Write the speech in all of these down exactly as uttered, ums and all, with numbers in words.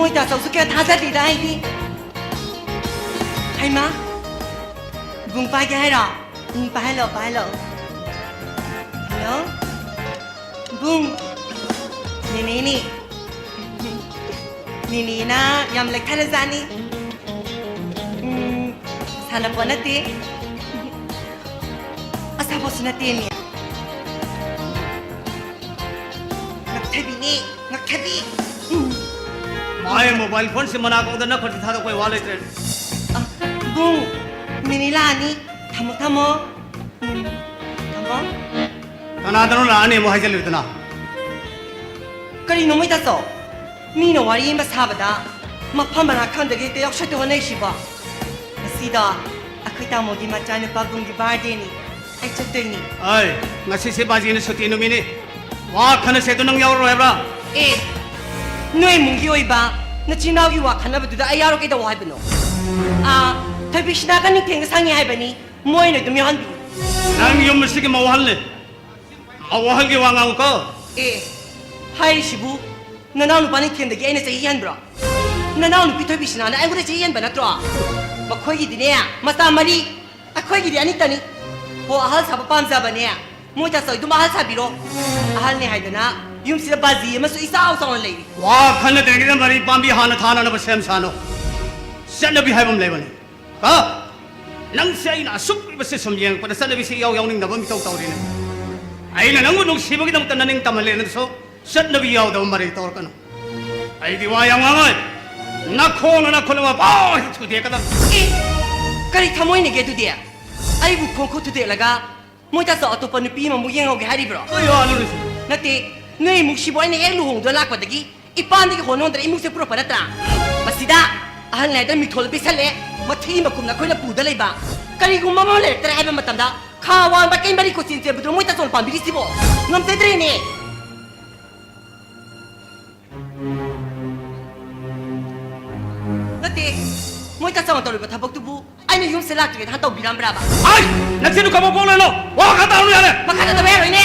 ꯃꯣꯏ ꯇꯥꯆꯧꯁꯨ ꯀꯌꯥ ꯊꯥꯖꯗꯦꯗ ꯑꯩꯗꯤ꯫ ꯍꯩꯃꯥ, ꯕꯨꯡ ꯄꯥꯏꯒꯦ ꯍꯥꯏꯔꯣ? ꯎꯝ, ꯄꯥꯏꯍꯜꯂꯣ, ꯄꯥꯏꯍꯜꯂꯣ꯫ ꯍꯜꯂꯣ? ꯕꯨꯡ, ꯅꯦꯅꯦꯅꯤ꯫ ꯅꯦꯅꯦꯅ ꯌꯥꯝ ꯂꯦꯛꯊꯔꯖꯥꯠꯅꯤ꯫ ꯎꯝ, ꯁꯥꯟꯅꯄꯣꯠ ꯅꯠꯇꯦ꯫ ꯑꯁꯥꯕꯣꯠꯁꯨ ꯅꯠꯇꯦꯅꯦ꯫ ꯉꯛꯊꯕꯤꯅꯦ, ꯉꯛꯊꯕꯤ꯫ ꯎꯝ꯫ ꯃꯥꯏ ꯃꯣꯕꯥꯏꯜ ꯐꯣꯟꯁꯤ ꯃꯅꯥꯀꯣꯡꯗ ꯅꯞꯈ꯭ꯔꯗꯤ ꯊꯥꯗꯣꯛꯄꯩ ꯋꯥ ꯂꯩꯇ꯭ꯔꯦ꯫ ꯑ, ꯕꯨꯡ, ꯅꯦꯅꯦ ꯂꯥꯛꯑꯅꯤ꯫ ꯊꯝꯃꯣ, ꯊꯝꯃꯣ꯫ ꯎꯝ, ꯊꯝꯃꯣ꯫ ꯀꯅꯥꯗꯅꯣ ꯂꯥꯛꯑꯅꯤ ꯑꯃꯨꯛ ꯍꯥꯏꯖꯜꯂꯤꯗꯨꯅ? ꯀꯔꯤꯅꯣ ꯃꯣꯏ ꯇꯥꯆꯧ? ꯃꯤꯅ ꯋꯥꯔꯤ ꯑꯃ ꯁꯥꯕꯗ ꯃꯐꯝ ꯃꯔꯥ ꯈꯪꯗꯒꯩ ꯍꯦꯛꯇ ꯌꯥꯎꯁꯠꯇ ꯍꯣꯠꯅꯩꯁꯤꯕꯣ? ꯉꯁꯤꯗꯣ ꯑꯩꯈꯣꯏ ꯇꯥꯃꯣꯒꯤ ꯃꯆꯥꯅꯨꯄꯥ ꯕꯨꯡꯒꯤ ꯕꯥꯔꯗꯦꯅꯤ꯫ ꯑꯩ ꯆꯠꯇꯣꯏꯅꯤ꯫ ꯑꯩ, ꯉꯁꯤꯁꯦ ꯕꯥꯖꯤꯅ ꯁꯨꯇꯤ ꯅꯨꯃꯤꯠꯅꯤ꯫ ꯋꯥ ꯈꯟꯅꯁꯦ ꯑꯗꯨ ꯅꯪ ꯌꯥꯎꯔꯔꯣꯏ ꯍꯥꯏꯕ꯭ꯔꯥ? ꯑꯦ, ꯅꯣꯏ ꯏꯃꯨꯡꯒꯤ ꯑꯣꯏꯕ ꯅꯆꯤꯟ ꯅꯅꯥꯎꯒꯤ ꯋꯥ ꯈꯟꯅꯕꯗꯨꯗ ꯑꯩ ꯌꯥꯎꯔ ꯀꯩꯗꯧ ꯍꯥꯏꯕꯅꯣ? ꯑꯥ, ꯊꯣꯏꯕꯤꯁꯅꯥꯒ ꯅꯤꯡꯊꯦꯡꯒ ꯁꯪꯉꯦ ꯍꯥꯏꯕꯅꯤ꯫ ꯃꯣꯏꯅ ꯑꯗꯨꯝ ꯌꯥꯎꯍꯟꯕꯤꯌꯨ꯫ ꯅꯪ ꯌꯨꯝ ꯑꯁꯤꯒꯤ ꯃꯧ ꯑꯍꯜꯅꯤ꯫ ꯃꯧ ꯑꯍꯜꯒꯤ ꯋꯥ ꯉꯥꯡꯉꯨꯀꯣ꯫ ꯑꯦ, ꯍꯥꯏꯔꯤꯁꯤꯕꯨ ꯅꯅꯥꯎ ꯅꯨꯄꯥ ꯅꯤꯡꯊꯦꯝꯗꯒꯤ ꯑꯩꯅ ꯆꯍꯤ ꯍꯦꯟꯕ꯭ꯔꯣ? ꯅꯅꯥꯎ ꯅꯨꯄꯤ ꯊꯣꯏꯕꯤꯁꯅꯥꯅ ꯑꯩꯉꯣꯟꯗ ꯆꯍꯤ ꯍꯦꯟꯕ ꯅꯠꯇ꯭ꯔꯣ? ꯃꯈꯣꯏꯒꯤꯗꯤꯅꯦ, ꯃꯆꯥ ꯃꯔꯤ, ꯑꯩꯈꯣꯏꯒꯤꯗꯤ ꯑꯅꯤꯇꯅꯤ꯫ ꯍꯣ, ꯑꯍꯜ ꯁꯥꯕ ꯄꯥꯝꯖꯕꯅꯦ, ꯃꯣꯏ ꯇꯥꯆꯧ ꯑꯗꯨꯝ ꯑꯍꯜ ꯁꯥꯕꯤꯔꯣ꯫ ꯑꯍꯜꯅꯦ ꯍꯥꯏꯗꯅ ꯌꯨꯝꯁꯤꯗ ꯕꯥꯖꯤ ꯑꯃꯁꯨ ꯏꯆꯥꯎ ꯆꯥꯎꯅ ꯂꯩꯔꯤ꯫ ꯋꯥ ꯈꯟꯅꯗ꯭ꯔꯤꯉꯩꯗ ꯃꯔꯤ ꯄꯥꯝꯕꯤ ꯍꯥꯟꯅ ꯊꯥꯅꯅꯕ ꯁꯦꯝ ꯁꯥꯅꯣ꯫ ꯆꯠꯅꯕꯤ ꯍꯥꯏꯕ ꯑꯃ ꯂꯩꯕꯅꯤ꯫ ꯀꯣ? ꯅꯪꯁꯦ ꯑꯩꯅ ꯑꯁꯨꯛ ꯀꯨꯏꯕꯁꯦ ꯁꯨꯝ ꯌꯦꯡꯉꯛꯄꯗ ꯆꯠꯅꯕꯤꯁꯦ ꯏꯌꯥꯎ ꯌꯥꯎꯅꯤꯡꯗꯕ ꯑꯃ ꯏꯇꯧ ꯇꯧꯔꯤꯅꯦ꯫ ꯑꯩꯅ ꯅꯪꯕꯨ ꯅꯨꯡꯁꯤꯕꯒꯤꯗꯃꯛꯇ ꯅꯅꯤꯡ ꯇꯝꯍꯜꯂꯦ, ꯅꯪꯁꯨ ꯆꯠꯅꯕꯤ ꯌꯥꯎꯗꯕ ꯃꯔꯩ ꯇꯧꯔꯛꯀꯅꯨ꯫ ꯑꯩꯗꯤ ꯋꯥ ꯌꯥꯝ ꯉꯥꯡꯉꯣꯏ꯫ ꯅꯈꯣꯡꯅ ꯅꯈꯨꯠ ꯑꯃ ꯄꯥꯎ ꯍꯦꯛꯇ ꯊꯨꯗꯦꯛꯀꯗꯕ꯫ ꯑꯦ, ꯀꯔꯤ ꯊꯃꯣꯏꯅꯒꯦ ꯑꯗꯨꯗꯤ? ꯑꯩꯕꯨ ꯈꯣꯡ ꯈꯨꯠ ꯊꯨꯗꯦꯛꯂꯒ ꯃꯣꯏ ꯇꯥꯆꯧ ꯑꯇꯣꯞꯄ ꯅꯨꯄꯤ ꯑꯃꯃꯨꯛ ꯌꯦꯡꯍꯧꯒꯦ ꯍꯥꯏꯔꯤꯕ꯭ꯔꯣ? ꯀꯩ ꯋꯥꯅꯣꯅꯦ ꯁꯤ? ꯅꯠꯇꯦ, ꯅꯣꯏ ꯏꯃꯨꯡꯁꯤꯕꯨ ꯑꯩꯅ ꯍꯦꯛ ꯂꯨꯍꯣꯡꯗꯨꯅ ꯂꯥꯛꯄꯗꯒꯤ ꯏꯄꯥꯟꯗꯒꯤ ꯍꯣꯟ ꯍꯣꯟꯗꯅ ꯏꯃꯨꯡꯁꯦ ꯄꯨꯔꯛꯄ ꯅꯠꯇ꯭ꯔꯥ? ꯃꯁꯤꯗ ꯑꯍꯜ ꯍꯥꯏꯗꯅ ꯃꯤꯡꯊꯣꯜ ꯄꯤꯁꯜꯂꯦ, ꯃꯊꯤ ꯃꯈꯨꯝꯅ ꯑꯩꯈꯣꯏꯅ ꯄꯨꯗ ꯂꯩꯕ꯫ ꯀꯔꯤꯒꯨꯝꯕ ꯑꯃ ꯂꯩꯔꯛꯇ꯭ꯔꯦ ꯍꯥꯏꯕ ꯃꯇꯝꯗ ꯈꯥ ꯋꯥꯡꯕ ꯀꯩ ꯃꯔꯤ ꯀꯣꯆꯤꯟ ꯆꯦꯟꯕꯗꯨꯅ ꯃꯣꯏ ꯇꯥꯆꯧꯅ ꯄꯥꯝꯕꯤꯔꯤꯁꯤꯕꯣ? ꯉꯝꯖꯗ꯭ꯔꯦꯅꯦ꯫ ꯅꯠꯇꯦ, ꯃꯣꯏ ꯇꯥꯆꯧꯅ ꯇꯧꯔꯤꯕ ꯊꯕꯛꯇꯨꯕꯨ ꯑꯩꯅ ꯌꯨꯝꯁꯤꯗ ꯂꯥꯛꯇ꯭ꯔꯤꯉꯩꯗ ꯍꯥꯟꯅ ꯇꯧꯕꯤꯔꯝꯕ꯭ꯔꯕ? ꯑꯩ! ꯅꯆꯤꯟꯗꯨ ꯀꯕꯣꯛ ꯀꯕꯣꯛ ꯂꯩꯅꯣ! ꯋꯥ ꯃꯈꯥ ꯇꯥꯔꯨꯅꯨ ꯌꯥꯔꯦ! ꯃꯈꯥ ꯇꯥꯗꯕ ꯌꯥꯔꯣꯏꯅꯦ!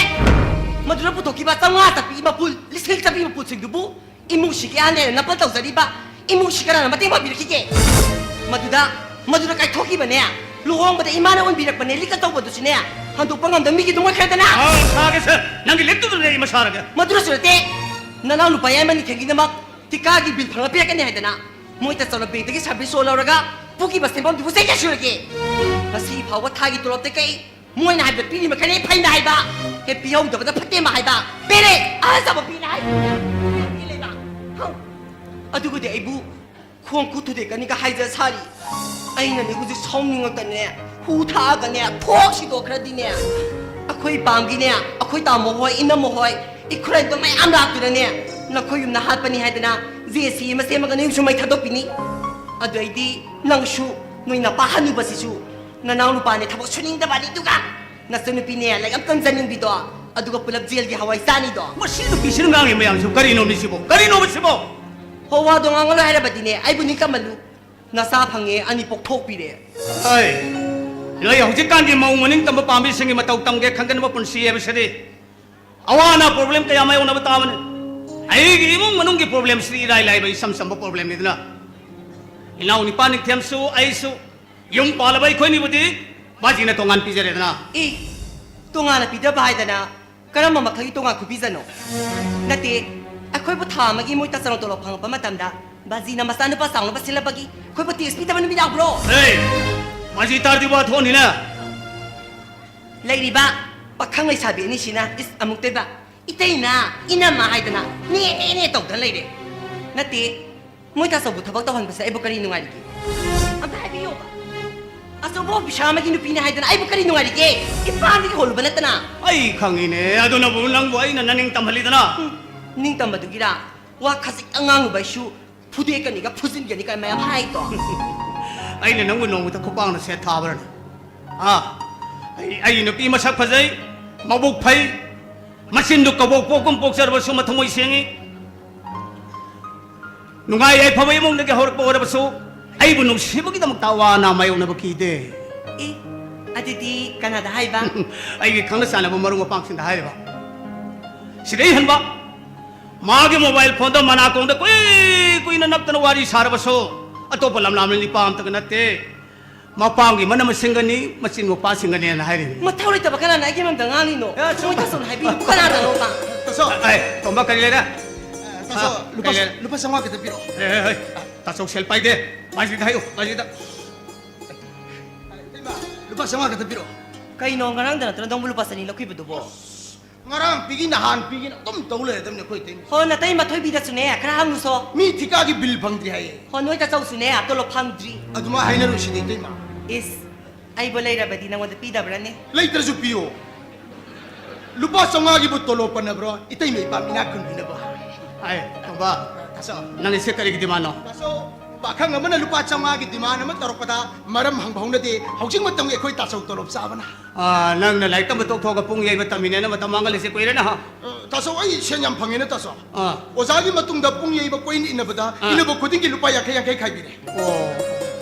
ꯃꯗꯨꯗ ꯄꯨꯊꯣꯛꯈꯤꯕ ꯆꯥꯝꯃꯉꯥ ꯆꯠꯄꯤ ꯃꯄꯨꯜ, ꯂꯤꯁꯤꯡ ꯆꯠꯄꯤ ꯃꯄꯨꯜꯁꯤꯡꯗꯨꯕꯨ ꯏꯃꯨꯡꯁꯤꯒꯤ ꯑꯍꯟꯅꯦꯅ ꯅꯄꯜ ꯇꯧꯖꯔꯤꯕ ꯏꯃꯨꯡꯁꯤ ꯀꯅꯥꯅ ꯃꯇꯦꯡ ꯄꯥꯡꯕꯤꯔꯛꯈꯤꯒꯦ? ꯃꯗꯨꯗ, ꯃꯗꯨꯗ ꯀꯥꯏꯊꯣꯛꯈꯤꯕꯅꯦ, ꯂꯨꯍꯣꯡꯕꯗ ꯏꯃꯥꯅ ꯎꯟꯕꯤꯔꯛꯄꯅꯦ, ꯂꯤꯛꯀ ꯇꯧꯕꯗꯨꯁꯨꯅꯦ, ꯍꯟꯗꯣꯛꯄ ꯉꯝꯗꯕ ꯃꯤꯒꯤ ꯏꯗꯨꯡ ꯑꯣꯏꯈ꯭ꯔꯦꯗꯅ꯫ ꯑꯥ, ꯁꯥꯒꯦ ꯁꯦ, ꯅꯪꯒꯤ ꯂꯤꯛꯇꯨꯗꯅꯦ ꯑꯩ ꯃꯁꯥꯔꯒꯦ꯫ ꯃꯗꯨꯗꯁꯨ ꯅꯠꯇꯦ, ꯅꯅꯥꯎ ꯅꯨꯄꯥ ꯌꯥꯏꯃ ꯅꯤꯡꯊꯦꯝꯒꯤꯗꯃꯛ ꯊꯤꯀꯥꯒꯤ ꯕꯤꯜ ꯐꯪꯂ ꯄꯤꯔꯛꯀꯅꯤ ꯍꯥꯏꯗꯅ ꯃꯣꯏ ꯇꯆꯧꯅ ꯕꯦꯡꯛꯇꯒꯤ ꯁꯥꯔꯚꯤꯁ ꯂꯣꯟ ꯂꯧꯔꯒ ꯄꯨꯈꯤꯕ ꯁꯦꯟꯐꯝꯗꯨꯕꯨ ꯆꯍꯤ ꯀꯌꯥ ꯁꯨꯔꯒꯦ? ꯉꯁꯤ ꯐꯥꯎꯕ ꯊꯥꯒꯤ ꯇꯣꯂꯣꯞꯇ ꯀꯩ ꯃꯣꯏꯅ ꯍꯥꯏꯕ ꯄꯤꯔꯤ ꯃꯈꯩꯅꯦ ꯐꯩꯅ ꯍꯥꯏꯕ, ꯍꯦꯛ ꯄꯤꯍꯧꯗꯕꯗ ꯐꯠꯇꯦ ꯑꯃ ꯍꯥꯏꯕ, ꯄꯦꯔꯦ ꯑꯍꯜ ꯆꯥꯕ ꯄꯤꯅ ꯍꯥꯏꯕ꯫ ꯄꯤ ꯂꯩꯕ꯫ ꯍꯪ꯫ ꯑꯗꯨꯒꯗꯤ ꯑꯩꯕꯨ ꯈꯣꯡ ꯈꯨꯠ ꯊꯨꯗꯦꯛꯀꯅꯤꯒ ꯍꯥꯏꯖ ꯁꯥꯔꯤ꯫ ꯑꯩꯅꯅꯦ ꯍꯧꯖꯤꯛ ꯁꯥꯎꯅꯤꯡꯉꯛꯇꯅꯦ, ꯍꯨ ꯊꯛꯑꯒꯅꯦ, ꯊꯣꯛ ꯁꯤꯗꯣꯛꯈ꯭ꯔꯗꯤꯅꯦ, ꯑꯩꯈꯣꯏ ꯄꯥꯝꯒꯤꯅꯦ, ꯑꯩꯈꯣꯏ ꯇꯥꯃꯣ ꯍꯣꯏ, ꯏꯅꯝꯃ ꯍꯣꯏ, ꯏꯈꯨꯔꯥꯏꯗꯣ ꯃꯌꯥꯝ ꯂꯥꯛꯇꯨꯅꯅꯦ, ꯅꯈꯣꯏ ꯌꯨꯝꯗ ꯍꯥꯠꯄꯅꯤ ꯍꯥꯏꯗꯅ ꯖꯦ ꯁꯤ ꯑꯃ ꯁꯦꯝꯃꯒꯅꯦ ꯌꯨꯝꯁꯨ ꯃꯩ ꯊꯥꯗꯣꯛꯄꯤꯅꯤ꯫ ꯑꯗꯨ ꯑꯩꯗꯤ ꯅꯪꯁꯨ, ꯅꯣꯏ ꯅꯄꯥ ꯍꯅꯨꯕꯁꯤꯁꯨ, ꯅꯅꯥꯎ ꯅꯨꯄꯥꯅꯦ ꯊꯕꯛ ꯁꯨꯅꯤꯡꯗꯕ ꯑꯅꯤꯗꯨꯒ, ꯅꯆꯟꯅꯨꯄꯤꯅꯦ ꯂꯥꯏꯔꯤꯛ ꯑꯝꯇꯪ ꯆꯟꯅꯤꯡꯕꯤꯗꯣ, ꯑꯗꯨꯒ ꯄꯨꯂꯞ ꯖꯦꯜꯒꯤ ꯍꯋꯥꯏ ꯆꯥꯅꯤꯗꯣ꯫ ꯃꯁꯤ ꯅꯨꯄꯤꯁꯤꯅ ꯉꯥꯡꯉꯤ ꯃꯌꯥꯝꯁꯤꯕꯨ ꯀꯔꯤꯅꯣ ꯃꯤꯁꯤꯕꯨ? ꯀꯔꯤꯅꯣ ꯃꯁꯤꯕꯨ? ꯍꯣ, ꯋꯥꯗꯣ ꯉꯥꯡꯉꯂꯣꯏ ꯍꯥꯏꯔꯕꯗꯤꯅꯦ, ꯑꯩꯕꯨ ꯅꯤꯡꯇꯝꯃꯜꯂꯨ꯫ ꯅꯆꯥ ꯐꯪꯉꯦ, ꯑꯅꯤ ꯄꯣꯛꯊꯣꯛꯄꯤꯔꯦ꯫ ꯍꯩ, ꯅꯣꯏ ꯍꯧꯖꯤꯛꯀꯥꯟꯒꯤ ꯃꯧ ꯃꯅꯤꯡ ꯇꯝꯕ ꯄꯥꯝꯕꯤꯁꯤꯡꯒꯤ ꯃꯇꯧ ꯇꯝꯒꯦ ꯈꯟꯒꯟꯕ ꯄꯨꯟꯁꯤ ꯍꯥꯏꯕꯁꯤꯗꯤ ꯑꯋꯥ ꯑꯅꯥ ꯄ꯭ꯔꯣꯕ꯭ꯂꯦꯝ ꯀꯌꯥ ꯃꯥꯌꯣꯛꯅꯕ ꯇꯥꯕꯅꯤ꯫ ꯑꯩꯒꯤ ꯏꯃꯨꯡ ꯃꯅꯨꯡꯒꯤ ꯄ꯭ꯔꯣꯕ꯭ꯂꯦꯝꯁꯤꯗꯤ ꯏꯔꯥꯏ ꯂꯥꯏꯕ, ꯏꯆꯝ ꯆꯝꯕ ꯄ꯭ꯔꯣꯕ꯭ꯂꯦꯝꯅꯤꯗꯅ꯫ ꯏꯅꯥꯎ ꯅꯤꯄꯥ ꯅꯤꯡꯊꯦꯝꯁꯨ ꯑꯩꯁꯨ ꯌꯨꯝ ꯄꯥꯜꯂꯕ ꯑꯩꯈꯣꯏꯅꯤꯕꯨꯗꯤ ꯕꯥꯖꯤꯅ ꯇꯣꯉꯥꯟ ꯄꯤꯖꯔꯦꯗꯅ꯫ ꯏ, ꯇꯣꯉꯥꯟꯅ ꯄꯤꯖꯕ ꯍꯥꯏꯗꯅ ꯀꯔꯝꯕ ꯃꯈꯜꯒꯤ ꯇꯣꯉꯥꯟ ꯈꯨꯄꯤꯖꯅꯣ? ꯅꯠꯇꯦ, ꯑꯩꯈꯣꯏꯕꯨ ꯊꯥ ꯑꯃꯒꯤ ꯃꯣꯏ ꯇꯆꯅ ꯇꯣꯂꯣꯞ ꯐꯪꯉꯛꯄ ꯃꯇꯝꯗ ꯕꯥꯖꯤꯅ ꯃꯆꯥꯅꯨꯄꯥ ꯆꯥꯎꯅꯕ ꯁꯤꯜꯂꯛꯄꯒꯤ ꯑꯩꯈꯣꯏꯕꯨ ꯇꯦꯛꯁ ꯄꯤꯗꯕ ꯅꯨꯃꯤꯠ ꯌꯥꯎꯕ꯭ꯔꯣ? ꯑꯦ, ꯕꯥꯖꯤ ꯇꯥꯔꯗꯤ ꯋꯥ ꯊꯣꯛꯑꯅꯤꯅꯦ꯫ ꯂꯩꯔꯤꯕ ꯄꯥꯈꯪ ꯂꯩꯁꯥꯕꯤ ꯑꯅꯤꯁꯤꯅ ꯏꯁ ꯑꯃꯨꯛꯇꯣꯏꯕ ꯏꯇꯩꯅ ꯏꯅꯝꯃ ꯍꯥꯏꯗꯅ ꯅꯦ ꯅꯦ ꯅꯦ ꯇꯧꯗꯅ ꯂꯩꯔꯦ꯫ ꯅꯠꯇꯦ, ꯃꯣꯏ ꯇꯥꯆꯧꯕꯨ ꯊꯕꯛ ꯇꯧꯍꯟꯕꯁꯦ ꯑꯩꯕꯨ ꯀꯔꯤ ꯅꯨꯡꯉꯥꯏꯔꯤꯒꯦ? ꯑꯝꯇ ꯍꯥꯏꯕꯤꯌꯣꯕ꯫ ꯑꯆꯧꯕ ꯑꯣꯐꯤꯁꯥꯔ ꯑꯃꯒꯤ ꯅꯨꯄꯤꯅꯦ ꯍꯥꯏꯗꯅ ꯑꯩꯕꯨ ꯀꯔꯤ ꯅꯨꯡꯉꯥꯏꯔꯤꯒꯦ? ꯏꯄꯥꯗꯒꯤ ꯍꯣꯜꯂꯨꯕ ꯅꯠꯇꯅ꯫ ꯑꯩ ꯈꯪꯉꯤꯅꯦ, ꯑꯗꯨꯅꯕꯨ ꯅꯪꯕꯨ ꯑꯩꯅ ꯅꯅꯤꯡ ꯇꯝꯍꯜꯂꯤꯗꯅ꯫ ꯎꯝ, ꯅꯤꯡ ꯇꯝꯕꯗꯨꯒꯤꯔꯥ? ꯋꯥ ꯈꯖꯤꯛꯇꯪ ꯉꯥꯡꯉꯨꯕ ꯑꯩꯁꯨ ꯐꯨꯗꯦꯛꯀꯅꯤꯒ ꯐꯨꯖꯤꯟꯒꯅꯤ ꯀꯥꯏ ꯃꯌꯥꯝ ꯍꯥꯏꯗꯣ꯫ ꯑꯩꯅ ꯅꯪꯕꯨ ꯅꯣꯡꯃꯗ ꯈꯨꯄꯥꯛꯅ ꯁꯦꯠ ꯊꯥꯕ꯭ꯔꯅꯦ? ꯑꯥ, ꯑꯩ, ꯑꯩ ꯅꯨꯄꯤ ꯃꯁꯛ ꯐꯖꯩ, ꯃꯕꯨꯛ ꯐꯩ, ꯃꯆꯤꯟꯗꯨ ꯀꯕꯣꯛ ꯄꯣꯛꯀꯨꯝ ꯄꯣꯛꯆꯔꯕꯁꯨ ꯃꯊꯃꯣꯏ ꯁꯦꯡꯉꯤ꯫ ꯅꯨꯡꯉꯥꯏ ꯌꯥꯏꯐꯕ ꯏꯃꯨꯡꯗꯒꯤ ꯍꯧꯔꯛꯄ ꯑꯣꯏꯔꯕꯁꯨ ꯑꯩꯕꯨ ꯅꯨꯡꯁꯤꯕꯒꯤꯗꯃꯛꯇ ꯑꯋꯥ ꯑꯅꯥ ꯃꯥꯌꯣꯛꯅꯕ ꯀꯤꯗꯦ꯫ ꯑꯦ, ꯑꯗꯨꯗꯤ ꯀꯅꯥꯗ ꯍꯥꯏꯕ? ꯑꯩꯒꯤ ꯈꯪꯅ ꯆꯥꯟꯅꯕ ꯃꯔꯨꯞ ꯃꯄꯥꯡꯁꯤꯡꯗ ꯍꯥꯏꯔꯤꯕ꯫ ꯁꯤꯗꯩ ꯍꯟꯕ ꯃꯥꯒꯤ ꯃꯣꯕꯥꯏꯜ ꯐꯣꯟꯗ ꯃꯅꯥꯀꯣꯡꯗ ꯀꯨꯏ ꯀꯨꯏꯅ ꯅꯞꯇꯅ ꯋꯥꯔꯤ ꯁꯥꯔꯕꯁꯨ ꯑꯇꯣꯞꯄ ꯂꯝꯂꯥꯝꯂ ꯅꯤꯄꯥ ꯑꯝꯇꯒ ꯅꯠꯇꯦ꯫ ꯃꯄꯥꯡꯒꯤ ꯃꯅꯝ ꯃꯁꯤꯡꯒꯅꯤ, ꯃꯆꯤꯟ ꯃꯧꯄꯥꯁꯤꯡꯒꯅꯦꯅ ꯍꯥꯏꯔꯤꯅꯤ꯫ ꯃꯊꯧ ꯂꯩꯇꯕ ꯀꯅꯥꯅ ꯑꯩꯒꯤ ꯃꯔꯝꯗ ꯉꯥꯡꯂꯤꯅꯣ? ꯑꯦ, ꯁꯨꯝ ꯃꯣꯏ ꯇꯥꯆꯧꯅ ꯍꯥꯏꯕꯤꯔꯤꯕ ꯀꯅꯥꯗꯅꯣꯕ? ꯇꯥꯆꯧ꯫ ꯑꯦ, ꯇꯣꯝꯕ, ꯀꯔꯤ ꯂꯩꯔꯦ? ꯇꯥꯆꯧ, ꯑ, ꯂꯨꯄꯥ, ꯀꯔꯤ ꯂꯩꯔꯦ? ꯂꯨꯄꯥ ꯆꯥꯝꯃꯉꯥ ꯈꯤꯇ ꯄꯤꯔꯛꯑꯣ꯫ ꯑꯦ, ꯑꯦ, ꯑꯦ, ꯇꯥꯆꯧ ꯁꯦꯜ ꯄꯥꯏꯗꯦ꯫ ꯃꯥꯏꯁꯤꯗ ꯍꯥꯏꯌꯨ, ꯃꯥꯏꯁꯤꯗ꯫ ꯏꯇꯩꯃ, ꯂꯨꯄꯥ ꯆꯥꯝꯃꯉꯥ ꯈꯛꯇ ꯄꯤꯔꯛꯑꯣ꯫ ꯀꯩꯅꯣ, ꯉꯔꯥꯡꯗ ꯅꯠꯇ꯭ꯔꯣ ꯅꯪꯕꯨ ꯂꯨꯄꯥ ꯆꯅꯤ ꯂꯧꯈꯤꯕꯗꯨꯕꯣ? ꯉꯔꯥꯡ ꯄꯤꯒꯤ, ꯅꯍꯥꯟ ꯄꯤꯒꯤꯅ ꯑꯗꯨꯝ ꯇꯧ ꯂꯩꯔꯗꯕꯅꯤ ꯑꯩꯈꯣꯏ ꯏꯇꯩꯃ꯫ ꯍꯣ, ꯅꯇꯩꯃ ꯊꯣꯏꯕꯤꯗꯁꯨꯅꯦ ꯈꯔ ꯍꯪꯉꯨꯁꯣ꯫ ꯃꯤ ꯊꯤꯀꯥꯒꯤ ꯕꯤꯜ ꯐꯪꯗ꯭ꯔꯤ ꯍꯥꯏꯌꯦ꯫ ꯍꯣ, ꯅꯣꯏ ꯇꯥꯆꯧꯁꯨꯅꯦ ꯇꯣꯂꯣꯞ ꯐꯪꯗ꯭ꯔꯤ꯫ ꯑꯗꯨꯃꯥꯏ ꯍꯥꯏꯅꯔꯨꯁꯤꯅꯦ ꯏꯇꯩꯃ꯫ ꯏꯁ, ꯑꯩꯕꯨ ꯂꯩꯔꯕꯗꯤ ꯅꯉꯣꯟꯗ ꯄꯤꯗꯕ꯭ꯔꯥꯅꯦ? ꯂꯩꯇ꯭ꯔꯁꯨ ꯄꯤꯌꯣ꯫ ꯂꯨꯄꯥ ꯆꯥꯝꯃꯉꯥꯒꯤꯕꯨ ꯇꯣꯂꯣꯞ ꯄꯟꯅꯕ꯭ꯔꯣ? ꯏꯇꯩꯃ ꯏꯄꯥꯝ ꯏꯅꯥꯛ ꯈꯨꯟꯕꯤꯅꯕ꯫ ꯑꯩ, ꯇꯣꯝꯕ, ꯇꯥꯆꯧ꯫ ꯅꯪꯒꯤꯁꯦ ꯀꯔꯤꯒꯤ ꯗꯤꯃꯥꯟꯅꯣ? ꯇꯥꯆꯧ, ꯄꯥꯈꯪ ꯑꯃꯅ ꯂꯨꯄꯥ ꯆꯥꯝꯃꯉꯥꯒꯤ ꯗꯤꯃꯥꯟ ꯑꯃ ꯇꯧꯔꯛꯄꯗ ꯃꯔꯝ ꯍꯪꯕ ꯍꯧꯅꯗꯦ꯫ ꯍꯧꯖꯤꯛ ꯃꯇꯝꯒꯤ ꯑꯩꯈꯣꯏ ꯇꯥꯆꯧ ꯇꯣꯂꯣꯞ ꯆꯥꯕꯅ꯫ ꯑ, ꯅꯪꯅ ꯂꯥꯏꯔꯤꯛ ꯇꯝꯕ ꯇꯣꯛꯊꯣꯛꯑꯒ ꯄꯨꯡ ꯌꯩꯕ ꯇꯝꯃꯤꯅꯦꯅ ꯃꯇꯝ ꯃꯥꯡꯍꯜꯂꯤꯁꯦ ꯀꯨꯏꯔꯦꯅ, ꯍ? ꯑ, ꯇꯥꯆꯧ, ꯑꯩ ꯁꯦꯟ ꯌꯥꯝ ꯐꯪꯉꯦꯅ, ꯇꯥꯆꯧ꯫ ꯑ꯫ ꯑꯣꯖꯥꯒꯤ ꯃꯇꯨꯡꯗ ꯄꯨꯡ ꯌꯩꯕ ꯀꯣꯏꯟ ꯏꯟꯅꯕꯗ, ꯑ꯫ ꯏꯟꯅꯕ ꯈꯨꯗꯤꯡꯒꯤ ꯂꯨꯄꯥ ꯌꯥꯡꯈꯩ ꯌꯥꯡꯈꯩ ꯈꯥꯏꯕꯤꯔꯦ꯫ ꯑꯣ꯫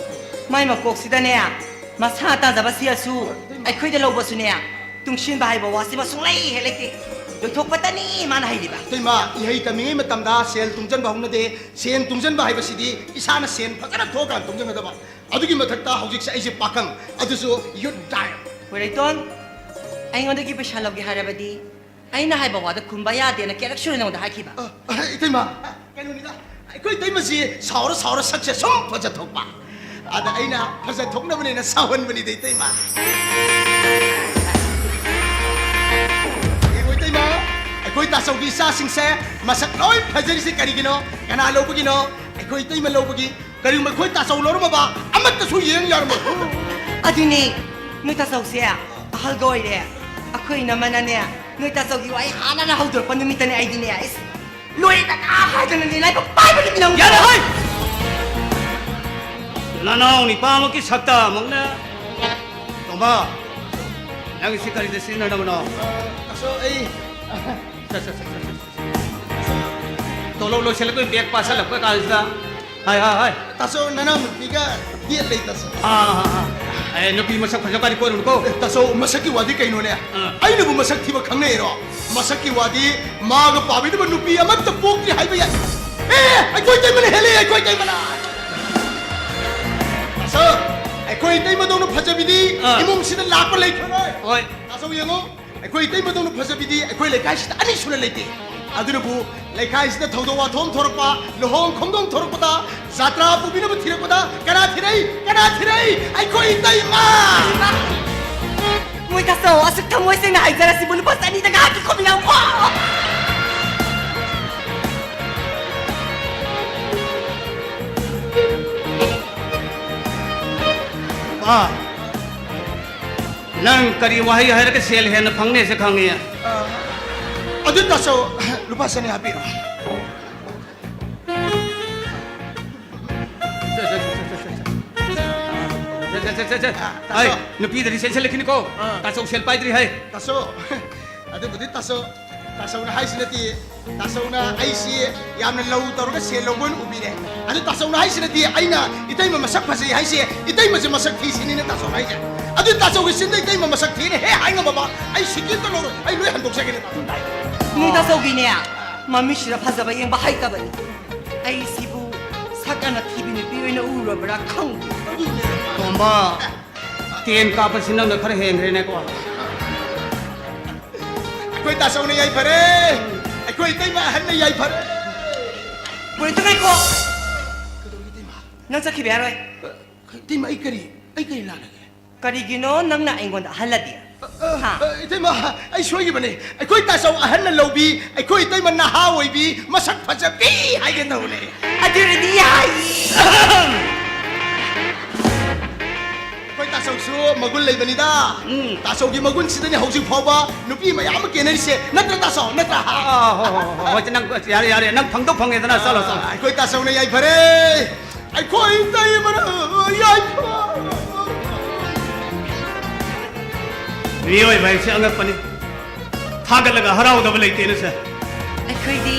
ꯃꯥꯏ ꯃꯀꯣꯛꯁꯤꯗꯅꯦ, ꯃꯁꯥ ꯇꯥꯖꯕ ꯁꯤꯌꯥꯁꯨ ꯑꯩꯈꯣꯏꯗ ꯂꯧꯕꯁꯨꯅꯦ, ꯇꯨꯡꯁꯤꯟꯕ ꯍꯥꯏꯕ ꯋꯥꯁꯤꯃ ꯁꯨꯡꯂꯩ ꯍꯦꯛ ꯂꯩꯇꯦ꯫ ꯂꯣꯏꯊꯣꯛꯄꯇꯅꯤ ꯃꯥꯅ ꯍꯩꯔꯤꯕ꯫ ꯏꯇꯩꯃ, ꯏꯍꯩ ꯇꯝꯃꯤꯉꯩ ꯃꯇꯝꯗ ꯁꯦꯜ ꯇꯨꯡꯁꯤꯟꯕ ꯍꯧꯅꯗꯦ꯫ ꯁꯦꯟ ꯇꯨꯡꯁꯤꯟꯕ ꯍꯥꯏꯕꯁꯤꯗꯤ ꯏꯁꯥꯅ ꯁꯦꯟ ꯐꯖꯅ ꯊꯣꯛꯑꯀꯥꯟꯗ ꯇꯨꯡꯁꯤꯟꯒꯗꯕ꯫ ꯑꯗꯨꯒꯤ ꯃꯊꯛꯇ ꯍꯧꯖꯤꯛꯁꯦ ꯑꯩꯁꯦ ꯄꯥꯈꯪ, ꯑꯗꯨꯁꯨ youth time꯫ ꯍꯣꯏ, ꯔꯩꯇꯣꯟ, ꯑꯩꯉꯣꯟꯗꯒꯤ ꯄꯩꯁꯥ ꯂꯧꯒꯦ ꯍꯥꯏꯔꯕꯗꯤ ꯑꯩꯅ ꯍꯥꯏꯕ ꯋꯥꯗ ꯈꯨꯝꯕ ꯌꯥꯗꯦꯅ ꯀꯌꯥꯔꯛ ꯁꯨꯔꯦ ꯅꯉꯣꯟꯗ ꯍꯥꯏꯈꯤꯕ? ꯑ, ꯑ, ꯏꯇꯩꯃ, ꯀꯩꯅꯣꯅꯤꯗ, ꯑꯩꯈꯣꯏ ꯏꯇꯩꯃꯁꯤ ꯁꯥꯎꯔ ꯁꯥꯎꯔ ꯁꯛꯁꯦ ꯁꯨꯝ ꯐꯖꯊꯣꯛꯄ꯫ ꯑꯗ ꯑꯩꯅ ꯐꯖꯊꯣꯛꯅꯕꯅꯦꯅ ꯁꯥꯎꯍꯟꯕꯅꯤꯗ, ꯏꯇꯩꯃ꯫ ꯌꯦꯡꯉꯣ, ꯏꯇꯩꯃ, ꯑꯩꯈꯣꯏ ꯇꯥꯆꯧꯒꯤ ꯏꯆꯥꯁꯤꯡꯁꯦ ꯃꯁꯛ ꯂꯣꯏ ꯐꯖꯔꯤꯁꯦ ꯀꯔꯤꯒꯤꯅꯣ? ꯀꯅꯥ ꯂꯧꯕꯒꯤꯅꯣ? ꯑꯩꯈꯣꯏ ꯏꯇꯩꯃ ꯂꯧꯕꯒꯤ꯫ ꯀꯔꯤꯒꯨꯝꯕ ꯑꯩꯈꯣꯏ ꯇꯥꯆꯧ ꯂꯧꯔꯝꯃꯕ ꯑꯃꯠꯇꯁꯨ ꯌꯦꯡ ꯌꯥꯔꯝꯃꯣꯏ꯫ ꯑꯗꯨꯅꯦ, ꯅꯣꯏ ꯇꯥꯆꯧꯁꯦ ꯑꯍꯜꯒ ꯑꯣꯏꯔꯦ꯫ ꯑꯩꯈꯣꯏ ꯏꯅꯝꯃꯅꯅꯦ, ꯅꯣꯏ ꯇꯥꯆꯧꯒꯤ ꯋꯥꯍꯩ ꯍꯥꯟꯅꯅ ꯍꯧꯗꯣꯔꯛꯄ ꯅꯨꯃꯤꯠꯇꯅꯦ ꯑꯩꯗꯤꯅꯦ, ꯏꯁ, ꯂꯣꯏꯔꯦꯗꯅ ꯍꯥꯏꯗꯅꯅꯦ ꯂꯥꯏꯕꯛ ꯄꯥꯏꯕꯅꯤ ꯅꯪ꯫ ꯌꯥꯔꯦ, ꯍꯣꯏ! ꯅꯅꯥꯎ ꯅꯤꯄꯥꯃꯛꯀꯤ ꯁꯛꯇ ꯑꯃꯨꯛꯅ꯫ ꯇꯣꯝꯕ, ꯅꯪꯒꯤꯁꯤ ꯀꯔꯤꯗ ꯁꯤꯖꯤꯟꯅꯅꯕꯅꯣ? ꯑꯁꯣ, ꯑꯩ ꯁꯦ, ꯁꯦ, ꯁꯦ, ꯁꯦ, ꯁꯦ꯫ ꯇꯣꯂꯣꯞ ꯂꯣꯏꯁꯤꯜꯂꯛꯄꯩ ꯕꯦꯒ ꯄꯥꯁꯜꯂꯛꯄ ꯀꯥꯟꯁꯤꯗ꯫ ꯍꯥꯏ, ꯍꯥꯏ, ꯍꯥꯏ꯫ ꯇꯥꯆꯧ, ꯅꯅꯥꯎꯅꯨꯄꯤꯒ date ꯂꯩ, ꯇꯥꯆꯧ꯫ ꯑꯥ, ꯑꯥ, ꯑꯥ꯫ ꯑꯦ, ꯅꯨꯄꯤ ꯃꯁꯛ ꯐꯖꯕ ꯀꯥꯗꯤ ꯀꯣꯏꯔꯨꯅꯨꯀꯣ꯫ ꯑꯦ, ꯇꯥꯆꯧ, ꯃꯁꯛꯀꯤ ꯋꯥꯗꯤ ꯀꯩꯅꯣꯅꯦ? ꯑꯥ꯫ ꯑꯩꯅꯕꯨ ꯃꯁꯛ ꯊꯤꯕ ꯈꯪꯅꯩꯔꯣ? ꯃꯁꯛꯀꯤ ꯋꯥꯗꯤ ꯃꯥꯒ ꯄꯥꯕꯤꯅꯕ ꯅꯨꯄꯤ ꯑꯃꯠꯇ ꯄꯣꯛꯇ꯭ꯔꯤ ꯍꯥꯏꯕ ꯌꯥꯏ꯫ ꯑꯦ, ꯑꯩꯈꯣꯏ ꯏꯇꯩꯃꯅ ꯍꯦꯜꯂꯦ, ꯑꯩꯈꯣꯏ ꯏꯇꯩꯃꯅ꯫ ꯇꯥꯆꯧ, ꯑꯩꯈꯣꯏ ꯏꯇꯩꯃꯗꯧꯅ ꯐꯖꯕꯤꯗꯤ ꯑꯥ꯫ ꯏꯃꯨꯡꯁꯤꯗ ꯂꯥꯛꯄ ꯂꯩꯈ꯭ꯔꯔꯣꯏ꯫ ꯍꯣꯏ꯫ ꯇꯥꯆꯧ ꯌꯦꯡꯉꯨ, ꯑꯩꯈꯣꯏ ꯏꯇꯩꯃꯗꯧꯅ ꯐꯖꯕꯤꯗꯤ ꯑꯩꯈꯣꯏ ꯂꯩꯀꯥꯏꯁꯤꯗ ꯑꯅꯤ ꯁꯨꯅ ꯂꯩꯇꯦ꯫ ꯑꯗꯨꯅꯕꯨ ꯂꯩꯀꯥꯏꯁꯤꯗ ꯊꯧꯗꯣꯛ ꯋꯥꯊꯣꯛ ꯑꯃ ꯊꯣꯔꯛꯄ, ꯂꯨꯍꯣꯡ ꯈꯣꯡꯗꯣꯡ ꯊꯣꯔꯛꯄꯗ, ꯖꯥꯇ꯭ꯔꯥ ꯄꯨꯕꯤꯅꯕ ꯊꯤꯔꯛꯄꯗ ꯀꯅꯥ ꯊꯤꯔꯛꯏ? ꯀꯅꯥ ꯊꯤꯔꯛꯏ? ꯑꯩꯈꯣꯏ ꯏꯇꯩꯃ! ꯃꯣꯏ ꯇꯥꯆꯧ, ꯑꯁꯨꯛ ꯊꯃꯣꯏ ꯁꯦꯡꯅ ꯍꯥꯏꯖꯔꯁꯤꯕꯨ ꯂꯨꯄꯥ ꯆꯅꯤꯗ ꯉꯥꯏꯍꯥꯛꯀꯤ ꯈꯣꯝꯕꯤꯔꯝꯃꯣ꯫ ꯑꯥ, ꯅꯪ ꯀꯔꯤ ꯋꯥꯍꯩ ꯍꯥꯏꯔꯒ ꯁꯦꯜ ꯍꯦꯟꯅ ꯐꯪꯅꯦꯁꯦ ꯈꯪꯉꯤ? ꯑꯗꯨ ꯇꯥꯆꯧ, ꯂꯨꯄꯥ ꯆꯅꯤ ꯍꯥꯞꯄꯤꯔꯣ꯫ ꯁꯦ, ꯁꯦ, ꯁꯦ, ꯁꯦ, ꯁꯦ, ꯁꯦ꯫ ꯁꯦ, ꯁꯦ, ꯁꯦ, ꯁꯦ, ꯁꯦ꯫ ꯑꯥ, ꯇꯥꯆꯧ꯫ ꯑꯩ, ꯅꯨꯄꯤꯗꯗꯤ ꯆꯦꯟꯁꯤꯜꯂꯛꯈꯤꯅꯤꯀꯣ꯫ ꯑꯥ꯫ ꯇꯥꯆꯧ ꯁꯦꯜ ꯄꯥꯏꯗ꯭ꯔꯤ ꯍꯥꯏ꯫ ꯇꯥꯆꯧ, ꯑꯗꯨꯕꯨꯗꯤ ꯇꯥꯆꯧ, ꯇꯥꯆꯧꯅ ꯍꯥꯏꯁꯤ ꯅꯠꯇꯦ꯫ ꯇꯥꯆꯧꯅ ꯑꯩꯁꯤ ꯌꯥꯝꯅ ꯂꯧ ꯇꯧꯔꯒ ꯁꯦꯜ ꯂꯧꯕ ꯑꯣꯏꯅ ꯎꯕꯤꯔꯦ꯫ ꯑꯗꯨ ꯇꯥꯆꯧꯅ ꯍꯥꯏꯁꯤ ꯅꯠꯇꯦ, ꯑꯩꯅ ꯏꯇꯩꯃ ꯃꯁꯛ ꯐꯖꯩ ꯍꯥꯏꯁꯦ, ꯏꯇꯩꯃꯁꯦ ꯃꯁꯛ ꯊꯤ ꯁꯤꯅꯤꯅꯦ ꯇꯥꯆꯧꯅ ꯍꯥꯏꯁꯦ꯫ ꯑꯗꯨ ꯇꯥꯆꯧꯒꯤ ꯆꯤꯟꯗ ꯏꯇꯩꯃ ꯃꯁꯛ ꯊꯤꯅ ꯍꯦꯛ ꯍꯥꯏ ꯉꯝꯃꯕ, ꯑꯩ ꯁꯤꯀꯤ ꯑꯝꯇ ꯂꯧꯔꯣꯏ, ꯑꯩ ꯂꯣꯏ ꯍꯟꯗꯣꯛꯆꯒꯦꯅꯦ ꯇꯥꯆꯧ꯫ ꯃꯤ ꯇꯥꯆꯧꯒꯤꯅꯦ, ꯃꯃꯤꯠꯁꯤꯗ ꯐꯖꯕ ꯌꯦꯡꯕ ꯍꯩꯇꯕꯅꯤ꯫ ꯑꯩꯁꯤꯕꯨ ꯁꯛ ꯑꯅ ꯊꯤꯕꯤ ꯅꯨꯄꯤ ꯑꯣꯏꯅ ꯎꯔꯕ꯭ꯔꯥ ꯈꯪꯗꯦ꯫ ꯇꯣꯝꯕ, ꯇꯦꯟ ꯀꯥꯞꯄꯁꯤ ꯅꯪꯅ ꯈꯔ ꯍꯦꯟꯈ꯭ꯔꯦꯅꯦꯀꯣ꯫ ꯑꯩꯈꯣꯏ ꯇꯥꯆꯧꯅ ꯌꯥꯏꯐꯔꯦ, ꯑꯩꯈꯣꯏ ꯏꯇꯩꯃ ꯑꯍꯟꯅ ꯌꯥꯏꯐꯔꯦ꯫ ꯄꯨꯔꯤꯠꯇꯨ ꯉꯥꯏꯈꯣ꯫ ꯀꯩꯗꯧꯔꯒꯦ, ꯏꯇꯩꯃ? ꯅꯪ ꯆꯠꯈꯤꯕ ꯌꯥꯔꯣꯏ꯫ ꯏꯇꯩꯃ, ꯑꯩ ꯀꯔꯤ, ꯑꯩ ꯀꯔꯤ ꯂꯥꯜꯂꯒꯦ? ꯀꯔꯤꯒꯤꯅꯣ ꯅꯪꯅ ꯑꯩꯉꯣꯟꯗ ꯑꯍꯜꯂꯗꯤ? ꯑ, ꯑ, ꯍꯥ? ꯑ, ꯏꯇꯩꯃ, ꯑꯩ ꯁꯣꯏꯈꯤꯕꯅꯦ꯫ ꯑꯩꯈꯣꯏ ꯇꯥꯆꯧ ꯑꯍꯟꯅ ꯂꯧꯕꯤ, ꯑꯩꯈꯣꯏ ꯏꯇꯩꯃ ꯅꯍꯥ ꯑꯣꯏꯕꯤ, ꯃꯁꯛ ꯐꯖꯕꯤ ꯍꯥꯏꯒꯦ ꯇꯧꯕꯅꯦ꯫ ꯑꯗꯨꯅꯗꯤ ꯌꯥꯏ꯫ ꯑꯩꯈꯣꯏ ꯇꯥꯆꯧꯁꯨ ꯃꯒꯨꯟ ꯂꯩꯕꯅꯤꯗ꯫ ꯎꯝ꯫ ꯇꯥꯆꯧꯒꯤ ꯃꯒꯨꯟꯁꯤꯗꯅꯦ ꯍꯧꯖꯤꯛ ꯐꯥꯎꯕ ꯅꯨꯄꯤ ꯃꯌꯥꯝ ꯑꯃ ꯀꯦꯅꯔꯤꯁꯦ꯫ ꯅꯠꯇ꯭ꯔ ꯇꯥꯆꯧ? ꯅꯠꯇ꯭ꯔ? ꯑꯥ, ꯍꯣꯏ, ꯍꯣꯏ, ꯍꯣꯏ, ꯍꯣꯏ, ꯅꯪ, ꯌꯥꯔꯦ, ꯌꯥꯔꯦ, ꯅꯪ ꯐꯪꯗꯧ ꯐꯪꯉꯦꯗꯅ, ꯆꯠꯂꯣ, ꯆꯠꯂꯣ꯫ ꯑꯥ, ꯑꯩꯈꯣꯏ ꯇꯥꯆꯧꯅ ꯌꯥꯏꯐꯔꯦ꯫ ꯑꯩꯈꯣꯏ ꯏꯇꯩꯃꯅ ꯌꯥꯏꯐ-꯫ ꯃꯤꯑꯣꯏꯕ ꯍꯥꯏꯁꯦ ꯑꯉꯛꯄꯅꯤ꯫ ꯊꯥꯒꯠꯂꯒ ꯍꯔꯥꯎꯗꯕ ꯂꯩꯇꯦꯅꯦ, ꯁꯦ꯫ ꯑꯩꯈꯣꯏꯗꯤ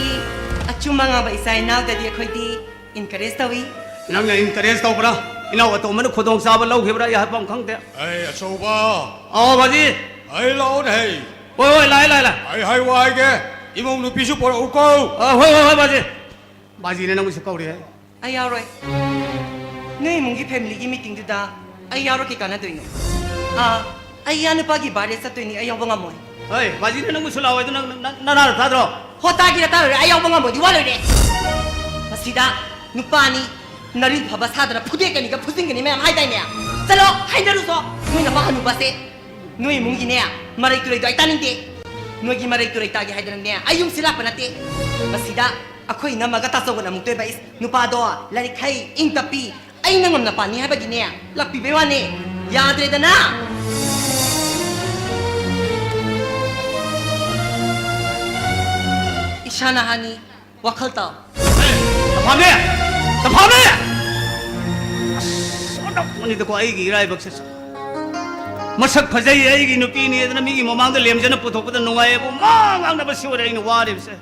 ꯑꯆꯨꯝꯕ ꯉꯥꯡꯕ ꯏꯆꯥ ꯏꯅꯥꯎꯗꯗꯤ ꯑꯩꯈꯣꯏꯗꯤ encourage ꯇꯧꯏ꯫ ꯅꯪꯅ encourage ꯇꯧꯕ꯭ꯔꯥ? ꯏꯅꯥꯎ ꯑꯇꯣꯝꯕꯅ ꯈꯨꯗꯣꯡꯆꯥꯕ ꯂꯧꯈꯤꯕ꯭ꯔꯥ ꯑꯩ ꯍꯥꯏꯐꯝ ꯈꯪꯗꯦ꯫ ꯑꯩ ꯑꯆꯧꯕ꯫ ꯑꯥꯎ, ꯕꯥꯖꯤ꯫ ꯑꯩ ꯂꯥꯛꯑꯣꯅꯦ, ꯍꯩ꯫ ꯍꯣꯏ, ꯍꯣꯏ, ꯂꯥꯛꯑꯦ, ꯂꯥꯛꯑꯦ, ꯂꯥꯛꯑꯦ꯫ ꯑꯩ ꯍꯥꯏ ꯋꯥ ꯍꯥꯏꯒꯦ, ꯏꯃꯧ ꯅꯨꯄꯤꯁꯨ ꯄꯨꯔꯛꯎꯀꯣ꯫ ꯑ, ꯍꯣꯏ, ꯍꯣꯏ, ꯍꯣꯏ, ꯕꯥꯖꯤ꯫ ꯕꯥꯖꯤꯅ ꯅꯪꯕꯨꯁꯨ ꯀꯧꯔꯦ꯫ ꯑꯩ ꯌꯥꯎꯔꯣꯏ꯫ ꯅꯣꯏ ꯏꯃꯨꯡꯒꯤ family ꯒꯤ meeting ꯗꯨꯗ ꯑꯩ ꯌꯥꯎꯔ ꯀꯩ ꯀꯥꯟꯅꯗꯣꯏꯅꯣ? ꯑꯥ, ꯑꯩ ꯏꯌꯥ ꯅꯨꯄꯥꯒꯤ birthday ꯆꯠꯇꯣꯏꯅꯤ, ꯑꯩ ꯌꯥꯎꯕ ꯉꯝꯃꯣꯏ꯫ ꯍꯣꯏ, ꯕꯥꯖꯤꯅ ꯅꯪꯕꯨꯁꯨ ꯂꯥꯛꯑꯣ ꯍꯥꯏꯗꯣ ꯅꯪ, ꯅ-, ꯅꯅꯥꯗ ꯊꯥꯗ꯭ꯔꯣ? ꯍꯣ, ꯇꯥꯒꯦꯔꯥ ꯇꯥꯔꯣꯏꯔꯥ, ꯑꯩ ꯌꯥꯎꯕ ꯉꯝꯃꯣꯏ, ꯋꯥ ꯂꯣꯏꯔꯦ꯫ ꯃꯁꯤꯗ ꯅꯨꯄꯥꯅꯤ, ꯅꯔꯤꯟ ꯐꯕ ꯁꯥꯗꯅ ꯐꯨꯗꯦꯛꯀꯅꯤꯒ ꯐꯨꯖꯤꯟꯒꯅꯤ ꯃꯌꯥꯝ ꯍꯥꯏꯗꯥꯏꯅꯦ? ꯆꯠꯂꯣ, ꯍꯥꯏꯅꯔꯨꯆꯣ꯫ ꯅꯣꯏ ꯅꯃꯥ ꯍꯅꯨꯕꯁꯦ, ꯅꯣꯏ ꯏꯃꯨꯡꯒꯤꯅꯦ, ꯃꯔꯩ ꯇꯨꯔꯩꯗꯣ ꯑꯩ ꯇꯥꯅꯤꯡꯗꯦ꯫ ꯅꯣꯏꯒꯤ ꯃꯔꯩ ꯇꯨꯔꯩ ꯇꯥꯒꯦ ꯍꯥꯏꯗꯅꯅꯦ, ꯑꯩ ꯌꯨꯝꯁꯤ ꯂꯥꯛꯄ ꯅꯠꯇꯦ꯫ ꯃꯁꯤꯗ ꯑꯩꯈꯣꯏ ꯏꯅꯝꯃꯒ ꯇꯥꯆꯧꯒꯅ ꯑꯃꯨꯛ ꯇꯣꯏꯕ, ꯏꯁ, ꯅꯨꯄꯥꯗꯣ ꯂꯥꯏꯔꯤꯛ ꯍꯩ, ꯏꯪ ꯇꯞꯄꯤ, ꯑꯩꯅ ꯉꯝꯅ ꯄꯥꯅꯤ ꯍꯥꯏꯕꯒꯤꯅꯦ, ꯂꯥꯛꯄꯤꯕꯩ ꯋꯥꯅꯦ꯫ ꯌꯥꯗ꯭ꯔꯦꯗꯅ꯫ ꯏꯁꯥꯅ ꯍꯥꯟꯅꯤ, ꯋꯥꯈꯜ ꯇꯥꯎ꯫ ꯇꯝꯐꯥꯕꯤ! ꯇꯝꯐꯥꯕꯤ! ꯑꯁ, ꯑꯣꯟꯊꯣꯛꯄꯅꯤꯗꯀꯣ ꯑꯩꯒꯤ ꯏꯔꯥꯏꯕꯛꯁꯤꯁꯨ꯫ ꯃꯁꯛ ꯐꯖꯩ, ꯑꯩꯒꯤ ꯅꯨꯄꯤꯅꯤ ꯑꯗꯨꯅ ꯃꯤꯒꯤ ꯃꯃꯥꯡꯗ ꯂꯦꯝꯖꯅ ꯄꯨꯊꯣꯛꯄꯗ ꯅꯨꯡꯉꯥꯏꯌꯦꯕꯨ, ꯃꯥ ꯉꯥꯡꯅꯕ ꯁꯤ ꯑꯣꯏꯔꯦ ꯑꯩꯅ ꯋꯥꯔꯤꯕꯁꯦ꯫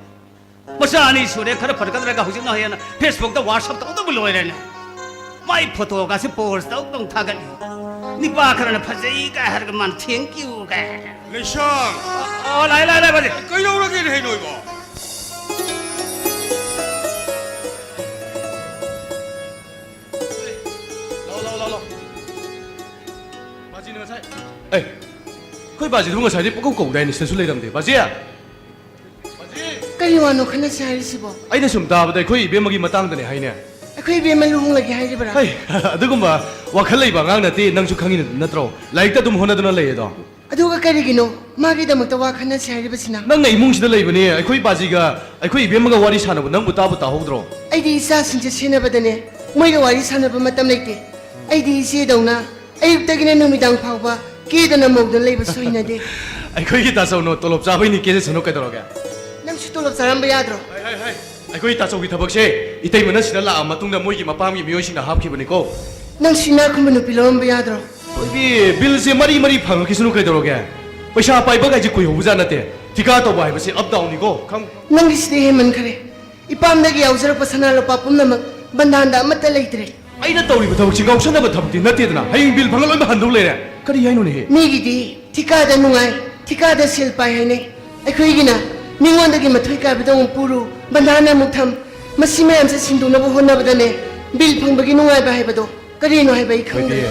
ꯃꯆꯥ ꯑꯅꯤ ꯁꯨꯔꯦ, ꯈꯔ ꯐꯔꯛꯀꯗ꯭ꯔꯒ ꯍꯧꯖꯤꯛꯅ ꯍꯦꯟꯅ Facebook ꯇ WhatsApp ꯇꯧꯗꯕ ꯂꯣꯏꯔꯦꯅꯦ꯫ ꯃꯥꯏ photo ꯒꯁꯤ pose ꯇꯧ ꯇꯧ ꯊꯥꯒꯠꯂꯤ꯫ ꯅꯤꯄꯥ ꯈꯔꯅ ꯐꯖꯩ ꯀꯥꯏ ꯍꯥꯏꯔꯒ ꯃꯥꯅ thank you ꯀꯥꯏ ꯍꯥꯏꯔꯒ꯫ ꯂꯩꯁꯥꯡ! ꯑꯣ, ꯂꯥꯛꯑꯦ, ꯂꯥꯛꯑꯦ, ꯂꯥꯛꯑꯦ, ꯕꯥꯖꯤ꯫ ꯀꯩꯗꯧꯔꯒꯦꯅꯦ ꯍꯩ ꯅꯣꯏꯕꯣ? ꯂꯥꯎ, ꯂꯥꯎ, ꯂꯥꯎ, ꯂꯥꯎ꯫ ꯕꯥꯖꯤꯅ ꯉꯁꯥꯏ, ꯑꯦ, ꯑꯩꯈꯣꯏ ꯕꯥꯖꯤꯗꯨ ꯉꯁꯥꯏꯗꯤ ꯄꯨꯀꯧ ꯀꯧꯗꯥꯏꯅꯦ, ꯁꯤꯗꯁꯨ ꯂꯩꯔꯝꯗꯦ꯫ ꯕꯥꯖꯤ! ꯕꯥꯖꯤ! ꯀꯔꯤ ꯋꯥꯅꯣ ꯈꯟꯅꯁꯤ ꯍꯥꯏꯔꯤꯁꯤꯕꯣ? ꯑꯩꯅ ꯁꯨꯝ ꯇꯥꯕꯗ ꯑꯩꯈꯣꯏ ꯏꯕꯦꯝꯃꯒꯤ ꯃꯇꯥꯡꯗꯅꯦ ꯍꯥꯏꯅꯦ꯫ ꯑꯩꯈꯣꯏ ꯏꯕꯦꯝꯃ ꯂꯨꯍꯣꯡꯂꯒꯦ ꯍꯥꯏꯔꯤꯕ꯭ꯔꯥ? ꯍꯩ, ꯑꯗꯨꯒꯨꯝꯕ ꯋꯥꯈꯜ ꯂꯩꯕ ꯑꯉꯥꯡ ꯅꯠꯇꯦ, ꯅꯪꯁꯨ ꯈꯪꯉꯤ ꯅꯠꯇ꯭ꯔꯣ? ꯂꯥꯏꯔꯤꯛꯇ ꯑꯗꯨꯝ ꯍꯣꯠꯅꯗꯨꯅ ꯂꯩꯌꯦꯗꯣ꯫ ꯑꯗꯨꯒ ꯀꯔꯤꯒꯤꯅꯣ ꯃꯥꯒꯤꯗꯃꯛꯇ ꯋꯥ ꯈꯟꯅꯁꯤ ꯍꯥꯏꯔꯤꯕꯁꯤꯅ? ꯅꯪꯅ ꯏꯃꯨꯡꯁꯤꯗ ꯂꯩꯕꯅꯦ, ꯑꯩꯈꯣꯏ ꯕꯥꯖꯤꯒ ꯑꯩꯈꯣꯏ ꯏꯕꯦꯝꯃꯒ ꯋꯥꯔꯤ ꯁꯥꯟꯅꯕ ꯅꯪꯕꯨ ꯇꯥꯕꯨ ꯇꯥꯍꯧꯗ꯭ꯔꯣ? ꯑꯩꯗꯤ ꯏꯆꯥꯁꯤꯡꯁꯦ ꯁꯦꯟꯅꯕꯗꯅꯦ, ꯃꯣꯏꯒ ꯋꯥꯔꯤ ꯁꯥꯟꯅꯕ ꯃꯇꯝ ꯂꯩꯇꯦ꯫ ꯑꯩꯗꯤ ꯏꯆꯦꯗꯧꯅ ꯑꯌꯨꯛꯇꯒꯤꯅ ꯅꯨꯃꯤꯗꯥꯡ ꯐꯥꯎꯕ ꯀꯦꯗꯅ ꯃꯧꯗꯅ ꯂꯩꯕꯁꯨ ꯍꯩꯅꯗꯦ꯫ ꯑꯩꯈꯣꯏꯒꯤ ꯇꯥꯆꯧꯅꯣ, ꯇꯣꯂꯣꯞ ꯆꯥꯕꯩꯅꯤ ꯀꯦꯖꯁꯅꯨ ꯀꯩꯗꯧꯔꯒꯦ? ꯅꯪꯁꯨ ꯇꯣꯂꯣꯞ ꯆꯥꯔꯝꯕ ꯌꯥꯗ꯭ꯔꯣ? ꯍꯥꯏ, ꯍꯥꯏ, ꯍꯥꯏ꯫ ꯑꯩꯈꯣꯏ ꯇꯥꯆꯧꯒꯤ ꯊꯕꯛꯁꯦ ꯏꯇꯩꯃꯅ ꯁꯤꯗ ꯂꯥꯛꯑ ꯃꯇꯨꯡꯗ ꯃꯣꯏꯒꯤ ꯃꯄꯥꯝꯒꯤ ꯃꯤꯑꯣꯏꯁꯤꯡꯅ ꯍꯥꯞꯈꯤꯕꯅꯤꯀꯣ꯫ ꯅꯪꯁꯨ ꯏꯅꯥꯛ ꯈꯨꯟꯕ ꯅꯨꯄꯤ ꯂꯧꯔꯝꯕ ꯌꯥꯗ꯭ꯔꯣ? ꯑꯩꯈꯣꯏꯒꯤ ꯕꯤꯜꯁꯦ ꯃꯔꯤ ꯃꯔꯤ ꯐꯪꯉꯛꯈꯤꯁꯅꯨ ꯀꯩꯗꯧꯔꯒꯦ? ꯄꯩꯁꯥ ꯄꯥꯏꯕ ꯀꯥꯏꯁꯦ ꯀꯨꯏꯍꯧꯕꯖꯥꯠ ꯅꯠꯇꯦ꯫ ꯊꯤꯀꯥ ꯇꯧꯕ ꯍꯥꯏꯕꯁꯦ up down ꯅꯤꯀꯣ, ꯈꯪ-, ꯅꯪꯒꯤꯁꯤꯗꯤ ꯍꯦꯟꯃꯟꯈꯔꯦ꯫ ꯏꯄꯥꯝꯗꯒꯤ ꯌꯥꯎꯖꯔꯛꯄ ꯁꯅꯥ ꯂꯨꯄꯥ ꯄꯨꯝꯅꯃꯛ ꯕꯟꯙꯥꯟꯗ ꯑꯃꯠꯇ ꯂꯩꯇ꯭ꯔꯦ꯫ ꯑꯩꯅ ꯇꯧꯔꯤꯕ ꯊꯕꯛꯁꯤ ꯉꯥꯎꯁꯟꯅꯕ ꯊꯕꯛꯇꯤ ꯅꯠꯇꯦꯗꯅ꯫ ꯍꯌꯦꯡ ꯕꯤꯜ ꯐꯪꯉ ꯂꯣꯏꯅꯃꯛ ꯍꯟꯗꯧ ꯂꯩꯔꯦ꯫ ꯀꯔꯤ ꯍꯥꯏꯅꯣꯅꯦꯍꯦ? ꯃꯤꯒꯤꯗꯤ ꯊꯤꯀꯥꯗ ꯅꯨꯡꯉꯥꯏ, ꯊꯤꯀꯥꯗ ꯁꯦꯜ ꯄꯥꯏ ꯍꯥꯏꯅꯩ꯫ ꯑꯩꯈꯣꯏꯒꯤꯅ ꯃꯤꯉꯣꯟꯗꯒꯤ ꯃꯊꯣꯏ ꯀꯥꯏꯕꯗ ꯑꯃꯨꯛ ꯄꯨꯔꯨ, ꯕꯟꯙꯥꯟ ꯑꯃꯨꯛ ꯊꯝ꯫ ꯃꯁꯤ ꯃꯌꯥꯝꯁꯦ ꯁꯤꯟꯗꯣꯛꯅꯕ ꯍꯣꯠꯅꯕꯗꯅꯦ, ꯕꯤꯜ ꯐꯪꯕꯒꯤ ꯅꯨꯡꯉꯥꯏꯕ ꯍꯥꯏꯕꯗꯣ ꯀꯔꯤꯅꯣ ꯍꯥꯏꯕ ꯑꯩ ꯈꯪꯗ꯭ꯔꯦ꯫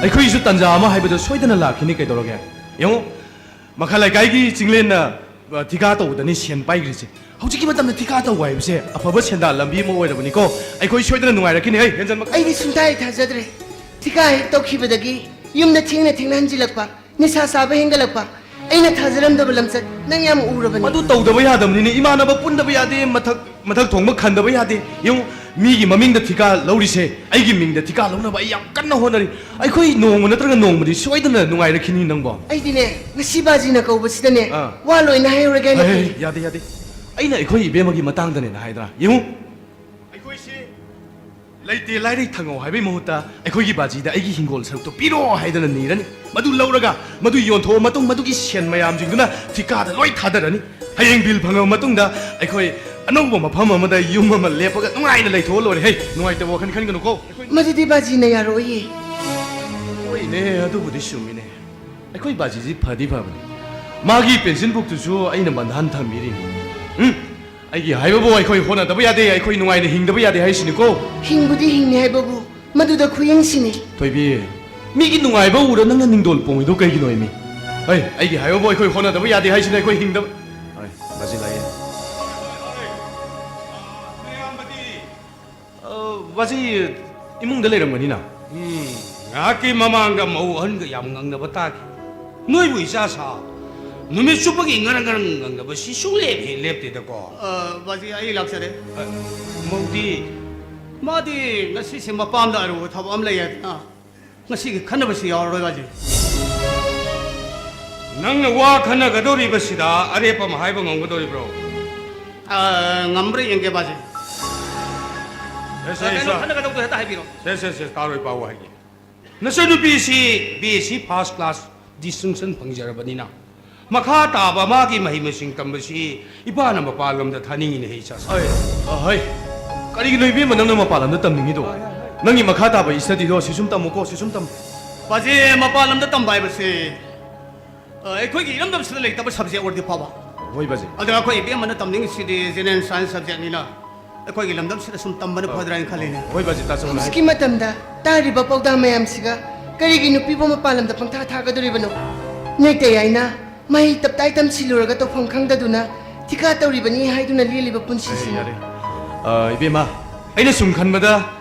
ꯑꯩꯈꯣꯏꯒꯤꯁꯨ ꯇꯥꯟꯖꯥ ꯑꯃ ꯍꯥꯏꯕꯗꯣ ꯁꯣꯏꯗꯅ ꯂꯥꯛꯈꯤꯅꯤ꯫ ꯀꯩꯗꯧꯔꯒꯦ? ꯌꯦꯡꯉꯨ, ꯃꯈꯥ ꯂꯩꯀꯥꯏꯒꯤ ꯆꯤꯡꯂꯦꯟꯅ, ꯑ, ꯊꯤꯀꯥ ꯇꯧꯕꯗꯅꯤ ꯁꯦꯟ ꯄꯥꯏꯈ꯭ꯔꯤꯁꯦ꯫ ꯍꯧꯖꯤꯛꯀꯤ ꯃꯇꯝꯗ ꯊꯤꯀꯥ ꯇꯧꯕ ꯍꯥꯏꯕꯁꯦ ꯑꯐꯕ ꯁꯦꯟꯗꯥꯟ ꯂꯝꯕꯤ ꯑꯃ ꯑꯣꯏꯔꯕꯅꯤꯀꯣ꯫ ꯑꯩꯈꯣꯏ ꯁꯣꯏꯗꯅ ꯅꯨꯡꯉꯥꯏꯔꯛꯈꯤꯅꯤ꯫ ꯍꯩ, ꯍꯦꯟꯖꯟꯕ ꯑꯩꯗꯤ ꯁꯨꯡꯊꯥ ꯍꯦꯛ ꯊꯥꯖꯗ꯭ꯔꯦ꯫ ꯊꯤꯀꯥ ꯍꯦꯛ ꯇꯧꯈꯤꯕꯗꯒꯤ ꯌꯨꯝꯗ ꯊꯦꯡꯅ ꯊꯦꯡꯅ ꯍꯟꯖꯤꯜꯂꯛꯄ, ꯅꯤꯁꯥ ꯆꯥꯕ ꯍꯦꯟꯒꯠꯂꯛꯄ, ꯑꯩꯅ ꯊꯥꯖꯔꯝꯗꯕ ꯂꯝꯆꯠ ꯅꯪ ꯌꯥꯝ ꯎꯔꯕꯅꯤ꯫ ꯃꯗꯨ ꯇꯧꯗꯕ ꯌꯥꯗꯕꯅꯤꯅꯦ꯫ ꯏꯃꯥꯟꯅꯕ ꯄꯨꯟꯗꯕ ꯌꯥꯗꯦ, ꯃꯊꯛ, ꯃꯊꯛ ꯊꯣꯡꯕ ꯈꯟꯗꯕ ꯌꯥꯗꯦ꯫ ꯌꯦꯡꯉꯨ, ꯃꯤꯒꯤ ꯃꯃꯤꯡꯗ ꯊꯤꯀꯥ ꯂꯧꯔꯤꯁꯦ, ꯑꯩꯒꯤ ꯃꯤꯡꯗ ꯊꯤꯀꯥ ꯂꯧꯅꯕ ꯑꯩ ꯌꯥꯝ ꯀꯟꯅ ꯍꯣꯠꯅꯔꯤ꯫ ꯑꯩꯈꯣꯏ ꯅꯣꯡꯃ ꯅꯠꯇ꯭ꯔꯒ ꯅꯣꯡꯃꯗꯤ ꯁꯣꯏꯗꯅ ꯅꯨꯡꯉꯥꯏꯔꯛꯈꯤꯅꯤ ꯅꯪꯕꯣ꯫ ꯑꯩꯗꯤꯅꯦ, ꯉꯁꯤ ꯕꯥꯖꯤꯅ ꯀꯧꯕꯁꯤꯗꯅꯦ, ꯑꯥ꯫ ꯋꯥ ꯂꯣꯏꯅ ꯍꯥꯏꯍꯧꯔꯒꯦꯅ ꯍꯩ, ꯍꯩ, ꯈꯜꯂꯤ꯫ ꯌꯥꯗꯦ, ꯌꯥꯗꯦ꯫ ꯑꯩꯅ ꯑꯩꯈꯣꯏ ꯏꯕꯦꯝꯃꯒꯤ ꯃꯇꯥꯡꯗꯅꯦꯅ ꯍꯥꯏꯗ꯭ꯔꯥ? ꯌꯦꯡꯉꯨ꯫ ꯑꯩꯈꯣꯏꯁꯦ ꯂꯩꯇꯦ ꯂꯥꯏꯔꯩ ꯊꯪꯉꯧ ꯍꯥꯏꯕꯒꯤ ꯃꯍꯨꯠꯇ ꯑꯩꯈꯣꯏꯒꯤ ꯕꯥꯖꯤꯗ ꯑꯩꯒꯤ ꯍꯤꯡꯒꯣꯜ ꯁꯔꯨꯛꯇꯣ ꯄꯤꯔꯣ ꯍꯥꯏꯗꯅ ꯅꯤꯔꯅꯤ꯫ ꯃꯗꯨ ꯂꯧꯔꯒ, ꯃꯗꯨ ꯌꯣꯟꯊꯣꯛꯑ ꯃꯇꯨꯡ ꯃꯗꯨꯒꯤ ꯁꯦꯟ ꯃꯌꯥꯝꯁꯤꯡꯗꯨꯅ ꯊꯤꯀꯥꯗ ꯂꯣꯏ ꯊꯥꯗꯔꯅꯤ꯫ ꯍꯌꯦꯡ ꯕꯤꯜ ꯐꯪꯉꯕ ꯃꯇꯨꯡꯗ ꯑꯩꯈꯣꯏ ꯑꯅꯧꯕ ꯃꯐꯝ ꯑꯃꯗ ꯌꯨꯝ ꯑꯃ ꯂꯦꯞꯄꯒ ꯅꯨꯡꯉꯥꯏꯅ ꯂꯩꯊꯣꯛꯑ ꯂꯣꯏꯔꯦ꯫ ꯍꯩ, ꯅꯨꯡꯉꯥꯏꯇꯕ ꯋꯥꯈꯜ ꯈꯟꯒꯅꯨꯀꯣ꯫ ꯃꯗꯨꯗꯤ ꯕꯥꯖꯤꯅ ꯌꯥꯔꯣꯏꯌꯦ꯫ ꯍꯣꯏꯅꯦ, ꯑꯗꯨꯕꯨꯗꯤ ꯆꯨꯝꯃꯤꯅꯦ꯫ ꯑꯩꯈꯣꯏ ꯕꯥꯖꯤꯁꯤ ꯐꯗꯤ ꯐꯕꯅꯤ꯫ ꯃꯥꯒꯤ ꯄꯦꯟꯁꯤꯟ ꯕꯨꯛꯇꯨꯁꯨ ꯑꯩꯅ ꯕꯟꯙꯥꯟ ꯊꯝꯕꯤꯔꯤꯅꯤ꯫ ꯎꯝ? ꯑꯩꯒꯤ ꯍꯥꯏꯕꯕꯨ ꯑꯩꯈꯣꯏ ꯍꯣꯠꯅꯗꯕ ꯌꯥꯗꯦ, ꯑꯩꯈꯣꯏ ꯅꯨꯡꯉꯥꯏꯅ ꯍꯤꯡꯗꯕ ꯌꯥꯗꯦ ꯍꯥꯏꯁꯤꯅꯤꯀꯣ꯫ ꯍꯤꯡꯕꯨꯗꯤ ꯍꯤꯡꯉꯤ ꯍꯥꯏꯕꯕꯨ ꯃꯗꯨꯗ ꯈꯨꯌꯦꯡꯁꯤꯅꯤ꯫ ꯊꯣꯏꯕꯤ, ꯃꯤꯒꯤ ꯅꯨꯡꯉꯥꯏꯕ ꯎꯔ ꯅꯪꯅ ꯅꯤꯡꯗꯣꯜ ꯄꯣꯡꯉꯤꯗꯣ ꯀꯩꯒꯤꯅꯣ ꯏꯃꯤ? ꯍꯩ, ꯑꯩꯒꯤ ꯍꯥꯏꯕꯕꯨ ꯑꯩꯈꯣꯏ ꯍꯣꯠꯅꯗꯕ ꯌꯥꯗꯦ ꯍꯥꯏꯁꯤꯅꯤ, ꯑꯩꯈꯣꯏ ꯍꯤꯡꯗꯕ꯫ ꯍꯣꯏ, ꯕꯥꯖꯤ ꯂꯥꯛꯑꯦ꯫ ꯑ, ꯕꯥꯖꯤ ꯏꯃꯨꯡꯗ ꯂꯩꯔꯝꯒꯅꯤꯅ꯫ ꯎꯝ, ꯉꯥꯏꯍꯥꯛꯀꯤ ꯃꯃꯥꯡꯗ ꯃꯧ ꯑꯍꯟꯒ ꯌꯥꯝ ꯉꯪꯅꯕ ꯇꯥꯈꯤ꯫ ꯅꯣꯏꯕꯨ ꯏꯆꯥ ꯁꯥ ꯅꯨꯃꯤꯠ ꯆꯨꯞꯄꯒꯤ ꯉꯔꯪ ꯉꯔꯪ ꯉꯪꯅꯕꯁꯤ ꯁꯨꯡꯂꯦꯞ ꯍꯦꯛ ꯂꯦꯞꯇꯦꯗꯀꯣ꯫ ꯑ, ꯕꯥꯖꯤ, ꯑꯩ ꯂꯥꯛꯆꯔꯦ꯫ ꯑ, ꯃꯧꯗꯤ? ꯃꯥꯗꯤ ꯉꯁꯤꯁꯦ ꯃꯄꯥꯝꯗ ꯑꯔꯨꯕ ꯊꯕꯛ ꯑꯃ ꯂꯩ ꯍꯥꯏꯗꯅ ꯉꯁꯤꯒꯤ ꯈꯟꯅꯕꯁꯤ ꯌꯥꯎꯔꯔꯣꯏ, ꯕꯥꯖꯤ꯫ ꯅꯪꯅ ꯋꯥ ꯈꯟꯅꯒꯗꯧꯔꯤꯕꯁꯤꯗ ꯑꯔꯦꯞꯄ ꯑꯃ ꯍꯥꯏꯕ ꯉꯝꯒꯗꯧꯔꯤꯕ꯭ꯔꯣ? ꯑ, ꯉꯝꯕ꯭ꯔꯥ ꯌꯦꯡꯒꯦ, ꯕꯥꯖꯤ꯫ ꯁꯦ, ꯁꯦ, ꯑ, ꯀꯩꯅꯣ ꯁꯦ꯫ ꯈꯟꯅꯒꯗꯧꯗꯣ ꯍꯦꯛꯇ ꯍꯥꯏꯕꯤꯔꯣ꯫ ꯁꯦ, ꯁꯦ, ꯁꯦ, ꯇꯥꯔꯣꯏ, ꯄꯥꯎ ꯍꯥꯏꯒꯦ꯫ ꯅꯆꯟꯅꯨꯄꯤꯁꯤ B S C first class distinction ꯐꯪꯖꯔꯕꯅꯤꯅ, ꯃꯈꯥ ꯇꯥꯕ ꯃꯥꯒꯤ ꯃꯍꯩ ꯃꯁꯤꯡ ꯇꯝꯕꯁꯤ ꯏꯄꯥꯅ ꯃꯄꯥꯟ ꯂꯝꯗ ꯊꯥꯅꯤꯡꯉꯤꯅꯦ, ꯍꯦ ꯏꯆꯥꯁꯥ꯫ ꯑꯩ, ꯑꯍꯩ, ꯀꯔꯤꯒꯤꯅꯣ ꯏꯕꯦꯝꯃ ꯅꯪꯅ ꯃꯄꯥꯟ ꯂꯝꯗ ꯇꯝꯅꯤꯡꯉꯤꯗꯣ? ꯅꯪꯒꯤ ꯃꯈꯥ ꯇꯥꯕ studyꯗꯣ ꯁꯤ ꯁꯨꯝ ꯇꯝꯃꯨꯀꯣ, ꯁꯤ ꯁꯨꯝ ꯇꯝꯃꯨ꯫ ꯕꯥꯖꯤ, ꯃꯄꯥꯟ ꯂꯝꯗ ꯇꯝꯕ ꯍꯥꯏꯕꯁꯦ, ꯑ, ꯑꯩꯈꯣꯏꯒꯤ ꯏꯔꯝꯗꯝꯁꯤꯗ ꯂꯩꯇꯕ subject ꯑꯣꯏꯔꯗꯤ ꯐꯕ꯫ ꯍꯣꯏ, ꯕꯥꯖꯤ꯫ ꯑꯗꯨꯒ ꯑꯩꯈꯣꯏ ꯏꯕꯦꯝꯃꯅ ꯇꯝꯅꯤꯡꯉꯤꯁꯤꯗꯤ general science subjectꯅꯤꯅ, ꯑꯩꯈꯣꯏꯒꯤ ꯂꯝꯗꯝꯁꯤꯗ ꯁꯨꯝ ꯇꯝꯕꯅ ꯐꯗ꯭ꯔꯥ ꯍꯥꯏꯅ ꯈꯜꯂꯤꯅꯦ꯫ ꯍꯣꯏ, ꯕꯥꯖꯤ, ꯇꯥꯆꯧꯅ ꯍꯥꯏ- ꯍꯧꯖꯤꯛꯀꯤ ꯃꯇꯝꯗ ꯇꯥꯔꯤꯕ ꯄꯥꯎꯗꯥ ꯃꯌꯥꯝꯁꯤꯒ ꯀꯔꯤꯒꯤ ꯅꯨꯄꯤꯕꯨ ꯃꯄꯥꯟ ꯂꯝꯗ ꯄꯪꯊꯥ ꯊꯥꯒꯗꯣꯔꯤꯕꯅꯣ? ꯅꯩꯇꯩ ꯍꯥꯏꯅ ꯃꯍꯩ ꯇꯞꯇꯥꯏ ꯇꯝꯁꯤꯜꯂꯨꯔꯒ ꯇꯧꯐꯝ ꯈꯪꯗꯗꯨꯅ ꯊꯤꯀꯥ ꯇꯧꯔꯤꯕꯅꯤ ꯍꯥꯏꯗꯨꯅ ꯂꯦꯜꯂꯤꯕ ꯄꯨꯟꯁꯤꯁꯤꯅꯤ꯫ ꯌꯥꯔꯦ, ꯌꯥꯔꯦ꯫ ꯑ, ꯏꯕꯦꯝꯃ, ꯑꯩꯅ ꯁꯨꯝ ꯈꯟꯕꯗ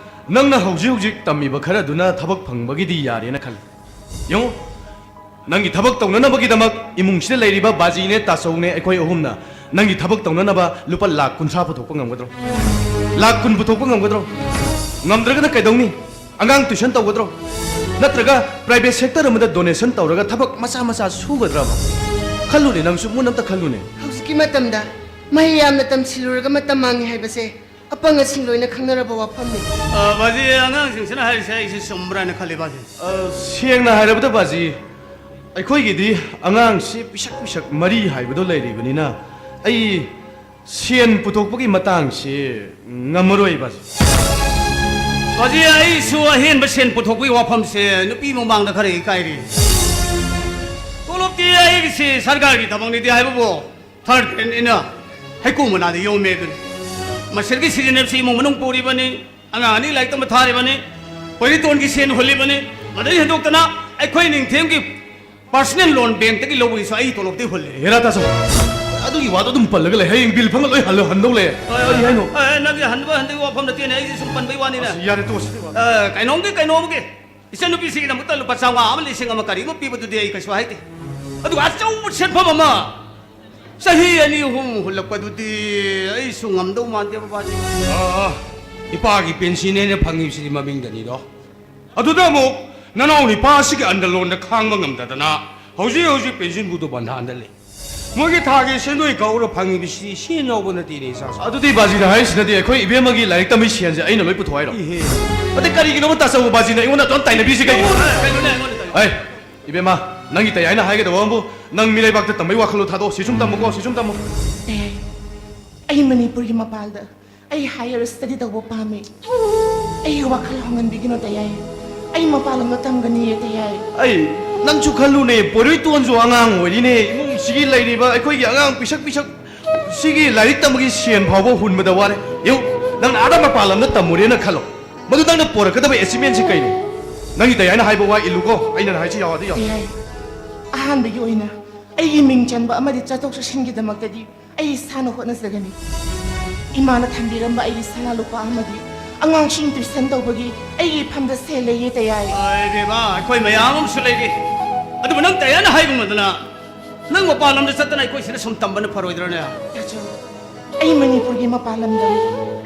ꯅꯪꯅ ꯍꯧꯖꯤꯛ ꯍꯧꯖꯤꯛ ꯇꯝꯃꯤꯕ ꯈꯔꯗꯨꯅ ꯊꯕꯛ ꯐꯪꯕꯒꯤꯗꯤ ꯌꯥꯔꯦꯅ ꯈꯜꯂꯤ꯫ ꯌꯦꯡꯉꯨ, ꯅꯪꯒꯤ ꯊꯕꯛ ꯇꯧꯅꯅꯕꯒꯤꯗꯃꯛ ꯏꯃꯨꯡꯁꯤꯗ ꯂꯩꯔꯤꯕ ꯕꯥꯖꯤꯅꯦ, ꯇꯥꯆꯧꯅꯦ, ꯑꯩꯈꯣꯏ ꯑꯍꯨꯝꯅ ꯅꯪꯒꯤ ꯊꯕꯛ ꯇꯧꯅꯅꯕ ꯂꯨꯄꯥ ꯂꯥꯈ ꯀꯨꯟꯊ꯭ꯔꯥ ꯄꯨꯊꯣꯛꯄ ꯉꯝꯒꯗ꯭ꯔꯣ? ꯂꯥꯈ ꯀꯨꯟ ꯄꯨꯊꯣꯛꯄ ꯉꯝꯒꯗ꯭ꯔꯣ? ꯉꯝꯗ꯭ꯔꯒꯅ ꯀꯩꯗꯧꯅꯤ? ꯑꯉꯥꯡ tuition ꯇꯧꯒꯗ꯭ꯔꯣ? ꯅꯠꯇ꯭ꯔꯒ private sector ꯑꯃꯗ donation ꯇꯧꯔꯒ ꯊꯕꯛ ꯃꯆꯥ ꯃꯆꯥ ꯁꯨꯒꯗ꯭ꯔꯕ? ꯈꯜꯂꯨꯅꯦ, ꯅꯪꯁꯨ ꯃꯨꯟꯅ ꯑꯝꯇ ꯈꯜꯂꯨꯅꯦ꯫ ꯍꯧꯖꯤꯛꯀꯤ ꯃꯇꯝꯗ ꯃꯍꯩ ꯌꯥꯝꯅ ꯇꯝꯁꯤꯜꯂꯨꯔꯒ ꯃꯇꯝ ꯃꯥꯡꯉꯤ ꯍꯥꯏꯕꯁꯦ ꯑꯄꯪꯁꯤꯡ ꯂꯣꯏꯅ ꯈꯪꯅꯔꯕ ꯋꯥꯐꯝꯅꯤ꯫ ꯑ, ꯕꯥꯖꯤ, ꯑꯉꯥꯡꯁꯤꯡꯁꯤꯅ ꯍꯥꯏꯔꯤꯁꯦ ꯑꯩꯁꯦ ꯆꯨꯝꯕ꯭ꯔꯥꯅ ꯈꯜꯂꯤ, ꯕꯥꯖꯤ꯫ ꯑ, ꯁꯦꯡꯅ ꯍꯥꯏꯔꯕꯗ, ꯕꯥꯖꯤ, ꯑꯩꯈꯣꯏꯒꯤꯗꯤ ꯑꯉꯥꯡꯁꯤ ꯄꯤꯁꯛ ꯄꯤꯁꯛ ꯃꯔꯤ ꯍꯥꯏꯕꯗꯣ ꯂꯩꯔꯤꯕꯅꯤꯅ, ꯑꯩ ꯁꯦꯟ ꯄꯨꯊꯣꯛꯄꯒꯤ ꯃꯇꯥꯡꯁꯤ ꯉꯝꯃꯔꯣꯏ, ꯕꯥꯖꯤ꯫ ꯕꯥꯖꯤ, ꯑꯩꯁꯨ ꯑꯍꯦꯟꯕ ꯁꯦꯟ ꯄꯨꯊꯣꯛꯄꯒꯤ ꯋꯥꯐꯝꯁꯦ ꯅꯨꯄꯤ ꯃꯃꯥꯡꯗ ꯈꯔ ꯏꯀꯥꯏꯔꯤ꯫ ꯇꯣꯂꯣꯞꯇꯤ ꯑꯩꯒꯤꯁꯤ ꯁꯔꯀꯥꯔꯒꯤ ꯊꯕꯛꯅꯤꯗꯤ ꯍꯥꯏꯕꯕꯨ, third grade ꯅꯤꯅ ꯍꯩꯀꯨ ꯃꯅꯥꯗ ꯌꯣꯝꯃꯦ ꯑꯗꯨꯅꯤ꯫ ꯃꯁꯤꯗꯒꯤ ꯁꯤꯖꯤꯟꯅꯕꯁꯤ ꯏꯃꯨꯡ ꯃꯅꯨꯡ ꯄꯨꯔꯤꯕꯅꯤ, ꯑꯉꯥꯡ ꯑꯅꯤ ꯂꯥꯏꯔꯤꯛ ꯇꯝꯕ ꯊꯥꯔꯤꯕꯅꯤ, ꯄꯣꯏꯔꯤꯇꯣꯟꯒꯤ ꯁꯦꯟ ꯍꯨꯜꯂꯤꯕꯅꯤ, ꯃꯗꯩ ꯍꯦꯟꯗꯣꯛꯇꯅ ꯑꯩꯈꯣꯏ ꯅꯤꯡꯊꯦꯝꯒꯤ personal loan bankꯇꯒꯤ ꯂꯧꯕꯒꯤꯁꯨ ꯑꯩ ꯇꯣꯂꯣꯞꯇꯤ ꯍꯨꯜꯂꯤ꯫ ꯍꯦꯔꯥ ꯇꯥꯆꯧ, ꯑꯗꯨꯒꯤ ꯋꯥꯗꯣ ꯑꯗꯨꯝ ꯄꯜꯂꯒ ꯂꯩ, ꯍꯌꯦꯡ bill ꯐꯪꯉ ꯂꯣꯏ ꯍꯜꯂ ꯍꯟꯗꯧ ꯂꯩ꯫ ꯑ, ꯀꯔꯤ ꯍꯥꯏꯅꯣ? ꯑ, ꯅꯪꯒꯤ ꯍꯟꯕ ꯍꯟꯗꯒꯤ ꯋꯥꯐꯝ ꯅꯠꯇꯦꯅꯦ, ꯑꯩꯒꯤ ꯁꯨꯝ ꯄꯟꯕꯩ ꯋꯥꯅꯤꯅꯦ꯫ ꯑꯁ, ꯌꯥꯔꯦ, ꯇꯣꯛꯑꯁꯤ꯫ ꯑ, ꯀꯩꯅꯣꯝꯒꯤ ꯀꯩꯅꯣꯝꯒꯤ ꯏꯆꯟꯅꯨꯄꯤꯁꯤꯒꯤꯗꯃꯛꯇ ꯂꯨꯄꯥ ꯆꯥꯝꯃꯉꯥ ꯑꯃ ꯂꯤꯁꯤꯡ ꯑꯃ ꯀꯔꯤꯒꯨꯝꯕ ꯄꯤꯕꯗꯨꯗꯤ ꯑꯩ ꯀꯩꯁꯨ ꯍꯥꯏꯗꯦ, ꯑꯗꯨꯒ ꯑꯆꯧꯕ ꯁꯦꯟꯐꯝ ꯑꯃ ꯆꯍꯤ ꯑꯅꯤ ꯑꯍꯨꯝ ꯍꯨꯜꯂꯛꯄꯗꯨꯗꯤ ꯑꯩꯁꯨ ꯉꯝꯗꯧ ꯃꯥꯟꯗꯦ, ꯕꯕꯥꯖꯤ꯫ ꯑꯥ, ꯏꯄꯥꯒꯤ ꯄꯦꯟꯁꯤꯟ ꯑꯩꯅ ꯐꯪꯉꯤꯕꯁꯤꯗꯤ ꯃꯃꯤꯡꯗꯅꯤꯗꯣ꯫ ꯑꯗꯨꯗ ꯑꯃꯨꯛ ꯅꯅꯥꯎ ꯅꯤꯄꯥ ꯑꯁꯤꯒꯤ ꯑꯟꯗꯂꯣꯟꯗ ꯈꯥꯡꯕ ꯉꯝꯗꯗꯅ ꯍꯧꯖꯤꯛ ꯍꯧꯖꯤꯛ ꯄꯦꯟꯁꯤꯟꯕꯨꯗꯣ ꯕꯟꯙꯥꯟꯗ ꯂꯩ꯫ ꯃꯣꯏꯒꯤ ꯊꯥꯒꯤ ꯁꯦꯟꯗꯣꯏ ꯀꯛꯎꯔ ꯐꯪꯉꯤꯕꯁꯤ ꯁꯦꯟ ꯌꯥꯎꯕ ꯅꯠꯇꯦꯅꯦ, ꯏꯆꯥꯁꯨ꯫ ꯑꯗꯨꯗꯤ ꯕꯥꯖꯤꯅ ꯍꯥꯏꯔꯤꯁꯤꯅꯗꯤ ꯑꯩꯈꯣꯏ ꯏꯕꯦꯝꯃꯒꯤ ꯂꯥꯏꯔꯤꯛ ꯇꯝꯕꯩ ꯁꯦꯟꯁꯦ ꯑꯩꯅ ꯂꯣꯏ ꯄꯨꯊꯣꯛ ꯍꯥꯏꯔꯣ? ꯏꯍꯦ꯫ ꯑꯗꯩ ꯀꯔꯤꯒꯤꯅꯣꯕ ꯇꯥꯆꯧꯕ ꯕꯥꯖꯤꯅ ꯑꯩꯉꯣꯟꯗ ꯑꯗꯨꯝ ꯇꯥꯏꯅꯕꯤꯁꯤ ꯀꯩꯒꯤꯅꯣ? ꯑꯩꯉꯣꯟꯗ, ꯑꯩꯉꯣꯟꯗ, ꯑꯩꯉꯣꯟꯗ ꯇꯥꯏꯅꯕꯤ꯫ ꯑꯩ, ꯏꯕꯦꯝꯃ, ꯅꯪꯒꯤ ꯇꯌꯥꯏꯅ ꯍꯥꯏꯒꯗꯕ ꯑꯃꯕꯨ ꯅꯪ ꯃꯤꯔꯩꯕꯥꯛꯇ ꯇꯝꯕꯩ ꯋꯥꯈꯜꯂꯣ ꯊꯥꯗꯣꯛꯑꯣ, ꯁꯤ ꯁꯨꯝ ꯇꯝꯃꯨꯀꯣ, ꯁꯤ ꯁꯨꯝ ꯇꯝꯃꯨ꯫ ꯑꯦ, ꯑꯩ ꯃꯅꯤꯄꯨꯔꯒꯤ ꯃꯄꯥꯜꯗ ꯑꯩ higher study ꯇꯧꯕ ꯄꯥꯝꯃꯤ꯫ ꯑꯩꯒꯤ ꯋꯥꯈꯜ ꯍꯣꯡꯍꯟꯕꯤꯒꯅꯨ ꯇꯌꯥꯏ꯫ ꯑꯩ ꯃꯄꯥꯟ ꯂꯝꯗ ꯇꯝꯒꯅꯤꯌꯦ ꯇꯌꯥꯏ꯫ ꯑꯩ, ꯅꯪꯁꯨ ꯈꯜꯂꯨꯅꯦ, ꯄꯣꯏꯔꯣꯏꯇꯣꯟꯁꯨ ꯑꯉꯥꯡ ꯑꯣꯏꯔꯤꯅꯦ, ꯏꯃꯨꯡꯁꯤꯒꯤ ꯂꯩꯔꯤꯕ ꯑꯩꯈꯣꯏꯒꯤ ꯑꯉꯥꯡ ꯄꯤꯁꯛ ꯄꯤꯁꯛ ꯁꯤꯒꯤ ꯂꯥꯏꯔꯤꯛ ꯇꯝꯕꯒꯤ ꯁꯦꯟ ꯐꯥꯎꯕ ꯍꯨꯟꯕꯗ ꯋꯥꯔꯦ꯫ ꯌꯦꯡꯉꯨ, ꯅꯪꯅ ꯑꯥꯗ ꯃꯄꯥꯟ ꯂꯝꯗ ꯇꯝꯃꯨꯔꯦꯅ ꯈꯜꯂꯣ, ꯃꯗꯨ ꯅꯪꯅ ꯄꯣꯔꯛꯀꯗꯕ ꯑꯦꯆꯤꯞꯃꯦꯟꯁꯤ ꯀꯩꯅꯣ? ꯅꯪꯒꯤ ꯇꯌꯥꯏꯅ ꯍꯥꯏꯕ ꯋꯥ ꯏꯜꯂꯨꯀꯣ, ꯑꯩꯅ ꯍꯥꯏꯁꯤ ꯌꯥꯎꯔꯗꯤ ꯌꯥꯎ꯫ ꯇꯌꯥꯏ, ꯑꯍꯥꯟꯕꯒꯤ ꯑꯣꯏꯅ ꯑꯩꯒꯤ ꯃꯤꯡ ꯆꯟꯕ ꯑꯃꯗꯤ ꯆꯠꯊꯣꯛ ꯆꯠꯁꯤꯟꯒꯤꯗꯃꯛꯇꯗꯤ ꯑꯩ ꯏꯁꯥꯅ ꯍꯣꯠꯅꯖꯒꯅꯤ꯫ ꯏꯃꯥꯅ ꯊꯝꯕꯤꯔꯝꯕ ꯑꯩꯒꯤ ꯁꯅꯥ ꯂꯨꯄꯥ ꯑꯃꯗꯤ ꯑꯉꯥꯡꯁꯤꯡ ꯇ꯭ꯌꯨꯁꯟ ꯇꯧꯕꯒꯤ ꯑꯩꯒꯤ ꯏꯐꯝꯗ ꯁꯦꯜ ꯂꯩꯌꯦ ꯇꯌꯥꯏ꯫ ꯑꯩ ꯕꯦꯝꯃ, ꯑꯩꯈꯣꯏ ꯃꯌꯥꯝ ꯑꯃꯁꯨ ꯂꯩꯔꯤ꯫ ꯑꯗꯨꯕꯨ ꯅꯪ ꯇꯌꯥꯏꯅ ꯍꯥꯏꯕ ꯉꯝꯗꯅ ꯅꯪ ꯃꯄꯥꯟ ꯂꯝꯗ ꯆꯠꯇꯅ ꯑꯩꯈꯣꯏ ꯁꯤꯗ ꯁꯨꯝ ꯇꯝꯕꯅ ꯐꯔꯣꯏꯗ꯭ꯔꯅꯦ? ꯇꯥꯆꯧ, ꯑꯩ ꯃꯅꯤꯄꯨꯔꯒꯤ ꯃꯄꯥꯟ ꯂꯝꯗ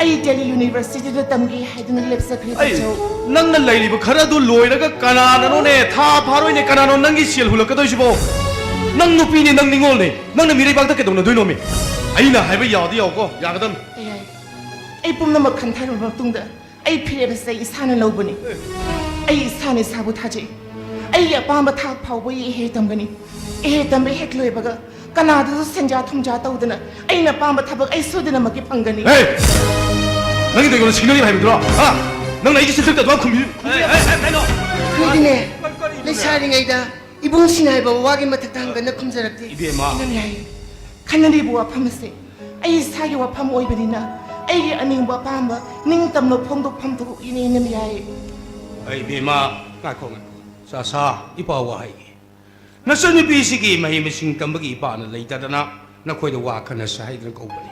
ꯑꯩ ꯗꯦꯜꯂꯤ ꯌꯨꯅꯤꯚꯔꯁꯤꯇꯤꯗ ꯇꯝꯒꯦ ꯍꯥꯏꯗꯨꯅ ꯂꯦꯞꯆꯈ꯭ꯔꯦ ꯑꯩ, ꯇꯥꯆꯧ꯫ ꯅꯪꯅ ꯂꯩꯔꯤꯕ ꯈꯔ ꯑꯗꯨ ꯂꯣꯏꯔꯒ ꯀꯅꯥꯅꯅꯣꯅꯦ, ꯊꯥ ꯐꯥꯔꯣꯏꯅꯦ, ꯀꯅꯥꯅꯣ ꯅꯪꯒꯤ ꯁꯦꯜ ꯍꯨꯜꯂꯛꯀꯗꯣꯏꯁꯤꯕꯣ? ꯅꯪ ꯅꯨꯄꯤꯅꯦ, ꯅꯪ ꯅꯤꯉꯣꯜꯅꯦ, ꯅꯪꯅ ꯃꯤꯔꯩꯕꯥꯛꯇ ꯀꯩꯗꯧꯅꯗꯣꯏꯅꯣꯃꯤ? ꯑꯩꯅ ꯍꯥꯏꯕ ꯌꯥꯎꯗꯤ ꯌꯥꯎꯀꯣ, ꯌꯥꯒꯗꯝ꯫ ꯇꯌꯥꯏ, ꯑꯩ ꯄꯨꯝꯅꯃꯛ ꯈꯟꯊꯔꯕ ꯃꯇꯨꯡꯗ ꯑꯩ ꯐꯤꯔꯦꯞ ꯑꯁꯤ ꯑꯩ ꯏꯁꯥꯅ ꯂꯧꯕꯅꯤ꯫ ꯑꯩ ꯏꯁꯥꯅ ꯏꯁꯥꯕꯨ ꯊꯥꯖꯩ꯫ ꯑꯩꯒꯤ ꯑꯄꯥꯝꯕ ꯊꯥꯛ ꯐꯥꯎꯕ ꯑꯩ ꯏꯍꯦ ꯇꯝꯒꯅꯤ꯫ ꯏꯍꯦ ꯇꯝꯕ ꯍꯦꯛ ꯂꯣꯏꯕꯒ ꯀꯅꯥꯗꯁꯨ ꯁꯦꯟꯖꯥ ꯊꯨꯝꯖꯥ ꯇꯧꯗꯅ ꯑꯩꯅ ꯑꯄꯥꯝꯕ ꯊꯕꯛ ꯑꯩ ꯁꯣꯏꯗꯅꯃꯛꯀꯤ ꯐꯪꯒꯅꯤ꯫ ꯍꯦ! ꯅꯪꯒꯤ ꯀꯩꯅꯣ ꯁꯤꯡꯅꯔꯤ ꯍꯥꯏꯕꯗꯨꯔꯣ? ꯍꯥ? ꯅꯪꯅ ꯑꯩꯒꯤ ꯁꯤꯟꯊꯛꯇ ꯑꯗꯨꯃꯥꯏ ꯈꯨꯝꯕꯤ? ꯑꯦ, ꯑꯦ, ꯑꯦ, ꯀꯩꯅꯣ? ꯈꯪꯗꯦꯅꯦ, ꯂꯩꯁꯥꯔꯤꯉꯩꯗ ꯏꯕꯨꯡꯁꯤꯡ ꯍꯥꯏꯕ ꯋꯥꯒꯤ ꯃꯊꯛꯇ ꯍꯪꯒꯠꯅ ꯈꯨꯝꯖꯔꯛꯇꯦ꯫ ꯏꯕꯦꯝꯃ꯫ ꯏꯅꯝ ꯌꯥꯏ, ꯈꯟꯅꯔꯤꯕ ꯋꯥꯐꯝ ꯑꯁꯤ ꯑꯩ ꯏꯁꯥꯒꯤ ꯋꯥꯐꯝ ꯑꯣꯏꯕꯅꯤꯅ ꯑꯩꯒꯤ ꯑꯅꯤꯡꯕ ꯑꯄꯥꯝꯕ ꯅꯤꯡꯇꯝꯅ ꯐꯣꯡꯗꯣꯛꯐꯝ ꯊꯣꯛꯏꯅꯦ ꯏꯅꯝ ꯌꯥꯏ꯫ ꯑꯩ ꯕꯦꯝꯃ, ꯉꯥꯏꯈꯣ, ꯉꯥꯏꯈꯣ꯫ ꯆꯥꯁꯥ, ꯏꯄꯥ ꯋꯥ ꯍꯥꯏꯒꯦ꯫ ꯅꯆꯟꯅꯨꯄꯤꯁꯤꯒꯤ ꯃꯍꯩ ꯃꯁꯤꯡ ꯇꯝꯕꯒꯤ ꯏꯄꯥꯅ ꯂꯩꯇꯗꯅ ꯅꯈꯣꯏꯗ ꯋꯥ ꯈꯟꯅꯁꯤ ꯍꯥꯏꯗꯨꯅ ꯀꯧꯕꯅꯤ꯫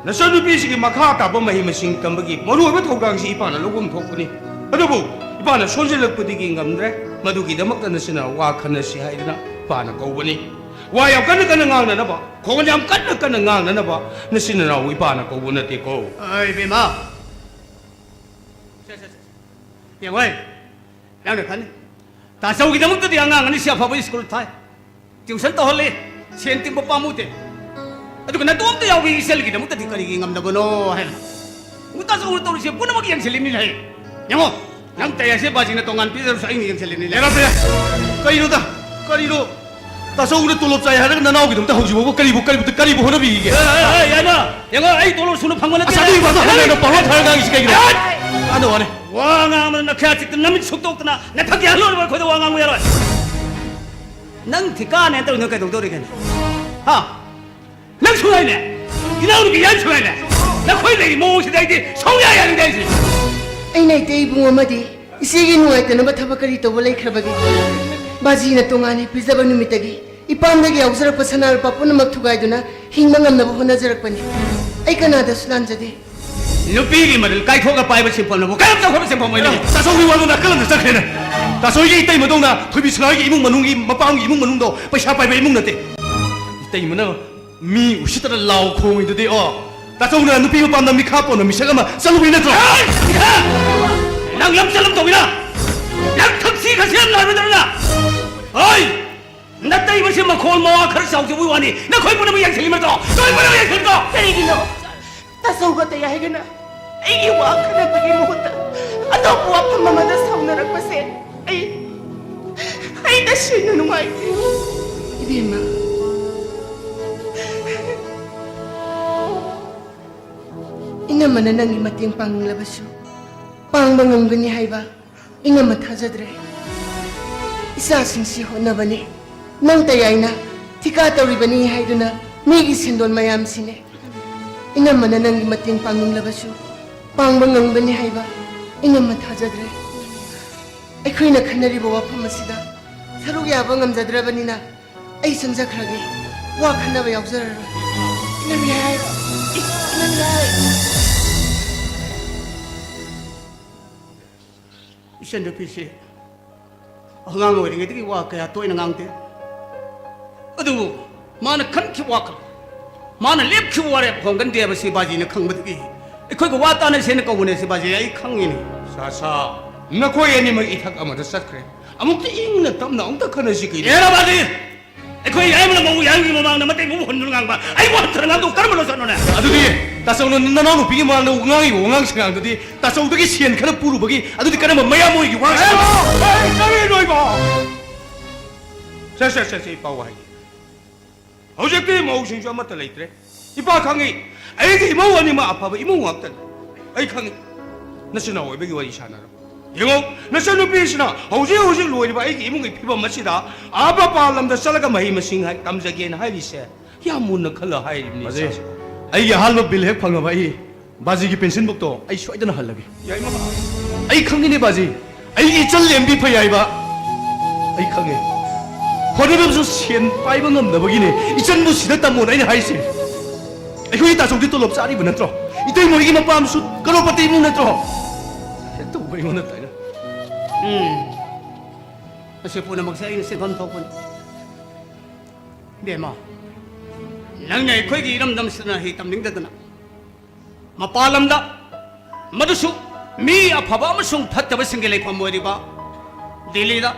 ꯅꯆꯟꯅꯨꯄꯤꯁꯤꯒꯤ ꯃꯈꯥ ꯇꯥꯕ ꯃꯍꯩ ꯃꯁꯤꯡ ꯇꯝꯕꯒꯤ ꯃꯔꯨꯑꯣꯏꯕ ꯊꯧꯗꯥꯡꯁꯤ ꯏꯄꯥꯅ ꯂꯧꯐꯝ ꯊꯣꯛꯄꯅꯤ꯫ ꯑꯗꯨꯕꯨ ꯏꯄꯥꯅ ꯁꯣꯟꯖꯜꯂꯛꯄꯗꯒꯤ ꯉꯝꯗ꯭ꯔꯦ꯫ ꯃꯗꯨꯒꯤꯗꯃꯛꯇ ꯅꯆꯤꯟ ꯅꯅꯥꯎ ꯋꯥ ꯈꯟꯅꯁꯤ ꯍꯥꯏꯗꯨꯅ ꯏꯄꯥꯅ ꯀꯧꯕꯅꯤ꯫ ꯋꯥ ꯌꯥꯝ ꯀꯟꯅ ꯀꯟꯅ ꯉꯥꯡꯅꯅꯕ, ꯈꯣꯟ ꯌꯥꯝ ꯀꯟꯅ ꯀꯟꯅ ꯉꯥꯡꯅꯅꯕ ꯅꯆꯤꯟ ꯅꯅꯥꯎ ꯏꯄꯥꯅ ꯀꯧꯕ ꯅꯠꯇꯦꯀꯣ꯫ ꯑꯩ ꯕꯦꯝꯃ꯫ ꯁꯦ, ꯁꯦ, ꯁꯦ, ꯁꯦ꯫ ꯌꯦꯡꯉꯣꯏ, ꯅꯪꯅ ꯈꯜꯂꯤ, ꯇꯥꯆꯧꯒꯤꯗꯃꯛꯇꯗꯤ ꯑꯉꯥꯡ ꯑꯅꯤꯁꯤ ꯑꯐꯕ ꯁ꯭ꯀꯨꯜ ꯊꯥꯏ, ꯇ꯭ꯌꯨꯁꯟ ꯇꯧꯍꯜꯂꯤ, ꯁꯦꯟ ꯇꯤꯡꯕ ꯄꯥꯝꯃꯨꯗꯦ꯫ ꯑꯗꯨꯒ ꯅꯇꯣꯝꯇ ꯌꯥꯎꯕꯤ ꯏꯆꯜꯒꯤꯗꯃꯛꯇꯗꯤ ꯀꯔꯤꯒꯤ ꯉꯝꯗꯕꯅꯣ ꯍꯥꯏꯅ꯫ ꯎ, ꯇꯥꯆꯧꯅ ꯇꯧꯔꯤꯁꯦ ꯄꯨꯝꯅꯃꯛ ꯌꯦꯡꯁꯤꯜꯂꯤꯕꯅꯤꯅꯦ꯫ ꯌꯦꯡꯉꯣ, ꯅꯪ ꯇꯌꯥꯏꯁꯦ ꯕꯥꯖꯤꯅ ꯇꯣꯉꯥꯟ ꯄꯤꯖꯔꯁꯨ ꯑꯩꯅ ꯌꯦꯡꯁꯤꯜꯂꯤꯕꯅꯤꯅꯦ꯫ ꯌꯥꯔꯦ, ꯌꯥꯔꯦ꯫ ꯀꯩꯅꯣꯗ? ꯀꯔꯤꯅꯣ? ꯇꯥꯆꯧꯅ ꯇꯣꯂꯣꯞ ꯆꯥꯏ ꯍꯥꯏꯔꯒ ꯅꯅꯥꯎꯒꯤꯗꯃꯛꯇ ꯍꯧꯖꯤꯛ ꯐꯥꯎꯕ ꯀꯔꯤꯕꯨ, ꯀꯔꯤꯕꯨ, ꯀꯔꯤꯕꯨ ꯍꯣꯠꯅꯕꯤꯔꯤꯒꯦ? ꯑꯦ, ꯑꯦ, ꯑꯦ, ꯌꯥꯏꯃ, ꯌꯦꯡꯉꯣ, ꯑꯩ ꯇꯣꯂꯣꯞ ꯁꯨꯅ ꯐꯪꯕ ꯅꯠꯇꯦ꯫ ꯑꯁ, ꯑꯗꯨꯒꯤ ꯋꯥꯗꯣ ꯍꯟꯅ ꯍꯟꯅ ꯄꯥꯎꯔꯧ ꯊꯥꯔꯒ ꯉꯥꯡꯉꯤꯁꯤ ꯀꯩꯒꯤꯅꯣ? ꯑꯦ! ꯀꯥꯟꯅ ꯋꯥꯅꯤ꯫ ꯋꯥ ꯉꯥꯡꯕꯗ ꯅꯈꯌꯥ ꯆꯤꯛꯇꯅ ꯅꯃꯤꯠ ꯁꯨꯛꯇꯣꯛꯇꯅ ꯅꯊꯛ ꯌꯥꯜꯂꯣꯏꯔꯕ ꯑꯩꯈꯣꯏꯗ ꯋꯥ ꯉꯥꯡꯕ ꯌꯥꯔꯣꯏ꯫ ꯅꯪ ꯊꯤꯀꯥꯅꯦꯅ ꯇꯧꯔꯤꯗꯣ ꯀꯩꯗꯧꯗꯧꯔꯤꯒꯦꯅꯦ? ꯍꯥ? ꯅꯪ ꯁꯨ ꯍꯥꯏꯅꯦ? ꯏꯅꯥꯎꯅꯨꯄꯤ ꯌꯥꯟ ꯁꯨ ꯍꯥꯏꯅꯦ? ꯅꯈꯣꯏ ꯂꯩꯔꯤ ꯃꯑꯣꯡꯁꯤꯗ ꯑꯩꯗꯤ ꯁꯨꯡꯌꯥ ꯌꯥꯅꯤꯡꯗꯦ ꯑꯩꯁꯦ꯫ ꯑꯩꯅ ꯏꯇꯩ ꯏꯕꯨꯡ ꯑꯃꯗꯤ ꯏꯆꯦꯒꯤ ꯅꯨꯡꯉꯥꯏꯇꯅꯕ ꯊꯕꯛ ꯀꯔꯤ ꯇꯧꯕ ꯂꯩꯈ꯭ꯔꯕꯒꯦ? ꯕꯥꯖꯤꯅ ꯇꯣꯉꯥꯟꯅ ꯄꯤꯖꯕ ꯅꯨꯃꯤꯠꯇꯒꯤ ꯏꯄꯥꯝꯗꯒꯤ ꯌꯥꯎꯖꯔꯛꯄ ꯁꯅꯥ ꯂꯨꯄꯥ ꯄꯨꯝꯅꯃꯛ ꯊꯨꯒꯥꯏꯗꯨꯅ ꯍꯤꯡꯕ ꯉꯝꯅꯕ ꯍꯣꯠꯅꯖꯔꯛꯄꯅꯤ꯫ ꯑꯩ ꯀꯅꯥꯗꯁꯨ ꯂꯥꯟꯖꯗꯦ꯫ ꯅꯨꯄꯤꯒꯤ ꯃꯔꯤꯜ ꯀꯥꯏꯊꯣꯛꯑꯒ ꯄꯥꯏꯕ ꯁꯤꯟꯐꯝꯅꯕꯨ ꯀꯔꯝ ꯆꯥꯎꯈꯠꯄ ꯁꯤꯟꯐꯝ ꯑꯣꯏꯅꯤ? ꯇꯥꯆꯧꯒꯤ ꯋꯥꯗꯣ ꯅꯥꯀꯜ ꯑꯃꯗ ꯆꯠꯈ꯭ꯔꯦꯅꯦ꯫ ꯇꯥꯆꯧꯒꯤ ꯏꯇꯩꯃꯗꯧꯅ ꯊꯣꯏꯕꯤ ꯁꯅꯥꯒꯤ ꯏꯃꯨꯡ ꯃꯅꯨꯡꯒꯤ, ꯃꯄꯥꯝꯒꯤ ꯏꯃꯨꯡ ꯃꯅꯨꯡꯗꯣ ꯄꯩꯁꯥ ꯄꯥꯏꯕ ꯏꯃꯨꯡ ꯅꯠꯇꯦ꯫ ꯏꯇꯩꯃꯅ ꯃꯤ ꯎꯁꯤꯠꯇꯅ ꯂꯥꯎ ꯈꯣꯡꯉꯤꯗꯨꯗꯤ, ꯑꯣ꯫ ꯇꯥꯆꯧꯅ ꯅꯨꯄꯤ ꯃꯄꯥꯝꯗ ꯃꯤꯈꯥ ꯄꯣꯟꯕ ꯃꯤꯁꯛ ꯑꯃ ꯆꯠꯂꯨꯕꯩ ꯅꯠꯇ꯭ꯔꯣ? ꯍꯩ! ꯅꯪ ꯂꯝ ꯆꯠꯂꯝ ꯇꯧꯕꯤꯔ? ꯅꯪ ꯊꯛꯁꯤ ꯈꯥꯁꯤ ꯌꯥꯝ ꯂꯥꯏꯕꯗꯧꯅ? ꯍꯣꯏ! ꯅꯇꯩꯃꯁꯦ ꯃꯈꯣꯜ ꯃꯋꯥ ꯈꯔ ꯆꯥꯎꯖꯕꯒꯤ ꯋꯥꯅꯤ, ꯅꯈꯣꯏ ꯄꯨꯝꯅꯃꯛ ꯌꯦꯡꯁꯤꯜꯂꯤ ꯅꯠꯇ꯭ꯔꯣ? ꯅꯈꯣꯏ ꯄꯨꯝꯅꯃꯛ ꯌꯦꯡꯁꯤꯜꯂꯤ ꯅꯠꯇ꯭ꯔꯣ? ꯀꯔꯤꯒꯤꯅꯣ? ꯇꯥꯆꯧꯒ ꯇꯌꯥꯏꯒꯅ ꯑꯩꯒꯤ ꯋꯥ ꯈꯟꯅꯕꯒꯤ ꯃꯍꯨꯠꯇ ꯑꯇꯣꯞꯄ ꯋꯥꯐꯝ ꯑꯃꯗ ꯁꯥꯎꯅꯔꯛꯄꯁꯦ ꯑꯩ, ꯑꯩ ꯇꯁꯦꯡꯅ ꯅꯨꯡꯉꯥꯏꯇꯦ꯫ ꯏꯕꯦꯝꯃ, ꯏꯅꯝꯃꯅ ꯅꯪꯒꯤ ꯃꯇꯦꯡ ꯄꯥꯡꯅꯤꯡꯂꯕꯁꯨ ꯄꯥꯡꯕ ꯉꯝꯒꯅꯤ ꯍꯥꯏꯕ ꯏꯅꯝꯃ ꯊꯥꯖꯗ꯭ꯔꯦ꯫ ꯏꯆꯥꯁꯤꯡꯁꯤ ꯍꯣꯠꯅꯕꯅꯤ꯫ ꯅꯪ ꯇꯌꯥꯏꯅ ꯊꯤꯀꯥ ꯇꯧꯔꯤꯕꯅꯤ ꯍꯥꯏꯗꯨꯅ ꯃꯤꯒꯤ ꯁꯦꯟꯗꯣꯟ ꯃꯌꯥꯝꯁꯤꯅꯦ꯫ ꯏꯅꯝꯃꯅ ꯅꯪꯒꯤ ꯃꯇꯦꯡ ꯄꯥꯡꯅꯤꯡꯂꯕꯁꯨ ꯄꯥꯡꯕ ꯉꯝꯒꯅꯤ ꯍꯥꯏꯕ ꯏꯅꯝꯃ ꯊꯥꯖꯗ꯭ꯔꯦ꯫ ꯑꯩꯈꯣꯏꯅ ꯈꯟꯅꯔꯤꯕ ꯋꯥꯐꯝ ꯑꯁꯤꯗ ꯁꯔꯨꯛ ꯌꯥꯕ ꯉꯝꯖꯗ꯭ꯔꯕꯅꯤꯅ ꯑꯩ ꯆꯪꯖꯈ꯭ꯔꯒꯦ꯫ ꯋꯥ ꯈꯟꯅꯕ ꯌꯥꯎꯖꯔꯔꯣꯏ꯫ ꯏꯅꯝꯃ ꯌꯥꯏ꯫ ꯏꯅꯝꯃ ꯌꯥꯏ꯫ ꯏꯆꯟꯅꯨꯄꯤꯁꯤ ꯑꯉꯥꯡ ꯑꯣꯏꯔꯤꯉꯩꯗꯒꯤ ꯋꯥ ꯀꯌꯥ ꯇꯣꯏꯅ ꯉꯥꯡꯗꯦ, ꯑꯗꯨꯕꯨ ꯃꯥꯅ ꯈꯟꯈꯤꯕ ꯋꯥꯈꯜ, ꯃꯥꯅ ꯂꯦꯞꯈꯤꯕ ꯋꯥꯔꯦꯞ ꯍꯣꯡꯒꯟꯗꯦ ꯍꯥꯏꯕꯁꯤ ꯕꯥꯖꯤꯅ ꯈꯪꯕꯗꯒꯤ ꯑꯩꯈꯣꯏꯒ ꯋꯥ ꯇꯥꯅꯁꯦꯅ ꯀꯧꯕꯅꯦ ꯁꯤ ꯕꯥꯖꯤ, ꯑꯩ ꯈꯪꯉꯤꯅꯦ꯫ ꯁꯥ ꯁꯥ, ꯅꯈꯣꯏ ꯑꯅꯤꯃꯛ ꯏꯊꯛ ꯑꯃꯗ ꯆꯠꯈ꯭ꯔꯦ꯫ ꯑꯃꯨꯛꯇ ꯏꯪꯅ ꯇꯞꯅ ꯑꯃꯨꯛꯇ ꯈꯟꯅꯁꯤ ꯀꯩꯅꯣ? ꯑꯦꯔꯥ ꯕꯥꯖꯤ! ꯑꯩꯈꯣꯏ ꯌꯥꯏꯃꯅ ꯃꯧ ꯌꯥꯏꯃꯒꯤ ꯃꯃꯥꯡꯗ ꯃꯇꯩ ꯃꯧꯕꯨ ꯍꯨꯟꯗꯨꯅ ꯉꯥꯡꯕ, ꯑꯩꯕꯨ ꯍꯟꯊꯅ ꯉꯥꯡꯗꯧ ꯀꯔꯝꯕ ꯂꯣꯆꯠꯅꯣꯅꯦ? ꯑꯗꯨꯗꯤ ꯇꯥꯆꯧꯅ ꯅꯅꯥꯎꯅꯨꯄꯤꯒꯤ ꯃꯃꯥꯡꯗ ꯉꯥꯡꯉꯤꯕ ꯋꯥꯉꯥꯡ ꯁꯉꯥꯡꯗꯨꯗꯤ ꯇꯥꯆꯧꯗꯒꯤ ꯁꯦꯟ ꯈꯔ ꯄꯨꯔꯨꯕꯒꯤ, ꯑꯗꯨꯗꯤ ꯀꯔꯝꯕ ꯃꯌꯥꯝꯕ ꯑꯣꯏꯒꯤ ꯋꯥꯉꯥꯡ ꯁꯉꯥꯡ? ꯑꯦ, ꯑꯩ ꯆꯠꯂꯣꯏꯕ! ꯁꯦ ꯁꯦ ꯁꯦ ꯁꯦ, ꯏꯄꯥ ꯋꯥꯍꯩ꯫ ꯍꯧꯖꯤꯛꯇꯤ ꯃꯧꯁꯤꯡꯁꯨ ꯑꯃꯠꯇ ꯂꯩꯇ꯭ꯔꯦ꯫ ꯏꯄꯥ ꯈꯪꯉꯤ, ꯑꯩꯒꯤ ꯏꯃꯧ ꯑꯅꯤꯃꯛ ꯑꯐꯕ ꯏꯃꯨꯡ ꯉꯥꯛꯇꯅꯤ꯫ ꯑꯩ ꯈꯪꯉꯤ, ꯅꯆꯤꯟ ꯅꯅꯥꯎ ꯑꯣꯏꯕꯒꯤ ꯋꯥꯔꯤ ꯁꯥꯟꯅꯔꯣ꯫ ꯌꯦꯡꯉꯣ, ꯅꯆꯟꯅꯨꯄꯤꯁꯤꯅ ꯍꯧꯖꯤꯛ ꯍꯧꯖꯤꯛ ꯂꯣꯏꯔꯤꯕ ꯑꯩꯒꯤ ꯏꯃꯨꯡꯒꯤ ꯐꯤꯕꯝ ꯑꯁꯤꯗ ꯑꯥ ꯃꯄꯥꯟ ꯂꯝꯗ ꯆꯠꯂꯒ ꯃꯍꯩ ꯃꯁꯤꯡ ꯍꯥꯏ-, ꯇꯝꯖꯒꯦꯅ ꯍꯥꯏꯔꯤꯁꯦ ꯌꯥꯝ ꯃꯨꯟꯅ ꯈꯜꯂ ꯍꯥꯏꯔꯤꯕꯅꯤ, ꯕꯥꯖꯤ, ꯏꯆꯥꯁꯦ꯫ ꯑꯩꯒꯤ ꯑꯍꯥꯟꯕ ꯕꯤꯜ ꯍꯦꯛ ꯐꯪꯉꯕ, ꯑꯩ ꯕꯥꯖꯤꯒꯤ ꯄꯦꯟꯁꯤꯟ ꯕꯨꯛꯇꯣ ꯑꯩ ꯁꯣꯏꯗꯅ ꯍꯜꯂꯒꯦ꯫ ꯌꯥꯏꯃ꯫ ꯑꯩ ꯈꯪꯉꯤꯅꯦ ꯕꯥꯖꯤ, ꯑꯩꯒꯤ ꯏꯆꯜ ꯂꯦꯝꯕꯤ ꯐꯩ ꯍꯥꯏꯕ ꯑꯩ ꯈꯪꯉꯦ꯫ ꯍꯣꯠꯅꯕꯁꯨ ꯁꯦꯟ ꯄꯥꯏꯕ ꯉꯝꯗꯕꯒꯤꯅꯦ ꯏꯆꯟꯕꯨ ꯁꯤꯗ ꯇꯝꯃꯣꯅ ꯑꯩꯅ ꯍꯥꯏꯁꯦ꯫ ꯑꯩꯈꯣꯏꯒꯤ ꯇꯥꯆꯧꯗꯤ ꯇꯣꯂꯣꯞ ꯆꯥꯔꯤꯕ ꯅꯠꯇ꯭ꯔꯣ? ꯏꯇꯩꯃ ꯍꯣꯏꯒꯤ ꯃꯄꯥꯝꯁꯨ ꯀꯔꯣꯔꯄꯇꯤ ꯏꯃꯨꯡ ꯅꯠꯇ꯭ꯔꯣ? ꯍꯦꯛꯇ ꯑꯩꯉꯣꯟꯗ ꯇꯥꯏꯅ꯫ ꯎꯝ꯫ ꯃꯁꯤ ꯄꯨꯝꯅꯃꯛꯁꯦ ꯑꯩꯅ ꯁꯤꯟꯐꯝ ꯊꯣꯛꯄꯅꯤ꯫ ꯏꯕꯦꯝꯃ, ꯅꯪꯅ ꯑꯩꯈꯣꯏꯒꯤ ꯏꯔꯝꯗꯝꯁꯤꯗ ꯍꯩ ꯇꯝꯅꯤꯡꯗꯗꯅ ꯃꯄꯥꯟ ꯂꯝꯗ, ꯃꯗꯨꯁꯨ ꯃꯤ ꯑꯐꯕ ꯑꯃꯁꯨꯡ ꯐꯠꯇꯕꯁꯤꯡꯒꯤ ꯂꯩꯐꯝ ꯑꯣꯏꯔꯤꯕ ꯗꯤꯜꯂꯤꯗ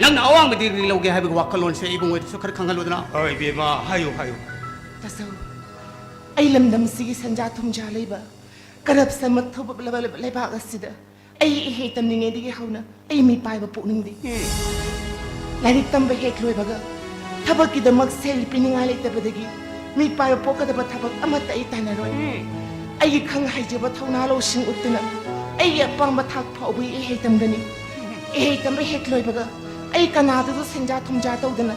ꯅꯪꯅ ꯑꯋꯥꯡꯕ ꯗꯤꯒ꯭ꯔꯤ ꯂꯧꯒꯦ ꯍꯥꯏꯕꯒꯤ ꯋꯥꯈꯜꯂꯣꯟꯁꯦ ꯏꯕꯨꯡꯉꯣꯏꯗꯁꯨ ꯈꯔ ꯈꯪꯍꯜꯂꯨꯗꯅ꯫ ꯍꯣꯏ, ꯏꯕꯦꯝꯃ, ꯍꯥꯏꯌꯨ, ꯍꯥꯏꯌꯨ꯫ ꯇꯥꯆꯧ, ꯑꯩ ꯂꯝꯗꯝꯁꯤꯒꯤ ꯁꯦꯟꯖꯥ ꯊꯨꯝꯖꯥ ꯂꯩꯕ, ꯀꯔꯞꯁꯟ ꯃꯛ ꯊꯧꯕ ꯂꯩꯕꯥꯛ ꯑꯁꯤꯗ ꯑꯩ ꯏꯍꯩ ꯇꯝꯂꯤꯉꯩꯗꯒꯤ ꯍꯧꯅ ꯑꯩ ꯃꯤꯄꯥꯏꯕ ꯄꯣꯛꯅꯤꯡꯗꯦ꯫ ꯎꯝ꯫ ꯂꯥꯏꯔꯤꯛ ꯇꯝꯕ ꯍꯦꯛ ꯂꯣꯏꯕꯒ ꯊꯕꯛꯀꯤꯗꯃꯛ ꯁꯦꯜ ꯄꯤꯅꯤꯡꯉꯥꯏ ꯂꯩꯇꯕꯗꯒꯤ ꯃꯤꯄꯥꯏꯕ ꯄꯣꯛꯀꯗꯕ ꯊꯕꯛ ꯑꯃꯠꯇ ꯑꯩ ꯇꯥꯟꯅꯔꯣꯏ꯫ ꯎꯝ꯫ ꯑꯩꯒꯤ ꯈꯪ ꯍꯩꯖꯕ ꯊꯧꯅꯥ ꯂꯧꯁꯤꯡ ꯎꯠꯇꯨꯅ ꯑꯩꯒꯤ ꯑꯄꯥꯝꯕ ꯊꯥꯛ ꯐꯥꯎꯕ ꯏꯍꯩ ꯇꯝꯒꯅꯤ꯫ ꯏꯍꯩ ꯇꯝꯕ ꯍꯦꯛ ꯂꯣꯏꯕꯒ ꯑꯩ ꯀꯅꯥꯗꯁꯨ ꯁꯦꯟꯖꯥ ꯊꯨꯝꯖꯥ ꯇꯧꯗꯅ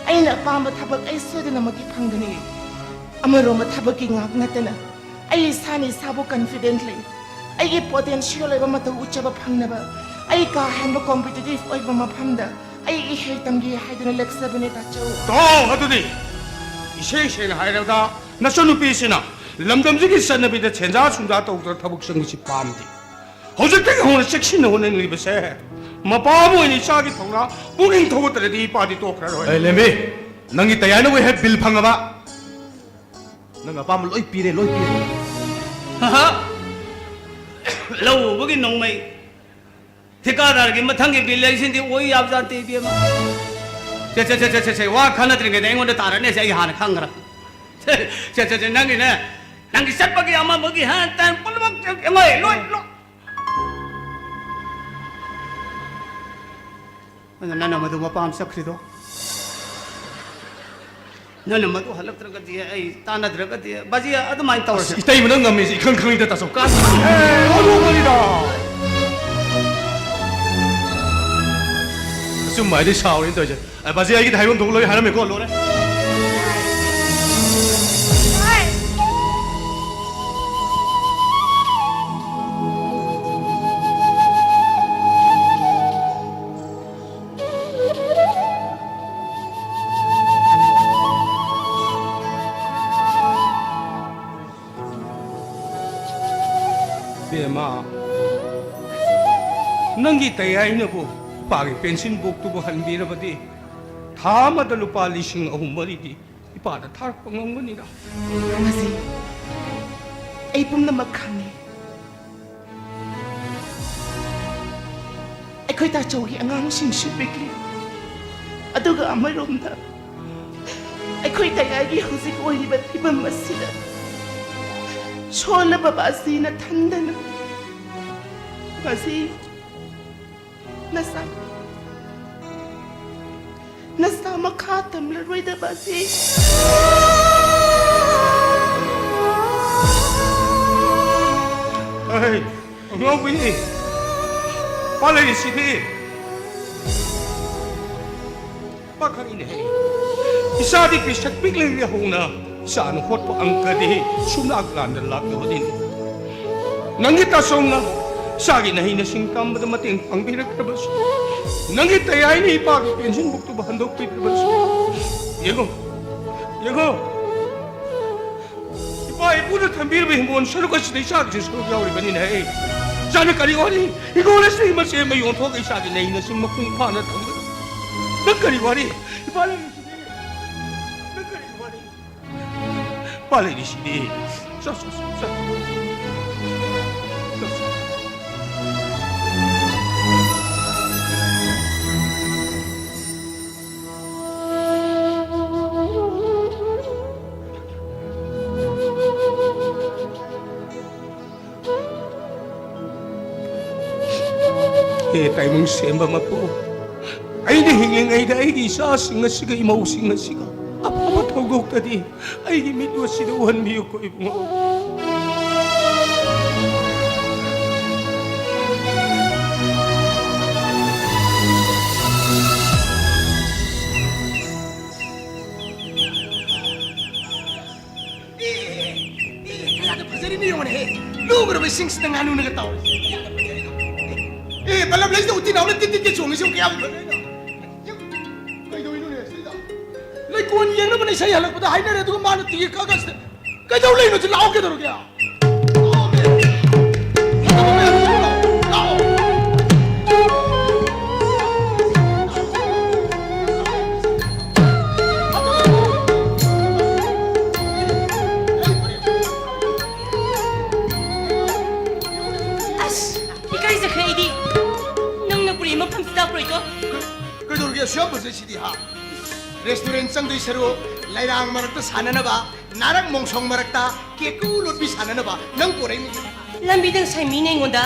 ꯑꯩꯅ ꯑꯄꯥꯝꯕ ꯊꯕꯛ ꯑꯩ ꯁꯣꯏꯗꯅꯃꯛꯀꯤ ꯐꯪꯒꯅꯤ꯫ ꯑꯃꯔꯣꯝꯗ ꯊꯕꯛꯀꯤ ꯉꯥꯛ ꯅꯠꯇꯅ ꯑꯩ ꯏꯁꯥꯅ ꯏꯁꯥꯕꯨ ꯀꯟꯐꯤꯗꯦꯟ ꯂꯩ꯫ ꯑꯩꯒꯤ ꯄꯣꯇꯦꯟꯁꯤꯌꯦꯜ ꯑꯣꯏꯕ ꯃꯇꯧ ꯎꯠꯆꯕ ꯐꯪꯅꯕ ꯑꯩ ꯀꯥ ꯍꯦꯟꯕ ꯀꯣꯝꯄꯤꯇꯤꯇꯤꯚ ꯑꯣꯏꯕ ꯃꯐꯝꯗ ꯑꯩ ꯏꯍꯩ ꯇꯝꯒꯦ ꯍꯥꯏꯗꯨꯅ ꯂꯦꯞꯆꯕꯅꯦ ꯇꯥꯆꯧ꯫ ꯇꯣ, ꯑꯗꯨꯗꯤ ꯏꯁꯦꯡ ꯁꯦꯡꯅ ꯍꯥꯏꯔꯕꯗ ꯅꯆꯟꯅꯨꯄꯤꯁꯤꯅ ꯂꯝꯗꯝꯁꯤꯒꯤ ꯆꯠꯅꯕꯤꯗ ꯁꯦꯟꯖꯥ ꯁꯨꯝꯖꯥ ꯇꯧꯗꯅ ꯊꯕꯛ ꯆꯪꯕꯁꯤ ꯄꯥꯝꯗꯦ꯫ ꯍꯧꯖꯤꯛꯇꯒꯤ ꯍꯧꯅ ꯆꯦꯛꯁꯤꯟꯅ ꯍꯣꯠꯅꯅꯤꯡꯂꯤꯕꯁꯦ ꯃꯄꯥ ꯑꯃ ꯑꯣꯏꯅ ꯏꯆꯥꯒꯤ ꯊꯧꯅꯥ ꯄꯨꯛꯅꯤꯡ ꯊꯧꯒꯠꯇ꯭ꯔꯗꯤ ꯏꯄꯥꯗꯤ ꯇꯣꯛꯈ꯭ꯔꯔꯣꯏ꯫ ꯑꯦ, ꯂꯦꯝꯕꯤ, ꯅꯪꯒꯤ ꯇꯌꯥꯏꯅ ꯑꯣꯏ ꯍꯦꯛ ꯕꯤꯜ ꯐꯪꯉꯕ? ꯅꯪ ꯑꯄꯥꯝꯕ ꯂꯣꯏ ꯄꯤꯔꯦ, ꯂꯣꯏ ꯄꯤꯔꯦ꯫ ꯍꯥ? ꯂꯧ ꯎꯕꯒꯤ ꯅꯣꯡꯃꯩ, ꯊꯤꯀꯥꯗꯥꯔꯒꯤ ꯃꯊꯪꯒꯤ ꯕꯤꯜ ꯍꯥꯏꯁꯤꯗꯤ ꯑꯣꯏ ꯌꯥꯕꯖꯥꯠ ꯅꯠꯇꯦ, ꯏꯕꯦꯝꯃ꯫ ꯁꯦ, ꯁꯦ, ꯁꯦ, ꯁꯦ, ꯁꯦ, ꯁꯦ, ꯋꯥ ꯈꯟꯅꯗ꯭ꯔꯤꯉꯩꯗ ꯑꯩꯉꯣꯟꯗ ꯇꯥꯔꯅꯦꯁꯦ, ꯑꯩ ꯍꯥꯟꯅ ꯈꯪꯈ꯭ꯔꯦ꯫ ꯁꯦ, ꯁꯦ, ꯁꯦ, ꯁꯦ, ꯅꯪꯒꯤꯅꯦ, ꯅꯪꯒꯤ ꯆꯠꯄꯒꯤ ꯑꯃ ꯑꯃꯒꯤ ꯍꯥ, ꯇꯥꯏꯝ ꯄꯨꯝꯅꯃꯛ ꯌꯦꯡꯉꯣ, ꯂꯣꯏ, ꯂꯣꯏ꯫ ꯑꯗꯨ ꯅꯪꯅ ꯃꯗꯨ ꯃꯄꯥꯝ ꯆꯠꯈ꯭ꯔꯤꯗꯣ? ꯅꯪꯅ ꯃꯗꯨ ꯍꯜꯂꯛꯇ꯭ꯔꯒꯗꯤ, ꯑꯩ ꯇꯥꯟꯅꯗ꯭ꯔꯒꯗꯤ, ꯕꯥꯖꯤ, ꯑꯗꯨꯃꯥꯏꯅ ꯇꯧꯔꯁꯤ꯫ ꯑꯁ, ꯏꯇꯩꯃ, ꯅꯪ ꯉꯝꯃꯤꯁꯦ ꯏꯈꯪ ꯈꯪꯉꯤꯗ, ꯇꯥꯆꯧ꯫ ꯀꯥꯟ-, ꯑꯦ, ꯑꯣꯟꯊꯣꯛꯄꯅꯤꯗ꯫ ꯑꯆꯨꯝꯕ ꯍꯥꯏꯗꯤ ꯁꯥꯎꯔꯤꯅ ꯇꯧꯔꯤꯁꯦ꯫ ꯑꯦ, ꯕꯥꯖꯤ, ꯑꯩꯒꯤꯗꯤ ꯍꯥꯏꯐꯝ ꯊꯣꯛꯄ ꯂꯣꯏ ꯍꯥꯏꯔꯝꯃꯦꯀꯣ, ꯂꯣꯏꯔꯦ꯫ ꯕꯦꯝꯃ, ꯅꯪꯒꯤ ꯇꯌꯥꯏꯅꯕꯨ ꯏꯄꯥꯒꯤ ꯄꯦꯟꯁꯤꯟ ꯕꯣꯛꯇꯨꯕꯨ ꯍꯟꯕꯤꯔꯕꯗꯤ, ꯊꯥ ꯑꯃꯗ ꯂꯨꯄꯥ ꯂꯤꯁꯤꯡ ꯑꯍꯨꯝ ꯃꯔꯤꯗꯤ ꯏꯄꯥꯗ ꯊꯥꯔꯛꯄ ꯉꯝꯒꯅꯤꯗ꯫ ꯃꯁꯤ ꯑꯩ ꯄꯨꯝꯅꯃꯛ ꯈꯪꯉꯤ꯫ ꯑꯩꯈꯣꯏ ꯇꯥꯆꯧꯒꯤ ꯑꯉꯥꯡꯁꯤꯡꯁꯨ ꯄꯤꯛꯂꯤ꯫ ꯑꯗꯨꯒ ꯑꯃꯔꯣꯝꯗ ꯑꯩꯈꯣꯏ ꯇꯌꯥꯏꯒꯤ ꯍꯧꯖꯤꯛ ꯑꯣꯏꯔꯤꯕ ꯐꯤꯕꯝ ꯑꯁꯤꯗ ꯁꯣꯜꯂꯕ ꯕꯥꯖꯤꯅ ꯊꯟꯗꯅ ꯕꯥꯖꯤ ꯅꯁꯥ, ꯅꯁꯥ ꯃꯈꯥ ꯇꯝꯂꯔꯣꯏꯗꯕ ꯑꯁꯤ꯫ ꯑꯩ ꯑꯉꯥꯎꯕꯤꯅꯤ꯫ ꯄꯥꯜꯂꯛꯏꯁꯤꯗꯤ꯫ ꯄꯥꯈꯪꯅꯤꯅꯦꯍꯦ꯫ ꯏꯆꯥꯗꯤ ꯄꯤꯁꯛ ꯄꯤꯛꯂꯤꯉꯩ ꯍꯧꯅ ꯏꯆꯥꯅ ꯍꯣꯠꯄ ꯑꯪꯀꯗꯤ ꯁꯨꯡꯂꯥꯛ ꯂꯥꯟꯗ ꯂꯥꯛꯇꯕꯅꯤꯅꯦ꯫ ꯅꯪꯒꯤ ꯇꯥꯆꯧꯅ ꯏꯆꯥꯒꯤ ꯅꯍꯩ ꯅꯁꯤꯡ ꯇꯝꯕꯗ ꯃꯇꯦꯡ ꯄꯥꯡꯕꯤꯔꯛꯇ꯭ꯔꯕꯁꯨ, ꯅꯪꯒꯤ ꯇꯌꯥꯏꯅ ꯏꯄꯥꯒꯤ ꯄꯦꯟꯁꯤꯟ ꯕꯨꯛꯇꯨꯕꯨ ꯍꯟꯗꯣꯛꯄꯤꯗ꯭ꯔꯕꯁꯨ, ꯌꯦꯡꯉꯣ, ꯌꯦꯡꯉꯣ, ꯏꯄꯥ ꯏꯄꯨꯅ ꯊꯝꯕꯤꯔꯕ ꯍꯤꯡꯒꯣꯜ ꯁꯔꯨꯛ ꯑꯁꯤꯗ ꯏꯆꯥꯒꯤꯁꯨ ꯁꯔꯨꯛ ꯌꯥꯎꯔꯤꯕꯅꯤꯅꯦ꯫ ꯑꯩ ꯏꯆꯥꯅ ꯀꯔꯤ ꯋꯥꯔꯤ? ꯍꯤꯡꯒꯣꯜ ꯑꯁꯤꯗꯒꯤ ꯃꯆꯦꯠ ꯑꯃ ꯌꯣꯟꯊꯣꯛꯑꯒ ꯏꯆꯥꯒꯤ ꯅꯍꯩ ꯅꯁꯤꯡ ꯃꯄꯨꯡ ꯐꯥꯅ ꯊꯝꯒꯅꯤ꯫ ꯅꯪ ꯀꯔꯤ ꯋꯥꯔꯤ? ꯏꯄꯥ ꯂꯩꯔꯤꯁꯤꯗꯤ꯫ ꯅꯪ ꯀꯔꯤ ꯋꯥꯔꯤ? ꯏꯄꯥ ꯂꯩꯔꯤꯁꯤꯗꯤ꯫ ꯆꯠ, ꯆꯠ, ꯆꯠ, ꯆꯠ꯫ ꯆꯠ, ꯆꯠ꯫ ꯍꯦ ꯇꯥꯏꯕꯪ ꯁꯦꯝꯕ ꯃꯄꯨ, ꯑꯩꯅ ꯍꯤꯡꯂꯤꯉꯩꯗ ꯑꯩꯒꯤ ꯏꯆꯥꯁꯤꯡ ꯑꯁꯤꯒ ꯏꯃꯧꯁꯤꯡ ꯑꯁꯤꯒ ꯑꯐꯕ ꯗꯤ ꯑꯩꯒꯤ ꯃꯤꯠ ꯑꯁꯤꯗ ꯎꯍꯟꯕꯤꯌꯨꯀꯣ ꯏꯕꯨꯡꯉꯣ꯫ ꯑꯦ, ꯑꯦ, ꯑꯦ, ꯀꯌꯥꯗ ꯐꯖꯔꯤꯅꯣ ꯌꯦꯡꯉꯨꯅꯦꯍꯦ꯫ ꯂꯨꯒ꯭ꯔꯕ ꯏꯁꯤꯡꯁꯤꯗ ꯉꯥꯅꯨꯅꯒ ꯇꯥꯎꯔꯤꯁꯦ꯫ ꯀꯌꯥꯗ ꯐꯖꯔꯤꯅꯣ? ꯑꯦ, ꯕꯂꯞ ꯂꯩꯁꯤꯗ ꯎꯇꯤ ꯅꯥꯎꯅ ꯇꯤꯠ ꯇꯤꯠꯀ ꯆꯣꯡꯉꯤꯁꯤꯕꯨ ꯀꯌꯥꯝ ꯐꯖꯔꯤꯅꯣ? ꯀꯩꯗꯧꯔꯤꯅꯣꯅꯦ ꯁꯤꯗ? ꯂꯩꯀꯣꯟ ꯌꯦꯡꯅꯕꯅ ꯏꯁꯩ ꯍꯜꯂꯛꯄꯗ ꯍꯥꯏꯅꯔꯦ, ꯑꯗꯨꯒ ꯃꯥꯅ ꯇꯤꯀꯦꯠ ꯀꯛꯑꯒ ꯁꯤꯗ ꯀꯩꯗꯧ ꯂꯩꯅꯣ? ꯁꯤ ꯂꯥꯛꯑꯣ, ꯀꯩꯗꯧꯔꯒꯦ? ꯂꯥꯛꯑꯣ꯫ ꯑꯁ, ꯏꯀꯥꯏꯖꯈ꯭ꯔꯦ ꯑꯩꯗꯤ꯫ ꯅꯪꯅ ꯄꯨꯔꯤ ꯃꯐꯝꯁꯤꯗ ꯄꯨꯔꯛꯏꯗꯣ꯫ ꯀꯩꯗꯧꯔꯒꯦ? ꯑꯁꯨꯛ ꯌꯥꯝ ꯐꯖꯩꯁꯤꯗꯤ, ꯍꯥ? ꯔꯦꯁꯇꯨꯔꯦꯟ ꯆꯪꯗꯣꯏ ꯁꯔꯨꯛ ꯂꯩꯔꯥꯡ ꯃꯔꯛꯇ ꯁꯥꯟꯅꯅꯕ, ꯅꯥꯔꯛ ꯃꯣꯡꯁꯣꯡ ꯃꯔꯛꯇ ꯀꯦꯀꯨ ꯂꯣꯠꯄꯤ ꯁꯥꯟꯅꯅꯕ ꯅꯪ ꯄꯨꯔꯛꯏꯅꯤ꯫ ꯂꯝꯕꯤꯗ ꯉꯁꯥꯏ ꯃꯤꯅ ꯑꯩꯉꯣꯟꯗ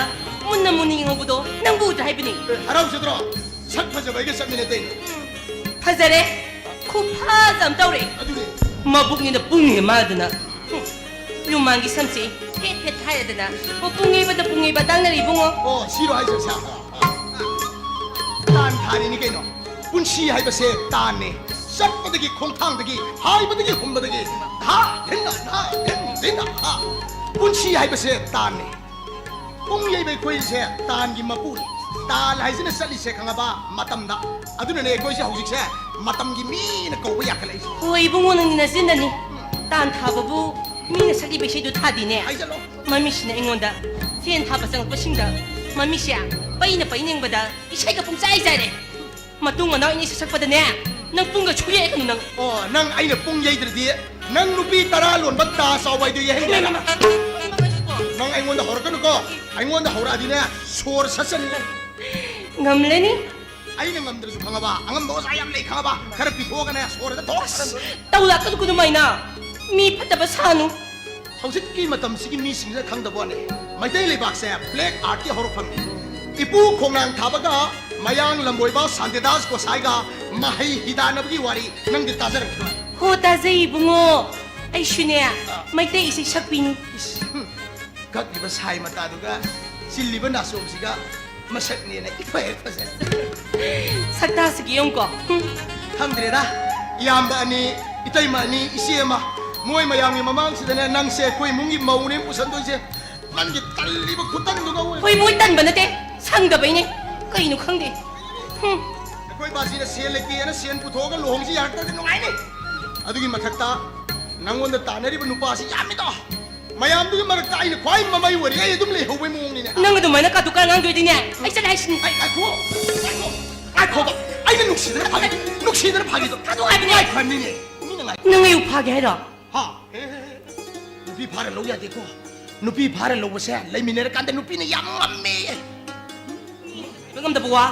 ꯃꯨꯟꯅ ꯃꯨꯟꯅ ꯌꯦꯡꯍꯧꯕꯗꯣ ꯅꯪꯕꯨ ꯎꯗ꯭ꯔꯥ ꯍꯥꯏꯕꯅꯤ꯫ ꯑꯦ, ꯍꯔꯥꯎꯖꯗ꯭ꯔꯣ? ꯁꯛ ꯐꯖꯕ ꯑꯩꯒ ꯆꯠꯃꯤꯟꯅꯗꯣꯏꯅꯤ꯫ ꯐꯖꯔꯦ꯫ ꯈꯨꯐꯖ ꯑꯃ ꯇꯧꯔꯦ꯫ ꯑꯗꯨꯅꯦ꯫ ꯃꯕꯨꯛꯅꯤꯅ ꯄꯨꯡꯅꯤ ꯃꯥꯗꯅ꯫ ꯍꯨꯝ꯫ ꯂꯨꯃꯥꯡꯒꯤ ꯁꯝꯁꯦ ꯐꯦꯠ ꯐꯦꯠ ꯍꯥꯏꯔꯗꯅ꯫ ꯑꯣ, ꯄꯨꯡꯉꯩꯕꯗ ꯄꯨꯡꯉꯩꯕ ꯇꯥꯡꯅꯔꯤꯕꯨꯡꯉꯣ꯫ ꯑꯣ, ꯁꯤꯔꯣ ꯍꯥꯏꯁꯦ, ꯁꯥ? ꯇꯥꯟ ꯊꯥꯔꯤꯅꯤ ꯀꯩꯅꯣ꯫ ꯄꯨꯟꯁꯤ ꯍꯥꯏꯕꯁꯦ ꯇꯥꯟꯅꯦ꯫ ꯆꯠꯄꯗꯒꯤ ꯈꯣꯡꯊꯥꯡꯗꯒꯤ, ꯍꯥꯏꯕꯗꯒꯤ ꯍꯨꯝꯕꯗꯒꯤ, ꯙꯥ, ꯙꯤꯟꯅ, ꯙꯥ, ꯙꯤꯟ, ꯙꯤꯟꯅ, ꯙꯥ꯫ ꯄꯨꯟꯁꯤ ꯍꯥꯏꯕꯁꯦ ꯇꯥꯟꯅꯦ꯫ ꯄꯨꯡ ꯌꯩꯕ ꯑꯩꯈꯣꯏꯁꯦ ꯇꯥꯟꯒꯤ ꯃꯄꯨꯅꯤ꯫ ꯇꯥꯟ ꯍꯥꯏꯁꯤꯅ ꯆꯠꯂꯤꯁꯦ ꯈꯪꯉꯕ? ꯃꯇꯝꯗ꯫ ꯑꯗꯨꯅꯅꯦ ꯑꯩꯈꯣꯏꯁꯦ ꯍꯧꯖꯤꯛꯁꯦ ꯃꯇꯝꯒꯤ ꯃꯤꯅ ꯀꯧꯕ ꯌꯥꯈꯠꯂꯛꯏꯁꯦ꯫ ꯍꯣꯏ, ꯏꯕꯨꯡꯉꯣ, ꯅꯪꯗꯤ ꯅꯆꯤꯟꯗꯅꯤ꯫ ꯇꯥꯟ ꯊꯥꯕꯕꯨ ꯃꯤꯅ ꯁꯛꯂꯤꯕ ꯏꯁꯩꯗꯨ ꯊꯥꯗꯤꯅꯦ꯫ ꯍꯥꯏꯖꯜꯂꯣ꯫ ꯃꯃꯤꯁꯤꯅ ꯑꯩꯉꯣꯟꯗ ꯁꯦꯟ ꯊꯥꯕ ꯆꯪꯂꯛꯄꯁꯤꯡꯗ ꯃꯃꯤꯁꯦ ꯄꯩꯅ ꯄꯩꯅꯤꯡꯕꯗ ꯏꯁꯩꯒ ꯄꯨꯡꯆꯥꯏ ꯆꯥꯏꯔꯦ꯫ ꯃꯇꯨꯡ ꯃꯅꯥꯎ ꯏꯅꯦ ꯁꯛꯄꯗꯅꯦ, ꯅꯪ ꯄꯨꯡꯒ ꯁꯨꯌꯦꯛꯀꯅꯨ ꯅꯪ꯫ ꯑꯣ, ꯅꯪ ꯑꯩꯅ ꯄꯨꯡ ꯌꯩꯗ꯭ꯔꯗꯤ, ꯅꯪ ꯅꯨꯄꯤ ꯇꯔꯥ ꯂꯣꯟꯕ ꯇꯥ ꯆꯥꯎꯕ ꯍꯥꯏꯗꯣ ꯌꯩꯍꯟꯒꯦ꯫ ꯍꯩꯃꯥ, ꯍꯩꯃꯥ, ꯍꯩꯃꯥ, ꯍꯩꯃꯥ꯫ ꯅꯪ ꯑꯩꯉꯣꯟꯗ ꯍꯧꯔꯛꯀꯅꯨꯀꯣ꯫ ꯑꯩꯉꯣꯟꯗ ꯍꯧꯔꯛꯑꯗꯤꯅꯦ, ꯁꯣꯔ ꯁꯠꯆꯅꯤ꯫ ꯉꯝꯂꯅꯤ꯫ ꯑꯩꯅ ꯉꯝꯗ꯭ꯔꯁꯨ ꯈꯪꯉꯕ, ꯑꯉꯝꯕ ꯑꯣꯖꯥ ꯌꯥꯝ ꯂꯩ ꯈꯪꯉꯕ, ꯈꯔ ꯄꯤꯊꯣꯛꯑꯒꯅꯦ, ꯁꯣꯔꯗ ꯊꯣꯛ꯫ ꯑꯁ, ꯇꯧ ꯂꯥꯛꯀꯅꯨ ꯑꯗꯨꯃꯥꯏꯅ꯫ ꯃꯤ ꯐꯠꯇꯕ ꯁꯥꯅꯨ꯫ ꯍꯧꯖꯤꯛꯀꯤ ꯃꯇꯝꯁꯤꯒꯤ ꯃꯤꯁꯤꯡꯁꯤꯅ ꯈꯪꯗꯕ ꯋꯥꯅꯤ꯫ ꯃꯩꯇꯩ ꯂꯩꯕꯥꯛꯁꯦ ꯕ꯭ꯂꯦꯛ ꯑꯥꯔꯠꯀꯤ ꯍꯧꯔꯛꯐꯝꯅꯤ꯫ ꯏꯄꯨ ꯈꯣꯡꯅꯥꯡ ꯊꯥꯕꯒ ꯃꯌꯥꯡ ꯂꯝꯕꯣꯏꯕ ꯁꯥꯟꯇꯤꯗꯥꯁ ꯒꯣꯁꯥꯏꯒ ꯃꯍꯩ ꯍꯤꯗꯥꯟꯅꯕꯒꯤ ꯋꯥꯔꯤ ꯅꯪꯗꯤ ꯇꯥꯖꯔꯝꯈꯤꯔꯣꯏ꯫ ꯍꯣ, ꯇꯥꯖꯩ ꯏꯕꯨꯡꯉꯣ꯫ ꯑꯩꯁꯨꯅꯦ, ꯃꯩꯇꯩ ꯏꯁꯩ ꯁꯛꯄꯤꯅꯤ꯫ ꯏꯁ, ꯍꯨꯝ꯫ ꯀꯛꯂꯤꯕ ꯁꯥꯏ ꯃꯇꯥꯗꯨꯒ ꯆꯤꯜꯂꯤꯕ ꯅꯥꯆꯣꯝꯁꯤꯒ ꯃꯁꯛꯅꯦꯅ ꯏꯐ ꯍꯦꯛ ꯐꯖꯩ꯫ ꯁꯛꯇꯥꯁꯤꯒ ꯌꯦꯡꯉꯨꯀꯣ꯫ ꯍꯨꯝ꯫ ꯈꯪꯗ꯭ꯔꯦꯗ, ꯏꯌꯥꯝꯕ ꯑꯅꯤ, ꯏꯇꯩꯃ ꯑꯅꯤ, ꯏꯆꯦ ꯑꯃ, ꯃꯣꯏ ꯃꯌꯥꯝꯒꯤ ꯃꯃꯥꯡꯁꯤꯗꯅꯦ ꯅꯪꯁꯦ ꯑꯩꯈꯣꯏ ꯏꯃꯨꯡꯒꯤ ꯃꯧꯅꯦ ꯄꯨꯁꯟꯗꯣꯏꯁꯦ꯫ ꯅꯪꯒꯤ ꯇꯜꯂꯤꯕ ꯈꯨꯇꯟꯗꯨꯒ ꯑꯣꯏ꯫ ꯍꯣꯏ, ꯃꯣꯏ ꯇꯟꯕ ꯅꯠꯇꯦ, ꯁꯪꯗꯕꯩꯅꯦ꯫ ꯀꯩꯅꯣ ꯈꯪꯗꯦ꯫ ꯍꯨꯝ꯫ ꯑꯩꯈꯣꯏ ꯕꯥꯁꯤꯅ ꯁꯦꯜ ꯂꯩꯇꯦꯅ ꯁꯦꯜ ꯄꯨꯊꯣꯛꯑꯒ ꯂꯨꯍꯣꯡꯁꯤ ꯌꯥꯔꯛꯇ꯭ꯔꯗꯤ ꯅꯨꯡꯉꯥꯏꯅꯤ꯫ ꯑꯗꯨꯒꯤ ꯃꯊꯛꯇ ꯅꯪꯉꯣꯟꯗ ꯇꯥꯟꯅꯔꯤꯕ ꯅꯨꯄꯥꯁꯤ ꯌꯥꯝꯃꯤꯗꯣ꯫ ꯃꯌꯥꯝꯗꯨꯒꯤ ꯃꯔꯛꯇ ꯑꯩꯅ ꯈ꯭ꯋꯥꯏ ꯃꯃꯩ ꯑꯣꯏꯔꯤ, ꯑꯩ ꯑꯗꯨꯝ ꯂꯩꯍꯧꯕꯩ ꯃꯑꯣꯡꯅꯤꯅꯦ꯫ ꯅꯪ ꯑꯗꯨꯃꯥꯏꯅ ꯀꯥꯇꯨ ꯀꯥꯔꯟ ꯉꯥꯡꯗꯣꯏꯗꯤꯅꯦ, ꯑꯩ ꯆꯠꯂꯦ ꯍꯥꯏꯁꯤꯅꯤ꯫ ꯑꯩ, ꯉꯥꯏꯈꯣ, ꯉꯥꯏꯈꯣ, ꯉꯥꯏꯈꯣꯕ꯫ ꯑꯩꯅ ꯅꯨꯡꯁꯤꯗꯅ ꯐꯥꯒꯤ, ꯅꯨꯡꯁꯤꯗꯅ ꯐꯥꯒꯤꯗꯣ꯫ ꯊꯥꯗꯣꯛꯑꯣ ꯍꯥꯏꯕꯅꯦ꯫ ꯉꯥꯏꯈꯣ ꯍꯥꯏꯕꯅꯤꯅꯦ꯫ ꯃꯤꯅ ꯉꯥꯏ- ꯅꯪ ꯑꯩꯕꯨ ꯐꯥꯒꯦ ꯍꯥꯏꯔꯣ? ꯍꯥ? ꯍꯦ, ꯍꯦ, ꯍꯦ, ꯍꯦ꯫ ꯅꯨꯄꯤ ꯐꯥꯔ ꯂꯧ ꯌꯥꯗꯦꯀꯣ꯫ ꯅꯨꯄꯤ ꯐꯥꯔ ꯂꯧꯕꯁꯦ ꯂꯩꯃꯤꯟꯅꯔꯀꯥꯟꯗ ꯅꯨꯄꯤꯅ ꯌꯥꯝ ꯉꯝꯃꯦ꯫ ꯍꯥꯏꯕ ꯉꯝꯗꯕ ꯋꯥ꯫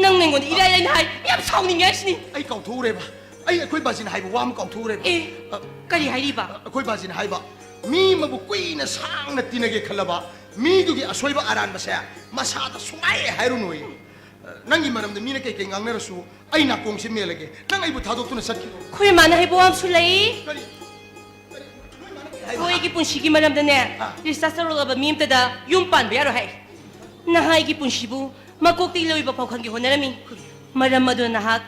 ꯅꯪ ꯑꯩꯉꯣꯟꯗ ꯏꯔꯥꯏ ꯂꯥꯏꯅ ꯍꯥꯏ꯫ ꯌꯥꯝ ꯁꯥꯎꯅꯤꯡꯉꯦ ꯍꯥꯏꯁꯤꯅꯤ꯫ ꯑꯩ ꯀꯥꯎꯊꯣꯛꯎꯔꯦꯕ꯫ ꯑꯩ ꯑꯩꯈꯣꯏ ꯕꯥꯖꯤꯅ ꯍꯥꯏꯕ ꯋꯥ ꯑꯃ ꯀꯥꯎꯊꯣꯛꯎꯔꯦꯕ꯫ ꯑꯦ, ꯑ, ꯀꯔꯤ ꯍꯥꯏꯔꯤꯕ? ꯑ, ꯑꯩꯈꯣꯏ ꯕꯥꯖꯤꯅ ꯍꯥꯏꯕ, ꯃꯤ ꯑꯃꯕꯨ ꯀꯨꯏꯅ ꯁꯥꯡꯅ ꯇꯤꯟꯅꯒꯦ ꯈꯜꯂꯕ, ꯃꯤꯗꯨꯒꯤ ꯑꯁꯣꯏꯕ ꯑꯔꯥꯟꯕꯁꯦ ꯃꯁꯥꯗ ꯁꯨꯡꯍꯥꯏ ꯍꯥꯏꯔꯨꯅꯨꯌꯦ꯫ ꯑ, ꯅꯪꯒꯤ ꯃꯔꯝꯗ ꯃꯤꯅ ꯀꯩꯀꯩ ꯉꯥꯡꯅꯔꯁꯨ, ꯑꯩ ꯅꯥꯀꯣꯡꯁꯦ ꯃꯦꯜꯂꯒꯦ꯫ ꯅꯪ ꯑꯩꯕꯨ ꯊꯥꯗꯣꯛꯇꯨꯅ ꯆꯠꯈꯤꯅꯣ꯫ ꯑꯩꯈꯣꯏ ꯏꯃꯥꯅ ꯍꯥꯏꯕ ꯋꯥ ꯑꯃꯁꯨ ꯂꯩ꯫ ꯀꯔꯤ? ꯀꯔꯤ? ꯅꯣꯏ ꯃꯥꯅ ꯀꯔꯤ ꯍꯥꯏꯕ? ꯑꯩꯈꯣꯏꯒꯤ ꯄꯨꯟꯁꯤꯒꯤ ꯃꯔꯝꯗꯅꯦ, ꯑꯥ꯫ ꯔꯤꯁꯥꯔꯆ ꯇꯧꯔꯛꯂꯕ ꯃꯤ ꯑꯃꯇꯗ ꯌꯨꯝ ꯄꯥꯟꯕ ꯌꯥꯔꯣꯏ ꯍꯥꯏ꯫ ꯅꯍꯥꯛ ꯑꯩꯒꯤ ꯄꯨꯟꯁꯤꯕꯨ ꯃꯀꯣꯛꯇꯒꯤ ꯂꯣꯏꯕ ꯐꯥꯎ ꯈꯪꯒꯦ ꯍꯣꯠꯅꯔꯝꯃꯤ꯫ ꯀꯔꯤ? ꯃꯔꯝ ꯑꯗꯨꯅ ꯅꯍꯥꯛ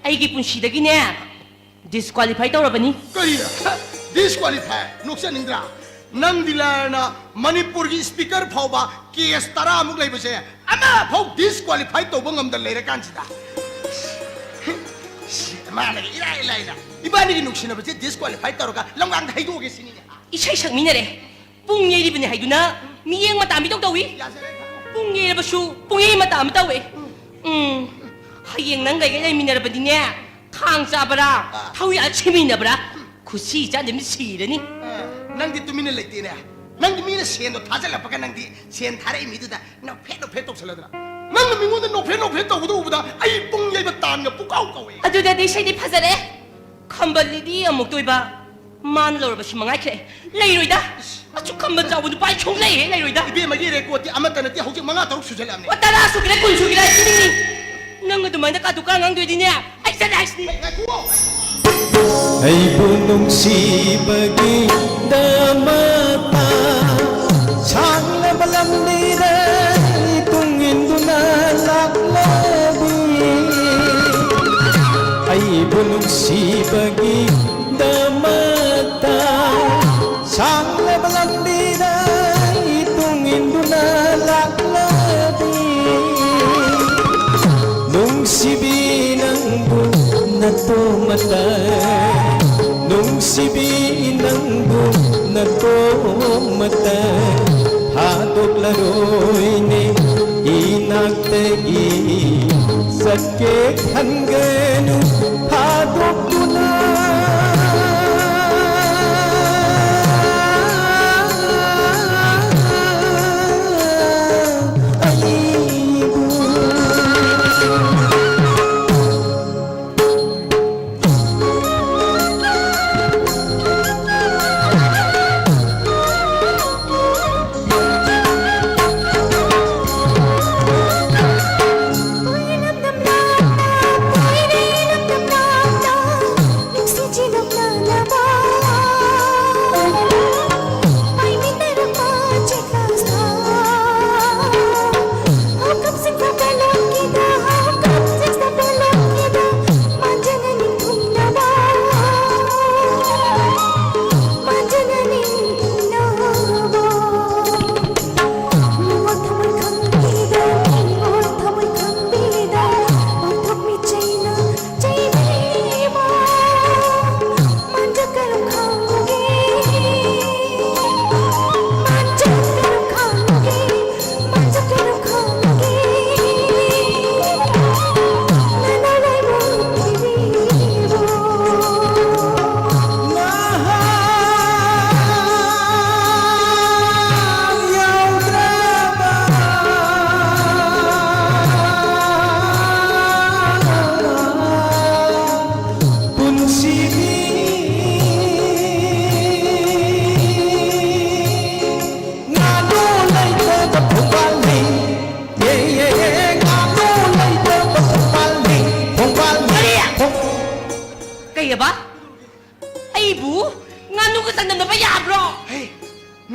ꯑꯩꯒꯤ ꯄꯨꯟꯁꯤꯗꯒꯤꯅꯦ, ꯗꯤꯁꯀ꯭ꯋꯥꯂꯤꯐꯥꯏ ꯇꯧꯔꯕꯅꯤ꯫ ꯀꯔꯤ? ꯗꯤꯁꯀ꯭ꯋꯥꯂꯤꯐꯥꯏ? ꯅꯣꯛꯆꯅꯤꯡꯗ꯭ꯔꯥ? ꯅꯪꯗꯤ ꯂꯥꯏꯔꯅ ꯃꯅꯤꯄꯨꯔꯒꯤ ꯁ꯭ꯄꯤꯀꯔ ꯐꯥꯎꯕ ꯀꯦꯁ ꯇꯔꯥꯃꯨꯛ ꯂꯩꯕꯁꯦ ꯑꯃꯐꯥꯎ ꯗꯤꯁꯀ꯭ꯋꯥꯂꯤꯐꯥꯏ ꯇꯧꯕ ꯉꯝꯗ ꯂꯩꯔꯀꯥꯟꯁꯤꯗ꯫ ꯃꯥꯅꯒ ꯏꯔꯥꯏ ꯂꯥꯏꯅ ꯏꯕꯥꯅꯤꯒꯤ ꯅꯨꯡꯁꯤꯅꯕꯁꯦ ꯗꯤꯁꯀ꯭ꯋꯥꯂꯤꯐꯥꯏ ꯇꯧꯔꯒ ꯂꯝꯒꯥꯡꯗ ꯍꯩꯗꯣꯛꯑꯒꯦ ꯁꯤꯅꯤꯅꯦ꯫ ꯏꯁꯩ ꯁꯛꯃꯤꯟꯅꯔꯦ, ꯄꯨꯡ ꯌꯩꯔꯤꯕꯅꯤ ꯍꯥꯏꯗꯨꯅ ꯃꯤꯠꯌꯦꯡ ꯃꯇꯥ ꯑꯃ ꯏꯇꯧ ꯇꯧꯏ꯫ ꯌꯥꯖꯔꯦ, ꯈꯪꯉꯦ꯫ ꯄꯨꯡ ꯌꯩꯔꯕꯁꯨ ꯄꯨꯡꯌꯩ ꯃꯇꯥ ꯑꯃ ꯇꯧꯏ꯫ ꯎꯝ, ꯍꯌꯦꯡ ꯅꯪꯒ ꯑꯩꯒ ꯂꯩꯃꯤꯟꯅꯔꯕꯗꯤꯅꯦ, ꯈꯥꯡ ꯆꯥꯕ꯭ꯔꯥ, ꯑꯥ꯫ ꯊꯧ ꯌꯥꯜꯂ ꯁꯤꯃꯤꯟꯅꯕ꯭ꯔꯥ? ꯈꯨꯠꯁꯤ ꯆꯥꯗꯕꯅꯤ ꯁꯤꯔꯅꯤ꯫ ꯑꯥ, ꯅꯪꯗꯤ ꯇꯨꯃꯤꯟꯅ ꯂꯩꯇꯦꯅꯦ꯫ ꯅꯪꯗꯤ ꯃꯤꯅ ꯁꯦꯟꯗꯣ ꯊꯥꯖꯤꯜꯂꯛꯄꯒ ꯅꯪꯗꯤ ꯁꯦꯟ ꯊꯥꯔꯛꯏ ꯃꯤꯗꯨꯗ ꯅꯣꯛꯐꯦꯠ ꯅꯣꯛꯐꯦꯠ ꯇꯧꯁꯜꯂꯗꯅ꯫ ꯅꯪꯅ ꯃꯤꯉꯣꯟꯗ ꯅꯣꯛꯐꯦꯠ ꯅꯣꯛꯐꯦꯠ ꯇꯧꯕꯗꯣ ꯎꯕꯗ ꯑꯩ ꯄꯨꯡ ꯌꯩꯕ ꯇꯥꯟꯒ ꯄꯨꯀꯥꯎ ꯀꯥꯎꯋꯦ꯫ ꯑꯗꯨꯗꯗꯤ ꯏꯁꯩꯗꯤ ꯐꯖꯔꯦ꯫ ꯈꯝꯕꯜꯂꯤꯗꯤ ꯑꯃꯨꯛꯇꯣꯏꯕ꯫ ꯃꯥꯅ ꯂꯧꯔꯕꯁꯤ ꯃꯉꯥꯏꯈ꯭ꯔꯦ꯫ ꯂꯩꯔꯣꯏꯗ꯫ ꯑꯁꯨꯛ ꯈꯝꯕꯜ ꯆꯥꯎꯕ ꯅꯨꯄꯥ ꯑꯩ ꯁꯨꯡꯂꯩ ꯍꯦꯛ ꯂꯩꯔꯣꯏꯗ꯫ ꯏꯕꯦꯝꯃꯒꯤ ꯔꯦꯀꯣꯔꯠꯇꯤ ꯑꯃꯠꯇ ꯅꯠꯇꯦ, ꯍꯧꯖꯤꯛ ꯃꯉꯥ ꯇꯔꯨꯛ ꯁꯨꯖꯜꯂꯛꯑꯕꯅꯦ꯫ ꯑꯣ, ꯇꯔꯥ ꯁꯨꯒꯦꯔꯥ ꯀꯨꯟ ꯁꯨꯒꯦꯔꯥ ꯑꯩ ꯁꯤꯅꯤꯡꯉꯤ꯫ ꯅꯪ ꯑꯗꯨꯃꯥꯏꯅ ꯀꯥꯇꯨ ꯀꯥꯔꯟ ꯉꯥꯡꯗꯣꯏꯗꯤꯅꯦ, ꯑꯩ ꯆꯠꯂꯦ ꯍꯥꯏꯁꯤꯅꯤ꯫ ꯉꯥꯏꯈꯨꯋꯣ꯫ ꯑꯩꯕꯨ ꯅꯨꯡꯁꯤꯕꯒꯤꯗꯃꯛꯇ ꯁꯥꯡꯂꯕ ꯂꯝꯕꯤꯗ ꯇꯨꯡ ꯏꯟꯗꯨꯅ ꯂꯥꯛꯂꯕꯤ, ꯑꯩꯕꯨ ꯅꯨꯡꯁꯤꯕꯒꯤꯗꯃꯛꯇ ꯁꯥꯡꯂꯕ ꯂꯝꯕꯤꯗ ꯇꯨꯡ ꯏꯟꯗꯨꯅ ꯂꯥꯛꯂꯕꯤ, ꯅꯨꯡꯁꯤꯕꯤ ꯅꯪꯕꯨ ꯅꯇꯣꯝꯇ, ꯅꯨꯡꯁꯤꯕꯤ ꯅꯪꯕꯨ ꯅꯇꯣꯝꯇ ꯊꯥꯗꯣꯛꯂꯔꯣꯏꯅꯦ ꯏꯅꯥꯛꯇꯒꯤ꯫ ꯆꯠꯀꯦ ꯈꯟꯒꯅꯨ ꯊꯥꯗꯣꯛꯇꯨꯅ ꯑꯩꯕꯨ꯫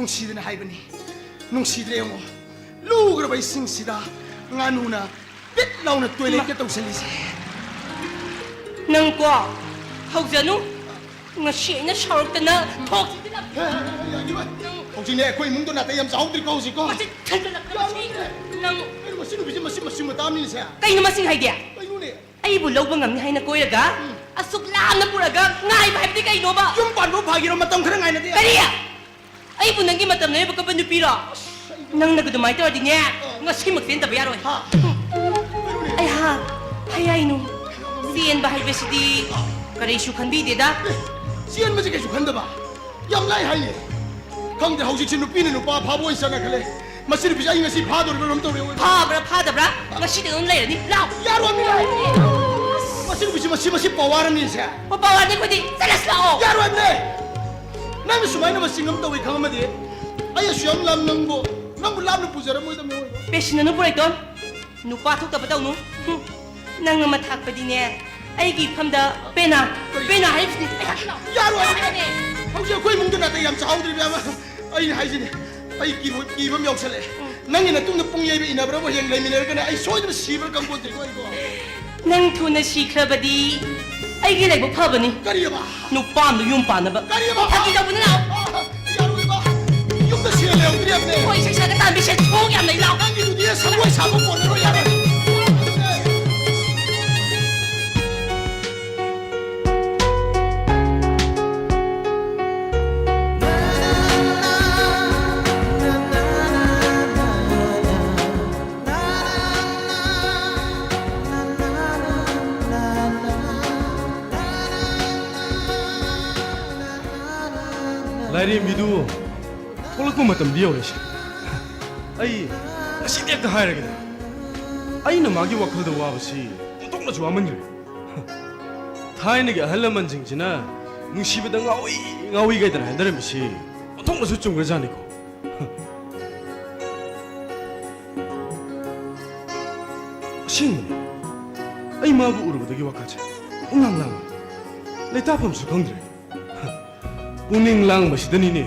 ꯅꯨꯡꯁꯤꯗꯅ ꯍꯥꯏꯕꯅꯤ, ꯅꯨꯡꯁꯤꯗ꯭ꯔꯦ ꯌꯦꯡꯉꯣ꯫ ꯂꯨꯈ꯭ꯔꯕ ꯏꯁꯤꯡꯁꯤꯗ ꯉꯥꯅꯨꯅ ꯄꯤꯠ ꯂꯥꯎꯅ ꯇꯣꯏꯂꯦꯠꯀ ꯇꯧꯁꯜꯂꯤꯁꯦ꯫ ꯅꯪꯀꯣ, ꯍꯧꯖꯅꯨ꯫ ꯉꯁꯤ ꯑꯩꯅ ꯁꯥꯎꯔꯛꯇꯅ ꯊꯣꯛꯁꯤꯗꯅ꯫ ꯍꯦ, ꯍꯦ, ꯍꯦ, ꯌꯥꯒꯤꯔꯣꯏ꯫ ꯍꯧꯖꯤꯛꯅꯦ ꯑꯩꯈꯣꯏ ꯏꯃꯨꯡꯗꯣ ꯅꯥꯇꯩ ꯌꯥꯝ ꯆꯥꯍꯧꯗ꯭ꯔꯤꯀꯣ ꯍꯧꯖꯤꯛ꯫ ꯃꯁꯤ ꯊꯟꯖꯜꯂꯛꯇꯅ ꯃꯁꯤ ꯌꯥꯔꯣꯏꯅꯦ꯫ ꯅꯪ ꯀꯩꯅꯣ ꯃꯁꯤ ꯅꯨꯄꯤꯁꯦ ꯃꯁꯤ ꯃꯁꯤ ꯃꯇꯥꯅꯤꯁꯦ꯫ ꯀꯩꯅꯣ ꯃꯁꯤꯡ ꯍꯥꯏꯗꯤ? ꯀꯩꯅꯣꯅꯦ? ꯑꯩꯕꯨ ꯂꯧꯕ ꯉꯝꯅꯤ ꯍꯥꯏꯅ ꯀꯣꯏꯔꯒ ꯎꯝ꯫ ꯑꯁꯨꯛ ꯂꯥꯞꯅ ꯄꯨꯔꯒ ꯉꯥꯏꯕ ꯍꯥꯏꯕꯗꯤ ꯀꯩꯅꯣꯕ? ꯌꯨꯝ ꯄꯥꯟꯕ ꯐꯥꯒꯤꯔꯣ? ꯃꯇꯝ ꯈꯔ ꯉꯥꯏꯅꯗꯦ꯫ ꯀꯔꯤ? ꯑꯩꯕꯨ ꯅꯪꯒꯤ ꯃꯇꯝ ꯂꯩꯔꯕ ꯀꯞꯄ ꯅꯨꯄꯤꯔꯣ? ꯅꯪꯅꯒ ꯑꯗꯨꯃꯥꯏꯅ ꯇꯧꯔꯗꯤꯅꯦ, ꯉꯁꯤꯃꯛ ꯆꯦꯟꯗꯕ ꯌꯥꯔꯣꯏ꯫ ꯍꯥ? ꯑꯩꯍꯥ, ꯍꯌꯥꯏꯅꯨ, ꯆꯦꯟꯕ ꯍꯥꯏꯕꯁꯤꯗꯤ ꯀꯔꯤꯁꯨ ꯈꯟꯕꯤꯗꯦꯗ꯫ ꯆꯦꯟꯕꯁꯦ ꯀꯩꯁꯨ ꯈꯟꯗꯕ? ꯌꯥꯝ ꯂꯥꯏ ꯍꯥꯏꯅꯦ꯫ ꯈꯪꯗꯦ, ꯍꯧꯖꯤꯛꯁꯦ ꯅꯨꯄꯤꯅ ꯅꯨꯄꯥ ꯐꯥꯕ ꯑꯣꯏꯅ ꯆꯠꯅꯈ꯭ꯔꯦ꯫ ꯃꯁꯤ ꯅꯨꯄꯤꯁꯦ ꯑꯩ ꯉꯁꯤ ꯐꯥꯗꯣꯔꯤꯕ꯭ꯔꯥ ꯀꯩꯅꯣꯝ ꯇꯧꯔꯦ꯫ ꯐꯥꯕ꯭ꯔꯥ ꯐꯥꯗꯕ꯭ꯔꯥ? ꯉꯁꯤꯗꯤ ꯑꯗꯨꯝ ꯂꯩꯔꯅꯤ꯫ ꯂꯥꯎ꯫ ꯌꯥꯔꯣꯏ, ꯃꯤ ꯂꯥꯛꯑꯦ꯫ ꯃꯁꯤ ꯅꯨꯄꯤꯁꯦ, ꯃꯁꯤ, ꯃꯁꯤ ꯄꯋꯥꯔ ꯑꯅꯤꯁꯦ꯫ ꯑꯣ, ꯄꯋꯥꯔꯗꯤ ꯑꯩꯈꯣꯏꯗꯤ ꯆꯠꯂꯁꯤ ꯂꯥꯛꯑꯣ꯫ ꯌꯥꯔꯣꯏ, ꯃꯤ꯫ ꯅꯪꯅ ꯁꯨꯃꯥꯏꯅ ꯃꯁꯤꯡ ꯑꯃ ꯇꯧꯏ ꯈꯪꯉꯝꯃꯗꯤ ꯑꯩ ꯑꯁꯨꯛ ꯌꯥꯝ ꯂꯥꯞ ꯅꯪꯕꯨ, ꯅꯪꯕꯨ ꯂꯥꯞꯅ ꯄꯨꯖꯔꯝꯃꯣꯏꯗꯕꯅꯤ꯫ ꯄꯦꯁꯤꯟꯅꯅꯨ ꯄꯨꯔꯩꯇꯣꯟ꯫ ꯅꯨꯄꯥ ꯊꯣꯛꯇꯕ ꯇꯧꯅꯨ꯫ ꯍꯨꯝ꯫ ꯅꯪ ꯑꯃ ꯊꯥꯛꯄꯗꯤꯅꯦ, ꯑꯩꯒꯤ ꯏꯐꯝꯗ ꯄꯦꯅꯥ, ꯀꯔꯤ? ꯄꯦꯅꯥ ꯍꯥꯏꯕꯁꯤꯗꯤ꯫ ꯌꯥꯔꯣꯏ꯫ ꯌꯥꯔꯣꯏꯅꯦ꯫ ꯍꯧꯖꯤꯛ ꯑꯩꯈꯣꯏ ꯏꯃꯨꯡꯗ ꯅꯥꯇꯩ ꯌꯥꯝ ꯆꯥꯍꯧꯗ꯭ꯔꯤꯕ ꯑꯃ꯫ ꯑꯩꯅ ꯍꯥꯏꯁꯤꯅꯦ, ꯑꯩ ꯀꯤꯕ, ꯀꯤꯕ ꯑꯃ ꯌꯥꯎꯁꯜꯂꯛꯑꯦ꯫ ꯎꯝ꯫ ꯅꯪꯒꯤ ꯅꯇꯨꯡꯗ ꯄꯨꯡ ꯌꯩꯕ ꯏꯟꯅꯕ꯭ꯔꯥꯕꯨ ꯍꯌꯦꯡ ꯂꯩꯃꯤꯟꯅꯔꯒꯅꯦ ꯑꯩ ꯁꯣꯏꯗꯅ ꯁꯤꯕ꯭ꯔꯥ ꯈꯪꯄꯣꯟꯇꯦꯀꯣ ꯑꯩꯀꯣ꯫ ꯅꯪ ꯊꯨꯅ ꯁꯤꯈ꯭ꯔꯕꯗꯤ ꯑꯩꯒꯤ ꯂꯥꯏꯕꯛ ꯐꯕꯅꯤ꯫ ꯀꯔꯤꯑꯕ? ꯅꯨꯄꯥ ꯑꯃꯗ ꯌꯨꯝ ꯄꯥꯟꯅꯕ꯫ ꯀꯔꯤꯑꯕ? ꯐꯥꯒꯤ ꯇꯧꯕꯅꯤ ꯂꯥꯎ꯫ ꯑ, ꯌꯥꯔꯣꯏꯕ꯫ ꯌꯨꯝꯗ ꯁꯤꯔ ꯂꯩꯍꯧꯗ꯭ꯔꯦ ꯍꯥꯏꯕꯅꯦ꯫ ꯍꯣꯏ, ꯏꯁꯩ ꯁꯛꯑꯒ ꯇꯥꯟꯕꯤ ꯁꯦꯟ ꯊꯣꯛ ꯌꯥꯝ ꯂꯩ ꯂꯥꯎ꯫ ꯅꯪꯒꯤꯗꯨꯗꯤ ꯁꯪꯒꯣꯏ ꯁꯥꯕ ꯀꯣꯟꯅꯔꯣꯏ ꯌꯥꯔꯦ꯫ ꯂꯥꯏꯔꯦꯝꯕꯤꯗꯨ ꯊꯣꯛꯂꯛꯄ ꯃꯇꯝꯗꯤ ꯌꯧꯔꯦꯁꯦ꯫ ꯑꯩ ꯉꯁꯤꯗꯤ ꯍꯦꯛꯇ ꯍꯥꯏꯔꯒꯦꯗ꯫ ꯑꯩꯅ ꯃꯥꯒꯤ ꯋꯥꯈꯜꯗ ꯋꯥꯕꯁꯤ ꯑꯣꯟꯊꯣꯛꯅꯁꯨ ꯋꯥꯃꯟꯈ꯭ꯔꯦ꯫ ꯊꯥꯏꯅꯒꯤ ꯑꯍꯜ ꯂꯃꯟꯁꯤꯡꯁꯤꯅ ꯅꯨꯡꯁꯤꯕꯗ ꯉꯥꯎꯏ ꯉꯥꯎꯏ ꯀꯥꯏꯗꯅ ꯍꯥꯏꯅꯔꯝꯃꯤꯁꯤ ꯑꯣꯟꯊꯣꯛꯅꯁꯨ ꯆꯨꯝꯈ꯭ꯔꯖꯥꯠꯅꯤꯀꯣ꯫ ꯑꯁꯦꯡꯕꯅꯤ, ꯑꯩ ꯃꯥꯕꯨ ꯎꯔꯨꯕꯗꯒꯤ ꯋꯥꯈꯜꯁꯦ ꯄꯨꯡꯂꯥꯡ ꯂꯥꯡꯉꯤ꯫ ꯂꯩꯇꯥꯐꯝꯁꯨ ꯈꯪꯗ꯭ꯔꯦ꯫ ꯄꯨꯛꯅꯤꯡ ꯂꯥꯡꯕꯁꯤꯗꯅꯤꯅꯦ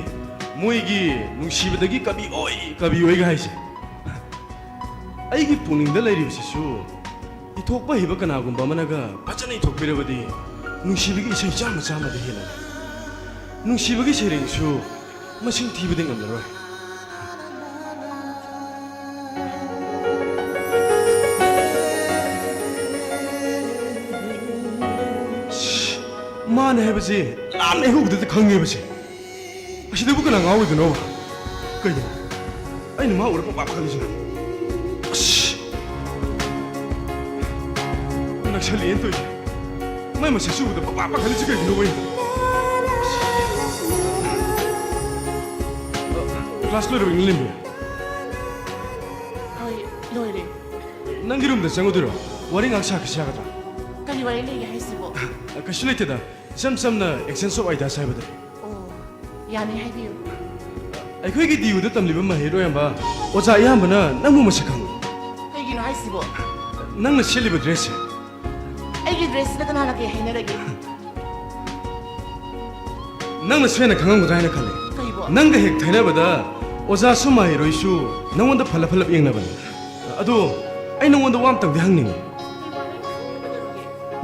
ꯃꯣꯏꯒꯤ ꯅꯨꯡꯁꯤꯕꯗꯒꯤ ꯀꯕꯤ ꯑꯣꯏ, ꯀꯕꯤ ꯑꯣꯏꯒ ꯍꯥꯏꯁꯦ꯫ ꯑꯩꯒꯤ ꯄꯨꯛꯅꯤꯡꯗ ꯂꯩꯔꯤꯕꯁꯤꯁꯨ ꯏꯊꯣꯛꯄ ꯍꯩꯕ ꯀꯅꯥꯒꯨꯝꯕ ꯑꯃꯅꯒ ꯐꯖꯅ ꯏꯊꯣꯛꯄꯤꯔꯕꯗꯤ ꯅꯨꯡꯁꯤꯕꯒꯤ ꯏꯁꯩ ꯆꯥꯝꯃ ꯆꯥꯝꯃꯗ ꯍꯦꯜꯂꯅꯤ꯫ ꯅꯨꯡꯁꯤꯕꯒꯤ ꯁꯩꯔꯦꯡꯁꯨ ꯃꯁꯤꯡ ꯊꯤꯕꯗꯤ ꯉꯝꯂꯔꯣꯏ꯫ ꯃꯥꯅꯦ ꯍꯥꯏꯕꯁꯦ ꯂꯥꯟꯅ ꯍꯦꯛ ꯎꯕꯗꯇ ꯈꯪꯉꯦꯕꯁꯦ꯫ ꯑꯁꯤꯗꯕꯨ ꯀꯅꯥ ꯉꯥꯎꯔꯤꯕꯅꯣꯕ? ꯀꯩꯅꯣ? ꯑꯩꯅ ꯃꯥ ꯎꯔ ꯄꯪꯄꯥ ꯄꯥꯈꯠꯂꯤꯁꯤꯅ꯫ ꯑꯁ! ꯅꯛꯁꯜꯂꯛꯑꯦꯅ ꯇꯧꯔꯤꯁꯦ꯫ ꯃꯥꯏ ꯃꯁꯛꯁꯤ ꯎꯕꯗ ꯄꯪꯄꯥ ꯄꯥꯈꯠꯂꯤꯁꯤ ꯀꯩꯒꯤꯅꯣꯕ ꯑꯩꯅ? ꯀ꯭ꯂꯥꯁ ꯂꯣꯏꯔꯕ ꯏꯪꯂꯦꯟꯕꯤ? ꯍꯣꯏ, ꯂꯣꯏꯔꯦ꯫ ꯅꯪꯒꯤ ꯔꯨꯝꯗ ꯆꯪꯉꯨꯗꯣꯏꯔꯣ? ꯋꯥꯔꯤ ꯉꯥꯏꯍꯥꯛ ꯁꯥꯈꯤꯁꯤ ꯌꯥꯒꯗ꯭ꯔꯥ? ꯀꯔꯤ ꯋꯥꯔꯤ ꯂꯩꯒꯦ ꯍꯥꯏꯁꯤꯕꯣ? ꯀꯩꯁꯨ ꯂꯩꯇꯦꯗ꯫ ꯏꯆꯝ ꯆꯝꯅ exchange of ideas ꯍꯥꯏꯕꯗꯨꯅꯤ꯫ ꯑꯣ, ꯌꯥꯅꯤ, ꯍꯥꯏꯕꯤꯌꯨ꯫ ꯑꯩꯈꯣꯏꯒꯤ ꯗꯤ ꯌꯨꯗ ꯇꯝꯂꯤꯕ ꯃꯍꯩꯔꯣꯏ ꯑꯌꯥꯝꯕ, ꯑꯣꯖꯥ ꯑꯌꯥꯝꯕꯅ ꯅꯪꯕꯨ ꯃꯁꯛ ꯈꯪꯏ꯫ ꯀꯩꯒꯤꯅꯣ ꯍꯥꯏꯁꯤꯕꯣ? ꯅꯪꯅ ꯁꯦꯠꯂꯤꯕ dressꯁꯦ꯫ ꯑꯩꯒꯤ dressꯁꯤꯗ ꯀꯅꯥꯅ ꯀꯩ ꯍꯥꯏꯅꯔꯒꯦ? ꯅꯪꯅꯁꯨ ꯍꯦꯟꯅ ꯈꯪꯉꯝꯒꯗ꯭ꯔꯥ ꯍꯥꯏꯅ ꯈꯜꯂꯤ꯫ ꯀꯩꯕꯣ? ꯅꯪꯒ ꯍꯦꯛ ꯊꯩꯅꯕꯗ ꯑꯣꯖꯥꯁꯨ ꯃꯍꯩꯔꯣꯏꯁꯨ ꯅꯪꯉꯣꯟꯗ ꯐꯜꯂꯞ ꯐꯜꯂꯞ ꯌꯦꯡꯅꯕꯅꯤ꯫ ꯑꯗꯣ ꯑꯩ ꯅꯪꯉꯣꯟꯗ ꯋꯥ ꯑꯝꯇꯪꯗꯤ ꯍꯪꯅꯤꯡꯉꯤ꯫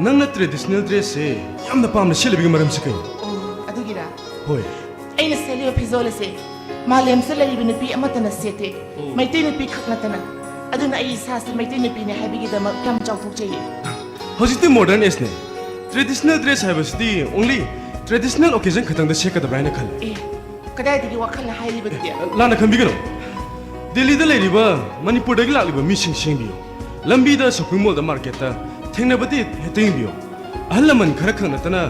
ꯅꯪꯅ traditional dressꯁꯦ ꯌꯥꯝꯅ ꯄꯥꯝꯅ ꯁꯦꯠꯂꯤꯕꯒꯤ ꯃꯔꯝꯁꯤ ꯀꯩꯅꯣ? ꯑꯣ, ꯑꯗꯨꯒꯤꯔꯥ? ꯍꯣꯏ꯫ ꯑꯩꯅ ꯁꯦꯠꯂꯤꯕ ꯐꯤꯖꯣꯜ ꯑꯁꯦ ꯃꯥꯂꯦꯝꯁꯤꯗ ꯂꯩꯔꯤꯕ ꯅꯨꯄꯤ ꯑꯃꯠꯇꯅ ꯁꯦꯠꯇꯦ꯫ ꯑꯣ꯫ ꯃꯩꯇꯩ ꯅꯨꯄꯤ ꯈꯛ ꯅꯠꯇꯅ꯫ ꯑꯗꯨꯅ ꯑꯩ ꯏꯁꯥꯁꯦ ꯃꯩꯇꯩ ꯅꯨꯄꯤꯅꯦ ꯍꯥꯏꯕꯒꯤꯗꯃꯛ ꯌꯥꯝ ꯆꯥꯎꯊꯣꯛꯆꯩꯌꯦ꯫ ꯍꯧꯖꯤꯛꯇꯤ modern ageꯅꯦ꯫ Traditional dress ꯍꯥꯏꯕꯁꯤꯗꯤ only traditional occasion ꯈꯛꯇꯪꯗ ꯁꯦꯠꯀꯗꯕ꯭ꯔꯥ ꯍꯥꯏꯅ ꯈꯜꯂꯤ꯫ ꯑꯦ, ꯀꯗꯥꯏꯗꯒꯤ ꯋꯥꯈꯜꯅ ꯍꯥꯏꯔꯤꯕꯗꯨꯗꯤ? ꯂꯥꯟꯅ ꯈꯟꯕꯤꯒꯅꯨ꯫ ꯗꯦꯜꯂꯤꯗ ꯂꯩꯔꯤꯕ, ꯃꯅꯤꯄꯨꯔꯗꯒꯤ ꯂꯥꯛꯂꯤꯕ ꯃꯤꯁꯤꯡ ꯁꯦꯡꯕꯤꯌꯨ꯫ ꯂꯝꯕꯤꯗ, shopping mallꯗ, marketꯇ ꯊꯦꯡꯅꯕꯗꯤ ꯍꯦꯛꯇ ꯌꯦꯡꯕꯤꯌꯨ꯫ ꯑꯍꯜ ꯂꯃꯟ ꯈꯔ ꯈꯛ ꯅꯠꯇꯅ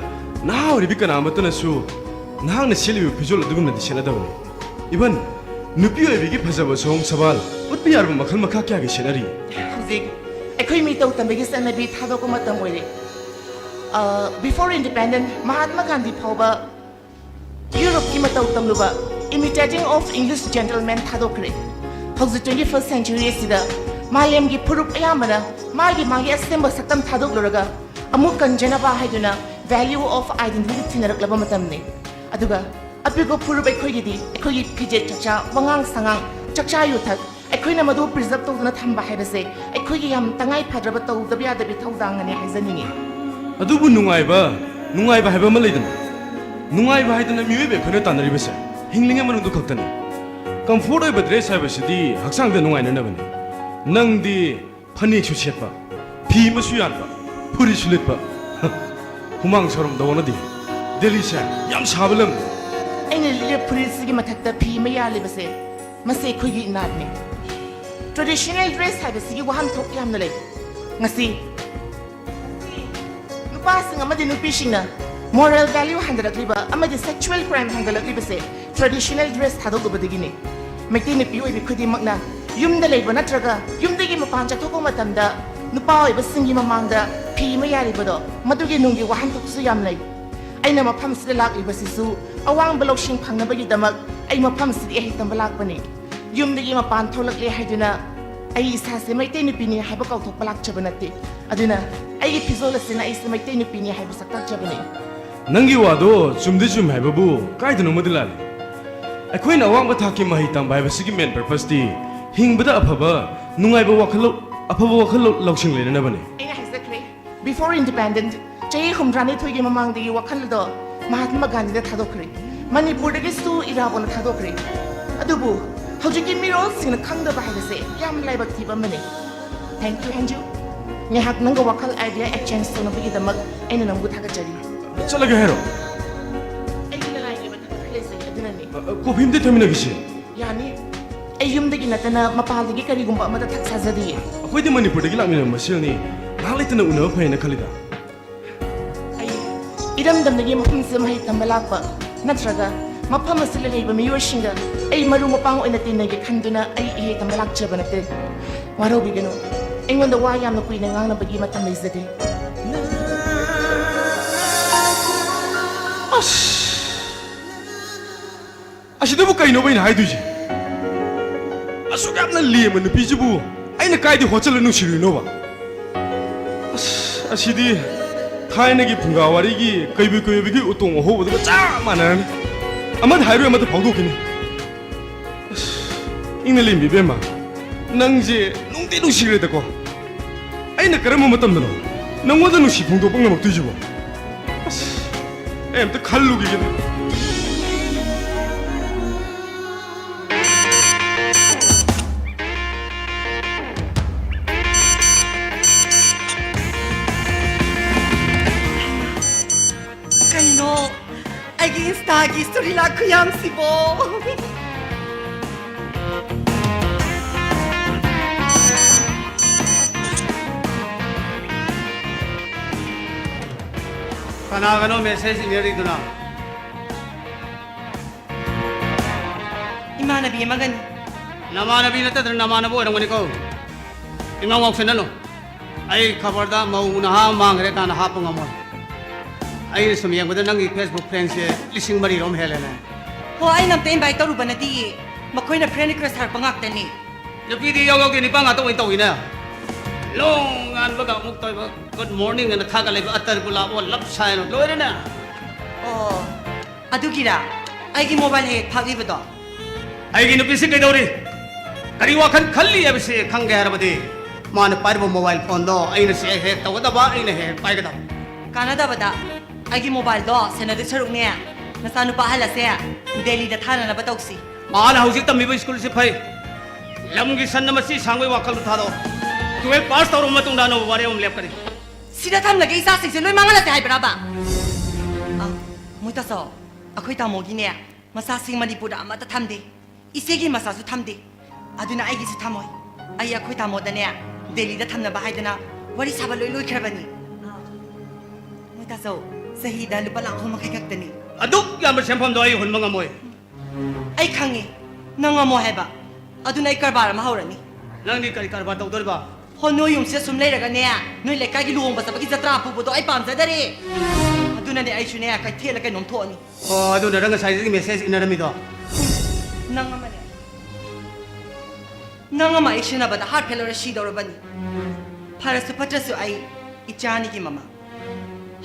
ꯅꯍꯥ ꯑꯣꯏꯔꯤꯕꯤ ꯀꯅꯥ ꯑꯃꯠꯇꯅꯁꯨ ꯅꯍꯥꯛꯅ ꯁꯦꯠꯂꯤꯕ ꯐꯤꯖꯣꯜ ꯑꯗꯨꯒꯨꯝꯅꯗꯤ ꯁꯦꯠꯅꯗꯕꯅꯤ꯫ Even ꯅꯨꯄꯤ ꯑꯣꯏꯕꯤꯒꯤ ꯐꯖꯕ ꯁꯑꯣꯡ ꯁꯕꯥꯜ ꯎꯠꯄ ꯌꯥꯔꯕ ꯃꯈꯜ ꯃꯈꯥ ꯀꯌꯥꯒꯤ ꯁꯦꯠꯅꯔꯤ꯫ ꯍꯧꯖꯤꯛ ꯑꯩꯈꯣꯏ ꯃꯤꯇꯧ ꯇꯝꯕꯒꯤ ꯆꯠꯅꯕꯤ ꯊꯥꯗꯣꯛꯄ ꯃꯇꯝ ꯑꯣꯏꯔꯦ꯫ ꯑ, before independent ꯃꯍꯥꯠꯃ ꯒꯥꯟꯙꯤ ꯐꯥꯎꯕ ꯌꯨꯔꯣꯞꯀꯤ ꯃꯇꯧ ꯇꯝꯂꯨꯕ Imitating of English Gentlemen ꯊꯥꯗꯣꯛꯈ꯭ꯔꯦ꯫ ꯍꯧꯖꯤꯛ twenty first century ꯑꯁꯤꯗ ꯃꯥꯂꯦꯝꯒꯤ ꯐꯨꯔꯨꯞ ꯑꯌꯥꯝꯕꯅ ꯃꯥꯒꯤ ꯃꯥꯒꯤ ꯑꯁꯦꯡꯕ ꯁꯛꯇꯝ ꯊꯥꯗꯣꯛꯂꯨꯔꯒ ꯑꯃꯨꯛ ꯀꯟꯖꯅꯕ ꯍꯥꯏꯗꯨꯅ value of identity ꯊꯤꯅꯔꯛꯂꯕ ꯃꯇꯝꯅꯤ꯫ ꯑꯗꯨꯒ ꯑꯄꯤꯛꯄ ꯐꯨꯔꯨꯞ ꯑꯩꯈꯣꯏꯒꯤꯗꯤ ꯑꯩꯈꯣꯏꯒꯤ ꯐꯤꯖꯦꯠ ꯆꯛꯆꯥ, ꯋꯥꯉꯥꯡ ꯁꯉꯥꯡ, ꯆꯛꯆꯥ ꯌꯨꯊꯛ, ꯑꯩꯈꯣꯏꯅ ꯃꯗꯨ preserve ꯇꯧꯗꯨꯅ ꯊꯝꯕ ꯍꯥꯏꯕꯁꯦ ꯑꯩꯈꯣꯏꯒꯤ ꯌꯥꯝ ꯇꯉꯥꯏ ꯐꯗ꯭ꯔꯕ ꯇꯧꯗꯕ ꯌꯥꯗꯕꯤ ꯊꯧꯗꯥꯡ ꯑꯃꯅꯤ ꯍꯥꯏꯖꯅꯤꯡꯉꯤ꯫ ꯑꯗꯨꯕꯨ ꯅꯨꯡꯉꯥꯏꯕ, ꯅꯨꯡꯉꯥꯏꯕ ꯍꯥꯏꯕ ꯑꯃ ꯂꯩꯗꯅ, ꯅꯨꯡꯉꯥꯏꯕ ꯍꯥꯏꯗꯅ ꯃꯤꯑꯣꯏꯕ ꯑꯩꯈꯣꯏꯅ ꯇꯥꯟꯅꯔꯤꯕꯁꯦ ꯍꯤꯡꯂꯤꯉꯩ ꯃꯅꯨꯡꯗ ꯈꯛꯇꯅꯤ꯫ Comfort ꯑꯣꯏꯕ dress ꯍꯥꯏꯕꯁꯤꯗꯤ ꯍꯛꯆꯥꯡꯗ ꯅꯨꯡꯉꯥꯏꯅꯅꯕꯅꯤ꯫ ꯅꯪꯗꯤ ꯐꯅꯦꯛꯁꯨ ꯁꯦꯠꯄ, ꯐꯤ ꯑꯃꯁꯨ ꯌꯥꯟꯕ, ꯐꯨꯔꯤꯠꯁꯨ ꯂꯤꯠꯄ꯫ ꯍꯨꯃꯥꯡ ꯁꯧꯔꯝꯗꯧꯅꯗꯤ꯫ ꯗꯦꯜꯂꯤꯁꯦ ꯌꯥꯝ ꯁꯥꯕ ꯂꯝꯅꯤ꯫ ꯑꯩꯅ ꯂꯤꯠꯂꯤꯕ ꯐꯨꯔꯤꯠꯁꯤꯒꯤ ꯃꯊꯛꯇ ꯐꯤ ꯑꯃ ꯌꯥꯜꯂꯤꯕꯁꯦ, ꯃꯁꯤ ꯑꯩꯈꯣꯏꯒꯤ ꯏꯅꯥꯠꯅꯤ꯫ Traditional dress ꯍꯥꯏꯕꯁꯤꯒꯤ ꯋꯥꯍꯟꯊꯣꯛ ꯌꯥꯝꯅ ꯂꯩ꯫ ꯉꯁꯤ ꯅꯨꯄꯥꯁꯤꯡ ꯑꯃꯗꯤ ꯅꯨꯄꯤꯁꯤꯡꯅ moral value ꯍꯟꯊꯔꯛꯂꯤꯕ ꯑꯃꯗꯤ sexual crime ꯍꯦꯟꯒꯠꯂꯛꯂꯤꯕꯁꯦ traditional dress ꯊꯥꯗꯣꯛꯂꯨꯕꯗꯒꯤꯅꯤ꯫ Meitei ꯅꯨꯄꯤ ꯑꯣꯏꯕꯤ ꯈꯨꯗꯤꯡꯃꯛꯅ ꯌꯨꯝꯗ ꯂꯩꯕ ꯅꯠꯇ꯭ꯔꯒ ꯌꯨꯝꯗꯒꯤ ꯃꯄꯥꯟ ꯆꯠꯊꯣꯛꯄ ꯃꯇꯝꯗ ꯅꯨꯄꯥ ꯑꯣꯏꯕꯁꯤꯡꯒꯤ ꯃꯃꯥꯡꯗ ꯐꯤ ꯑꯃ ꯌꯥꯜꯂꯤꯕꯗꯣ, ꯃꯗꯨꯒꯤ ꯅꯨꯡꯒꯤ ꯋꯥꯍꯟꯊꯣꯛꯁꯨ ꯌꯥꯝ ꯂꯩ꯫ ꯑꯩꯅ ꯃꯐꯝꯁꯤꯗ ꯂꯥꯛꯂꯤꯕꯁꯤꯁꯨ ꯑꯋꯥꯡꯕ ꯂꯧꯁꯤꯡ ꯐꯪꯅꯕꯒꯤꯗꯃꯛ ꯑꯩ ꯃꯐꯝꯁꯤꯗ ꯏꯍꯩ ꯇꯝꯕ ꯂꯥꯛꯄꯅꯤ꯫ ꯌꯨꯝꯗꯒꯤ ꯃꯄꯥꯟ ꯊꯣꯛꯂꯛꯂꯦ ꯍꯥꯏꯗꯨꯅ ꯑꯩ ꯏꯁꯥꯁꯦ ꯃꯩꯇꯩ ꯅꯨꯄꯤꯅꯤ ꯍꯥꯏꯕ ꯀꯥꯎꯊꯣꯛꯄ ꯂꯥꯛꯆꯕ ꯅꯠꯇꯦ꯫ ꯑꯗꯨꯅ ꯑꯩꯒꯤ ꯐꯤꯖꯣꯜ ꯑꯁꯤꯅ ꯑꯩꯁꯦ ꯃꯩꯇꯩ ꯅꯨꯄꯤꯅꯤ ꯍꯥꯏꯕ ꯁꯛ ꯇꯥꯛꯆꯕꯅꯤ꯫ ꯅꯪꯒꯤ ꯋꯥꯗꯣ ꯆꯨꯝꯗꯤ ꯆꯨꯝꯃꯦ ꯍꯥꯏꯕꯕꯨ ꯀꯥꯏꯗꯅꯣꯃꯗꯤ ꯂꯥꯜꯂꯤ꯫ ꯑꯩꯈꯣꯏꯅ ꯑꯋꯥꯡꯕ ꯊꯥꯛꯀꯤ ꯃꯍꯩ ꯇꯝꯕ ꯍꯥꯏꯕꯁꯤꯒꯤ main purposeꯇꯤ ꯍꯤꯡꯕꯗ ꯑꯐꯕ, ꯅꯨꯡꯉꯥꯏꯕ ꯋꯥꯈꯜ ꯂꯧ-, ꯑꯐꯕ ꯋꯥꯈꯜ ꯂꯧ-, ꯂꯧꯁꯤꯡ ꯂꯩꯅꯅꯕꯅꯤ꯫ ꯑꯩꯅ ꯍꯥꯏꯖꯈ꯭ꯔꯦ, before independent, ꯆꯍꯤ ꯍꯨꯝꯗ꯭ꯔꯥꯅꯤꯊꯣꯏꯒꯤ ꯃꯃꯥꯡꯗꯒꯤ ꯋꯥꯈꯜ ꯑꯗꯣ ꯃꯍꯥꯠꯃ ꯒꯥꯟꯙꯤꯗ ꯊꯥꯗꯣꯛꯈ꯭ꯔꯦ꯫ ꯃꯅꯤꯄꯨꯔꯗꯒꯤꯁꯨ ꯏꯔꯥꯕꯣꯠꯅ ꯊꯥꯗꯣꯛꯈ꯭ꯔꯦ꯫ ꯑꯗꯨꯕꯨ ꯍꯧꯖꯤꯛꯀꯤ ꯃꯤꯔꯣꯜꯁꯤꯡꯅ ꯈꯪꯗꯕ ꯍꯥꯏꯕꯁꯦ ꯌꯥꯝ ꯂꯥꯏꯕꯛ ꯊꯤꯕ ꯑꯃꯅꯤ꯫ Thank you, ꯍꯦꯟꯖꯨ꯫ ꯉꯥꯏꯍꯥꯛ ꯅꯪꯒ ꯋꯥꯈꯜ idea exchange ꯇꯧꯅꯕꯒꯤꯗꯃꯛ ꯑꯩꯅ ꯅꯪꯕꯨ ꯊꯥꯒꯠꯆꯔꯤ꯫ ꯆꯠꯂꯒꯦ ꯍꯥꯏꯔꯣ? ꯑꯩꯒꯤ ꯅꯂꯥꯏꯒꯤ ꯑꯣꯏꯕ ꯊꯕꯛ ꯈꯔ ꯂꯩꯖꯩ, ꯑꯗꯨꯅꯅꯤ꯫ ꯑ, ꯑ, coffee ꯑꯝꯇ ꯊꯛꯃꯤꯟꯅꯈꯤꯁꯤ꯫ ꯌꯥꯅꯤ꯫ ꯑꯩ ꯌꯨꯝꯗꯒꯤ ꯅꯠꯇꯅ ꯃꯄꯥꯟꯗꯒꯤ ꯀꯔꯤꯒꯨꯝꯕ ꯑꯃꯗ ꯊꯛ ꯆꯥꯖꯗꯤꯌꯦ꯫ ꯑꯩꯈꯣꯏꯗꯤ ꯃꯅꯤꯄꯨꯔꯗꯒꯤ ꯂꯥꯛꯃꯤꯟꯅꯕ ꯃꯁꯦꯜꯅꯤ꯫ ꯉꯥꯏꯍꯥꯛ ꯂꯩꯇꯅ ꯎꯅꯕ ꯐꯩꯅ ꯈꯜꯂꯤꯗ꯫ ꯑꯩ ꯏꯔꯝꯗꯝꯗꯒꯤ ꯃꯐꯝꯁꯤꯗ ꯃꯍꯩ ꯇꯝꯕ ꯂꯥꯛꯄ ꯅꯠꯇ꯭ꯔꯒ ꯃꯐꯝ ꯑꯁꯤꯗ ꯂꯩꯕ ꯃꯤꯑꯣꯏꯁꯤꯡꯒ ꯑꯩ ꯃꯔꯨꯞ ꯃꯄꯥꯡ ꯑꯣꯏꯅ ꯇꯤꯟꯅꯒꯦ ꯈꯟꯗꯨꯅ ꯑꯩ ꯏꯍꯩ ꯇꯝꯕ ꯂꯥꯛꯆꯕ ꯅꯠꯇꯦ꯫ ꯋꯥꯔꯧꯕꯤꯒꯅꯨ, ꯑꯩꯉꯣꯟꯗ ꯋꯥ ꯌꯥꯝꯅ ꯀꯨꯏꯅ ꯉꯥꯡꯅꯕꯒꯤ ꯃꯇꯝ ꯂꯩꯖꯗꯦ꯫ ꯑꯁ! ꯑꯁꯤꯗꯕꯨ ꯀꯩꯅꯣꯕ ꯑꯩꯅ ꯍꯥꯏꯗꯣꯏꯁꯦ? ꯑꯁꯨꯛ ꯌꯥꯝꯅ ꯂꯦꯝꯕ ꯅꯨꯄꯤꯁꯤꯕꯨ ꯑꯩꯅ ꯀꯥꯏꯗ ꯍꯣꯠꯆꯜꯂ ꯅꯨꯡꯁꯤꯔꯨꯏꯅꯣꯕ? ꯑꯁ, ꯑꯁꯤꯗꯤ ꯊꯥꯏꯅꯒꯤ ꯐꯨꯡꯒꯥ ꯋꯥꯔꯤꯒꯤ ꯀꯩꯕꯨ ꯀꯩꯕꯨꯒꯤ ꯎꯇꯣꯡ ꯑꯍꯧꯕꯗꯨꯒ ꯆꯞ ꯃꯥꯟꯅꯔꯅꯤ꯫ ꯑꯃꯗ ꯍꯥꯏꯔꯨꯏ, ꯑꯃꯗ ꯐꯥꯎꯗꯣꯛꯈꯤꯅꯤ꯫ ꯑꯁ, ꯏꯪꯅ ꯂꯩꯕꯤ ꯏꯕꯦꯝꯃ, ꯅꯪꯁꯦ ꯅꯨꯡꯗꯤ ꯅꯨꯡꯁꯤꯈ꯭ꯔꯦꯗꯀꯣ꯫ ꯑꯩꯅ ꯀꯔꯝꯕ ꯃꯇꯝꯗꯅꯣ ꯅꯪꯉꯣꯟꯗ ꯅꯨꯡꯁꯤ ꯐꯣꯡꯗꯣꯛꯄ ꯉꯝꯃꯛꯇꯣꯏꯁꯤꯕꯣ? ꯑꯁ, ꯑꯩ ꯑꯝꯇ ꯈꯜꯂꯨꯈꯤꯒꯦꯅꯦ꯫ ꯀꯩꯅꯣ? ꯑꯩꯒꯤ Insta-ꯒꯤ story ꯂꯥꯛ ꯈꯨꯌꯥꯝꯁꯤꯕꯣ! ꯀꯅꯥꯒꯅꯣ message ꯏꯅꯔꯤꯗꯨꯅ? ꯏꯃꯥꯟꯅꯕꯤ ꯑꯃꯒꯅꯤ꯫ ꯅꯃꯥꯟꯅꯕꯤ ꯅꯠꯇꯗꯅ ꯅꯃꯥꯟꯅꯕ ꯑꯣꯏꯔꯝꯒꯅꯤꯀꯣ꯫ ꯏꯃꯥ ꯉꯥꯎꯁꯟꯅꯅꯨ꯫ ꯑꯩ ꯈꯕꯔꯗ ꯃꯧ ꯅꯍꯥ ꯑꯃ ꯃꯥꯡꯈ꯭ꯔꯦ ꯀꯥꯏꯅ ꯍꯥꯞꯄ ꯉꯝꯃꯣꯏ꯫ ꯑꯩꯅ ꯁꯨꯝ ꯌꯦꯡꯕꯗ ꯅꯪꯒꯤ Facebook friend-ꯁꯦ ꯂꯤꯁꯤꯡ ꯃꯔꯤꯔꯣꯝ ꯍꯦꯜꯂꯦꯅꯦ꯫ ꯍꯣ, ꯑꯩꯅ ꯑꯝꯇ invite ꯇꯧꯔꯨꯕ ꯅꯠꯇꯤꯌꯦ꯫ ꯃꯈꯣꯏꯅ friend request ꯊꯥꯔꯛꯄ ꯉꯥꯛꯇꯅꯤ꯫ ꯅꯨꯄꯤꯗꯤ ꯌꯥꯎ ꯌꯥꯎꯗꯦ, ꯅꯤꯄꯥ ꯉꯥꯛꯇ ꯑꯣꯏꯅ ꯇꯧꯏꯅꯦ꯫ ꯅꯣꯡꯉꯥꯟꯕꯒ ꯑꯃꯨꯛ ꯇꯧꯕ good morning ꯑꯅ ꯊꯥꯒꯠꯂꯛꯏꯕ, ꯑꯇꯔ ꯒꯨꯂꯥꯞ ꯑꯣ love sign ꯑꯣ ꯂꯣꯏꯔꯦꯅꯦ꯫ ꯑꯣ, ꯑꯗꯨꯒꯤꯔꯥ ꯑꯩꯒꯤ mobile ꯍꯦꯛ ꯍꯦꯛ ꯐꯥꯛꯂꯤꯕꯗꯣ? ꯑꯩꯒꯤ ꯅꯨꯄꯤꯁꯤ ꯀꯩꯗꯧꯔꯤ? ꯀꯔꯤ ꯋꯥꯈꯜ ꯈꯜꯂꯤ ꯍꯥꯏꯕꯁꯤ ꯈꯪꯒꯦ ꯍꯥꯏꯔꯕꯗꯤ ꯃꯥꯅ ꯄꯥꯏꯔꯤꯕ mobile phone-ꯗꯣ ꯑꯩꯅ ꯁꯤ ꯍꯦꯛ ꯍꯦꯛ ꯇꯧꯒꯗꯕ, ꯑꯩꯅ ꯍꯦꯛ ꯍꯦꯛ ꯄꯥꯏꯒꯗꯕ꯫ ꯀꯥꯟꯅꯗꯕꯗ ꯑꯩꯒꯤ mobile-ꯗꯣ ꯁꯦꯟꯅꯗꯣꯏ ꯁꯔꯨꯛꯅꯦ, ꯅꯆꯥꯅꯨꯄꯥ ꯑꯍꯜ ꯑꯁꯦ ꯗꯦꯜꯂꯤꯗ ꯊꯥꯅꯅꯕ ꯇꯧꯁꯤ꯫ ꯃꯥꯅ ꯍꯧꯖꯤꯛ ꯇꯝꯃꯤꯕ ꯁ꯭ꯀꯨꯜꯁꯤ ꯐꯩ꯫ ꯂꯝꯒꯤ ꯁꯟꯅ ꯃꯁꯤ ꯁꯥꯡꯕꯒꯤ ꯋꯥꯈꯜꯗꯣ ꯊꯥꯗꯣꯛꯑꯣ꯫ Twelve pass ꯇꯧꯔꯕ ꯃꯇꯨꯡꯗ ꯑꯅꯧꯕ ꯋꯥꯔꯦꯞ ꯑꯃ ꯂꯦꯞꯀꯅꯤ꯫ ꯁꯤꯗ ꯊꯝꯂꯒ ꯏꯆꯥꯁꯤꯡꯁꯦ ꯂꯣꯏ ꯃꯥꯡꯍꯜꯂꯁꯦ ꯍꯥꯏꯕ꯭ꯔꯕ? ꯑ, ꯃꯣꯏ ꯇꯥꯆꯧ, ꯑꯩꯈꯣꯏ ꯇꯥꯃꯣꯒꯤꯅꯦ ꯃꯆꯥꯁꯤꯡ ꯃꯅꯤꯄꯨꯔꯗ ꯑꯃꯠꯇ ꯊꯝꯗꯦ꯫ ꯏꯆꯦꯒꯤ ꯃꯆꯥꯁꯨ ꯊꯝꯗꯦ꯫ ꯑꯗꯨꯅ ꯑꯩꯒꯤꯁꯨ ꯊꯝꯃꯣꯏ꯫ ꯑꯩ ꯑꯩꯈꯣꯏ ꯇꯥꯃꯣꯗꯅꯦ ꯗꯦꯜꯂꯤꯗ ꯊꯝꯅꯕ ꯍꯥꯏꯗꯅ ꯋꯥꯔꯤ ꯁꯥꯕ ꯂꯣꯏ ꯂꯣꯏꯈ꯭ꯔꯕꯅꯤ꯫ ꯃꯣꯏ ꯇꯥꯆꯧ, ꯆꯍꯤꯗ ꯂꯨꯄꯥ ꯂꯥꯈ ꯑꯍꯨꯝ ꯃꯈꯥꯏ ꯈꯛꯇꯅꯤ꯫ ꯑꯗꯨꯛ ꯌꯥꯝꯕ ꯁꯦꯟꯐꯝꯗꯣ ꯑꯩ ꯍꯨꯟꯕ ꯉꯝꯃꯣꯏ꯫ ꯑꯩ ꯈꯪꯉꯤ, ꯅꯪ ꯉꯝꯃꯣ ꯍꯥꯏꯕ꯫ ꯑꯗꯨꯅ ꯑꯩ ꯀꯔꯕꯥꯔ ꯑꯃ ꯍꯧꯔꯅꯤ꯫ ꯅꯪꯗꯤ ꯀꯔꯤ ꯀꯔꯕꯥꯔ ꯇꯧꯗꯣꯔꯤꯕ? ꯍꯣ, ꯅꯣꯏ ꯌꯨꯝꯁꯤꯗ ꯁꯨꯝ ꯂꯩꯔꯒꯅꯦ, ꯅꯣꯏ ꯂꯩꯀꯥꯏꯒꯤ ꯂꯨꯍꯣꯡꯕ ꯆꯠꯄꯒꯤ ꯖꯇ꯭ꯔꯥ ꯄꯨꯕꯗꯣ ꯑꯩ ꯄꯥꯝꯖꯗꯔꯦ꯫ ꯑꯗꯨꯅꯅꯦ ꯑꯩꯁꯨꯅꯦ ꯀꯩꯊꯦꯜꯗ ꯀꯩꯅꯣꯝ ꯊꯣꯛꯑꯅꯤ꯫ ꯑꯣ, ꯑꯗꯨꯅꯔ ꯉꯁꯥꯏꯗꯒꯤ message ꯏꯟꯅꯔꯝꯃꯤꯗꯣ? ꯅꯪ ꯑꯃꯅꯦ꯫ ꯅꯪ ꯑꯃ ꯑꯩ ꯁꯤꯟꯅꯕꯗ heart failure ꯁꯤꯗꯧꯔꯕꯅꯤ꯫ ꯐꯔꯁꯨ ꯐꯠꯇ꯭ꯔꯁꯨ ꯑꯩ ꯏꯆꯥ ꯑꯅꯤꯒꯤ ꯃꯃꯥ꯫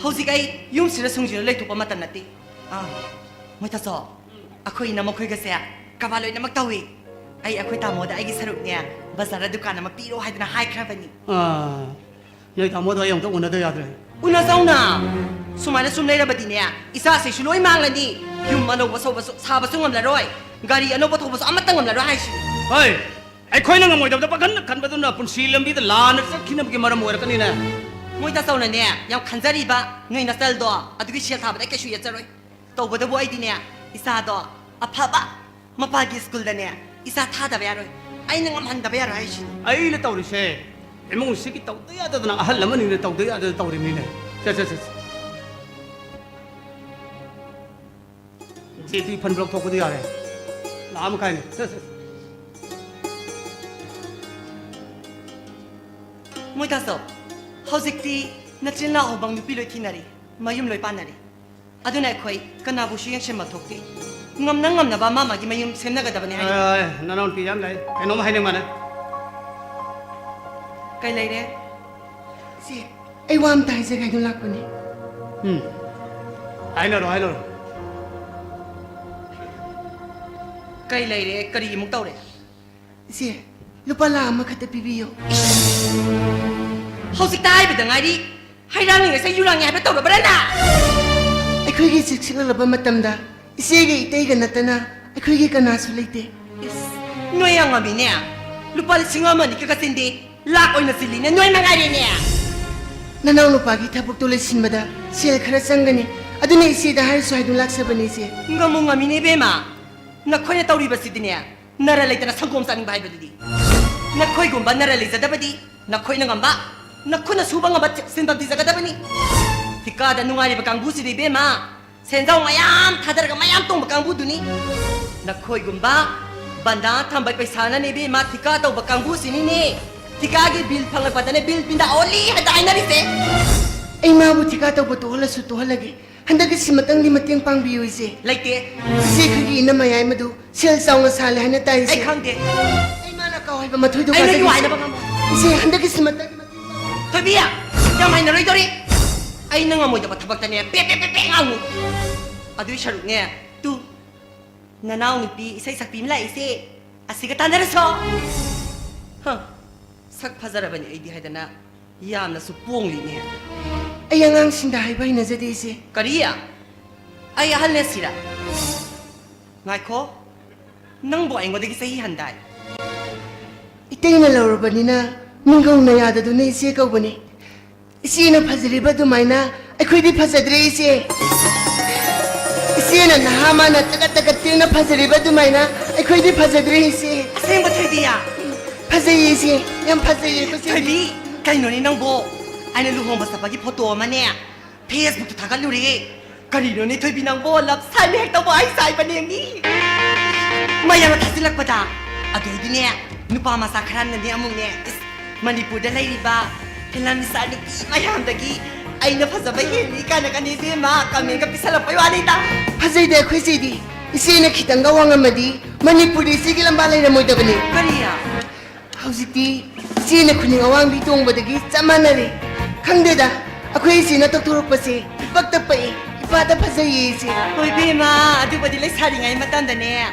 ꯍꯧꯖꯤꯛ ꯑꯩ ꯌꯨꯝꯁꯤꯗ ꯁꯨꯡꯖꯤꯜꯂ ꯂꯩꯊꯣꯛꯄ ꯃꯇꯝ ꯅꯠꯇꯦ꯫ ꯑꯥ, ꯃꯣꯏ ꯇꯥꯆꯧ, ꯑꯩꯈꯣꯏ ꯏꯅꯝꯃꯈꯣꯏꯒꯁꯦ ꯀꯔꯕꯥꯔ ꯂꯣꯏꯅꯃꯛ ꯇꯧꯏ꯫ ꯑꯩ ꯑꯩꯈꯣꯏ ꯇꯥꯃꯣꯗ ꯑꯩꯒꯤ ꯁꯔꯨꯛꯅꯦ ꯕꯖꯥꯔꯗ ꯗꯨꯀꯥꯟ ꯑꯃ ꯄꯤꯔꯣ ꯍꯥꯏꯗꯅ ꯍꯥꯏꯈ꯭ꯔꯕꯅꯤ꯫ ꯑꯥ, ꯅꯣꯏ ꯇꯥꯃꯣꯗꯣ ꯑꯩ ꯑꯃꯨꯛꯇ ꯎꯅꯗ ꯌꯥꯗ꯭ꯔꯦ꯫ ꯎꯅꯖꯧꯅ꯫ ꯁꯨꯃꯥꯏꯅ ꯁꯨꯝ ꯂꯩꯔꯕꯗꯤꯅꯦ, ꯏꯆꯥꯁꯤꯁꯨ ꯂꯣꯏ ꯃꯥꯡꯂꯅꯤ꯫ ꯌꯨꯝ ꯑꯅꯧꯕ ꯁꯧꯕꯁꯨ, ꯁꯥꯕꯁꯨ ꯉꯝꯂꯔꯣꯏ꯫ ꯒꯥꯔꯤ ꯑꯅꯧꯕ ꯊꯧꯕꯁꯨ ꯑꯃꯠꯇ ꯉꯝꯂꯔꯣꯏ ꯍꯥꯏꯁꯤꯅꯤ꯫ ꯍꯣꯏ, ꯑꯩꯈꯣꯏꯅ ꯉꯝꯃꯣꯏꯗꯕꯗ ꯄꯥꯈꯟ ꯈꯟꯕꯗꯨꯅ ꯄꯨꯟꯁꯤ ꯂꯝꯕꯤꯗ ꯂꯥꯟꯅ ꯆꯠꯈꯤꯅꯕꯒꯤ ꯃꯔꯝ ꯑꯣꯏꯔꯛꯀꯅꯤꯅꯦ꯫ ꯃꯣꯏ ꯇꯥꯆꯧꯅꯅꯦ ꯌꯥꯝ ꯈꯟꯖꯔꯤꯕ ꯅꯣꯏ ꯅꯆꯜꯗꯣ ꯑꯗꯨꯒꯤ ꯁꯦꯜ ꯊꯥꯕꯗ ꯑꯩ ꯀꯩꯁꯨ ꯌꯦꯠꯆꯔꯣꯏ꯫ ꯇꯧꯕꯇꯕꯨ ꯑꯩꯗꯤꯅꯦ, ꯏꯆꯥꯗꯣ ꯑꯐꯕ ꯃꯄꯥꯒꯤ ꯁ꯭ꯀꯨꯜꯗꯅꯦ ꯏꯆꯥ ꯊꯥꯗꯕ ꯌꯥꯔꯣꯏ꯫ ꯑꯩꯅ ꯉꯝꯍꯟꯗꯕ ꯌꯥꯔꯣꯏ ꯍꯥꯏꯁꯤꯅꯤ꯫ ꯑꯩꯅ ꯇꯧꯔꯤꯁꯦ ꯏꯃꯨꯡꯁꯤꯒꯤ ꯇꯧꯗ ꯌꯥꯗꯗꯅ ꯑꯍꯜ ꯑꯃꯅꯤꯅ ꯇꯧꯗ ꯌꯥꯗꯗꯅ ꯇꯧꯔꯤꯕꯅꯤꯅꯦ꯫ ꯁꯦ, ꯁꯦ, ꯁꯦ, ꯁꯦ꯫ ꯖꯦ ꯇꯤ ꯐꯟ ꯂꯧꯊꯣꯛꯄꯗꯤ ꯌꯥꯔꯦ꯫ ꯂꯥꯛ ꯑꯃ ꯃꯈꯥꯏꯅꯤ꯫ ꯁꯦ, ꯁꯦ, ꯁꯦ꯫ ꯃꯣꯏ ꯇꯥꯆꯧ, ꯍꯧꯖꯤꯛꯇꯤ ꯅꯆꯤꯟ ꯅꯅꯥꯎ ꯑꯃꯃꯪ ꯅꯨꯄꯤ ꯂꯣꯏ ꯊꯤꯅꯔꯤ, ꯃꯌꯨꯝ ꯂꯣꯏ ꯄꯥꯟꯅꯔꯤ꯫ ꯑꯗꯨꯅ ꯑꯩꯈꯣꯏ ꯀꯅꯥꯕꯨꯁꯨ ꯌꯦꯡꯁꯤꯟꯕ ꯊꯣꯛꯇꯦ꯫ ꯉꯝꯅ ꯉꯝꯅꯕ ꯃꯥ ꯃꯥꯒꯤ ꯃꯌꯨꯝ ꯁꯦꯝꯅꯒꯗꯕꯅꯤ ꯍꯥꯏꯔꯤ꯫ ꯑꯥ, ꯅꯅꯥꯎꯅꯨꯄꯤ ꯌꯥꯝ ꯂꯩ꯫ ꯀꯩꯅꯣꯝ ꯍꯥꯏꯅꯤꯡꯕꯅꯦ꯫ ꯀꯩ ꯂꯩꯔꯦ? ꯁꯤ, ꯑꯩ ꯋꯥ ꯑꯝꯇ ꯍꯥꯏꯖꯒꯦ ꯍꯥꯏꯗꯨꯅ ꯂꯥꯛꯄꯅꯦ꯫ ꯎꯝ꯫ ꯍꯥꯏꯅꯔꯣ, ꯍꯥꯏꯅꯔꯣ꯫ ꯀꯩ ꯂꯩꯔꯦ? ꯀꯔꯤ ꯑꯃꯨꯛ ꯇꯧꯔꯦ? ꯏꯆꯦ, ꯂꯨꯄꯥ ꯂꯥꯈ ꯑꯃꯈꯛꯇ ꯄꯤꯕꯤꯌꯨ꯫ ꯍꯧꯖꯤꯛꯇ ꯍꯥꯏꯕꯗ ꯉꯥꯏꯔꯤ꯫ ꯍꯩꯔꯥꯡꯂꯤꯉꯩꯁꯦ ꯌꯨꯔꯥꯡꯉꯦ ꯍꯥꯏꯕ ꯇꯧꯔꯕ꯭ꯔꯥ ꯅꯪ? ꯑꯩꯈꯣꯏꯒꯤ ꯆꯦꯛꯁꯤꯜꯂꯕ ꯃꯇꯝꯗ ꯏꯆꯦꯒ ꯏꯇꯩꯒ ꯅꯠꯇꯅ ꯑꯩꯈꯣꯏꯒꯤ ꯀꯅꯥꯁꯨ ꯂꯩꯇꯦ꯫ ꯏꯁ, ꯅꯣꯏ ꯌꯥꯝ ꯉꯝꯃꯤꯅꯦ꯫ ꯂꯨꯄꯥ ꯂꯤꯁꯤꯡ ꯑꯃ ꯑꯅꯤ ꯈꯛꯇ ꯆꯤꯟꯗꯦ, ꯂꯥꯛ ꯑꯣꯏꯅ ꯆꯤꯜꯂꯤꯅꯦ, ꯅꯣꯏ ꯃꯉꯥꯏꯔꯦꯅꯦ꯫ ꯅꯅꯥꯎ ꯅꯨꯄꯥꯒꯤ ꯊꯕꯛꯇꯨ ꯂꯣꯏꯁꯤꯟꯕꯗ ꯁꯦꯜ ꯈꯔ ꯆꯪꯒꯅꯤ, ꯑꯗꯨꯅ ꯏꯆꯦꯗ ꯍꯥꯏꯔꯁꯨ ꯍꯥꯏꯗꯨꯅ ꯂꯥꯛꯆꯕꯅꯤ, ꯏꯆꯦ꯫ ꯉꯝꯃꯨ ꯉꯝꯃꯤꯅꯦ, ꯏꯕꯦꯝꯃ꯫ ꯅꯈꯣꯏꯅ ꯇꯧꯔꯤꯕꯁꯤꯗꯤꯅꯦ, ꯅꯔ ꯂꯩꯇꯅ ꯁꯪꯒꯣꯝ ꯆꯥꯅꯤꯡꯕ ꯍꯥꯏꯕꯗꯨꯗꯤ꯫ ꯅꯈꯣꯏꯒꯨꯝꯕ ꯅꯔ ꯂꯩꯖꯗꯕꯗꯤ ꯅꯈꯣꯏꯅ ꯉꯝꯕ, ꯅꯈꯨꯠꯅ ꯁꯨꯕ ꯉꯝꯕ ꯁꯤꯟꯐꯝ ꯊꯤꯖꯒꯗꯕꯅꯤ꯫ ꯊꯤꯀꯥꯗ ꯅꯨꯡꯉꯥꯏꯔꯤꯕ ꯀꯥꯡꯕꯨꯁꯤꯗꯤ, ꯏꯕꯦꯝꯃ, ꯁꯦꯟꯖꯥꯎ ꯃꯌꯥꯝ ꯊꯥꯗꯔꯒ ꯃꯌꯥꯝ ꯇꯣꯡꯕ ꯀꯥꯡꯕꯨꯗꯨꯅꯤ꯫ ꯅꯈꯣꯏꯒꯨꯝꯕ ꯕꯟꯗꯥ ꯊꯝꯕ ꯄꯩꯁꯥꯅꯅꯦ, ꯏꯕꯦꯝꯃ, ꯊꯤꯀꯥ ꯇꯧꯕ ꯀꯥꯡꯕꯨꯁꯤꯅꯤꯅꯦ꯫ ꯊꯤꯀꯥꯒꯤ ꯕꯤꯜ ꯐꯪꯂꯛꯄꯗꯅꯦ, ꯕꯤꯜ ꯄꯤꯟꯗ ꯑꯣꯜꯂꯤ ꯍꯥꯏꯗ ꯍꯥꯏꯅꯔꯤꯁꯦ꯫ ꯑꯩ ꯃꯥꯕꯨ ꯊꯤꯀꯥ ꯇꯧꯕ ꯇꯣꯛꯍꯜꯂꯁꯨ ꯇꯣꯛꯍꯜꯂꯒꯦ꯫ ꯍꯟꯗꯛꯀꯤ ꯁꯤꯃꯇꯪꯗꯤ ꯃꯇꯦꯡ ꯄꯥꯡꯕꯤꯌꯨ, ꯏꯆꯦ꯫ ꯂꯩꯇꯦ꯫ ꯏꯆꯦ, ꯑꯩꯈꯣꯏꯒꯤ ꯏꯅꯝꯃ ꯌꯥꯏꯃꯗꯨ ꯁꯦꯜ ꯆꯥꯎꯅ ꯁꯥꯜꯂꯦ ꯍꯥꯏꯅ ꯇꯥꯏ, ꯏꯆꯦ꯫ ꯑꯩ ꯈꯪꯗꯦ꯫ ꯑꯩ ꯃꯥꯅ ꯀꯥꯎ ꯍꯥꯏꯕ ꯃꯊꯣꯏꯗꯣ ꯑꯩ ꯅꯪꯒꯤ ꯀꯥꯖꯒꯦ, ꯋꯥ ꯏꯆꯦ꯫ ꯍꯥꯏꯅꯕ ꯉꯝꯃꯣꯏ꯫ ꯏꯆꯦ, ꯍꯟꯗꯛꯀꯤ ꯁꯤꯃꯇꯪꯗꯤ ꯃꯇꯦꯡ ꯄꯥꯡꯕꯤꯌꯨ꯫ ꯊꯣꯏꯕꯤ, ꯌꯥꯝ ꯍꯥꯏꯅꯔꯣꯏꯗꯧꯔꯤ꯫ ꯑꯩꯅ ꯉꯝꯃꯣꯏꯗꯕ ꯊꯕꯛꯇꯅꯦ ꯄꯦ ꯄꯦ ꯄꯦ ꯄꯦ ꯉꯥꯡꯉꯨ꯫ ꯑꯗꯨꯏ ꯁꯔꯨꯛꯅꯦ, ꯇꯨ, ꯅꯅꯥꯎꯅꯨꯄꯤ ꯏꯁꯩ ꯁꯛꯄꯤ ꯑꯃ ꯂꯥꯛꯏꯁꯦ, ꯑꯁꯤꯒ ꯇꯥꯟꯅꯔꯁꯣ꯫ ꯍ, ꯁꯛ ꯐꯖꯔꯕꯅꯤ ꯑꯩꯗꯤ ꯍꯥꯏꯗꯅ ꯌꯥꯝꯅꯁꯨ ꯄꯣꯡꯂꯤꯅꯦ꯫ ꯑꯩ ꯑꯉꯥꯡꯁꯤꯡꯗ ꯍꯥꯏꯕ ꯍꯩꯅꯖꯗꯦ, ꯏꯆꯦ꯫ ꯀꯔꯤ? ꯑꯩ ꯑꯍꯜꯅꯦ ꯁꯤꯔ? ꯉꯥꯏꯈꯣ, ꯅꯪꯕꯨ ꯑꯩꯉꯣꯟꯗꯒꯤ ꯆꯍꯤ ꯍꯟꯗꯥꯏ? ꯏꯇꯩꯅ ꯂꯧꯔꯕꯅꯤꯅ ꯃꯤꯡꯒꯧꯅ ꯌꯥꯗꯗꯨꯅ ꯏꯆꯦ ꯀꯧꯕꯅꯤ꯫ ꯏꯆꯦꯅ ꯐꯖꯔꯤꯕ ꯑꯗꯨꯃꯥꯏꯅ ꯑꯩꯈꯣꯏꯗꯤ ꯐꯖꯗ꯭ꯔꯦ, ꯏꯆꯦ꯫ ꯏꯆꯦꯅ ꯅꯍꯥ, ꯃꯥꯅ ꯇꯒꯠ ꯇꯒꯠ ꯇꯦꯛꯅ ꯐꯖꯔꯤꯕ ꯑꯗꯨꯃꯥꯏꯅ ꯑꯩꯈꯣꯏꯗꯤ ꯐꯖꯗ꯭ꯔꯦ, ꯏꯆꯦ꯫ ꯑꯁꯦꯡꯕ, ꯊꯣꯏꯕꯤꯌꯥ? ꯐꯖꯩꯌꯦ, ꯏꯆꯦ, ꯌꯥꯝ ꯐꯖꯩꯌꯦ ꯑꯩꯈꯣꯏ ꯆꯦꯗꯤ꯫ ꯊꯣꯏꯕꯤ, ꯀꯩꯅꯣꯅꯦ ꯅꯪꯕꯣ? ꯑꯩꯅ ꯂꯨꯍꯣꯡꯕ ꯆꯠꯄꯒꯤ ꯐꯣꯇꯣ ꯑꯃꯅꯦ Facebook-ꯇ ꯊꯥꯒꯠꯂꯨꯔꯦ꯫ ꯀꯔꯤꯅꯣꯅꯦ ꯊꯣꯏꯕꯤ ꯅꯪꯕꯣ? Love sign ꯍꯦꯛꯇꯕꯨ ꯑꯩ ꯆꯥꯏꯕꯅꯦ ꯃꯤ꯫ ꯃꯌꯥꯝꯅ ꯊꯥꯖꯤꯜꯂꯛꯄꯗ꯫ ꯑꯗꯩꯗꯤꯅꯦ, ꯅꯨꯄꯥ ꯃꯆꯥ ꯈꯔꯅꯅꯦ ꯑꯃꯨꯛꯅꯦ, ꯏꯁ, ꯃꯅꯤꯄꯨꯔꯗ ꯂꯩꯔꯤꯕ ꯐꯤꯂꯝ ꯏꯁꯇꯥꯔ ꯅꯨꯄꯤ ꯃꯌꯥꯝꯗꯒꯤ ꯑꯩꯅ ꯐꯖꯕ ꯍꯦꯜꯂꯤ ꯀꯥꯏꯅꯒꯅꯦ ꯏꯕꯦꯝꯃ comment-ꯀ ꯄꯤꯁꯜꯂꯛꯄꯩ ꯋꯥꯅꯤꯗ꯫ ꯐꯖꯩꯗ ꯑꯩꯈꯣꯏ ꯆꯦꯗꯤ꯫ ꯏꯆꯦꯅ ꯈꯤꯇꯪꯒ ꯋꯥꯡꯉꯝꯃꯗꯤ ꯃꯅꯤꯄꯨꯔꯗ ꯏꯆꯦꯒꯤ ꯂꯝꯕꯥ ꯂꯩꯔꯝꯃꯣꯏꯗꯕꯅꯤ꯫ ꯀꯔꯤ? ꯍꯧꯖꯤꯛꯇꯤ ꯏꯆꯦꯅ ꯈꯨꯅꯤꯡ ꯑꯋꯥꯡꯕꯤ ꯇꯣꯡꯕꯗꯒꯤ ꯆꯞ ꯃꯥꯟꯅꯔꯦ꯫ ꯈꯪꯗꯦꯗ, ꯑꯩꯈꯣꯏ ꯏꯆꯦꯅ ꯇꯧꯊꯣꯔꯛꯄꯁꯦ ꯏꯄꯛꯇ ꯄꯛꯏ, ꯏꯄꯥꯗ ꯐꯖꯩꯌꯦ ꯏꯆꯦ꯫ ꯍꯣꯏ ꯏꯕꯦꯝꯃ, ꯑꯗꯨꯕꯨꯗꯤ ꯂꯩꯁꯥꯔꯤꯉꯩ ꯃꯇꯝꯗꯅꯦ,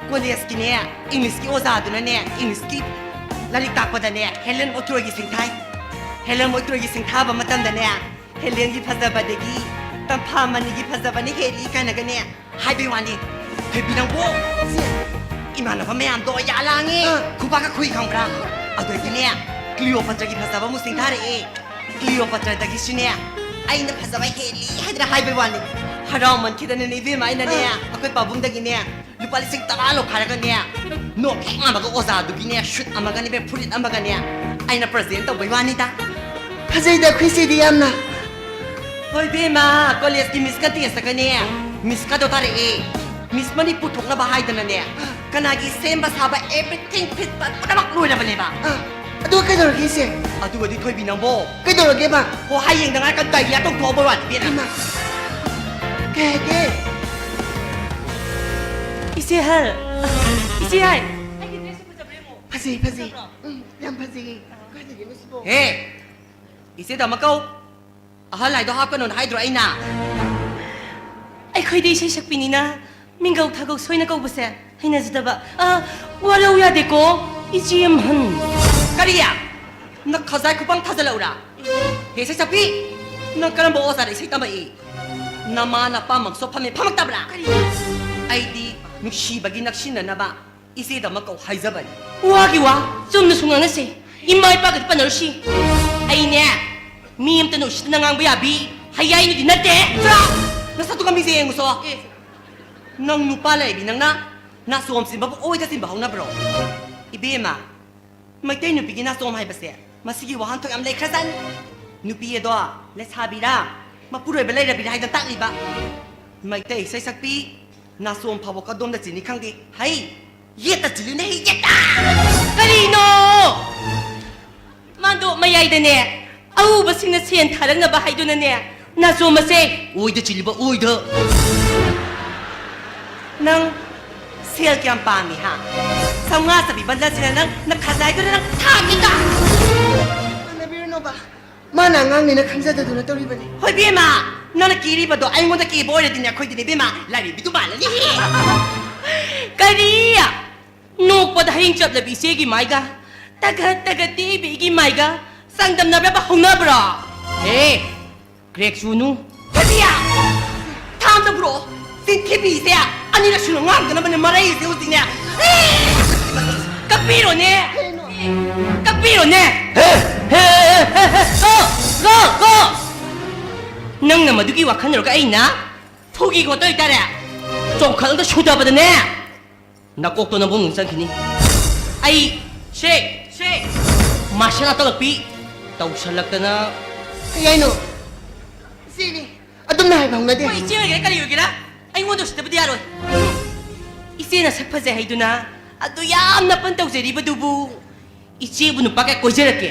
college-ꯀꯤꯅꯦ, English-ꯀꯤ ꯑꯣꯖꯥꯗꯨꯅꯅꯦ, English-ꯀꯤ ꯂꯥꯏꯔꯤꯛ ꯇꯥꯛꯄꯗꯅꯦ, Helen of Troy-ꯒꯤ ꯁꯤꯡꯊꯥꯏ꯫ Helen of Troy-ꯒꯤ ꯁꯤꯡꯊꯥꯕ ꯃꯇꯝꯗꯅꯦ, Helen-ꯒꯤ ꯐꯖꯕꯗꯒꯤ ꯇꯝꯐꯥ ꯃꯅꯤꯒꯤ ꯐꯖꯕꯅ ꯍꯦꯜꯂꯤ ꯀꯥꯏꯅꯒꯅꯦ ꯍꯥꯏꯕꯩ ꯋꯥꯅꯤ꯫ ꯊꯣꯏꯕꯤ ꯅꯪꯕꯨ, ꯏꯃꯥꯟꯅꯕ ꯃꯌꯥꯝꯗꯣ ꯌꯥ ꯂꯥꯡꯉꯦ꯫ ꯑꯥ꯫ ꯈꯨꯕꯥꯛꯀ ꯈꯨꯏ ꯈꯪꯕ꯭ꯔꯥ? ꯑꯗꯨꯗꯒꯤꯅꯦ, Cleopatra-ꯒꯤ ꯐꯖꯕ ꯑꯃꯨꯛ ꯁꯤꯡꯊꯥꯔꯛꯑꯦ꯫ Cleopatra-ꯗꯒꯤꯁꯨꯅꯦ, ꯑꯩꯅ ꯐꯖꯕ ꯍꯦꯜꯂꯤ ꯍꯥꯏꯗꯅ ꯍꯥꯏꯕꯩ ꯋꯥꯅꯤ꯫ ꯍꯔꯥꯎꯃꯟꯈꯤꯗꯅꯅꯦ ꯏꯕꯦꯝꯃ, ꯑꯩꯅꯅꯦ, ꯑꯥ, ꯑꯩꯈꯣꯏ ꯄꯥꯕꯨꯡꯗꯒꯤꯅꯦ ꯂꯨꯄꯥ ꯂꯤꯁꯤꯡ ꯇꯔꯥ ꯂꯧꯈꯥꯏꯔꯒꯅꯦ, ꯅꯣꯛ ꯍꯦꯛ ꯉꯥꯟꯕꯒ ꯑꯣꯖꯥꯗꯨꯒꯤꯅꯦ suit ꯑꯃꯒꯅꯦ, ꯐꯨꯔꯤꯠ ꯑꯃꯒꯅꯦ ꯑꯩꯅ present ꯇꯧꯕꯩ ꯋꯥꯅꯤꯗ꯫ ꯐꯖꯩꯗ ꯑꯩꯈꯣꯏ ꯆꯦꯗꯤ ꯌꯥꯝꯅ꯫ ꯍꯣꯏ ꯏꯕꯦꯝꯃ, college-ꯀꯤ Miss contest-ꯇꯒꯅꯦ, Miss-ꯀꯗꯣ ꯇꯥꯔꯛꯑꯦ꯫ Miss ꯃꯅꯤꯄꯨꯔ ꯊꯣꯛꯅꯕ ꯍꯥꯏꯗꯅꯅꯦ, ꯀꯅꯥꯒꯤ ꯁꯦꯝꯕ ꯁꯥꯕ everything fit ꯐꯠ ꯄꯨꯝꯅꯃꯛ ꯂꯣꯏꯔꯕꯅꯦꯕ꯫ ꯑꯥ, ꯑꯗꯨꯒ ꯀꯩꯗꯧꯔꯒꯦ ꯏꯆꯦ? ꯑꯗꯨꯒꯗꯤ ꯊꯣꯏꯕꯤ ꯅꯪꯕꯣ꯫ ꯀꯩꯗꯧꯔꯒꯦꯕ? ꯍꯣ, ꯍꯌꯦꯡꯗ ꯉꯥꯏ ꯀꯟ diarrhea ꯇꯧꯊꯣꯛꯑꯕ ꯋꯥꯅꯤ ꯏꯕꯦꯝꯃ꯫ ꯏꯃꯥ, ꯀꯩ ꯍꯥꯏꯒꯦ? ꯏꯆꯦ ꯍꯜ, ꯏꯆꯦ ꯍꯜ꯫ ꯐꯖꯩ, ꯐꯖꯩ꯫ ꯎꯝ, ꯌꯥꯝ ꯐꯖꯩꯌꯦ꯫ ꯀꯥꯏꯗꯒꯤꯅꯣ ꯁꯤꯕꯣ? ꯍꯦ! ꯏꯆꯦ ꯗꯃꯛꯀꯧ꯫ ꯑꯍꯜ ꯍꯥꯏꯗꯣ ꯍꯥꯞꯀꯅꯣꯅ ꯍꯥꯏꯗ꯭ꯔꯣ ꯑꯩꯅ? ꯑꯩꯈꯣꯏꯗꯤ ꯏꯁꯩ ꯁꯛꯄꯤꯅꯤꯅ ꯃꯤꯡꯒꯧ ꯊꯥꯒꯧ ꯁꯣꯏꯅ ꯀꯧꯕꯁꯦ ꯍꯩꯅꯖꯗꯕ꯫ ꯑ, ꯋꯥꯔꯧ ꯌꯥꯗꯦꯀꯣ, ꯏꯆꯦ ꯑꯃꯍꯟ꯫ ꯀꯔꯤ? ꯅꯈꯖꯥꯏ ꯈꯨꯄꯥꯡ ꯊꯥꯖꯜꯂꯛꯎꯔꯥ? ꯍꯦ ꯁꯩꯁꯛꯄꯤ, ꯅꯪ ꯀꯔꯝꯕ ꯑꯣꯖꯥꯗ ꯏꯁꯩ ꯇꯝꯃꯛꯏ? ꯅꯃꯥ ꯅꯄꯥꯃꯛꯁꯨ ꯐꯝꯃꯦ ꯐꯝꯃꯛꯇꯕ꯭ꯔꯥ? ꯀꯔꯤ? ꯑꯩꯗꯤ ꯅꯨꯡꯁꯤꯕꯒꯤ ꯅꯛꯁꯤꯟꯅꯅꯕ ꯏꯆꯦꯗꯃꯛ ꯀꯧ ꯍꯥꯏꯖꯕꯅꯤ꯫ ꯋꯥꯒꯤ ꯋꯥ, ꯆꯨꯝꯅꯁꯨ ꯉꯥꯡꯅꯁꯦ꯫ ꯏꯃꯥ ꯏꯄꯥꯒꯗꯤ ꯄꯟꯅꯔꯨꯁꯤ꯫ ꯑꯩꯅꯦ, ꯃꯤ ꯑꯝꯇꯅ ꯎꯁꯤꯠꯇꯅ ꯉꯥꯡꯕ ꯌꯥꯕꯤ ꯍꯌꯥꯏꯅꯨꯗꯤ ꯅꯠꯇꯦ꯫ ꯆꯠꯂꯣ! ꯅꯁꯛꯇꯨꯒ ꯃꯤꯁꯦ ꯌꯦꯡꯉꯨꯁꯣ꯫ ꯑꯦ꯫ ꯅꯪ ꯅꯨꯄꯥ ꯂꯩꯕꯤ ꯅꯪꯅ ꯅꯥꯆꯣꯝ ꯆꯤꯟꯕꯕꯨ ꯑꯣꯏꯗ ꯆꯤꯟꯕ ꯍꯧꯅꯕ꯭ꯔꯣ? ꯏꯕꯦꯝꯃ, ꯃꯩꯇꯩ ꯅꯨꯄꯤꯒꯤ ꯅꯥꯆꯣꯝ ꯍꯥꯏꯕꯁꯦ ꯃꯁꯤꯒꯤ ꯋꯥꯍꯟꯊꯣꯛ ꯌꯥꯝ ꯂꯩꯈ꯭ꯔꯖꯥꯠꯅꯤ꯫ ꯅꯨꯄꯤ ꯑꯗꯣ ꯂꯩꯁꯥꯕꯤꯔꯥ ꯃꯄꯨꯔꯣꯏꯕ ꯂꯩꯔꯕꯤꯔꯥ ꯍꯥꯏꯗꯅ ꯇꯥꯛꯂꯤꯕ꯫ ꯃꯩꯇꯩ ꯏꯁꯩ ꯁꯛꯄꯤ, ꯅꯥꯆꯣꯝ ꯐꯥꯎꯕ ꯀꯗꯣꯝꯗ ꯆꯤꯟꯅꯤ ꯈꯪꯗꯦ꯫ ꯍꯩ, ꯌꯦꯠꯇ ꯆꯤꯜꯂꯨꯅꯦ, ꯍꯩ, ꯌꯦꯠꯇ! ꯀꯔꯤꯅꯣ? ꯃꯥꯗꯣ ꯃꯌꯥꯏꯗꯅꯦ, ꯑꯎꯕꯁꯤꯡꯅ ꯁꯦꯟ ꯊꯥꯔꯛꯅꯕ ꯍꯥꯏꯗꯨꯅꯅꯦ, ꯅꯥꯆꯣꯝ ꯑꯁꯦ ꯑꯣꯏꯗ ꯆꯤꯜꯂꯤꯕ ꯑꯣꯏꯗ꯫ ꯅꯪ ꯁꯦꯜ ꯀꯌꯥꯝ ꯄꯥꯝꯃꯤ, ꯍꯥ? ꯆꯥꯝꯃꯉꯥ ꯆꯄꯤ ꯕꯟꯗꯜꯁꯤꯅ ꯅꯪ ꯅꯈꯖꯥꯏꯗꯨꯗ ꯅꯪ ꯊꯥꯒꯦꯒ? ꯇꯥꯟꯅꯕꯤꯔꯨꯅꯣꯕ꯫ ꯃꯥꯅ ꯑꯉꯥꯡꯅꯤꯅ ꯈꯪꯖꯗꯗꯨꯅ ꯇꯧꯔꯤꯕꯅꯤ꯫ ꯍꯣꯏ, ꯕꯦꯝꯃ, ꯅꯪꯅ ꯀꯦꯔꯤꯕꯗꯣ ꯑꯩꯉꯣꯟꯗ ꯀꯦꯕ ꯑꯣꯏꯔꯗꯤꯅꯦ, ꯑꯩꯈꯣꯏꯗꯤꯅꯦ, ꯕꯦꯝꯃ, ꯂꯥꯏꯔꯦꯝꯕꯤꯗꯨ ꯃꯥꯜꯂꯅꯤ꯫ ꯀꯔꯤ? ꯅꯣꯛꯄꯗ ꯍꯌꯤꯡ ꯆꯞꯂꯕꯤ ꯏꯆꯦꯒꯤ ꯃꯥꯏꯒ, ꯇꯒꯠ ꯇꯒꯠ ꯇꯦꯛꯏꯕꯤ ꯏꯒꯤ ꯃꯥꯏꯒ ꯆꯥꯡꯗꯝꯅꯕ ꯍꯧꯅꯕ꯭ꯔꯣ? ꯍꯦ, ꯀ꯭ꯔꯦꯛ ꯆꯨꯅꯨ꯫ ꯀꯔꯤ? ꯊꯥꯡꯗ ꯄꯨꯔꯛꯑꯣ꯫ ꯆꯤꯟꯊꯤꯕꯤꯁꯦ ꯑꯅꯤꯔꯛ ꯁꯨꯅ ꯉꯥꯡꯗꯅꯕꯅꯦ ꯃꯔꯩꯁꯦ ꯍꯧꯖꯤꯛꯅꯦ꯫ ꯀꯛꯄꯤꯔꯣꯅꯦ꯫ ꯀꯛꯄꯤꯔꯣꯅꯦ꯫ ꯍꯦ, ꯍꯦ, ꯍꯦ, ꯍꯦ, ꯀꯣ, ꯀꯣ, ꯀꯣ꯫ ꯅꯪꯅ ꯃꯗꯨꯒꯤ ꯋꯥꯈꯜ ꯂꯧꯔꯒ ꯑꯩꯅ ꯐꯨꯒꯤ ꯈꯣꯠꯇꯣꯏ ꯇꯥꯔꯦ꯫ ꯆꯣꯡꯈꯠꯂꯒ ꯁꯨꯗꯕꯗꯅꯦ꯫ ꯅꯀꯣꯛꯇꯣ ꯅꯕꯨꯡ ꯆꯪꯈꯤꯅꯤ꯫ ꯑꯩ ꯁꯦ, ꯁꯦ, ꯃꯥꯔꯁꯦꯜ ꯑꯥꯔꯠ ꯇꯧꯔꯛꯄꯤ ꯇꯧꯁꯜꯂꯛꯇꯅ꯫ ꯀꯩ ꯍꯥꯏꯅꯣ? ꯏꯆꯦꯅꯦ꯫ ꯑꯗꯨꯝꯅ ꯍꯥꯏꯕ ꯍꯧꯅꯗꯦ꯫ ꯍꯣꯏ, ꯏꯆꯦ ꯑꯣꯏꯒꯦꯔꯥ ꯀꯔꯤ ꯑꯣꯏꯒꯦꯔꯥ, ꯑꯩꯉꯣꯟꯗ ꯎꯁꯤꯠꯇꯕꯗꯤ ꯌꯥꯔꯣꯏ꯫ ꯏꯆꯦꯅ ꯁꯛ ꯐꯖꯩ ꯍꯥꯏꯗꯨꯅ ꯑꯗꯨ ꯌꯥꯝꯅ ꯄꯟ ꯇꯧꯖꯔꯤꯕꯗꯨꯕꯨ꯫ ꯏꯆꯦꯕꯨ ꯅꯨꯄꯥ ꯀꯌꯥ ꯀꯣꯏꯖꯔꯛꯀꯦ?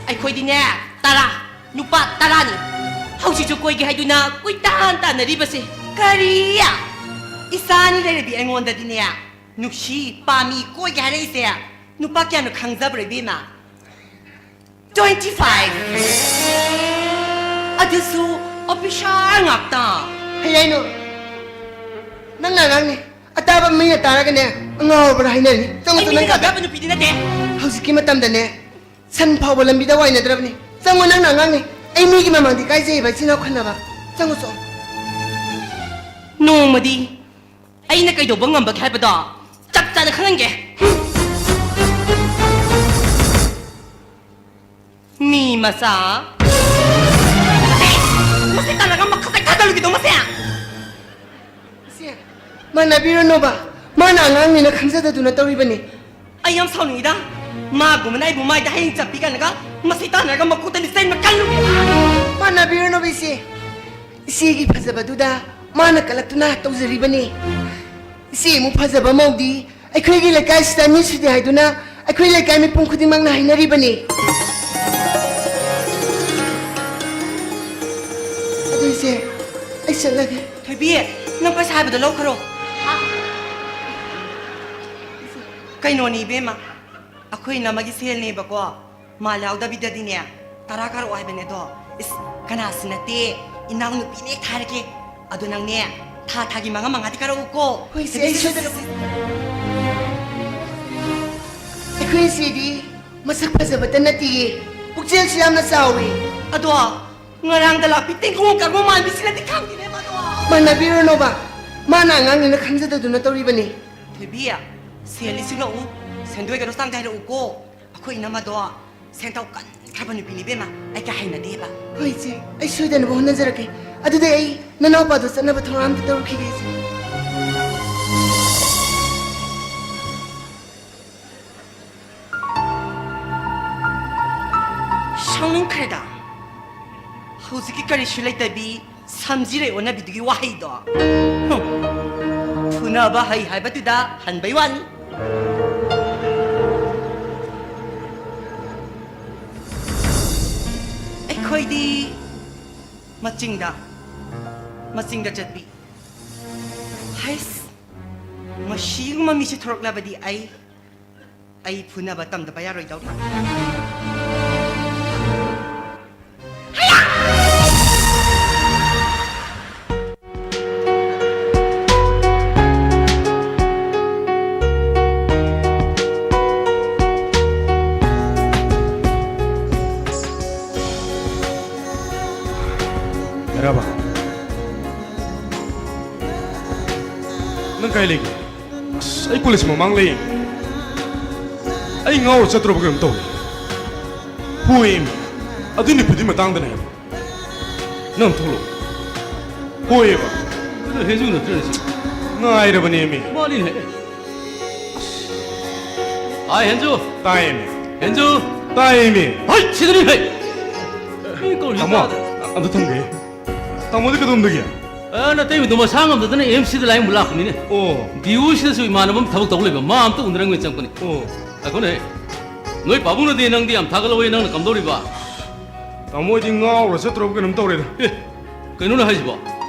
ꯑꯩꯈꯣꯏꯗꯤꯅꯦ, ꯇꯔꯥ, ꯅꯨꯄꯥ ꯇꯔꯥꯅꯤ꯫ ꯍꯧꯖꯤꯛꯁꯨ ꯀꯣꯏꯒꯦ ꯍꯥꯏꯗꯨꯅ ꯀꯣꯏꯇꯥꯟ ꯇꯥꯟꯅꯔꯤꯕꯁꯦ꯫ ꯀꯔꯤ? ꯏꯆꯥꯅꯤ ꯂꯩꯔꯕꯤ ꯑꯩꯉꯣꯟꯗꯗꯤꯅꯦ, ꯅꯨꯡꯁꯤ, ꯄꯥꯝꯃꯤ, ꯀꯣꯏꯒꯦ ꯍꯥꯏꯔꯛꯏꯁꯦ ꯅꯨꯄꯥ ꯀꯌꯥꯅꯣ ꯈꯪꯖꯕ꯭ꯔꯥ, ꯏꯕꯦꯝꯃ? Twenty five꯫ ꯑꯗꯨꯁꯨ ꯑꯣꯐꯤꯁꯥꯔ ꯉꯥꯛꯇ꯫ ꯀꯩ ꯍꯥꯏꯅꯣ? ꯅꯪꯅ ꯑꯉꯥꯡꯅꯤ꯫ ꯑꯇꯥꯕ ꯃꯤꯅ ꯇꯥꯔꯒꯅꯦ, ꯑꯉꯥꯎꯔꯕ꯭ꯔꯥ ꯍꯥꯏꯅꯔꯅꯤ꯫ ꯆꯪꯉꯨ, ꯑꯩ ꯆꯪꯉꯨ, ꯃꯤꯅ ꯅꯪ ꯀꯥꯗ꯫ ꯇꯥꯕ ꯅꯨꯄꯤꯗꯤ ꯅꯠꯇꯦ꯫ ꯍꯧꯖꯤꯛꯀꯤ ꯃꯇꯝꯗꯅꯦ, ꯁꯟ ꯐꯥꯎꯕ ꯂꯝꯕꯤꯗ ꯋꯥꯏꯅꯗ꯭ꯔꯕꯅꯤ꯫ ꯆꯪꯉꯨ, ꯅꯪꯅ ꯑꯉꯥꯡꯅꯤ꯫ ꯑꯩ ꯃꯤꯒꯤ ꯃꯃꯥꯡꯗ ꯏꯀꯥꯏꯖꯩꯕ ꯏꯆꯤꯟ ꯏꯅꯥꯎ ꯈꯟꯅꯕ꯫ ꯆꯪꯉꯨ ꯆꯣ꯫ ꯅꯣꯡꯃꯗꯤ ꯑꯩꯅ ꯀꯩꯗꯧꯕ ꯉꯝꯕꯒꯦ ꯍꯥꯏꯕꯗꯣ ꯆꯞ ꯆꯥꯅ ꯈꯪꯍꯟꯒꯦ꯫ ꯃꯤ ꯃꯆꯥ꯫ ꯃꯁꯤ ꯇꯥꯟꯅꯒ ꯃꯈꯥ ꯊꯥꯗꯔꯨꯒꯤꯗꯣ ꯃꯁꯦ꯫ ꯏꯆꯦ, ꯃꯥꯟꯅꯕꯤꯔꯨꯅꯣꯕ꯫ ꯃꯥꯅ ꯑꯉꯥꯡꯅꯤꯅ ꯈꯟꯖꯗꯗꯨꯅ ꯇꯧꯔꯤꯕꯅꯤ꯫ ꯑꯩ ꯌꯥꯝ ꯁꯥꯎꯅꯤꯡꯉꯤꯗ꯫ ꯃꯥꯒꯨꯝꯕꯅ ꯑꯩꯕꯨ ꯃꯥꯏꯗ ꯍꯌꯦꯡ ꯆꯞꯄꯤ ꯀꯥꯏꯅꯒ ꯃꯁꯤ ꯇꯥꯟꯅꯔꯒ ꯃꯀꯣꯛꯇ ꯂꯤꯆꯩꯅ ꯀꯜꯂꯨꯒꯦ꯫ ꯃꯥꯟꯅꯕꯤꯔꯨꯅꯣꯕ ꯏꯆꯦ꯫ ꯏꯆꯦꯒꯤ ꯐꯖꯕꯗꯨꯗ ꯃꯥꯅ ꯀꯜꯂꯛꯇꯨꯅ ꯇꯧꯖꯔꯤꯕꯅꯤ꯫ ꯏꯆꯦꯃꯨꯛ ꯐꯖꯕ ꯃꯧꯗꯤ ꯑꯩꯈꯣꯏꯒꯤ ꯂꯩꯀꯥꯏꯁꯤꯗ ꯑꯅꯤ ꯁꯨꯗꯦ ꯍꯥꯏꯗꯨꯅ ꯑꯩꯈꯣꯏ ꯂꯩꯀꯥꯏ ꯃꯤꯄꯨꯝ ꯈꯨꯗꯤꯡꯃꯛꯅ ꯍꯥꯏꯅꯔꯤꯕꯅꯤ꯫ ꯑꯗꯨ ꯏꯆꯦ, ꯑꯩ ꯆꯠꯂꯒꯦ꯫ ꯊꯣꯏꯕꯤ, ꯅꯪ ꯄꯩꯁꯥ ꯍꯥꯏꯕꯗꯣ ꯂꯧꯈ꯭ꯔꯣ꯫ ꯀꯩꯅꯣꯅꯤ ꯏꯕꯦꯝꯃ, ꯑꯩꯈꯣꯏ ꯏꯅꯝꯃꯒꯤ ꯁꯦꯜꯅꯦꯕꯀꯣ꯫ ꯃꯥ ꯌꯥꯎꯗꯕꯤꯗꯗꯤꯅꯦ, ꯇꯔꯥ ꯀꯥꯔꯛꯑꯣ ꯍꯥꯏꯕꯅꯦ ꯑꯗꯣ꯫ ꯏꯁ, ꯀꯅꯥꯁꯨ ꯅꯠꯇꯦ, ꯏꯅꯥꯎꯅꯨꯄꯤꯅꯦ ꯍꯦꯛ ꯊꯥꯔꯛꯀꯦ꯫ ꯑꯗꯣ ꯅꯪꯅꯦ, ꯊꯥ ꯊꯥꯒꯤ ꯃꯉꯥ ꯃꯉꯥꯗꯤ ꯀꯥꯔꯛꯎꯀꯣ꯫ ꯍꯣꯏ, ꯏꯆꯦ, ꯑꯩ ꯁꯣꯏꯗꯅ꯫ ꯑꯩꯈꯣꯏ ꯏꯆꯦꯗꯤ ꯃꯁꯛ ꯐꯖꯕꯇ ꯅꯠꯇꯤꯌꯦ, ꯄꯨꯛꯆꯦꯜꯁꯨ ꯌꯥꯝꯅ ꯆꯥꯎꯏ꯫ ꯑꯗꯣ ꯉꯔꯥꯡꯗ ꯂꯥꯛꯄꯤ ꯇꯦꯡꯀꯣꯡ ꯀꯥꯡꯕꯨ ꯃꯥꯟꯕꯤꯁꯤꯅꯗꯤ ꯈꯪꯗꯦꯅꯦ ꯃꯗꯣ꯫ ꯃꯥꯟꯅꯕꯤꯔꯨꯅꯣꯕ, ꯃꯥꯅ ꯑꯉꯥꯡꯅꯤꯅ ꯈꯟꯖꯗꯗꯨꯅ ꯇꯧꯔꯤꯕꯅꯤ꯫ ꯊꯣꯏꯕꯤ, ꯁꯦꯜꯗꯤ ꯁꯤꯡꯂꯛꯎ, ꯁꯦꯟꯗꯣꯏꯒꯗꯣ ꯆꯥꯡ ꯆꯥꯏꯔꯛꯎꯀꯣ꯫ ꯑꯩꯈꯣꯏ ꯏꯅꯝꯃꯗꯣ ꯁꯦꯟꯊꯧ ꯀꯟꯈ꯭ꯔꯕ ꯅꯨꯄꯤꯅꯤ ꯏꯕꯦꯝꯃ, ꯑꯩ ꯀꯌꯥ ꯍꯩꯅꯗꯦꯕ꯫ ꯍꯣꯏ ꯏꯆꯦ, ꯑꯩ ꯁꯣꯏꯗꯅꯕ ꯍꯣꯠꯅꯖꯔꯛꯀꯦ꯫ ꯑꯗꯨꯗꯤ ꯑꯩ ꯅꯅꯥꯎꯄꯥꯗꯣ ꯆꯠꯅꯕ ꯊꯧꯔꯥꯡ ꯑꯝꯇ ꯇꯧꯔꯨꯈꯤꯒꯦ ꯏꯆꯦ꯫ ꯁꯥꯎꯅꯤꯡꯈ꯭ꯔꯦꯗ꯫ ꯍꯧꯖꯤꯛꯀꯤ ꯀꯔꯤꯁꯨ ꯂꯩꯇꯕꯤ ꯁꯝꯖꯤꯔꯩ ꯑꯣꯟꯅꯕꯤꯗꯨꯒꯤ ꯋꯥꯍꯩꯗꯣ꯫ ꯍꯨꯝ꯫ ꯐꯨꯅꯕ ꯍꯩ ꯍꯥꯏꯕꯗꯨꯗ ꯍꯟꯕꯩ ꯋꯥꯅꯤ꯫ ꯑꯩꯈꯣꯏꯗꯤ ꯃꯆꯤꯡꯗ, ꯃꯆꯤꯡꯗ ꯆꯠꯄꯤ꯫ ꯍꯩꯁ, ꯃꯁꯤꯒꯨꯝꯕ ꯃꯤꯁꯦ ꯊꯣꯔꯛꯂꯕꯗꯤ ꯑꯩ, ꯑꯩ ꯐꯨꯅꯕ ꯇꯝꯗꯕ ꯌꯥꯔꯣꯏꯗꯧꯔꯤ꯫ ꯀꯥꯏ ꯂꯩꯒꯦ? ꯑꯁ, ꯑꯩ ꯀꯣꯂꯦꯖ ꯃꯃꯥꯡ ꯂꯩ꯫ ꯑꯩ ꯉꯥꯎꯔ ꯆꯠꯇ꯭ꯔꯕ ꯀꯩꯅꯣꯝ ꯇꯧꯔꯦ꯫ ꯍꯣꯏꯃꯤ, ꯑꯗꯨ ꯅꯨꯄꯤꯗꯨꯒꯤ ꯃꯇꯥꯡꯗꯅꯦ ꯍꯥꯏꯕ꯫ ꯅꯪ ꯊꯣꯛꯂꯛꯑꯣ꯫ ꯍꯣꯏꯌꯦꯕ꯫ ꯑꯗꯨ ꯍꯦꯟꯖꯨ ꯅꯠꯇ꯭ꯔꯅꯦ ꯁꯤ? ꯉꯥꯏꯔꯕꯅꯦꯃꯤ꯫ ꯃꯥꯅꯤꯅꯦ꯫ ꯍꯥꯏ ꯍꯦꯟꯖꯨ꯫ ꯇꯥꯏꯌꯦꯃꯤ꯫ ꯍꯦꯟꯖꯨ꯫ ꯇꯥꯏꯌꯦꯃꯤ꯫ ꯍꯩ, ꯁꯤꯗꯅꯤ ꯍꯩ꯫ ꯃꯤ ꯀꯧꯔꯤꯁꯤ ꯇꯥꯃꯣ, ꯇꯥꯗ꯫ ꯑꯝꯇ ꯊꯝꯒꯦ꯫ ꯇꯥꯃꯣꯗꯤ ꯀꯩꯗꯧꯔꯝꯗꯒꯦ? ꯑ, ꯅꯇꯩꯃꯗꯣ ꯃꯁꯥ ꯉꯝꯗꯗꯅ ꯑꯦꯝ ꯁꯤꯗ ꯂꯥꯌꯦꯡꯕ ꯂꯥꯛꯄꯅꯤꯅꯦ꯫ ꯑꯣ꯫ ꯗꯤ ꯑꯣ ꯁꯤꯗꯁꯨ ꯏꯃꯥꯟꯅꯕ ꯑꯃ ꯊꯕꯛ ꯇꯧ ꯂꯩꯕ, ꯃꯥ ꯑꯝꯇ ꯎꯅꯔꯝꯒꯦ ꯆꯪꯉꯛꯄꯅꯤ꯫ ꯑꯣ꯫ ꯉꯥꯏꯈꯣꯅꯦ꯫ ꯅꯣꯏ ꯄꯥꯕꯨꯡꯅꯗꯤ ꯅꯪꯗꯤ ꯌꯥꯝ ꯊꯥꯒꯠꯍꯧꯋꯦ, ꯅꯪꯅ ꯀꯝꯗꯧꯔꯤꯕ? ꯇꯥꯃꯣ, ꯑꯩꯗꯤ ꯉꯥꯎꯔ ꯆꯠꯇ꯭ꯔꯕ ꯀꯩꯅꯣꯝ ꯇꯧꯔꯦꯗ꯫ ꯑꯦ, ꯀꯩꯅꯣꯅꯦ ꯍꯥꯏꯁꯤꯕꯣ?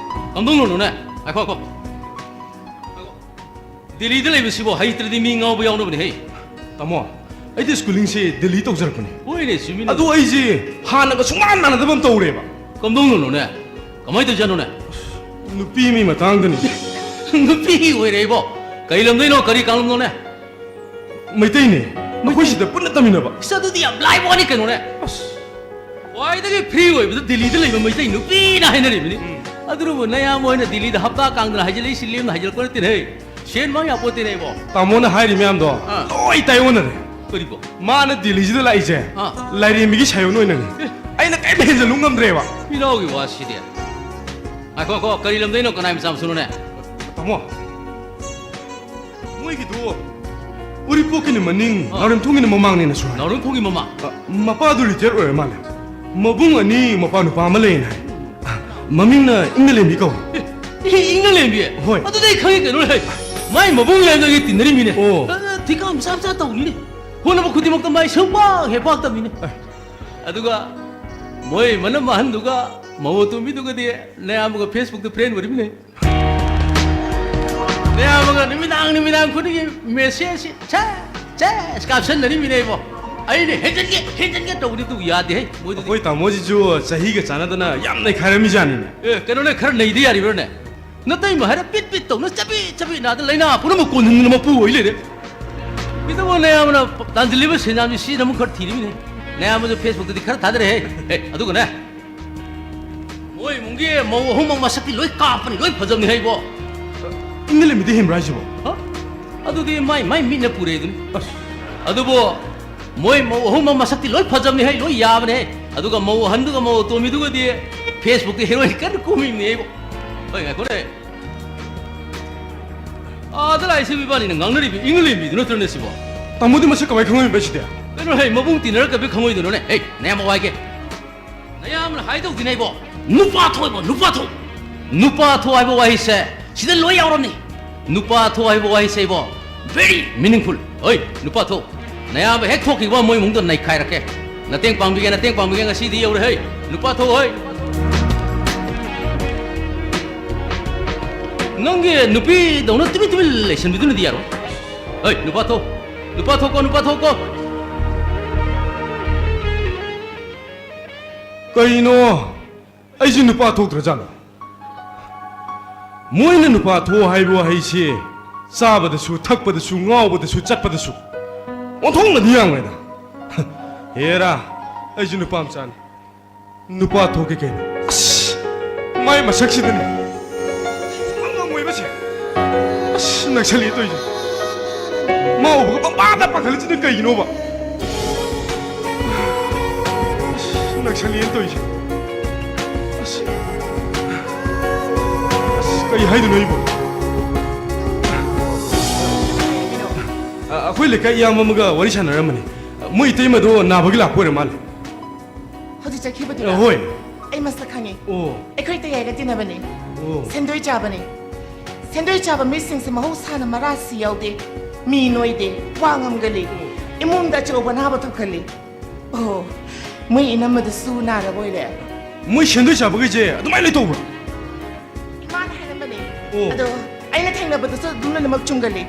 ꯀꯝꯗꯧꯅꯣꯅꯦ? ꯉꯥꯏꯈꯣ, ꯉꯥꯏꯈꯣ꯫ ꯗꯤꯜꯂꯤꯗ ꯂꯩꯕꯁꯤꯕꯣ ꯍꯩꯇ꯭ꯔꯗꯤ ꯃꯤ ꯉꯥꯎꯕ ꯌꯥꯎꯅꯕꯅꯦ ꯍꯦ꯫ ꯇꯥꯃꯣ, ꯑꯩꯗꯤ schooling ꯁꯦ ꯗꯤꯜꯂꯤ ꯇꯧꯖꯔꯛꯄꯅꯦ꯫ ꯍꯣꯏꯅꯦ, ꯆꯨꯝꯃꯤꯅꯦ꯫ ꯑꯗꯣ ꯑꯩꯁꯦ ꯍꯥꯟꯅꯒ ꯁꯨꯡꯃꯥꯟ ꯃꯥꯟꯅꯗꯕ ꯑꯃ ꯇꯧꯔꯦꯕ꯫ ꯀꯝꯗꯧꯅꯣꯅꯦ? ꯀꯃꯥꯏꯅ ꯇꯧꯖꯥꯠꯅꯣꯅꯦ? ꯅꯨꯄꯤ ꯑꯃꯒꯤ ꯃꯇꯥꯡꯗꯅꯤ꯫ ꯅꯨꯄꯤꯒꯤ ꯑꯣꯏꯔꯦ ꯏꯕꯣ꯫ ꯀꯔꯤ ꯂꯝꯗꯩꯅꯣ? ꯀꯔꯤ ꯀꯥꯡꯂꯝꯅꯣꯅꯦ? ꯃꯩꯇꯩꯅꯦ꯫ ꯑꯩꯈꯣꯏ ꯁꯤꯗ ꯄꯨꯟꯅ ꯇꯝꯃꯤꯟꯅꯕ꯫ ꯑꯁ, ꯑꯗꯨꯗꯤ ꯌꯥꯝ ꯂꯥꯏꯕ ꯋꯥꯅꯤ ꯀꯩꯅꯣꯅꯦ꯫ ꯑꯁ꯫ ꯈ꯭ꯋꯥꯏꯗꯒꯤ free ꯑꯣꯏꯕꯗ ꯗꯤꯜꯂꯤꯗ ꯂꯩꯕ ꯃꯩꯇꯩ ꯅꯨꯄꯤꯅ ꯍꯥꯏꯅꯔꯤꯕꯅꯤ꯫ ꯎꯝ꯫ ꯑꯗꯨꯅꯕꯨ ꯅꯌꯥꯝꯕ ꯍꯣꯏꯅ ꯗꯤꯜꯂꯤꯗ ꯍꯞꯇꯥ ꯀꯥꯡꯗꯅ ꯍꯥꯏꯖꯤꯜꯂꯛꯏꯁꯤ ꯂꯦꯝꯅ ꯍꯥꯏꯖꯤꯜꯂꯛꯄ ꯅꯠꯇꯦꯅꯦ꯫ ꯁꯦꯟ ꯃꯥꯡ ꯌꯥꯄꯣꯠꯇꯦꯅꯦ ꯏꯕꯣ꯫ ꯇꯥꯃꯣꯅ ꯍꯥꯏꯔꯤ ꯃꯌꯥꯝꯗꯣ ꯑꯥ꯫ ꯂꯣꯏ ꯇꯥꯏꯑꯣꯟꯅꯔꯦ꯫ ꯀꯔꯤꯕꯣ? ꯃꯥꯅ ꯗꯤꯜꯂꯤꯁꯤꯗ ꯂꯥꯛꯏꯁꯦ ꯑꯥ꯫ ꯂꯥꯏꯔꯦꯝꯕꯤꯒꯤ ꯁꯥꯏꯑꯣꯟ ꯑꯣꯏꯅꯅꯦ꯫ ꯑꯦ꯫ ꯑꯩꯅ ꯀꯔꯤꯝ ꯍꯦꯟꯖꯜꯂꯨ ꯉꯝꯗ꯭ꯔꯦꯕ꯫ ꯏꯅꯥꯎꯒꯤ ꯋꯥꯁꯤꯗꯤ꯫ ꯉꯥꯏꯈꯣ, ꯉꯥꯏꯈꯣ, ꯀꯔꯤ ꯂꯝꯗꯩꯅꯣ, ꯀꯅꯥꯏ ꯃꯆꯥ ꯃꯁꯨꯅꯣꯅꯦ? ꯇꯥꯃꯣ, ꯃꯣꯏꯒꯤꯗꯨ ꯎꯔꯤꯄꯣꯛꯀꯤꯅ ꯃꯅꯤꯡ, ꯑꯥ꯫ ꯅꯥꯎꯔꯦꯝꯊꯣꯡꯒꯤꯅ ꯃꯃꯥꯡꯅꯦꯅꯁꯨ ꯍꯥꯏ꯫ ꯅꯥꯎꯔꯦꯝꯊꯣꯡꯒꯤ ꯃꯃꯥꯡ? ꯑ, ꯃꯄꯥꯗꯨ retired ꯑꯣꯏꯔ ꯃꯥꯜꯂꯦ꯫ ꯃꯕꯨꯡ ꯑꯅꯤ, ꯃꯄꯥ ꯅꯨꯄꯥ ꯑꯃ ꯂꯩꯌꯦꯅ ꯍꯥꯏ꯫ ꯃꯃꯤꯡꯅ ꯏꯪꯅꯂꯦꯝꯕꯤ ꯀꯧꯏ꯫ ꯑꯦ, ꯏꯪꯅꯂꯦꯝꯕꯤ? ꯍꯣꯏ꯫ ꯑꯗꯨꯗꯤ ꯑꯩ ꯈꯪꯉꯤ ꯀꯩꯅꯣ, ꯍꯦ꯫ ꯃꯥꯏ ꯃꯕꯨꯡ ꯂꯩꯔꯝꯗꯒꯤ ꯇꯤꯟꯅꯔꯤꯃꯤꯅꯦ꯫ ꯑꯣ꯫ ꯑ, ꯊꯤꯀꯥ ꯃꯆꯥ ꯃꯆꯥ ꯇꯧꯅꯤꯅꯦ꯫ ꯍꯣꯠꯅꯕ ꯈꯨꯗꯤꯡꯃꯛꯇ ꯃꯥꯏ ꯁꯨꯡꯄꯥꯛ ꯍꯦꯛ ꯄꯥꯛꯇꯕꯅꯤꯅꯦ꯫ ꯑꯦ꯫ ꯑꯗꯨꯒ ꯃꯣꯏ ꯃꯅꯝ ꯑꯍꯟꯗꯨꯒ ꯃꯧ ꯑꯇꯣꯝꯕꯤꯗꯨꯒꯗꯤ ꯅꯌꯥꯝꯕꯒ Facebook ꯇ friend ꯑꯣꯏꯔꯤꯃꯤꯅꯦ꯫ ꯅꯌꯥꯝꯕꯒ ꯅꯨꯃꯤꯗꯥꯡ ꯅꯨꯃꯤꯗꯥꯡ ꯈꯨꯗꯤꯡꯒꯤ message ꯁꯦ, ꯁꯦ, ꯁꯦ ꯀꯥꯞꯁꯟꯅꯔꯤꯃꯤꯅꯦ ꯏꯕꯣ꯫ ꯑꯩꯅ ꯍꯦꯟꯖꯟꯒꯦ, ꯍꯦꯟꯖꯟꯒꯦ ꯇꯧꯕꯗꯤ ꯑꯗꯨ ꯌꯥꯗꯦꯍꯦ, ꯃꯣꯏꯗꯨꯗꯤ꯫ ꯑꯩꯈꯣꯏ ꯇꯥꯃꯣꯁꯤꯁꯨ ꯆꯍꯤꯒ ꯆꯥꯟꯅꯗꯅ ꯌꯥꯝ ꯅꯩꯈꯥꯏꯔꯝꯃꯤꯖꯥꯠꯅꯤꯅꯦ꯫ ꯑꯦ, ꯀꯩꯅꯣꯅꯦ, ꯈꯔ ꯅꯩꯗ ꯌꯥꯔꯤꯕ꯭ꯔꯥꯅꯦ? ꯅꯇꯩꯃ ꯍꯥꯏꯔ ꯄꯤꯠ ꯄꯤꯠ ꯇꯧꯅ ꯆꯕꯤꯠ ꯆꯕꯤꯠ ꯅꯥꯗ ꯂꯥꯏꯅꯥ ꯄꯨꯝꯅꯃꯛ ꯀꯣꯟꯍꯟꯗꯅ ꯃꯄꯨ ꯑꯣꯏ ꯂꯩꯔꯦ꯫ ꯀꯩꯗꯧꯕ ꯅꯌꯥꯝꯕꯅ ꯇꯥꯟꯁꯤꯜꯂꯤꯕ ꯁꯦꯟꯌꯥꯝꯁꯤ ꯁꯤꯖꯤꯟꯅꯐꯝ ꯈꯔ ꯊꯤꯔꯤꯃꯤꯅꯦ꯫ ꯅꯌꯥꯝꯕꯁꯨ Facebook ꯇꯗꯤ ꯈꯔ ꯊꯥꯗꯔꯦꯍꯦ꯫ ꯑꯦ, ꯑꯗꯨꯒꯅꯦ, ꯃꯣꯏ ꯏꯃꯨꯡꯒꯤ ꯃꯧ ꯑꯍꯨꯝꯃꯛ ꯃꯁꯛꯇꯤ ꯂꯣꯏ ꯀꯥꯞꯄꯅꯤ, ꯂꯣꯏ ꯐꯖꯕꯅꯤ ꯍꯥꯏꯕꯣ꯫ ꯏꯪꯂꯦꯟꯗꯗꯤ ꯍꯦꯟꯕ꯭ꯔꯥ ꯍꯥꯏꯁꯤꯕꯣ? ꯍ? ꯑꯗꯨꯗꯤ ꯃꯥꯏ, ꯃꯥꯏ ꯃꯤꯠꯅ ꯄꯨꯔꯦꯗꯨꯅꯤ꯫ ꯑꯁ꯫ ꯑꯗꯨꯕꯨ ꯃꯣꯏ ꯃꯧ ꯑꯍꯨꯝꯃꯛ ꯃꯁꯛꯇꯤ ꯂꯣꯏ ꯐꯖꯕꯅꯤ ꯍꯩ, ꯂꯣꯏ ꯌꯥꯕꯅꯤ ꯍꯩ꯫ ꯑꯗꯨꯒ ꯃꯧ ꯑꯍꯟꯗꯨꯒ ꯃꯧ ꯑꯇꯣꯝꯕꯤꯗꯨꯒꯗꯤ Facebookꯇ heroine ꯀꯟꯅ ꯀꯨꯝꯃꯤꯕꯅꯤ ꯑꯩꯕꯨ꯫ ꯍꯣꯏ, ꯉꯥꯏꯈꯣꯅꯦ꯫ ꯑꯥꯗ ꯂꯥꯛꯏꯁꯤ ꯏꯕꯥꯅꯤꯅ ꯉꯥꯡꯅꯔꯤꯕ ꯏꯪꯂꯦꯟꯕꯤꯗꯨ ꯅꯠꯇ꯭ꯔꯅꯦ ꯁꯤꯕꯣ? ꯇꯥꯃꯣꯗꯤ ꯃꯁꯛ ꯀꯃꯥꯏ ꯈꯪꯉꯝꯃꯤꯕ ꯁꯤꯗꯤ? ꯀꯩꯅꯣ ꯍꯩ, ꯃꯕꯨꯡ ꯇꯤꯟꯅꯔꯒ ꯀꯩꯗꯧꯕꯩ ꯈꯪꯉꯣꯏꯗꯣꯏꯅꯣꯅꯦ? ꯍꯩ, ꯅꯌꯥꯝꯕ ꯋꯥꯏꯒꯦ꯫ ꯅꯌꯥꯝꯕꯅ ꯍꯥꯏꯗꯧꯗꯤꯅꯦ ꯏꯕꯣ꯫ ꯅꯨꯄꯥ ꯊꯣꯛꯏꯕꯣ, ꯅꯨꯄꯥ ꯊꯣꯛ꯫ ꯅꯨꯄꯥ ꯊꯣꯛ ꯍꯥꯏꯕ ꯋꯥꯍꯩꯁꯦ ꯁꯤꯗ ꯂꯣꯏ ꯌꯥꯎꯔꯝꯅꯤ꯫ ꯅꯨꯄꯥ ꯊꯣꯛ ꯍꯥꯏꯕ ꯋꯥꯍꯩꯁꯦ ꯏꯕꯣ, very meaningful꯫ ꯍꯣꯏ, ꯅꯨꯄꯥ ꯊꯣꯛ꯫ ꯅꯌꯥꯝꯕ ꯍꯦꯛ ꯊꯣꯛꯈꯤꯕ ꯃꯣꯏ ꯏꯃꯨꯡꯗꯣ ꯅꯩꯈꯥꯏꯔꯛꯀꯦ꯫ ꯅꯇꯦꯡ ꯄꯥꯡꯕꯤꯒꯦ, ꯅꯇꯦꯡ ꯄꯥꯡꯕꯤꯒꯦ, ꯉꯁꯤꯗꯤ ꯌꯧꯔꯦ ꯍꯩ꯫ ꯅꯨꯄꯥ ꯊꯣꯛ ꯍꯩ꯫ ꯅꯪꯒꯤ ꯅꯨꯄꯤꯗꯧꯅ ꯇꯨꯃꯤꯟ ꯇꯨꯃꯤꯟ ꯂꯩꯁꯟꯕꯤꯗꯨꯅꯗꯤ ꯌꯥꯔꯣꯏ꯫ ꯍꯩ, ꯅꯨꯄꯥ ꯊꯣꯛ꯫ ꯅꯨꯄꯥ ꯊꯣꯛꯀꯣ, ꯅꯨꯄꯥ ꯊꯣꯛꯀꯣ꯫ ꯀꯩꯅꯣ? ꯑꯩꯁꯦ ꯅꯨꯄꯥ ꯊꯣꯛꯇ꯭ꯔꯖꯥꯠꯂꯣ? ꯃꯣꯏꯅ ꯅꯨꯄꯥ ꯊꯣꯛ ꯍꯥꯏꯕ ꯋꯥꯍꯩꯁꯦ ꯆꯥꯕꯗꯁꯨ, ꯊꯛꯄꯗꯁꯨ, ꯉꯥꯎꯕꯗꯁꯨ, ꯆꯠꯄꯗꯁꯨ ꯑꯣꯟꯊꯣꯛꯅꯗꯤ ꯌꯥꯝꯈ꯭ꯔꯦꯗ꯫ ꯍꯦꯔꯥ, ꯑꯩꯁꯨ ꯅꯨꯄꯥ ꯃꯆꯥꯅꯤ꯫ ꯅꯨꯄꯥ ꯊꯣꯛꯀꯦ ꯀꯩꯅꯣ? ꯑꯁ! ꯃꯥꯏ ꯃꯁꯛꯁꯤꯗꯅꯦ꯫ ꯁꯨꯡꯉꯝ ꯉꯝꯃꯣꯏꯕ ꯁꯦ꯫ ꯑꯁ! ꯅꯛꯁꯜꯂꯛꯑꯦ ꯇꯧꯔꯤꯁꯦ꯫ ꯃꯥ ꯎꯕꯒ ꯄꯪꯄꯥꯗ ꯄꯥꯈꯠꯂꯤꯁꯤꯅ ꯀꯩꯒꯤꯅꯣꯕ? ꯑꯁ! ꯅꯛꯁꯜꯂꯛꯑꯦ ꯇꯧꯔꯤꯁꯦ꯫ ꯑꯁ! ꯑꯁ! ꯀꯩ ꯍꯥꯏꯗꯣꯏꯅꯣ ꯑꯩꯕꯣ? ꯑ, ꯑꯩꯈꯣꯏ ꯂꯩꯀꯥꯏ ꯏꯌꯥꯝꯕ ꯑꯃꯒ ꯋꯥꯔꯤ ꯁꯥꯟꯅꯔꯝꯕꯅꯤ꯫ ꯃꯣꯏ ꯏꯇꯩꯃꯗꯣ ꯅꯥꯕꯒꯤ ꯂꯥꯛꯄ ꯑꯣꯏꯔ ꯃꯥꯜꯂꯦ꯫ ꯍꯧꯖꯤꯛ ꯆꯠꯈꯤꯕꯗꯨꯔꯣ? ꯑ, ꯍꯣꯏ꯫ ꯑꯩ ꯃꯁꯛ ꯈꯪꯉꯤ꯫ ꯑꯣ꯫ ꯑꯩꯈꯣꯏ ꯇꯌꯥꯏꯒ ꯇꯤꯟꯅꯕꯅꯤ꯫ ꯑꯣ꯫ ꯁꯦꯟꯗꯣꯏ ꯆꯥꯕꯅꯤ꯫ ꯁꯦꯟꯗꯣꯏ ꯆꯥꯕ ꯃꯤꯁꯤꯡꯁꯦ ꯃꯍꯧꯁꯥꯅ ꯃꯔꯥꯁꯤ ꯌꯥꯎꯗꯦ꯫ ꯃꯤ ꯅꯣꯏꯗꯦ꯫ ꯋꯥ ꯉꯝꯒꯜꯂꯤ꯫ ꯑꯣ꯫ ꯏꯃꯨꯡꯗ ꯑꯆꯧꯕ ꯑꯅꯥꯕ ꯊꯣꯛꯍꯜꯂꯤ꯫ ꯑꯣ, ꯃꯣꯏ ꯏꯅꯝꯃꯗꯨꯁꯨ ꯅꯥꯔꯕ ꯑꯣꯏꯔꯦ꯫ ꯃꯣꯏ ꯁꯦꯟꯗꯣꯏ ꯆꯥꯕꯈꯩꯁꯦ ꯑꯗꯨꯃꯥꯏꯅ ꯂꯣꯏ ꯇꯧꯕ꯭ꯔꯣ? ꯏꯃꯥꯅ ꯍꯥꯏꯔꯝꯕꯅꯦ꯫ ꯑꯣ꯫ ꯑꯗꯣ ꯑꯩꯅ ꯊꯦꯡꯅꯕꯗꯁꯨ ꯑꯗꯨꯝ ꯂꯣꯏꯅꯃꯛ ꯆꯨꯝꯒꯜꯂꯤ꯫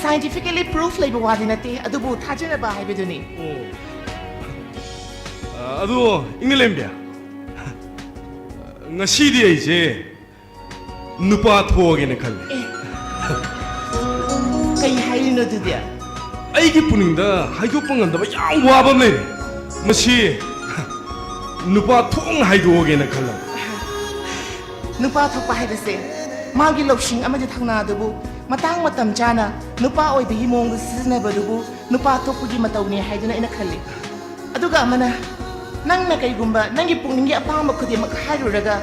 Scientifically proof ꯂꯩꯕ ꯋꯥꯗꯤ ꯅꯠꯇꯦ, ꯑꯗꯨꯕꯨ ꯊꯥꯖꯅꯕ ꯍꯥꯏꯕꯗꯨꯅꯤ꯫ ꯑꯣ꯫ ꯑ, ꯑꯗꯣ ꯏꯪꯂꯦꯟꯕꯤ, ꯉꯁꯤꯗꯤ ꯑꯩꯁꯦ ꯅꯨꯄꯥ ꯊꯣꯛꯑꯒꯦꯅ ꯈꯜꯂꯦ꯫ ꯑꯦ꯫ ꯀꯩ ꯍꯥꯏꯔꯤꯅꯣ ꯑꯗꯨꯗꯤ? ꯑꯩꯒꯤ ꯄꯨꯛꯅꯤꯡꯗ ꯍꯥꯏꯗꯣꯛꯄ ꯉꯝꯗꯕ ꯌꯥꯝ ꯋꯥꯕ ꯑꯃ ꯂꯩꯔꯦ꯫ ꯃꯁꯤ ꯅꯨꯄꯥ ꯊꯣꯛꯅ ꯍꯥꯏꯗꯣꯛꯑꯒꯦꯅ ꯈꯜꯂꯕ꯫ ꯅꯨꯄꯥ ꯊꯣꯛꯄ ꯍꯥꯏꯕꯁꯦ ꯃꯥꯒꯤ ꯂꯧꯁꯤꯡ ꯑꯃꯗꯤ ꯊꯧꯅꯥꯗꯨꯕꯨ ꯃꯇꯥꯡ ꯃꯇꯝ ꯆꯥꯅ ꯅꯨꯄꯥ ꯑꯣꯏꯕꯒꯤ ꯃꯑꯣꯡꯗ ꯁꯤꯖꯤꯟꯅꯕꯗꯨꯕꯨ ꯅꯨꯄꯥ ꯊꯣꯛꯄꯒꯤ ꯃꯇꯧꯅꯤ ꯍꯥꯏꯗꯨꯅ ꯑꯩꯅ ꯈꯜꯂꯤ꯫ ꯑꯗꯨꯒ ꯑꯃꯅ, ꯅꯪꯅ ꯀꯩꯒꯨꯝꯕ ꯅꯪꯒꯤ ꯄꯨꯛꯅꯤꯡꯒꯤ ꯑꯄꯥꯝꯕ ꯈꯨꯗꯤꯡꯃꯛ ꯍꯥꯏꯔꯨꯔꯒ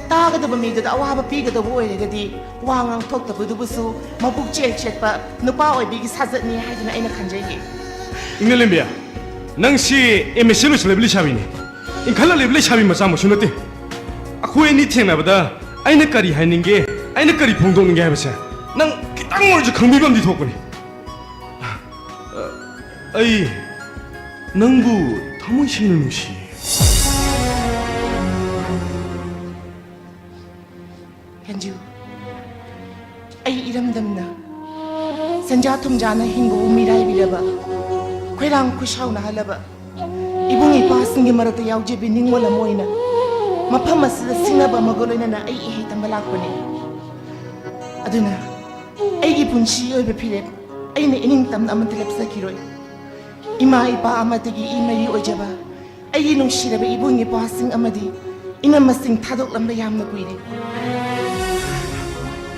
ꯇꯥꯒꯗꯕ ꯃꯤꯗꯨꯗ ꯑꯋꯥꯕ ꯄꯤꯒꯗꯕ ꯑꯣꯏꯔꯒꯗꯤ, ꯋꯥ ꯉꯥꯡꯊꯣꯛꯇꯕꯗꯨꯕꯨꯁꯨ ꯃꯕꯨꯛ ꯆꯦꯠ ꯆꯦꯠꯄ ꯅꯨꯄꯥ ꯑꯣꯏꯕꯤꯒꯤ ꯁꯥꯖꯠꯅꯤ ꯍꯥꯏꯗꯨꯅ ꯑꯩꯅ ꯈꯟꯖꯩꯌꯦ꯫ ꯏꯪꯅꯂꯦꯝꯕꯤ, ꯅꯪꯁꯤ ꯑꯦꯝ ꯑꯦꯁ ꯁꯤ ꯂꯣꯏꯁꯤꯜꯂꯕ ꯂꯩꯁꯥꯕꯤꯅꯤ꯫ ꯏꯟꯈꯠꯂꯛꯂꯤꯕ ꯂꯩꯁꯥꯕꯤ ꯃꯆꯥ ꯃꯁꯨ ꯅꯠꯇꯦ꯫ ꯑꯩꯈꯣꯏ ꯑꯅꯤ ꯊꯦꯡꯅꯕꯗ ꯑꯩꯅ ꯀꯔꯤ ꯍꯥꯏꯅꯤꯡꯒꯦ, ꯑꯩꯅ ꯀꯔꯤ ꯐꯣꯡꯗꯣꯛꯅꯤꯡꯒꯦ ꯍꯥꯏꯕꯁꯦ ꯅꯪ ꯈꯤꯇꯪ ꯑꯣꯏꯔꯁꯨ ꯈꯪꯕꯤꯕ ꯑꯃꯗꯤ ꯊꯣꯛꯄꯅꯤ꯫ ꯑꯩ ꯅꯪꯕꯨ ꯊꯃꯣꯏ ꯁꯦꯡꯅ ꯅꯨꯡꯁꯤ꯫ ꯀꯟꯖꯨ, ꯑꯩ ꯏꯔꯝꯗꯝꯅ ꯁꯦꯟꯖꯥ ꯊꯨꯝꯖꯥꯅ ꯍꯤꯡꯕꯕꯨ ꯃꯤꯔꯥꯏꯕꯤꯔꯕ, ꯈꯣꯏꯔꯥꯡ ꯈꯨꯁꯥꯎꯅꯍꯜꯂꯕ ꯏꯕꯨꯡ ꯏꯄꯥꯁꯤꯡꯒꯤ ꯃꯔꯛꯇ ꯌꯥꯎꯖꯕꯤ ꯅꯤꯡꯉꯣꯜ ꯑꯃ ꯑꯣꯏꯅ ꯃꯐꯝ ꯑꯁꯤꯗ ꯁꯤꯡꯅꯕ ꯑꯃꯒ ꯂꯣꯏꯅꯅ ꯑꯩ ꯏꯍꯩ ꯇꯝꯕ ꯂꯥꯛꯄꯅꯤ꯫ ꯑꯗꯨꯅ ꯑꯩꯒꯤ ꯄꯨꯟꯁꯤ ꯑꯣꯏꯕ ꯐꯤꯔꯦꯞ ꯑꯩꯅ ꯏꯅꯤꯡꯇꯝꯅ ꯑꯃꯠꯇ ꯂꯦꯞꯆꯈꯤꯔꯣꯏ꯫ ꯏꯃꯥ ꯏꯄꯥ ꯑꯃꯠꯇꯒꯤ ꯏ ꯃꯔꯤ ꯑꯣꯏꯖꯕ ꯑꯩꯒꯤ ꯅꯨꯡꯁꯤꯔꯕ ꯏꯕꯨꯡ ꯏꯄ꯭ꯋꯥꯁꯤꯡ ꯑꯃꯗꯤ ꯏꯅꯝꯃꯁꯤꯡ ꯊꯥꯗꯣꯛꯂꯝꯕ ꯌꯥꯝꯅ ꯀꯨꯏꯔꯦ꯫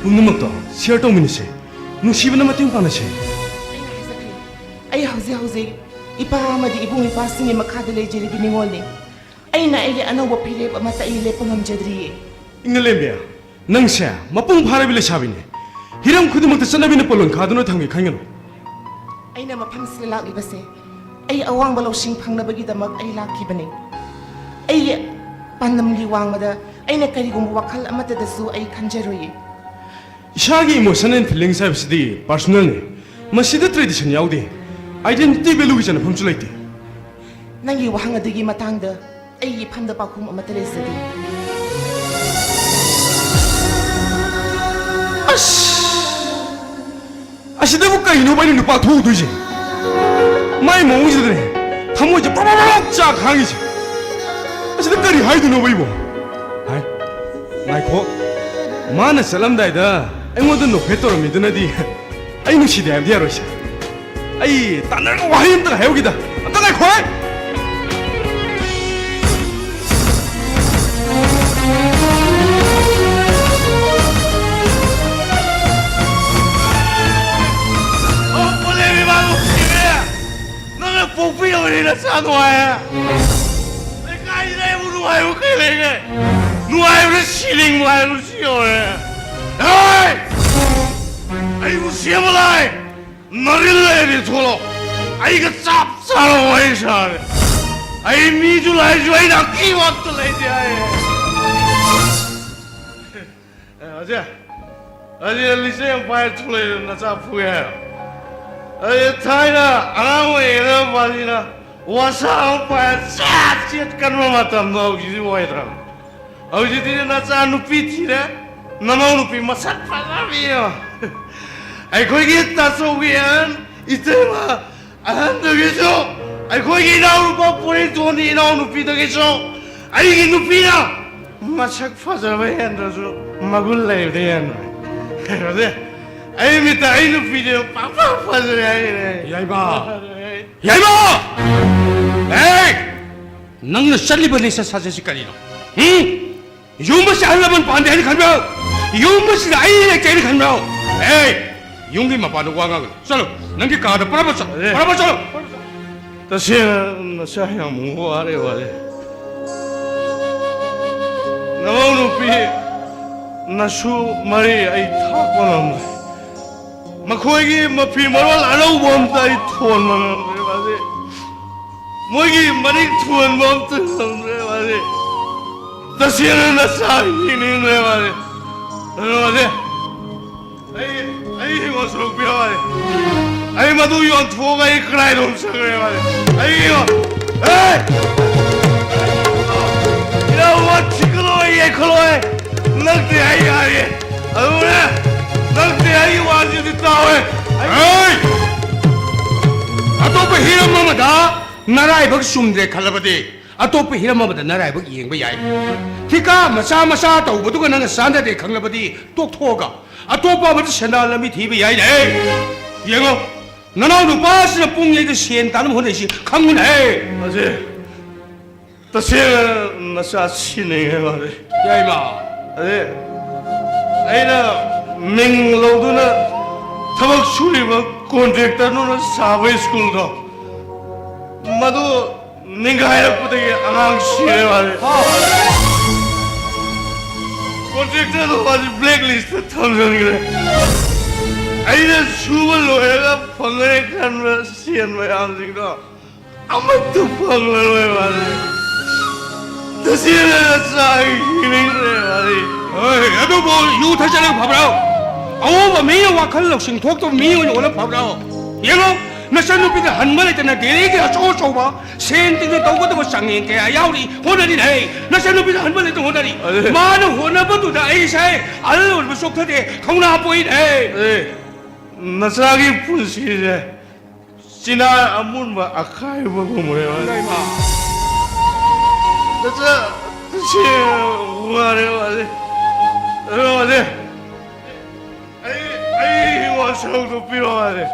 ꯄꯨꯝꯅꯃꯛꯇꯣ ꯁꯤꯌꯔ ꯇꯧꯃꯤꯟꯅꯁꯦ, ꯅꯨꯡꯁꯤꯕꯅ ꯃꯇꯦꯡ ꯄꯥꯡꯅꯁꯦ꯫ ꯑꯩꯅ ꯍꯥꯏꯖꯈ꯭ꯔꯦ, ꯑꯩ ꯍꯧꯖꯤꯛ ꯍꯧꯖꯤꯛ ꯏꯄꯥ ꯑꯃꯗꯤ ꯏꯕꯨꯡ ꯏꯄ꯭ꯋꯥꯁꯤꯡꯒꯤ ꯃꯈꯥꯗ ꯂꯩꯖꯔꯤꯕꯤ ꯅꯤꯉꯣꯜꯅꯤ꯫ ꯑꯩꯅ ꯑꯩꯒꯤ ꯑꯅꯧꯕ ꯐꯤꯔꯦꯞ ꯑꯃꯠꯇ ꯑꯩ ꯂꯦꯞꯄ ꯉꯝꯖꯗ꯭ꯔꯤꯌꯦ꯫ ꯏꯪꯅꯂꯦꯝꯕꯤ, ꯅꯪꯁꯦ ꯃꯄꯨꯡ ꯐꯥꯔꯕꯤ ꯂꯩꯁꯥꯕꯤꯅꯤ꯫ ꯍꯤꯔꯝ ꯈꯨꯗꯤꯡꯃꯛꯇ ꯆꯠꯅꯕꯤꯅ ꯄꯣꯂꯣꯟ ꯈꯥꯗꯨꯅ ꯊꯝꯒꯦ ꯈꯟꯒꯅꯨ꯫ ꯑꯩꯅ ꯃꯐꯝꯁꯤꯗ ꯂꯥꯛꯂꯤꯕꯁꯦ ꯑꯩ ꯑꯋꯥꯡꯕ ꯂꯧꯁꯤꯡ ꯐꯪꯅꯕꯒꯤꯗꯃꯛ ꯑꯩ ꯂꯥꯛꯈꯤꯕꯅꯤ꯫ ꯑꯩꯒꯤ ꯄꯥꯟꯗꯝꯒꯤ ꯋꯥꯡꯃꯗ ꯑꯩꯅ ꯀꯔꯤꯒꯨꯝꯕ ꯋꯥꯈꯜ ꯑꯃꯠꯇꯗꯁꯨ ꯑꯩ ꯈꯟꯖꯔꯣꯏꯌꯦ꯫ ꯏꯁꯥꯒꯤ emotion and feelings ꯍꯥꯏꯕꯁꯤꯗꯤ personal ꯅꯤ꯫ ꯃꯁꯤꯗ tradition ꯌꯥꯎꯗꯦ꯫ Identity value ꯒꯤ ꯆꯟꯅꯐꯝꯁꯨ ꯂꯩꯇꯦ꯫ ꯅꯪꯒꯤ ꯋꯥꯍꯪ ꯑꯗꯨꯒꯤ ꯃꯇꯥꯡꯗ ꯑꯩꯒꯤ ꯏꯐꯝꯗ ꯄꯥꯎꯈꯨꯝ ꯑꯃꯠꯇ ꯂꯩꯖꯗꯦ꯫ ꯑꯁ! ꯑꯁꯤꯗꯕꯨ ꯀꯩꯅꯣꯕ ꯑꯩꯅ ꯅꯨꯄꯥ ꯊꯣꯛꯎꯗꯣꯏꯁꯦ? ꯃꯥꯏ ꯃꯑꯣꯡꯁꯤꯗꯅꯦ ꯊꯃꯣꯏꯁꯦ ꯄ꯭ꯔꯣꯛ ꯄ꯭ꯔꯣꯛ ꯄ꯭ꯔꯣꯛ ꯆꯥꯛ ꯈꯥꯡꯉꯤꯁꯦ꯫ ꯑꯁꯤꯗ ꯀꯔꯤ ꯍꯥꯏꯗꯣꯏꯅꯣꯕ ꯑꯩꯕꯣ? ꯍꯥꯏ, ꯉꯥꯏꯈꯣ꯫ ꯃꯥꯅ ꯆꯠꯂꯝꯗꯥꯏꯗ ꯑꯩꯉꯣꯟꯗ ꯅꯣꯛꯐꯦꯠ ꯇꯧꯔꯝꯃꯤꯗꯨꯅꯗꯤ ꯑꯩ ꯅꯨꯡꯁꯤꯗꯦ ꯍꯥꯏꯕꯗꯤ ꯌꯥꯔꯣꯏꯁꯦ꯫ ꯑꯩ ꯇꯥꯟꯅꯔꯒ ꯋꯥꯍꯩ ꯑꯝꯇ ꯍꯥꯏꯍꯧꯈꯤꯗ꯫ ꯑꯝꯇ ꯉꯥꯏꯈꯣ ꯍꯦ! ꯄꯣꯛꯄꯤꯔꯕꯅꯤ ꯅꯆꯥ ꯅꯨꯡꯉꯥꯏ꯫ ꯂꯩꯀꯥꯏꯁꯤꯗ ꯑꯩꯕꯨ ꯅꯨꯡꯉꯥꯏꯕ ꯀꯩ ꯂꯩꯒꯦ? ꯅꯨꯡꯉꯥꯏꯕꯗ ꯁꯤꯅꯤꯡꯕ ꯍꯥꯏꯕꯁꯤ ꯌꯧꯔꯦ꯫ ꯍꯣꯏ! ꯑꯩꯕꯨ ꯁꯦꯝꯕ ꯂꯥꯏ ꯅꯔꯤꯜ ꯂꯩꯔꯗꯤ ꯊꯣꯛꯂꯛꯑꯣ꯫ ꯑꯩꯒ ꯆꯞ ꯆꯥꯅ ꯋꯥꯔꯤ ꯁꯥꯔꯦ꯫ ꯑꯩ ꯃꯤꯁꯨ ꯂꯥꯏꯁꯨ ꯑꯩꯅ ꯑꯀꯤꯕ ꯑꯝꯇ ꯂꯩꯇꯦ ꯍꯥꯏꯌꯦ꯫ ꯑꯦ, ꯑꯖꯦ, ꯑꯖꯦ, ꯂꯤꯆꯩ ꯑꯃ ꯄꯥꯏꯔ ꯊꯣꯛꯂꯛꯏꯗꯣ ꯅꯆꯥ ꯐꯨꯒꯦ ꯍꯥꯏꯔꯣ? ꯑꯖꯦ, ꯊꯥꯏꯅ ꯑꯉꯥꯡ ꯑꯣꯏꯔꯤꯉꯩꯗ ꯃꯥꯁꯤꯅ ꯋꯥꯁꯥ ꯑꯃ ꯄꯥꯏꯔ ꯆꯦꯠ ꯆꯦꯠ ꯀꯟꯕ ꯃꯇꯝꯗꯣ ꯍꯧꯖꯤꯛꯇꯤ ꯑꯣꯏꯗ꯭ꯔꯕ꯫ ꯍꯧꯖꯤꯛꯇꯤ ꯅꯆꯥ ꯅꯨꯄꯤ ꯊꯤꯔꯦ, ꯅꯃꯧ ꯅꯨꯄꯤ ꯃꯁꯛ ꯐꯖꯕꯤ ꯑꯃ꯫ ꯑꯩꯈꯣꯏꯒꯤ ꯇꯥꯆꯧꯒꯤ ꯑꯍꯟ ꯏꯇꯩꯃ ꯑꯍꯟꯗꯒꯤꯁꯨ, ꯑꯩꯈꯣꯏꯒꯤ ꯏꯅꯥꯎꯅꯨꯄꯥ ꯄꯣꯏꯔꯩꯇꯣꯟꯒꯤ ꯏꯅꯥꯎꯅꯨꯄꯤꯗꯒꯤꯁꯨ ꯑꯩꯒꯤ ꯅꯨꯄꯤꯅ ꯃꯁꯛ ꯐꯖꯕ ꯍꯦꯟꯗ꯭ꯔꯁꯨ ꯃꯒꯨꯟ ꯂꯩꯕꯗ ꯍꯦꯟꯕꯅꯦ꯫ ꯀꯩꯅꯣꯗꯤ, ꯑꯩ ꯃꯤꯠꯇ ꯑꯩ ꯅꯨꯄꯤꯁꯦ ꯄꯥꯛ ꯄꯥꯛ ꯐꯖꯔꯦ ꯍꯥꯏꯔꯦ꯫ ꯌꯥꯏꯃ! ꯌꯥꯏꯃ! ꯑꯦ! ꯅꯪꯅ ꯆꯠꯂꯤꯕ ꯂꯤꯆꯠ ꯁꯥꯖꯠꯁꯤ ꯀꯔꯤꯅꯣ? ꯍꯨꯝ? ꯌꯨꯝ ꯑꯁꯤ ꯑꯍꯜ ꯂꯃꯟ ꯄꯥꯟꯗꯦ ꯍꯥꯏꯅ ꯈꯟꯕ꯭ꯔꯣ? ꯌꯨꯝ ꯑꯁꯤꯗ ꯑꯩ ꯂꯩꯇꯦ ꯍꯥꯏꯅ ꯈꯟꯕ꯭ꯔꯣ? ꯑꯦ! ꯌꯨꯝꯒꯤ ꯃꯄꯥꯟꯗ ꯋꯥ ꯉꯥꯡꯒꯅꯨ꯫ ꯆꯠꯂꯣ, ꯅꯪꯒꯤ ꯀꯥꯗ ꯄ꯭ꯔꯞ ꯄ꯭ꯔꯞ ꯆꯠꯂꯣ꯫ ꯑꯔꯦ꯫ ꯄ꯭ꯔꯞ ꯄ꯭ꯔꯞ ꯆꯠꯂꯣ꯫ ꯇꯁꯦꯡꯅ ꯅꯆꯥ ꯌꯥꯝ ꯋꯥꯔꯦ, ꯋꯥꯔꯦ꯫ ꯅꯃꯧ ꯅꯨꯄꯤ ꯅꯁꯨ ꯃꯔꯤ ꯑꯩ ꯊꯥꯛꯄ ꯉꯝꯗ꯭ꯔꯦ꯫ ꯃꯈꯣꯏꯒꯤ ꯃꯐꯤ ꯃꯔꯣꯜ ꯑꯅꯧꯕ ꯑꯝꯇ ꯑꯩ ꯊꯣꯟꯕ ꯉꯝꯗ꯭ꯔꯦ, ꯋꯥꯔꯦ꯫ ꯃꯣꯏꯒꯤ ꯃꯅꯤꯡ ꯊꯣꯟꯕ ꯑꯝꯇ ꯉꯝꯗ꯭ꯔꯦ, ꯋꯥꯔꯦ꯫ ꯇꯁꯦꯡꯅ ꯅꯆꯥ ꯌꯦꯡꯅꯤꯡꯗ꯭ꯔꯦ, ꯋꯥꯔꯦ꯫ ꯑꯗꯨ, ꯋꯥꯔꯦ꯫ ꯑꯩ, ꯑꯩ ꯍꯤꯡꯒꯣꯜ ꯁꯔꯨꯛ ꯄꯤꯔꯛꯑꯣ꯫ ꯑꯩ ꯃꯗꯨ ꯌꯣꯟꯊꯣꯛꯑꯒ ꯑꯩ ꯀꯗꯥꯏꯗ ꯑꯃꯨꯛ ꯆꯠꯈ꯭ꯔꯦ ꯃꯥꯗꯤ? ꯑꯩ ꯍꯤꯡꯒꯣꯜ, ꯑꯦ! ꯏꯅꯥꯎꯕ, ꯊꯤꯒꯠꯂꯣ, ꯌꯩꯈꯠꯂꯣ꯫ ꯅꯪꯗꯤ ꯑꯩ ꯌꯥꯔꯦ꯫ ꯑꯗꯨꯅꯦ, ꯅꯪꯗꯤ ꯑꯩꯒꯤ ꯋꯥꯁꯤꯗꯤ ꯇꯥꯎꯋꯦ꯫ ꯑꯩ ꯑꯇꯣꯞꯄ ꯍꯤꯔꯝ ꯑꯃꯗ ꯅꯔꯥꯏꯕꯛ ꯆꯨꯝꯗ꯭ꯔꯦ ꯈꯜꯂꯕꯗꯤ, ꯑꯇꯣꯞꯄ ꯍꯤꯔꯝ ꯑꯃꯗ ꯅꯔꯥꯏꯕꯛ ꯌꯦꯡꯕ ꯌꯥꯏ꯫ ꯊꯤꯀꯥ ꯃꯆꯥ ꯃꯆꯥ ꯇꯧꯕꯗꯨꯒ ꯅꯪꯒ ꯆꯥꯟꯅꯗꯦ ꯈꯪꯂꯕꯗꯤ ꯇꯣꯛꯊꯣꯛꯑꯒ ꯑꯇꯣꯞꯄ ꯑꯃꯗ ꯁꯦꯟꯗꯥꯟ ꯂꯝꯕꯤ ꯊꯤꯕ ꯌꯥꯏꯅꯦ꯫ ꯌꯦꯡꯉꯣ, ꯅꯅꯥꯎ ꯅꯨꯄꯥꯁꯤꯅ ꯄꯨꯡ ꯌꯩꯗ ꯁꯦꯟ ꯇꯥꯅꯕ ꯍꯣꯠꯅꯔꯤꯁꯤ ꯈꯪꯉꯨꯅꯦ꯫ ꯑꯁꯤ ꯇꯁꯦꯡꯅ ꯅꯆꯥ ꯁꯤꯟꯅꯤꯡꯉꯦ ꯃꯥꯜꯂꯦ꯫ ꯌꯥꯏꯃ꯫ ꯑꯗꯩ ꯑꯩꯅ ꯃꯤꯡ ꯂꯧꯗꯨꯅ ꯊꯕꯛ ꯁꯨꯔꯤꯕ ꯀꯣꯟꯇ꯭ꯔꯦꯛꯇꯔꯗꯨꯅ ꯁꯥꯕ ꯁ꯭ꯀꯨꯜꯗꯣ, ꯃꯗꯨ ꯅꯤꯡꯒꯥꯏꯔꯛꯄꯗꯒꯤ ꯑꯉꯥꯡ ꯁꯤꯔꯦ ꯃꯥꯁꯦ꯫ ꯀꯣꯟꯇ꯭ꯔꯦꯛꯇꯔꯗꯣ ꯃꯥꯁꯦ ꯕ꯭ꯂꯦꯛ ꯂꯤꯁꯇ ꯊꯝꯖꯤꯟꯈ꯭ꯔꯦ꯫ ꯑꯩꯅ ꯁꯨꯕ ꯂꯣꯏꯔꯒ ꯐꯪꯒꯅꯤ ꯈꯟꯕ ꯁꯦꯟ ꯃꯌꯥꯝꯁꯤꯡꯗꯣ ꯑꯃꯠꯇ ꯐꯪꯂꯔꯣꯏ ꯃꯥꯁꯦ꯫ ꯇꯁꯦꯡꯅ ꯅꯆꯥ ꯍꯤꯡꯅꯤꯡꯗ꯭ꯔꯦ ꯃꯥꯁꯦ꯫ ꯍꯣꯏ, ꯑꯗꯨꯕꯨ ꯌꯨ ꯊꯛꯆꯜꯂꯒ ꯐꯕ꯭ꯔꯣ? ꯑꯑꯣꯟꯕ ꯃꯤ, ꯋꯥꯈꯜ ꯂꯧꯁꯤꯡ ꯊꯣꯛꯇꯕ ꯃꯤ ꯑꯣꯏꯅ ꯑꯣꯜꯂ ꯐꯕ꯭ꯔꯣ? ꯌꯦꯡꯉꯣ, ꯅꯆꯟꯅꯨꯄꯤꯗ ꯍꯟꯕ ꯂꯩꯇꯅ ꯗꯦꯜꯂꯤꯒꯤ ꯑꯆꯧ ꯑꯆꯧꯕ ꯁꯦꯟ ꯇꯤꯡꯅ ꯇꯧꯒꯗꯕ ꯆꯥꯡꯌꯦꯡ ꯀꯌꯥ ꯌꯥꯎꯔꯤ, ꯍꯣꯠꯅꯔꯤꯅꯦ꯫ ꯅꯆꯟꯅꯨꯄꯤꯗ ꯍꯟꯕ ꯂꯩꯇꯅ ꯍꯣꯠꯅꯔꯤ꯫ ꯑꯗꯨ ꯃꯥꯅ ꯍꯣꯠꯅꯕꯗꯨꯗ ꯑꯩꯁꯦ ꯑꯍꯜ ꯑꯣꯏꯔꯕ ꯆꯣꯛꯊꯗꯦ, ꯊꯧꯅꯥ ꯄꯣꯛꯏꯅꯦ꯫ ꯑꯦ, ꯅꯆꯥꯒꯤ ꯄꯨꯟꯁꯤꯁꯦ ꯆꯤꯅꯥ ꯑꯃꯨꯟꯕ ꯑꯈꯥꯏꯕꯒꯨꯝꯕꯅꯦꯕ꯫ ꯏꯃꯥ꯫ ꯅꯆꯥ, ꯅꯆꯦ ꯋꯥꯔꯦ ꯃꯥꯁꯦ꯫ ꯑꯗꯣ ꯃꯥꯁꯦ, ꯑꯩ, ꯑꯩ ꯍꯤꯡꯒꯣꯜ ꯁꯔꯨꯛꯇꯣ ꯄꯤꯔꯣ ꯃꯥꯁꯦ꯫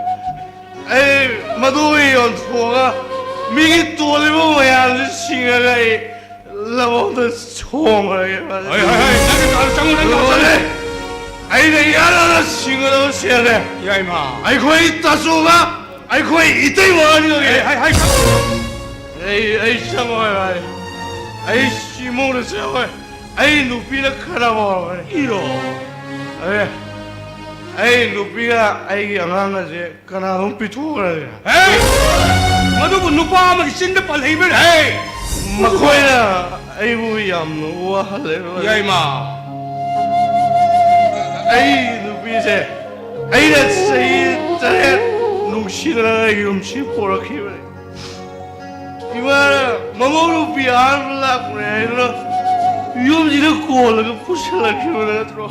ꯑꯩ ꯃꯗꯨ ꯌꯣꯟꯊꯣꯛꯑꯒ ꯃꯤꯒꯤ ꯇꯣꯜꯂꯤꯕ ꯃꯌꯥꯝꯁꯦ ꯁꯤꯡꯉꯒ ꯑꯩ ꯂꯧꯍꯣꯡꯗ ꯁꯣꯡꯈ꯭ꯔꯒꯦ꯫ ꯍꯣꯏ, ꯍꯣꯏ, ꯍꯣꯏ, ꯅꯪꯒꯤ ꯀꯥꯗ ꯆꯪꯉꯨ, ꯅꯪꯒꯤ ꯀꯥꯗ ꯂꯣꯏꯔꯦ꯫ ꯆꯪꯉꯨ꯫ ꯑꯩꯅ ꯏꯍꯥꯟ ꯍꯥꯟꯅ ꯁꯤꯡꯒꯗꯕ ꯁꯦꯜꯅꯦ꯫ ꯌꯥꯏꯃ꯫ ꯑꯩꯈꯣꯏ ꯇꯥꯆꯧꯒ ꯑꯩꯈꯣꯏ ꯏꯇꯩꯃ ꯑꯅꯤꯒꯤ꯫ ꯍꯥꯏ, ꯍꯥꯏ, ꯍꯥꯏ, ꯆꯪꯉꯨ꯫ ꯑꯩ, ꯑꯩ ꯆꯪꯉꯣꯏ ꯚꯥꯏ꯫ ꯑꯩ ꯁꯤꯃꯨꯡꯗ ꯆꯪꯉꯣꯏ꯫ ꯑꯩ ꯅꯨꯄꯤꯅ ꯈꯠꯅꯕ ꯍꯧꯔꯛꯀꯅꯤ꯫ ꯏꯔꯣ꯫ ꯑꯦ, ꯑꯩ ꯅꯨꯄꯤꯒ ꯑꯩꯒꯤ ꯑꯉꯥꯡ ꯑꯁꯦ ꯀꯅꯥꯅꯣꯝ ꯄꯤꯊꯣꯛꯈ꯭ꯔꯒꯦ꯫ ꯍꯦ! ꯃꯗꯨꯕꯨ ꯅꯨꯄꯥ ꯑꯃꯒꯤ ꯆꯤꯟꯗ ꯄꯜꯍꯩꯕ꯭ꯔꯥ? ꯍꯦ! ꯃꯈꯣꯏꯅ ꯑꯩꯕꯨ ꯌꯥꯝꯅ ꯋꯥꯍꯜꯂꯦ꯫ ꯌꯥꯏꯃ꯫ ꯑꯩ ꯅꯨꯄꯤꯁꯦ ꯑꯩꯅ ꯆꯍꯤ ꯇꯔꯦꯠ ꯅꯨꯡꯁꯤꯗꯅ ꯑꯩꯒꯤ ꯌꯨꯝꯁꯤ ꯄꯣꯔꯛꯈꯤꯕꯅꯤ꯫ ꯏꯃꯥꯅ ꯃꯃꯧ ꯅꯨꯄꯤ ꯑꯍꯥꯟꯕ ꯂꯥꯛꯄꯅꯦ ꯍꯥꯏꯗꯨꯅ ꯌꯨꯝꯁꯤꯗ ꯀꯣꯜꯂꯒ ꯄꯨꯁꯤꯜꯂꯛꯈꯤꯕ ꯅꯠꯇ꯭ꯔꯣ?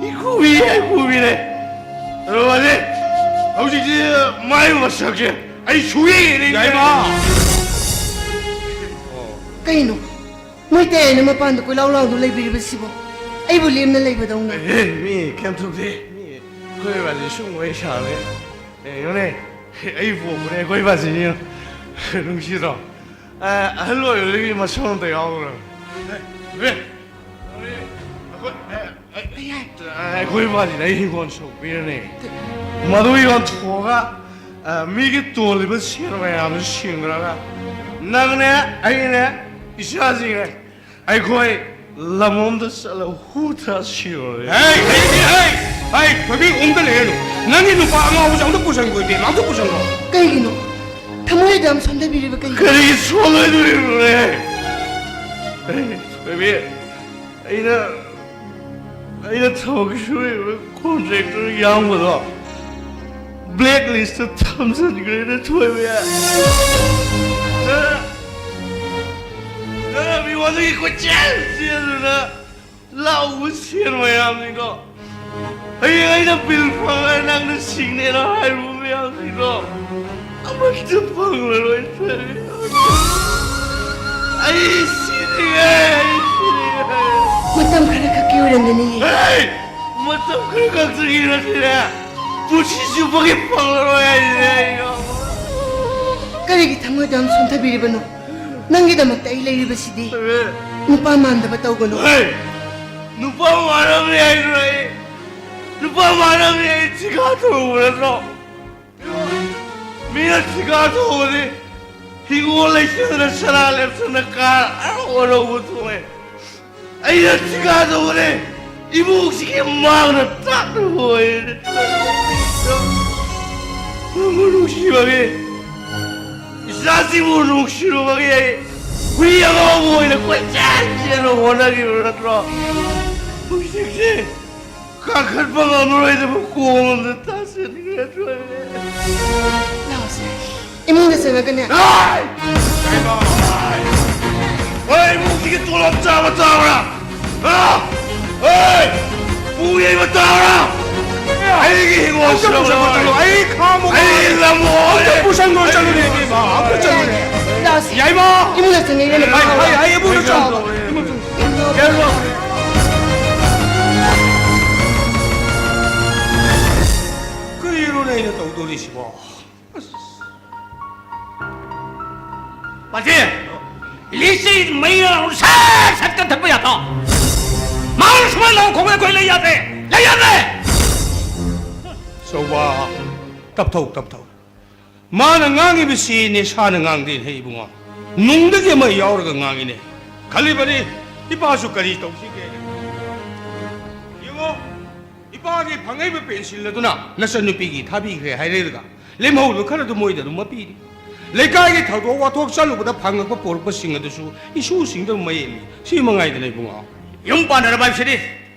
ꯏꯀꯨꯕꯤ, ꯏꯀꯨꯕꯤꯅꯦ꯫ ꯑꯗꯣ ꯃꯥꯅꯦ, ꯍꯧꯖꯤꯛꯇꯤ ꯃꯥꯏ ꯃꯁꯛꯁꯦ ꯑꯩ ꯁꯨꯌꯦꯡ ꯌꯦꯡꯅꯤꯡꯗ꯭ꯔꯦ꯫ ꯌꯥꯏꯃ! ꯀꯩꯅꯣ? ꯃꯩꯇꯩ ꯑꯩꯅ ꯃꯄꯥꯟꯗ ꯀꯣꯏꯂꯥꯎ ꯂꯥꯎꯗꯨ ꯂꯩꯕꯤꯔꯤꯕꯁꯤꯕꯣ? ꯑꯩꯕꯨ ꯂꯦꯝꯅ ꯂꯩꯕꯗꯧꯅ꯫ ꯑꯦ, ꯃꯤ ꯀꯩꯝ ꯇꯧꯗꯦ꯫ ꯃꯤ ꯑꯩꯈꯣꯏ ꯋꯥꯔꯤ ꯁꯨꯝ ꯋꯥꯔꯤ ꯁꯥꯕꯅꯦ꯫ ꯑꯦ, ꯌꯦꯡꯉꯨꯅꯦ, ꯑꯩ ꯄꯣꯛꯄꯅꯦ ꯑꯩꯈꯣꯏ ꯕꯥꯖꯤꯅꯤ꯫ ꯅꯨꯡꯁꯤꯗ꯭ꯔꯣ? ꯑ, ꯑꯍꯜ ꯑꯣꯏꯕꯗꯒꯤ ꯃꯁꯛ ꯑꯝꯇ ꯌꯥꯎꯗ꯭ꯔꯕꯅꯦ꯫ ꯑꯦ, ꯑꯩꯈꯣꯏ, ꯑ, ꯑ, ꯑꯩꯈꯣꯏ ꯕꯥꯖꯤꯅ ꯑꯩ ꯍꯤꯡꯒꯣꯜ ꯁꯔꯨꯛ ꯄꯤꯔꯅꯦ꯫ ꯃꯗꯨ ꯌꯣꯟꯊꯣꯛꯑꯒ ꯑ, ꯃꯤꯒꯤ ꯇꯣꯜꯂꯤꯕ ꯁꯦꯟ ꯃꯌꯥꯝꯗꯨ ꯁꯤꯡꯈ꯭ꯔꯒ ꯅꯪꯅꯦ, ꯑꯩꯅꯦ, ꯏꯆꯥꯁꯤꯡꯅꯦ, ꯑꯩꯈꯣꯏ ꯂꯝꯂꯣꯝꯗ ꯆꯠꯂꯒ ꯍꯨ ꯊꯛꯑ ꯁꯤꯔꯨꯔꯦ꯫ ꯍꯦ, ꯍꯦ, ꯍꯦ, ꯍꯦ! ꯍꯦ, ꯊꯣꯏꯕꯤ, ꯑꯃꯨꯛꯇ ꯂꯩꯔꯅꯨ꯫ ꯅꯪꯒꯤ ꯅꯨꯄꯥ ꯑꯉꯥꯎꯕꯁꯦ ꯑꯃꯨꯛꯇ ꯄꯨꯁꯟꯈꯣ, ꯏꯕꯦꯝꯃ, ꯑꯃꯨꯛꯇ ꯄꯨꯁꯟꯈꯣ꯫ ꯀꯩꯒꯤꯅꯣ? ꯊꯃꯣꯏ ꯑꯗꯨ ꯌꯥꯝ ꯁꯣꯟꯊꯕꯤꯔꯤꯕ ꯀꯩꯒꯤꯅꯣ? ꯀꯔꯤ ꯁꯣꯜꯂꯣꯏꯗꯣꯔꯤꯕꯅꯣꯍꯦ? ꯍꯦ, ꯊꯣꯏꯕꯤ, ꯑꯩꯅ, ꯑꯩꯅ ꯊꯕꯛ ꯁꯨꯔꯤꯕ ꯀꯣꯟꯇ꯭ꯔꯦꯛꯇꯔ ꯌꯥꯎꯕꯗꯣ ꯕ꯭ꯂꯦꯛ ꯂꯤꯁꯇ ꯊꯝꯖꯤꯟꯈ꯭ꯔꯦꯅꯦ, ꯊꯣꯏꯕꯤ꯫ ꯅꯪ, ꯅꯪꯅ ꯃꯤꯉꯣꯟꯗꯒꯤ ꯀꯣꯏꯆꯦꯟ ꯆꯦꯟꯗꯨꯅ ꯂꯥꯛꯎꯕ ꯁꯦꯟ ꯃꯌꯥꯝꯅꯤꯀꯣ꯫ ꯍꯌꯦꯡ ꯑꯩꯅ ꯕꯤꯜ ꯐꯪꯉꯒ ꯅꯪꯅ ꯁꯤꯡꯅꯦꯅ ꯍꯥꯏꯔꯨꯕ ꯃꯌꯥꯝꯁꯤꯡꯗꯣ ꯑꯃꯠꯇ ꯐꯪꯂꯔꯣꯏ꯫ ꯑꯩ ꯁꯤꯅꯤꯡꯉꯦ, ꯑꯩ ꯁꯤꯅꯤꯡꯉꯦ꯫ ꯃꯇꯝ ꯈꯔ ꯈꯛꯀꯤ ꯑꯣꯏꯔꯝꯒꯅꯤꯌꯦ꯫ ꯍꯦ! ꯃꯇꯝ ꯈꯔ ꯈꯛꯇꯒꯤ ꯅꯠꯇꯦꯅꯦ, ꯄꯨꯟꯁꯤ ꯆꯨꯞꯄꯒꯤ ꯐꯪꯂꯔꯣꯏ ꯍꯥꯏꯁꯤꯅꯦ ꯑꯩ꯫ ꯀꯔꯤꯒꯤ ꯊꯃꯣꯏꯗ ꯌꯥꯝ ꯁꯣꯟꯊꯕꯤꯔꯤꯕꯅꯣ? ꯅꯪꯒꯤꯗꯃꯛꯇ ꯑꯩ ꯂꯩꯔꯤꯕꯁꯤꯗꯤ꯫ ꯍꯦ! ꯅꯨꯄꯥ ꯃꯥꯟꯗꯕ ꯇꯧꯒꯅꯨ꯫ ꯍꯦ! ꯅꯨꯄꯥ ꯃꯥꯟꯅꯕꯅꯤ ꯍꯥꯏꯗ꯭ꯔꯣ ꯑꯩ? ꯅꯨꯄꯥ ꯃꯥꯟꯅꯕꯅꯤ ꯑꯩ ꯊꯤꯀꯥ ꯇꯧꯔꯨꯕ ꯅꯠꯇ꯭ꯔꯣ? ꯃꯤꯅ ꯊꯤꯀꯥ ꯇꯧꯕꯗꯤ ꯍꯤꯡꯒꯣꯜ ꯂꯩꯆꯤꯜꯗ ꯁꯅꯥ ꯂꯦꯞꯆꯟꯅ ꯀꯥꯔ ꯑꯅꯧ ꯑꯅꯧꯕ ꯊꯣꯡꯉꯦ꯫ ꯑꯩꯅ ꯊꯤꯀꯥ ꯇꯧꯕꯗꯤ ꯏꯃꯨꯡꯁꯤꯒꯤ ꯃꯥꯡꯅ ꯇꯥꯛꯅꯕ ꯑꯣꯏꯔꯦ꯫ ꯅꯪꯕꯨ ꯅꯨꯡꯁꯤꯕꯒꯤ, ꯏꯆꯥꯁꯤꯡꯕꯨ ꯅꯨꯡꯁꯤꯔꯨꯕꯒꯤ ꯑꯩ ꯍꯨꯏ ꯑꯉꯥꯎꯕ ꯑꯣꯏꯅ ꯀꯣꯏꯆꯦꯟ ꯆꯦꯟꯅ ꯍꯣꯠꯅꯈꯤꯕ ꯅꯠꯇ꯭ꯔꯣ? ꯍꯧꯖꯤꯛꯁꯦ ꯀꯥꯈꯠꯄ ꯉꯝꯃꯔꯣꯏꯗꯕ ꯀꯣꯝ ꯑꯃꯗ ꯇꯥꯁꯤꯟꯈ꯭ꯔꯦ꯫ ꯂꯥꯛꯑꯣꯁꯦ꯫ ꯏꯃꯨꯡꯗ ꯆꯪꯉꯒꯅꯦ꯫ ꯑꯥꯏ! ꯍꯣꯏ, ꯏꯃꯨꯡꯁꯤꯒꯤ ꯇꯣꯂꯣꯞ ꯆꯥꯕ ꯇꯥꯕ꯭ꯔꯥ? ꯑꯥ! ꯍꯣꯏ! ꯄꯨ ꯌꯩꯕ ꯇꯥꯕ꯭ꯔꯥ? ꯑꯩꯒꯤ ꯍꯤꯡꯒꯣꯜ ꯑꯝꯇ ꯄꯨꯁꯜꯂꯛꯀꯅꯨ꯫ ꯑꯩ ꯈꯥꯝꯃꯨ꯫ ꯑꯩ ꯂꯝ ꯑꯝꯇ ꯄꯨꯁꯟꯈ꯭ꯔꯣ, ꯆꯠꯂꯨꯅꯦ, ꯏꯕꯦꯝꯃ, ꯑꯝꯇ ꯆꯠꯂꯨꯅꯦ꯫ ꯂꯥꯛꯑꯣꯁꯦ꯫ ꯌꯥꯏꯃ! ꯏꯃꯨꯡꯗ ꯆꯪꯉꯒꯅꯦ꯫ ꯑꯩ, ꯑꯩ, ꯑꯩ ꯏꯃꯨꯡꯗ ꯆꯪꯉꯣ꯫ ꯏꯃꯨꯡ ꯆꯪꯉꯣ꯫ ꯌꯥꯏꯃ! ꯀꯔꯤꯅꯣꯅꯦ ꯑꯩꯅ ꯇꯧꯗꯣꯔꯤꯁꯤꯕꯣ? ꯑꯁ꯫ ꯄꯥꯟꯖꯤ! ꯏꯂꯤꯁꯤ ꯃꯩ ꯁꯠ ꯁꯠ ꯀꯟꯊꯠꯄ ꯌꯥꯗ꯭ꯔꯣ? ꯃꯥꯅ ꯁꯨꯃꯥꯏꯅ ꯂꯥꯎ ꯈꯣꯡꯉꯦ ꯑꯩꯈꯣꯏ ꯂꯩ ꯌꯥꯗ꯭ꯔꯦ! ꯂꯩ ꯌꯥꯗ꯭ꯔꯦ! ꯆꯧꯕ, ꯇꯞꯊꯧ, ꯇꯞꯊꯧ꯫ ꯃꯥꯅ ꯉꯥꯡꯉꯤꯕꯁꯤ ꯅꯦꯁꯥꯅ ꯉꯥꯡꯗꯦꯅꯦ ꯏꯕꯨꯡꯉꯣ꯫ ꯅꯨꯡꯗꯒꯤ ꯑꯃ ꯌꯥꯎꯔꯒ ꯉꯥꯡꯉꯤꯅꯦ꯫ ꯈꯜꯂꯤꯕꯅꯤ, ꯏꯄꯥꯁꯨ ꯀꯔꯤ ꯇꯧꯁꯤꯒꯦ? ꯌꯦꯡꯉꯣ, ꯏꯄꯥꯒꯤ ꯐꯪꯉꯛꯏꯕ ꯄꯦꯟꯁꯤꯜ ꯑꯗꯨꯅ ꯅꯆꯟꯅꯨꯄꯤꯒꯤ ꯊꯥꯕꯤꯈ꯭ꯔꯦ ꯍꯥꯏꯔꯦꯔꯒ, ꯂꯦꯝꯍꯧꯔꯤꯕ ꯈꯔꯗꯨ ꯃꯣꯏꯗ ꯑꯗꯨꯝ ꯃꯄꯤꯔꯤ꯫ ꯂꯩꯀꯥꯏꯒꯤ ꯊꯧꯗꯣꯛ ꯋꯥꯊꯣꯛ ꯆꯠꯂꯨꯕꯗ ꯐꯪꯉꯛꯄ ꯄꯣꯔꯛꯄꯁꯤꯡ ꯑꯗꯨꯁꯨ ꯏꯁꯨꯁꯤꯡꯗ ꯃꯌꯦꯜꯂꯤ꯫ ꯁꯤ ꯃꯉꯥꯏꯗꯅ ꯏꯕꯨꯡꯉꯣ꯫ ꯌꯨꯝ ꯄꯥꯟꯅꯔꯕ ꯍꯥꯏꯕꯁꯤꯗꯤ,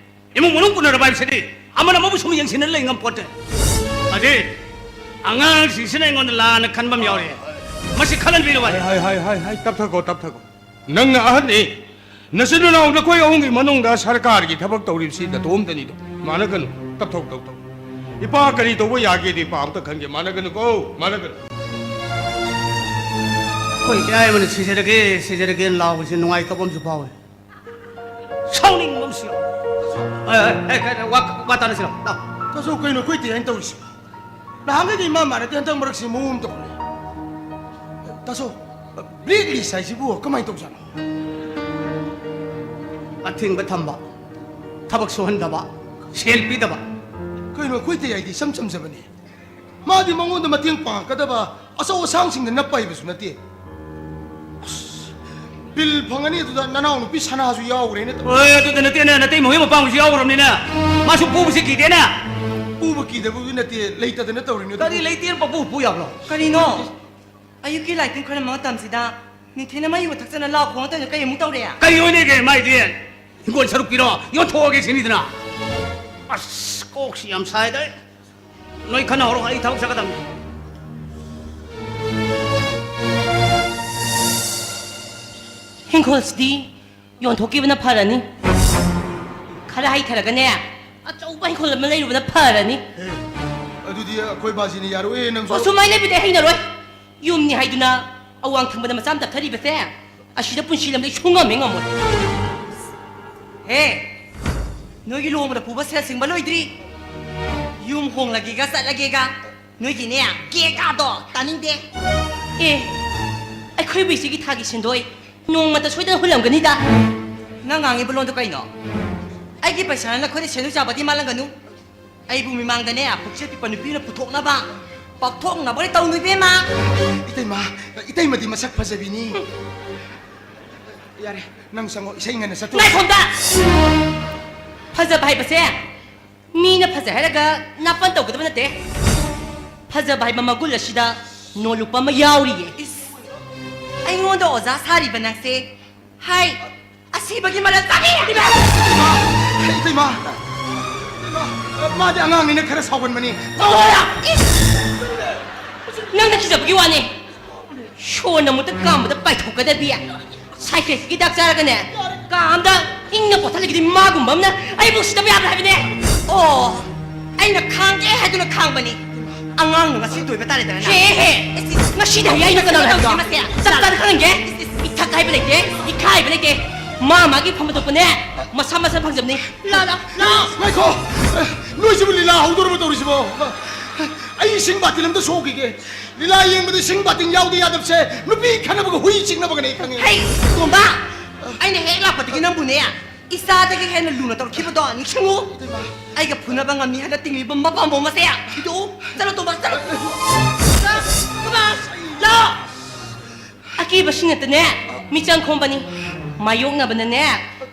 ꯏꯃꯨꯡ ꯃꯅꯨꯡ ꯄꯨꯅꯔꯕ ꯍꯥꯏꯕꯁꯤꯗꯤ ꯑꯃꯅ ꯑꯃꯕꯨ ꯁꯨꯝ ꯌꯦꯡꯁꯤꯟꯅ ꯂꯩ ꯉꯝꯄꯣꯠꯇꯦ꯫ ꯑꯗꯨꯗꯤ ꯑꯉꯥꯡꯁꯤꯡꯁꯤꯅ ꯑꯩꯉꯣꯟꯗ ꯂꯥꯟꯅ ꯈꯟꯕ ꯑꯃ ꯌꯥꯎꯔꯦ꯫ ꯃꯁꯤ ꯈꯜꯍꯟꯕꯤꯔꯣ ꯍꯥꯏ꯫ ꯍꯥꯏ, ꯍꯥꯏ, ꯍꯥꯏ, ꯍꯥꯏ, ꯇꯞꯊꯈꯣ, ꯇꯞꯊꯈꯣ꯫ ꯅꯪꯅ ꯑꯍꯟꯅꯤ꯫ ꯅꯆꯤꯟ ꯅꯅꯥꯎ ꯅꯈꯣꯏ ꯑꯍꯨꯝꯒꯤ ꯃꯅꯨꯡꯗ ꯁꯔꯀꯥꯔꯒꯤ ꯊꯕꯛ ꯇꯧꯔꯤꯕꯁꯤ ꯅꯇꯣꯝꯇꯅꯤꯗꯣ꯫ ꯃꯥꯟꯅꯒꯅꯨ꯫ ꯇꯞꯊꯧ, ꯇꯞꯊꯧ꯫ ꯏꯄꯥ ꯀꯔꯤ ꯇꯧꯕ ꯌꯥꯒꯦꯗꯤ ꯏꯄꯥ ꯑꯝꯇ ꯈꯟꯒꯦ꯫ ꯃꯥꯟꯅꯒꯅꯨꯀꯣ, ꯃꯥꯟꯅꯒꯅꯨ꯫ ꯑꯩꯈꯣꯏ ꯏꯆꯥ ꯑꯃꯅ ꯁꯤꯖꯔꯒꯦ, ꯁꯤꯖꯔꯒꯦꯅ ꯂꯥꯎꯕꯁꯤ ꯅꯨꯡꯉꯥꯏꯇꯕ ꯑꯃꯁꯨ ꯐꯥꯎꯏ꯫ ꯁꯥꯎꯅꯤꯡꯕ ꯑꯃꯁꯨ ꯌꯥꯎꯏ꯫ ꯑꯦ, ꯑꯦ, ꯑꯦ, ꯀꯩꯅꯣ, ꯋꯥ, ꯋꯥ ꯇꯥꯅꯁꯤꯔꯣ? ꯂꯥꯎ꯫ ꯇꯥꯆꯧ, ꯀꯩꯅꯣ ꯑꯩꯈꯣꯏ ꯏꯇꯩ ꯍꯥꯏꯅ ꯇꯧꯔꯤꯁꯤ? ꯅꯍꯥꯟꯈꯩꯗꯤ ꯏꯃꯥ ꯃꯥꯟꯅꯗꯦ, ꯍꯟꯗꯛ ꯃꯔꯛꯁꯤ ꯃꯑꯣꯡ ꯑꯃ ꯇꯧꯈ꯭ꯔꯦ꯫ ꯇꯥꯆꯧ, blacklist ꯍꯥꯏꯁꯤꯕꯨ ꯀꯃꯥꯏꯅ ꯇꯧꯖꯥꯠꯅꯣ? ꯑꯊꯤꯡꯕ ꯊꯝꯕ, ꯊꯕꯛ ꯁꯨꯍꯟꯗꯕ, ꯁꯦꯜ ꯄꯤꯗꯕ꯫ ꯀꯩꯅꯣ ꯑꯩꯈꯣꯏ ꯏꯇꯩ ꯍꯥꯏꯗꯤ ꯏꯆꯝ ꯆꯝꯖꯕꯅꯤ꯫ ꯃꯥꯗꯤ ꯃꯉꯣꯟꯗ ꯃꯇꯦꯡ ꯄꯥꯡꯉꯛꯀꯗꯕ ꯑꯆꯧ ꯑꯁꯥꯡꯁꯤꯡꯗ ꯅꯞꯄ ꯍꯩꯕꯁꯨ ꯅꯠꯇꯦ꯫ ꯑꯁ, bill ꯐꯪꯉꯅꯤ ꯑꯗꯨꯗ ꯅꯅꯥꯎꯅꯨꯄꯤ ꯁꯅꯥꯁꯨ ꯌꯥꯎꯈ꯭ꯔꯦꯅ ꯇꯧ-, ꯍꯣꯏ, ꯑꯗꯨꯗ ꯅꯠꯇꯦꯅꯦ, ꯅꯇꯩ ꯃꯍꯣꯏ ꯃꯄꯥꯡꯁꯨ ꯌꯥꯎꯈ꯭ꯔꯕꯅꯤꯅ ꯃꯥꯁꯨ ꯄꯨꯕꯁꯦ ꯀꯤꯗꯦꯅꯦ꯫ ꯄꯨꯕ ꯀꯤꯗꯕꯗꯨ ꯅꯠꯇꯦ, ꯂꯩꯇꯗꯅ ꯇꯧꯔꯤꯅꯦ ꯑꯗꯨꯕꯨ꯫ ꯀꯔꯤ ꯂꯩꯇꯦꯅ ꯄꯪꯄꯨ ꯄꯨ ꯌꯥꯕ꯭ꯔꯣ? ꯀꯔꯤꯅꯣ? ꯑꯌꯨꯛꯀꯤ ꯂꯥꯏꯇꯤꯟ ꯈꯣꯏꯔꯝꯕ ꯃꯇꯝꯁꯤꯗ ꯅꯤꯡꯊꯤꯅ ꯃꯩ ꯌꯨ ꯊꯛꯆꯅ ꯂꯥꯎ ꯈꯣꯡ ꯇꯧꯔꯤꯗꯣ ꯀꯩ ꯑꯃꯨꯛ ꯇꯧꯔꯦ? ꯀꯔꯤ ꯑꯣꯏꯅꯤꯒꯦ ꯃꯥꯏꯗꯤ? ꯍꯤꯡꯒꯣꯜ ꯁꯔꯨꯛ ꯄꯤꯔꯣ, ꯌꯣꯟꯊꯣꯛꯑꯒꯦ ꯁꯤꯅꯤꯗꯅ꯫ ꯑꯁ, ꯀꯣꯛꯁꯤ ꯌꯥꯝ ꯁꯥꯏꯗ꯫ ꯅꯣꯏ ꯈꯟꯅꯍꯧꯔꯣ, ꯑꯩ ꯊꯕꯛ ꯆꯠꯀꯗꯕꯅꯤ꯫ ꯍꯤꯡꯈꯣꯜꯁꯤꯗꯤ ꯌꯣꯟꯊꯣꯛꯈꯤꯕꯅ ꯐꯔꯅꯤ꯫ ꯈꯔ ꯍꯩꯊꯔꯒꯅꯦ, ꯑꯆꯧꯕ ꯍꯤꯡꯈꯣꯜ ꯑꯃ ꯂꯩꯔꯨꯕꯅ ꯐꯔꯅꯤ꯫ ꯍꯦ, ꯑꯗꯨꯗꯤ ꯑꯩꯈꯣꯏ ꯕꯥꯖꯤꯅ ꯌꯥꯔꯣꯏꯌꯦ, ꯅꯪꯁꯨ꯫ ꯑꯣ, ꯁꯨꯃꯥꯏꯅ ꯂꯩꯕꯗꯤ ꯍꯩꯅꯔꯣꯏ꯫ ꯌꯨꯝꯅꯤ ꯍꯥꯏꯗꯨꯅ ꯑꯋꯥꯡ ꯊꯪꯕꯗ ꯃꯆꯥ ꯑꯃ ꯇꯞꯊꯔꯤꯕꯁꯦ, ꯑꯁꯤꯗ ꯄꯨꯟꯁꯤ ꯂꯝꯗ ꯁꯨꯡꯉꯝ ꯍꯦꯛ ꯉꯝꯃꯣꯏ꯫ ꯍꯦ, ꯅꯣꯏꯒꯤ ꯂꯨꯍꯣꯡꯕꯗ ꯄꯨꯕ ꯁꯦꯜ ꯁꯤꯡꯕ ꯂꯣꯏꯗ꯭ꯔꯤ꯫ ꯌꯨꯝ ꯍꯣꯡꯂꯒꯦꯒ ꯆꯠꯂꯒꯦꯒ ꯅꯣꯏꯒꯤꯅꯦ, ꯒꯦꯒꯥꯗꯣ ꯇꯥꯅꯤꯡꯗꯦ꯫ ꯑꯦ, ꯑꯩꯈꯣꯏꯕꯨ ꯏꯆꯦꯒꯤ ꯊꯥꯒꯤ ꯁꯦꯟꯗꯣꯏ ꯅꯣꯡꯃꯇ ꯁꯣꯏꯗꯅ ꯍꯨꯜꯂꯝꯒꯅꯤꯗ꯫ ꯅꯪ ꯉꯥꯡꯉꯤꯕ ꯂꯣꯟꯗꯣ ꯀꯩꯅꯣ? ꯑꯩꯒꯤ ꯄꯩꯁꯥꯅ ꯅꯈꯣꯏꯗ ꯁꯦꯟꯗꯣꯏ ꯆꯥꯕꯗꯤ ꯃꯥꯜꯂꯝꯒꯅꯨ꯫ ꯑꯩꯕꯨ ꯃꯤꯃꯥꯡꯗꯅꯦ, ꯄꯨꯛꯆꯦꯜ ꯄꯤꯛꯄ ꯅꯨꯄꯤ ꯑꯃ ꯄꯨꯊꯣꯛꯅꯕ꯫ ꯄꯥꯛꯊꯣꯛꯅꯕ ꯇꯧꯅꯨ, ꯏꯕꯦꯝꯃ꯫ ꯏꯇꯩꯃ, ꯏꯇꯩꯃꯗꯤ ꯃꯁꯛ ꯐꯖꯕꯤꯅꯤ꯫ ꯌꯥꯔꯦ, ꯅꯪ ꯆꯪꯉꯣ, ꯏꯁꯩ ꯉꯟꯅ ꯆꯠꯇꯣꯔꯦ꯫ ꯉꯥꯏꯈꯣꯝꯗ! ꯐꯖꯕ ꯍꯥꯏꯕꯁꯦ ꯃꯤꯅ ꯐꯖꯩ ꯍꯥꯏꯔꯒ ꯅꯥꯄꯟ ꯇꯧꯒꯗꯕ ꯅꯠꯇꯦ꯫ ꯐꯖꯕ ꯍꯥꯏꯕ ꯃꯒꯨꯟ ꯑꯁꯤꯗ ꯅꯣꯂꯨꯛꯄ ꯑꯃ ꯌꯥꯎꯔꯤꯌꯦ꯫ ꯏꯁ! ꯑꯩꯉꯣꯟꯗ ꯑꯣꯖꯥ ꯁꯥꯔꯤꯕ ꯅꯪꯁꯦ, ꯍꯥꯏ, ꯑꯁꯤꯕꯒꯤ ꯃꯔꯜ ꯆꯥꯕꯤ! ꯏꯃꯥ! ꯏꯇꯩꯃ! ꯏꯇꯩꯃ! ꯃꯥꯗꯤ ꯑꯉꯥꯡꯅꯤꯅ ꯈꯔ ꯁꯥꯎꯒꯟꯕꯅꯤ꯫ ꯇꯧꯔꯣꯏ! ꯏꯁ! ꯅꯪꯅ ꯀꯤꯖꯕꯒꯤ ꯋꯥꯅꯤ꯫ ꯁꯣꯔꯅ ꯑꯃꯨꯛꯇ ꯀꯥꯝꯕꯗ ꯄꯥꯏꯊꯣꯛꯀꯗꯕꯤ꯫ ꯁꯥꯏꯀ꯭ꯔꯦꯇꯤꯛꯀꯤ ꯍꯤꯗꯥꯛ ꯆꯥꯔꯒꯅꯦ, ꯀꯥ ꯑꯝꯗ ꯏꯪꯅ ꯄꯣꯊꯥꯂꯒꯗꯤ ꯃꯥꯒꯨꯝꯕ ꯑꯃꯅ ꯑꯩꯕꯨ ꯁꯤꯗꯕ ꯌꯥꯕ꯭ꯔꯥ ꯍꯥꯏꯕꯅꯦ? ꯑꯣ, ꯑꯩꯅ ꯈꯥꯡꯒꯦ ꯍꯥꯏꯗꯨꯅ ꯈꯥꯡꯕꯅꯤ꯫ ꯑꯉꯥꯡꯅ ꯉꯁꯤ ꯇꯣꯏꯕ ꯇꯥꯔꯦꯗꯅ꯫ ꯍꯦ, ꯍꯦ, ꯉꯁꯤꯗꯤ ꯍꯌꯥꯏꯅ ꯀꯅꯥꯅ ꯍꯥꯏꯕ꯭ꯔꯣ? ꯃꯁꯦ, ꯆꯞ ꯆꯥꯅ ꯈꯪꯍꯟꯒꯦ꯫ ꯏꯊꯛ ꯀꯥꯏꯕ ꯂꯩꯇꯦ, ꯏꯈꯥꯏꯕ ꯂꯩꯇꯦ꯫ ꯃꯥ ꯃꯥꯒꯤ ꯐꯝꯕ ꯊꯣꯛꯄꯅꯦ, ꯃꯁꯥ ꯃꯁꯥ ꯐꯪꯖꯕꯅꯤ꯫ ꯂꯥ, ꯂꯥ, ꯂꯥ꯫ ꯉꯥꯏꯈꯣ! ꯅꯣꯏꯁꯤꯕꯨ ꯂꯤꯂꯥ ꯍꯧꯗꯣꯔꯕ ꯇꯧꯔꯤꯁꯤꯕꯣ? ꯑꯩ ꯏꯁꯤꯡ ꯕꯥꯇꯤꯜ ꯑꯝꯇ ꯁꯣꯛꯈꯤꯒꯦ꯫ ꯂꯤꯂꯥ ꯌꯦꯡꯕꯗ ꯏꯁꯤꯡ ꯕꯥꯇꯤꯜ ꯌꯥꯎꯗ ꯌꯥꯗꯕꯁꯦ ꯅꯨꯄꯤ ꯈꯠꯅꯕꯒ ꯍꯨꯏ ꯆꯤꯛꯅꯕꯒꯅꯦ ꯑꯩ ꯈꯪꯉꯦ꯫ ꯍꯩ, ꯇꯣꯝꯕ! ꯑꯩꯅ ꯍꯦꯛ ꯂꯥꯛꯄꯗꯒꯤ ꯅꯪꯕꯨꯅꯦ, ꯏꯆꯥꯗꯒꯤ ꯍꯦꯟꯅ ꯂꯨꯅ ꯇꯧꯔꯛꯈꯤꯕꯗꯣ ꯅꯤꯡꯁꯤꯡꯉꯨ꯫ ꯏꯇꯩꯃ꯫ ꯑꯩꯒ ꯐꯨꯅꯕ ꯉꯝꯅꯤ ꯍꯥꯏꯅ ꯇꯤꯡꯂꯤꯕ ꯃꯄꯥꯝꯕꯣꯝ ꯑꯁꯦ ꯊꯤꯗꯣꯛꯎ꯫ ꯆꯠꯂꯣ, ꯇꯣꯝꯕ, ꯆꯠꯂꯣ꯫ ꯆꯠꯂꯣ, ꯇꯣꯝꯕ, ꯆꯠꯂꯣ꯫ ꯑꯀꯤꯕꯁꯤꯡ ꯅꯠꯇꯅꯦ, ꯃꯤꯆꯪ ꯈꯣꯝꯕꯅꯤ꯫ ꯃꯥꯌꯣꯛꯅꯕꯅꯅꯦ,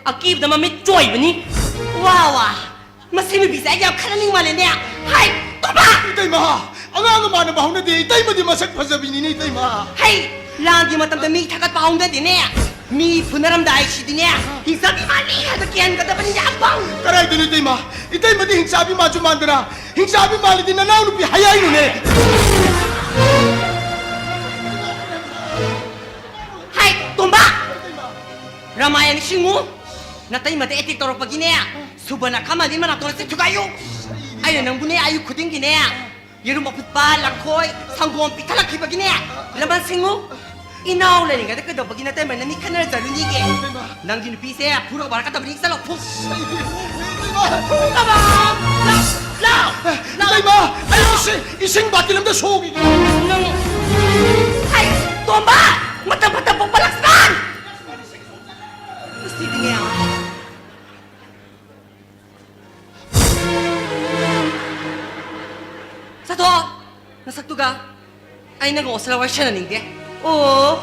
ꯑꯀꯤꯕꯗ ꯃꯃꯤꯠ ꯆꯣꯏꯕꯅꯤ꯫ ꯋꯥ, ꯋꯥ꯫ ꯃꯁꯤ ꯅꯨꯄꯤꯁꯦ ꯑꯩ ꯌꯥꯝ ꯈꯠꯅꯅꯤꯡ ꯃꯥꯜꯂꯦꯅꯦ꯫ ꯍꯥꯏ, ꯇꯣꯝꯕ! ꯏꯇꯩꯃ, ꯑꯉꯥꯡꯒ ꯃꯥꯟꯅꯕ ꯍꯧꯅꯗꯦ꯫ ꯏꯇꯩꯃꯗꯤ ꯃꯁꯛ ꯐꯖꯕꯤꯅꯤꯅꯦ, ꯏꯇꯩꯃ꯫ ꯍꯩ, ꯂꯥꯟꯒꯤ ꯃꯇꯝꯗ ꯃꯤ ꯊꯥꯒꯠꯄ ꯍꯧꯅꯗꯦꯅꯦ꯫ ꯃꯤ ꯐꯨꯅꯔꯝꯗꯥꯏꯁꯤꯗꯤꯅꯦ, ꯍꯤꯡꯆꯥꯕꯤ ꯃꯥꯜꯂꯤ ꯍꯥꯏꯕ ꯀꯤꯍꯟꯒꯗꯕꯅꯤꯅꯦ, ꯑꯄꯪ! ꯀꯗꯥꯏꯗꯅꯣ, ꯏꯇꯩꯃ? ꯏꯇꯩꯃꯗꯤ ꯍꯤꯡꯆꯥꯕꯤ ꯃꯥꯟꯁꯨ ꯃꯥꯟꯗꯅ, ꯍꯤꯡꯆꯥꯕꯤ ꯃꯥꯜꯂꯗꯤ ꯅꯅꯥꯎ ꯅꯨꯄꯤ ꯍꯥꯏ ꯍꯥꯏꯅꯨꯅꯦ꯫ ꯍꯥꯏ, ꯇꯣꯝꯕ! ꯔꯃꯥꯌꯟ ꯅꯤꯡꯁꯤꯡꯉꯨ꯫ ꯅꯇꯩꯃꯗ ꯑꯦꯇꯦꯛ ꯇꯧꯔꯛꯄꯒꯤꯅꯦ, ꯁꯨꯕꯔꯅꯈꯥ ꯃꯥꯟꯕꯤ ꯃꯅꯥꯇꯣꯟ ꯑꯁꯤ ꯊꯨꯒꯥꯏꯌꯨ꯫ ꯑꯩꯅ ꯅꯪꯕꯨꯅꯦ ꯑꯌꯨꯛ ꯈꯨꯗꯤꯡꯒꯤꯅꯦ, ꯌꯦꯔꯨꯝ ꯑꯐꯨꯠꯄ, ꯂꯐꯣꯏ, ꯁꯪꯒꯣꯝ ꯄꯤꯊꯛꯂꯛꯈꯤꯕꯒꯤꯅꯦ, ꯂꯃꯟ ꯁꯤꯡꯉꯨ꯫ ꯏꯅꯥꯎ ꯂꯩꯔꯤꯉꯩꯗ ꯀꯩꯗꯧꯕꯒꯤꯅ ꯇꯩꯃꯅ ꯃꯤ ꯈꯠꯅꯔꯖꯔꯨꯅꯤꯒꯦ? ꯏꯕꯦꯝꯃ꯫ ꯅꯪꯒꯤ ꯅꯨꯄꯤꯁꯦ ꯐꯨꯔ ꯋꯥꯔꯛꯀꯗꯕꯅꯤ꯫ ꯆꯠꯂꯣ, ꯐꯨ꯫ ꯏꯕꯦꯝꯃ꯫ ꯐꯨꯅꯕ! ꯂꯥꯎ, ꯂꯥꯎ, ꯂꯥꯎ꯫ ꯏꯕꯦꯝꯃ, ꯑꯩ ꯏꯁꯤꯡ, ꯏꯁꯤꯡ ꯕꯥꯇꯤꯜ ꯑꯝꯇ ꯁꯣꯛꯈꯤꯒꯦ꯫ ꯅꯪ, ꯍꯩ, ꯇꯣꯝꯕ! ꯃꯇꯝ ꯐꯠꯇ ꯄꯣꯛꯄ ꯂꯛꯁꯃꯥꯟ! ꯃꯁꯤꯗꯤꯅꯦ꯫ ꯆꯠꯊꯣꯛ! ꯅꯁꯛꯇꯨꯒ ꯑꯩ ꯅꯪꯒ ꯑꯣꯁꯂ ꯋꯥꯔꯤ ꯁꯥꯟꯅꯅꯤꯡꯗꯦ꯫ ꯑꯣ,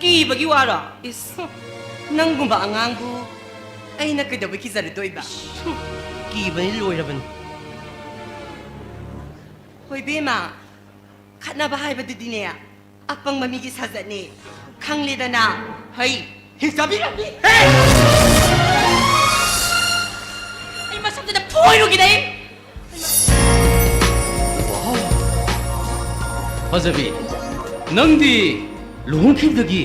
ꯀꯤꯕꯒꯤ ꯋꯥꯔꯣ? ꯏꯁ, ꯅꯪꯒꯨꯝꯕ ꯑꯉꯥꯡꯕꯨ ꯑꯩꯅ ꯀꯩꯗꯧꯕꯩ ꯀꯤꯖꯔꯨꯗꯣꯏꯕ? ꯀꯤꯕꯅꯤ ꯂꯣꯏꯔꯕꯅꯤ꯫ ꯍꯣꯏ ꯕꯦꯝꯃ, ꯈꯠꯅꯕ ꯍꯥꯏꯕꯗꯨꯗꯤꯅꯦ, ꯑꯄꯪꯕ ꯃꯤꯒꯤ ꯁꯥꯖꯠꯅꯦ, ꯈꯪꯂꯦꯗꯅ꯫ ꯍꯩ, ꯍꯤꯡꯆꯥꯕꯤ ꯔꯥꯕꯤ꯫ ꯑꯩ ꯃꯁꯛꯇꯨꯗ ꯐꯣꯏꯔꯨꯒꯤꯗ ꯑꯩ꯫ ꯐꯖꯕꯤ, ꯅꯪꯗꯤ ꯂꯨꯍꯣꯡꯈꯤꯕꯗꯒꯤ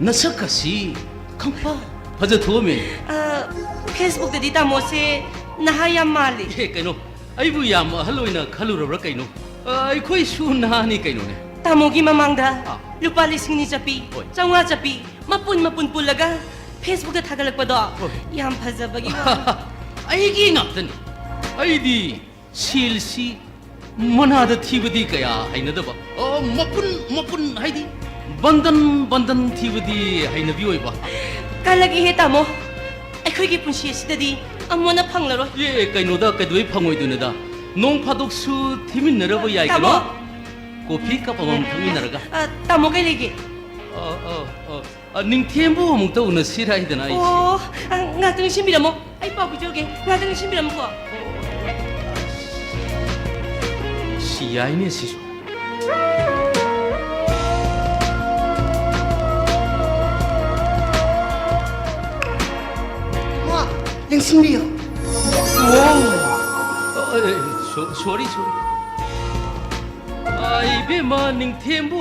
ꯅꯁꯛ ꯑꯁꯤ ꯈꯪꯐ ꯐꯖ ꯊꯣꯛꯑꯝꯃꯦ꯫ ꯑ, Facebookꯇꯗꯤ ꯇꯥꯃꯣꯁꯦ ꯅꯍꯥ ꯌꯥꯝ ꯃꯥꯜꯂꯤ꯫ ꯑꯦ, ꯀꯩꯅꯣ, ꯑꯩꯕꯨ ꯌꯥꯝ ꯑꯍꯜ ꯑꯣꯏꯅ ꯈꯜꯂꯨꯔꯕ꯭ꯔꯥ ꯀꯩꯅꯣ? ꯑ, ꯑꯩꯈꯣꯏꯁꯨ ꯅꯍꯥꯅꯤ ꯀꯩꯅꯣꯅꯦ꯫ ꯇꯥꯃꯣꯒꯤ ꯃꯃꯥꯡꯗ ꯑꯥ꯫ ꯂꯨꯄꯥ ꯂꯤꯁꯤꯡ ꯑꯅꯤ ꯆꯠꯄꯤ, ꯍꯣꯏ꯫ ꯆꯥꯝꯃꯉꯥ ꯆꯠꯄꯤ, ꯃꯄꯨꯟ ꯃꯄꯨꯟ ꯄꯨꯜꯂꯒ Facebookꯇ ꯊꯥꯒꯠꯂꯛꯄꯗꯣ ꯍꯣꯏ꯫ ꯌꯥꯝ ꯐꯖꯕꯒꯤ ꯋꯥꯅꯤ꯫ ꯑꯩꯒꯤ ꯉꯥꯛꯇꯅꯤ꯫ ꯑꯩꯗꯤ ꯁꯦꯜꯁꯤ ꯃꯅꯥꯗ ꯊꯤꯕꯗꯤ ꯀꯌꯥ ꯍꯩꯅꯗꯕ꯫ ꯑ, ꯃꯄꯨꯟ ꯃꯄꯨꯟ ꯍꯥꯏꯗꯤ ꯕꯟꯗꯟ ꯕꯟꯗꯟ ꯊꯤꯕꯗꯤ ꯍꯩꯅꯕꯤ ꯑꯣꯏꯕ꯫ ꯀꯜꯂꯒꯦꯍꯦ ꯇꯥꯃꯣ, ꯑꯩꯈꯣꯏꯒꯤ ꯄꯨꯟꯁꯤ ꯑꯁꯤꯗꯗꯤ ꯑꯃꯨꯛ ꯍꯟꯅ ꯐꯪꯂꯔꯣꯏ꯫ ꯑꯦ, ꯀꯩꯅꯣꯗ, ꯀꯩꯗꯧꯕꯩ ꯐꯪꯉꯣꯏꯗꯣꯏꯅꯣꯗ? ꯅꯣꯡ ꯐꯥꯗꯣꯛꯁꯨ ꯊꯤꯃꯤꯟꯅꯔꯕ ꯌꯥꯏ ꯇꯥꯃꯣ! ꯀꯩꯅꯣ? ꯀꯣꯐꯤ ꯀꯞ ꯑꯃꯃꯝ ꯊꯛꯃꯤꯟꯅꯔꯒ꯫ ꯑ, ꯇꯥꯃꯣ ꯀꯩ ꯂꯩꯒꯦ? ꯑ, ꯑ, ꯑ, ꯑ, ꯅꯤꯡꯊꯦꯝꯕꯨ ꯑꯃꯨꯛꯇ ꯎꯅꯁꯤꯔꯥ ꯍꯥꯏꯗꯅ ꯑꯩꯁꯦ꯫ ꯑꯣ, ꯑ, ꯉꯥꯛꯇꯪ ꯁꯤꯟꯕꯤꯔꯝꯃꯣ꯫ ꯑꯩ ꯄꯥꯎ ꯄꯤꯖꯔꯨꯒꯦ꯫ ꯉꯥꯛꯇꯪ ꯁꯤꯟꯕꯤꯔꯝꯃꯨꯀꯣ꯫ ꯁꯤ ꯌꯥꯏꯅꯦ ꯁꯤꯁꯨ꯫ ꯃꯥ, ꯂꯦꯡꯁꯤꯟꯕꯤꯌꯨ꯫ ꯑꯣ! ꯑ, ꯑ, ꯁꯣ-, ꯁꯣꯔꯤ, ꯁꯣꯔꯤ꯫ ꯑ, ꯏꯕꯦꯝꯃ ꯅꯤꯡꯊꯦꯝꯕꯨ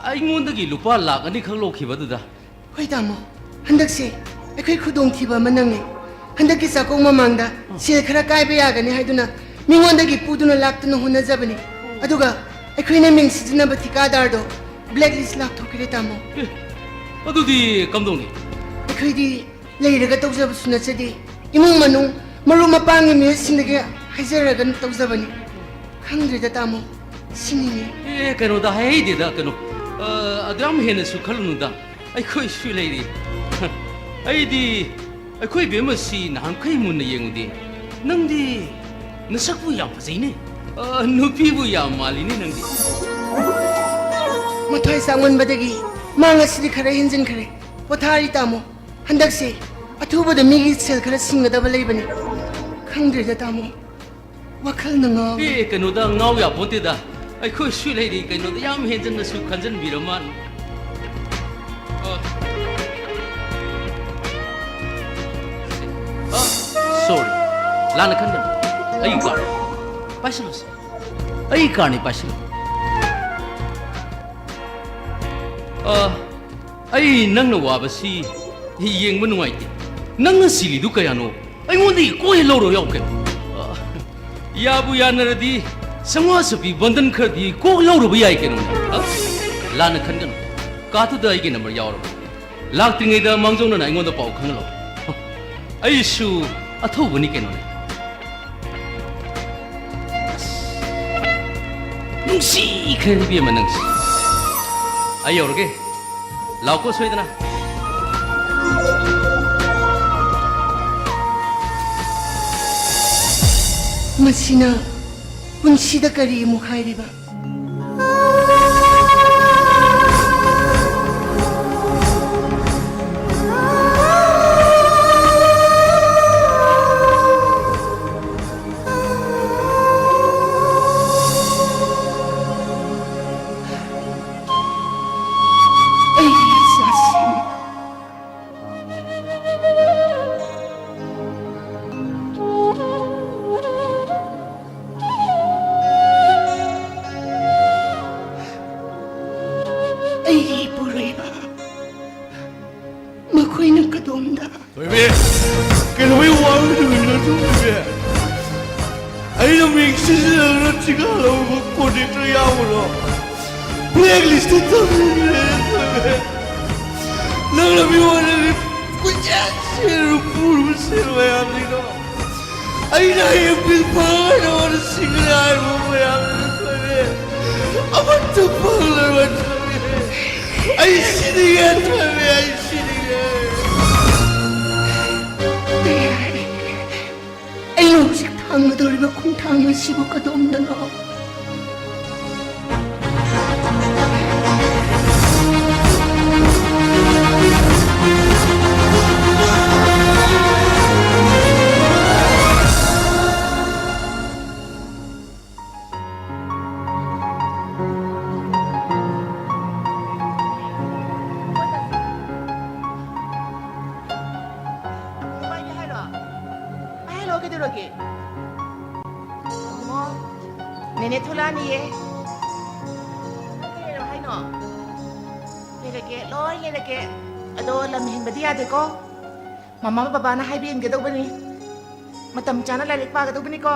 ꯑꯩꯉꯣꯟꯗꯒꯤ ꯂꯨꯄꯥ ꯂꯥꯛ ꯑꯅꯤꯈꯛ ꯂꯧꯈꯤꯕꯗꯨꯗ꯫ ꯍꯣꯏ, ꯇꯥꯃꯣ꯫ ꯍꯟꯗꯛꯁꯦ ꯑꯩꯈꯣꯏ ꯈꯨꯗꯣꯡꯊꯤꯕ ꯑꯃ ꯅꯪꯉꯦ꯫ ꯍꯟꯗꯛꯀꯤ ꯆꯥꯛꯀꯧ ꯃꯃꯥꯡꯗ ꯁꯦꯜ ꯈꯔ ꯀꯥꯏꯕ ꯌꯥꯒꯅꯤ ꯍꯥꯏꯗꯨꯅ ꯃꯤꯉꯣꯟꯗꯒꯤ ꯄꯨꯗꯨꯅ ꯂꯥꯛꯇꯨꯅ ꯍꯣꯠꯅꯖꯕꯅꯤ꯫ ꯑꯗꯨꯒ ꯑꯩꯈꯣꯏꯅ ꯃꯤꯡ ꯁꯤꯖꯤꯟꯅꯕ ꯊꯤꯀꯥꯗꯥꯔꯗꯣ black list ꯂꯥꯛꯊꯣꯛꯈ꯭ꯔꯦ, ꯇꯥꯃꯣ꯫ ꯑꯦ, ꯑꯗꯨꯗꯤ ꯀꯝꯗꯧꯅꯤ? ꯑꯩꯈꯣꯏꯗꯤ ꯂꯩꯔꯒ ꯇꯧꯖꯕꯁꯨ ꯅꯠꯆꯗꯦ꯫ ꯏꯃꯨꯡ ꯃꯅꯨꯡ, ꯃꯔꯨꯞ ꯃꯄꯥꯡꯒꯤ ꯃꯤꯑꯣꯏꯁꯤꯡꯗꯒꯤ ꯍꯥꯏꯖꯔꯒ ꯇꯧꯖꯕꯅꯤ꯫ ꯈꯪꯗ꯭ꯔꯦꯗ, ꯇꯥꯃꯣ꯫ ꯁꯤꯅꯤꯅꯦ꯫ ꯑꯦ, ꯀꯩꯅꯣꯗ ꯍꯥꯏꯍꯩꯗꯦꯗ, ꯀꯩꯅꯣ꯫ ꯑ, ꯑꯗꯨꯌꯥꯝ ꯍꯦꯟꯅꯁꯨ ꯈꯜꯂꯨꯅꯨꯗ꯫ ꯑꯩꯈꯣꯏꯁꯨ ꯂꯩꯔꯤ꯫ ꯑꯩꯗꯤ ꯑꯩꯈꯣꯏ ꯕꯦꯝꯃꯁꯤ ꯅꯍꯥꯟꯈꯩ ꯃꯨꯟꯅ ꯌꯦꯡꯉꯨꯗꯦ꯫ ꯅꯪꯗꯤ ꯅꯁꯛꯄꯨ ꯌꯥꯝ ꯐꯖꯩꯅꯦ꯫ ꯑ, ꯅꯨꯄꯤꯕꯨ ꯌꯥꯝ ꯃꯥꯜꯂꯤꯅꯦ ꯅꯪꯗꯤ꯫ ꯃꯊ꯭ꯋꯥꯏ ꯆꯥꯛꯃꯟꯕꯗꯒꯤ ꯃꯥ ꯉꯁꯤꯗꯤ ꯈꯔ ꯍꯦꯟꯖꯤꯟꯈ꯭ꯔꯦ꯫ ꯄꯣꯊꯥꯔꯤ, ꯇꯥꯃꯣ꯫ ꯍꯟꯗꯛꯁꯦ ꯑꯊꯨꯕꯗ ꯃꯤꯒꯤ ꯁꯦꯜ ꯈꯔ ꯁꯤꯡꯒꯗꯕ ꯂꯩꯕꯅꯤ꯫ ꯈꯪꯗ꯭ꯔꯦꯗ, ꯇꯥꯃꯣ꯫ ꯋꯥꯈꯜꯅ ꯉꯥꯎꯔꯦ꯫ ꯑꯦ, ꯀꯩꯅꯣꯗ ꯉꯥꯎ ꯌꯥꯄꯣꯟꯇꯦꯗ꯫ ꯑꯩꯈꯣꯏꯁꯨ ꯂꯩꯔꯤ, ꯀꯩꯅꯣꯗ ꯌꯥꯝ ꯍꯦꯟꯖꯟꯅꯁꯨ ꯈꯟꯖꯟꯕꯤꯔ ꯃꯥꯜꯂꯦ꯫ ꯑ꯫ ꯑ, sorry꯫ ꯂꯥꯟꯅ ꯈꯟꯒꯅꯨ꯫ ꯑꯩꯒꯤ card꯫ ꯄꯥꯏꯁꯤꯜꯂꯨꯁꯦ꯫ ꯑꯩꯒꯤ cardꯅꯤ, ꯄꯥꯏꯁꯤꯜꯂꯨ꯫ ꯑ, ꯑꯩ ꯅꯪꯅ ꯋꯥꯕꯁꯤ ꯌꯦꯡꯕ ꯅꯨꯡꯉꯥꯏꯇꯦ꯫ ꯅꯪꯅ ꯁꯤꯜꯂꯤꯗꯨ ꯀꯌꯥꯅꯣ? ꯑꯩꯉꯣꯟꯗꯒꯤ ꯀꯣꯛ ꯍꯦꯛ ꯂꯧꯔꯨ ꯌꯥꯎ ꯀꯩꯅꯣ꯫ ꯑ, ꯌꯥꯕꯨ ꯌꯥꯅꯔꯗꯤ ꯆꯥꯝꯃꯉꯥ ꯆꯞꯄꯤ bundle ꯈꯔꯗꯤ ꯀꯣꯛ ꯂꯧꯔꯨꯕ ꯌꯥꯏ ꯀꯩꯅꯣꯅꯦ꯫ ꯑ? ꯂꯥꯟꯅ ꯈꯟꯒꯅꯨ꯫ Cardꯇꯨꯗ ꯑꯩꯒꯤ number ꯌꯥꯎꯔꯕꯅꯤ꯫ ꯂꯥꯛꯇ꯭ꯔꯤꯉꯩꯗ ꯃꯥꯡꯖꯧꯅꯅ ꯑꯩꯉꯣꯟꯗ ꯄꯥꯎ ꯈꯪꯍꯜꯂꯣ꯫ ꯑꯩꯁꯨ ꯑꯊꯧꯕꯅꯤ ꯀꯩꯅꯣꯅꯦ꯫ ꯑꯁ, ꯅꯨꯡꯁꯤꯈ꯭ꯔꯦ ꯏꯕꯦꯝꯃ ꯅꯪꯁꯦ꯫ ꯑꯩ ꯌꯧꯔꯒꯦ꯫ ꯂꯥꯛꯀꯣ ꯁꯣꯏꯗꯅ꯫ ꯃꯁꯤꯅ ꯄꯨꯟꯁꯤꯗ ꯀꯔꯤ ꯑꯃꯨꯛ ꯍꯥꯏꯔꯤꯕ? ꯑꯩꯒꯤ ꯏꯆꯥꯁꯤꯡ꯫ ꯑꯩꯒꯤ ꯏꯄꯨꯔꯣꯏꯕ, ꯃꯈꯣꯏꯅ ꯀꯗꯣꯝꯗ? ꯊꯣꯏꯕꯤ, ꯀꯩꯗꯧꯕꯩ ꯋꯥꯔꯧꯔꯤꯅꯣ ꯊꯣꯏꯕꯤ? ꯑꯩꯅ ꯃꯤꯡ ꯁꯤꯖꯤꯟꯅꯗꯨꯅ ꯊꯤꯒꯠꯂꯕ contactꯇ ꯌꯥꯎꯕꯗꯣ blacklistꯇ ꯊꯝꯃꯤꯅꯦ ꯊꯣꯏꯕꯤ꯫ ꯅꯪꯅ ꯃꯤꯉꯣꯟꯗꯗꯤ ꯀꯣꯏꯆꯦꯟ ꯆꯦꯟꯗꯨꯅ ꯄꯨꯔꯨꯕ ꯁꯦꯜ ꯃꯌꯥꯝꯁꯤꯡꯗꯣ ꯑꯩꯅ ꯍꯌꯦꯡ ꯄꯤꯛ ꯐꯪꯉꯒ ꯅꯉꯣꯟꯗ ꯁꯤꯡꯒꯅꯤ ꯍꯥꯏꯔꯤꯕ ꯃꯌꯥꯝꯗꯨ ꯊꯣꯏꯕꯤ꯫ ꯑꯃꯠꯇ ꯐꯪꯂꯔꯣꯏ ꯊꯣꯏꯕꯤ꯫ ꯑꯩ ꯁꯤꯅꯤꯡꯉꯦ ꯊꯣꯏꯕꯤ, ꯑꯩ ꯁꯤꯅꯤꯡꯉꯦ꯫ ꯑꯩꯅ ꯍꯧꯖꯤꯛ ꯊꯥꯡꯒꯗꯧꯔꯤꯕ ꯊꯥꯡꯅ ꯁꯤꯕꯨ ꯀꯗꯣꯝꯗꯅꯣ? ꯍꯥꯏꯔꯣ? ꯍꯥꯏꯔꯣ, ꯀꯩꯗꯧꯔꯒꯦ? ꯑꯣ, ꯅꯦꯅꯦ ꯊꯣꯛꯂꯛꯑꯅꯤꯌꯦ꯫ ꯀꯩ ꯂꯩꯔꯕ ꯍꯥꯏꯅꯣ? ꯂꯩꯔꯛꯀꯦ, ꯂꯣꯏ ꯂꯩꯔꯛꯀꯦ꯫ ꯑꯗꯣ ꯂꯝ ꯍꯦꯟꯕꯗꯤ ꯌꯥꯗꯦꯀꯣ꯫ ꯃꯃꯥ ꯕꯕꯥꯅ ꯍꯥꯏꯕ ꯏꯟꯒꯗꯧꯕꯅꯤ꯫ ꯃꯇꯝ ꯆꯥꯅ ꯂꯥꯏꯔꯤꯛ ꯄꯥꯒꯗꯧꯕꯅꯤꯀꯣ꯫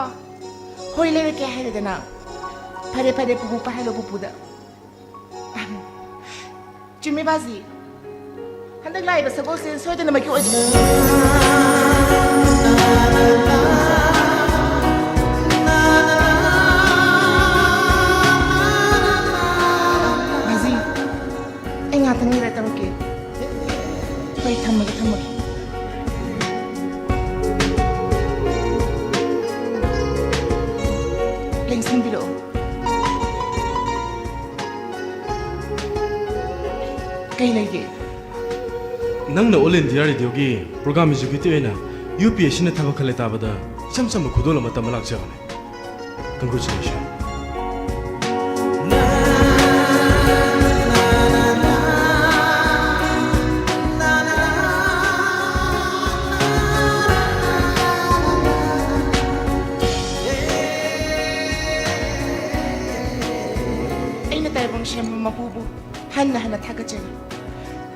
ꯍꯣꯏ, ꯂꯩꯔꯛꯀꯦ ꯍꯥꯏꯔꯦꯗꯅ꯫ ꯐꯔꯦ, ꯐꯔꯦ, ꯄꯨꯄꯨ ꯄꯥꯏꯍꯜꯂꯣ ꯄꯨꯄꯨꯗ꯫ ꯆꯨꯝꯃꯤ ꯕꯥꯖꯤ꯫ ꯍꯟꯗꯛ ꯂꯥꯛꯏꯕ ꯁꯒꯣꯜꯁꯦ ꯁꯣꯏꯗꯅꯃꯛꯀꯤ ꯑꯣꯏ-, ꯕꯥꯖꯤ, ꯑꯩ ꯉꯥꯛꯇꯪ ꯂꯩꯔ ꯇꯧꯔꯛꯀꯦ꯫ ꯍꯣꯏ, ꯊꯝꯃꯒꯦ, ꯊꯝꯃꯒꯦ꯫ ꯂꯦꯡꯁꯤꯟꯕꯤꯔꯛꯑꯣ꯫ ꯀꯩ ꯂꯩꯒꯦ? ꯅꯪꯅ All India Radioꯒꯤ program executive ꯑꯣꯏꯅ UPSCꯅ ꯊꯕꯛ ꯈꯜꯂꯦ ꯇꯥꯕꯗ ꯏꯆꯝ ꯆꯝꯕ ꯈꯨꯗꯣꯜ ꯑꯃ ꯇꯝꯕ ꯂꯥꯛꯆꯕꯅꯦ꯫ Congratulations. ꯑꯩꯅ ꯇꯥꯏꯕꯪ ꯁꯦꯝꯕ ꯃꯄꯨꯕꯨ ꯍꯟꯅ ꯍꯟꯅ ꯊꯥꯒꯠꯆꯔꯤ꯫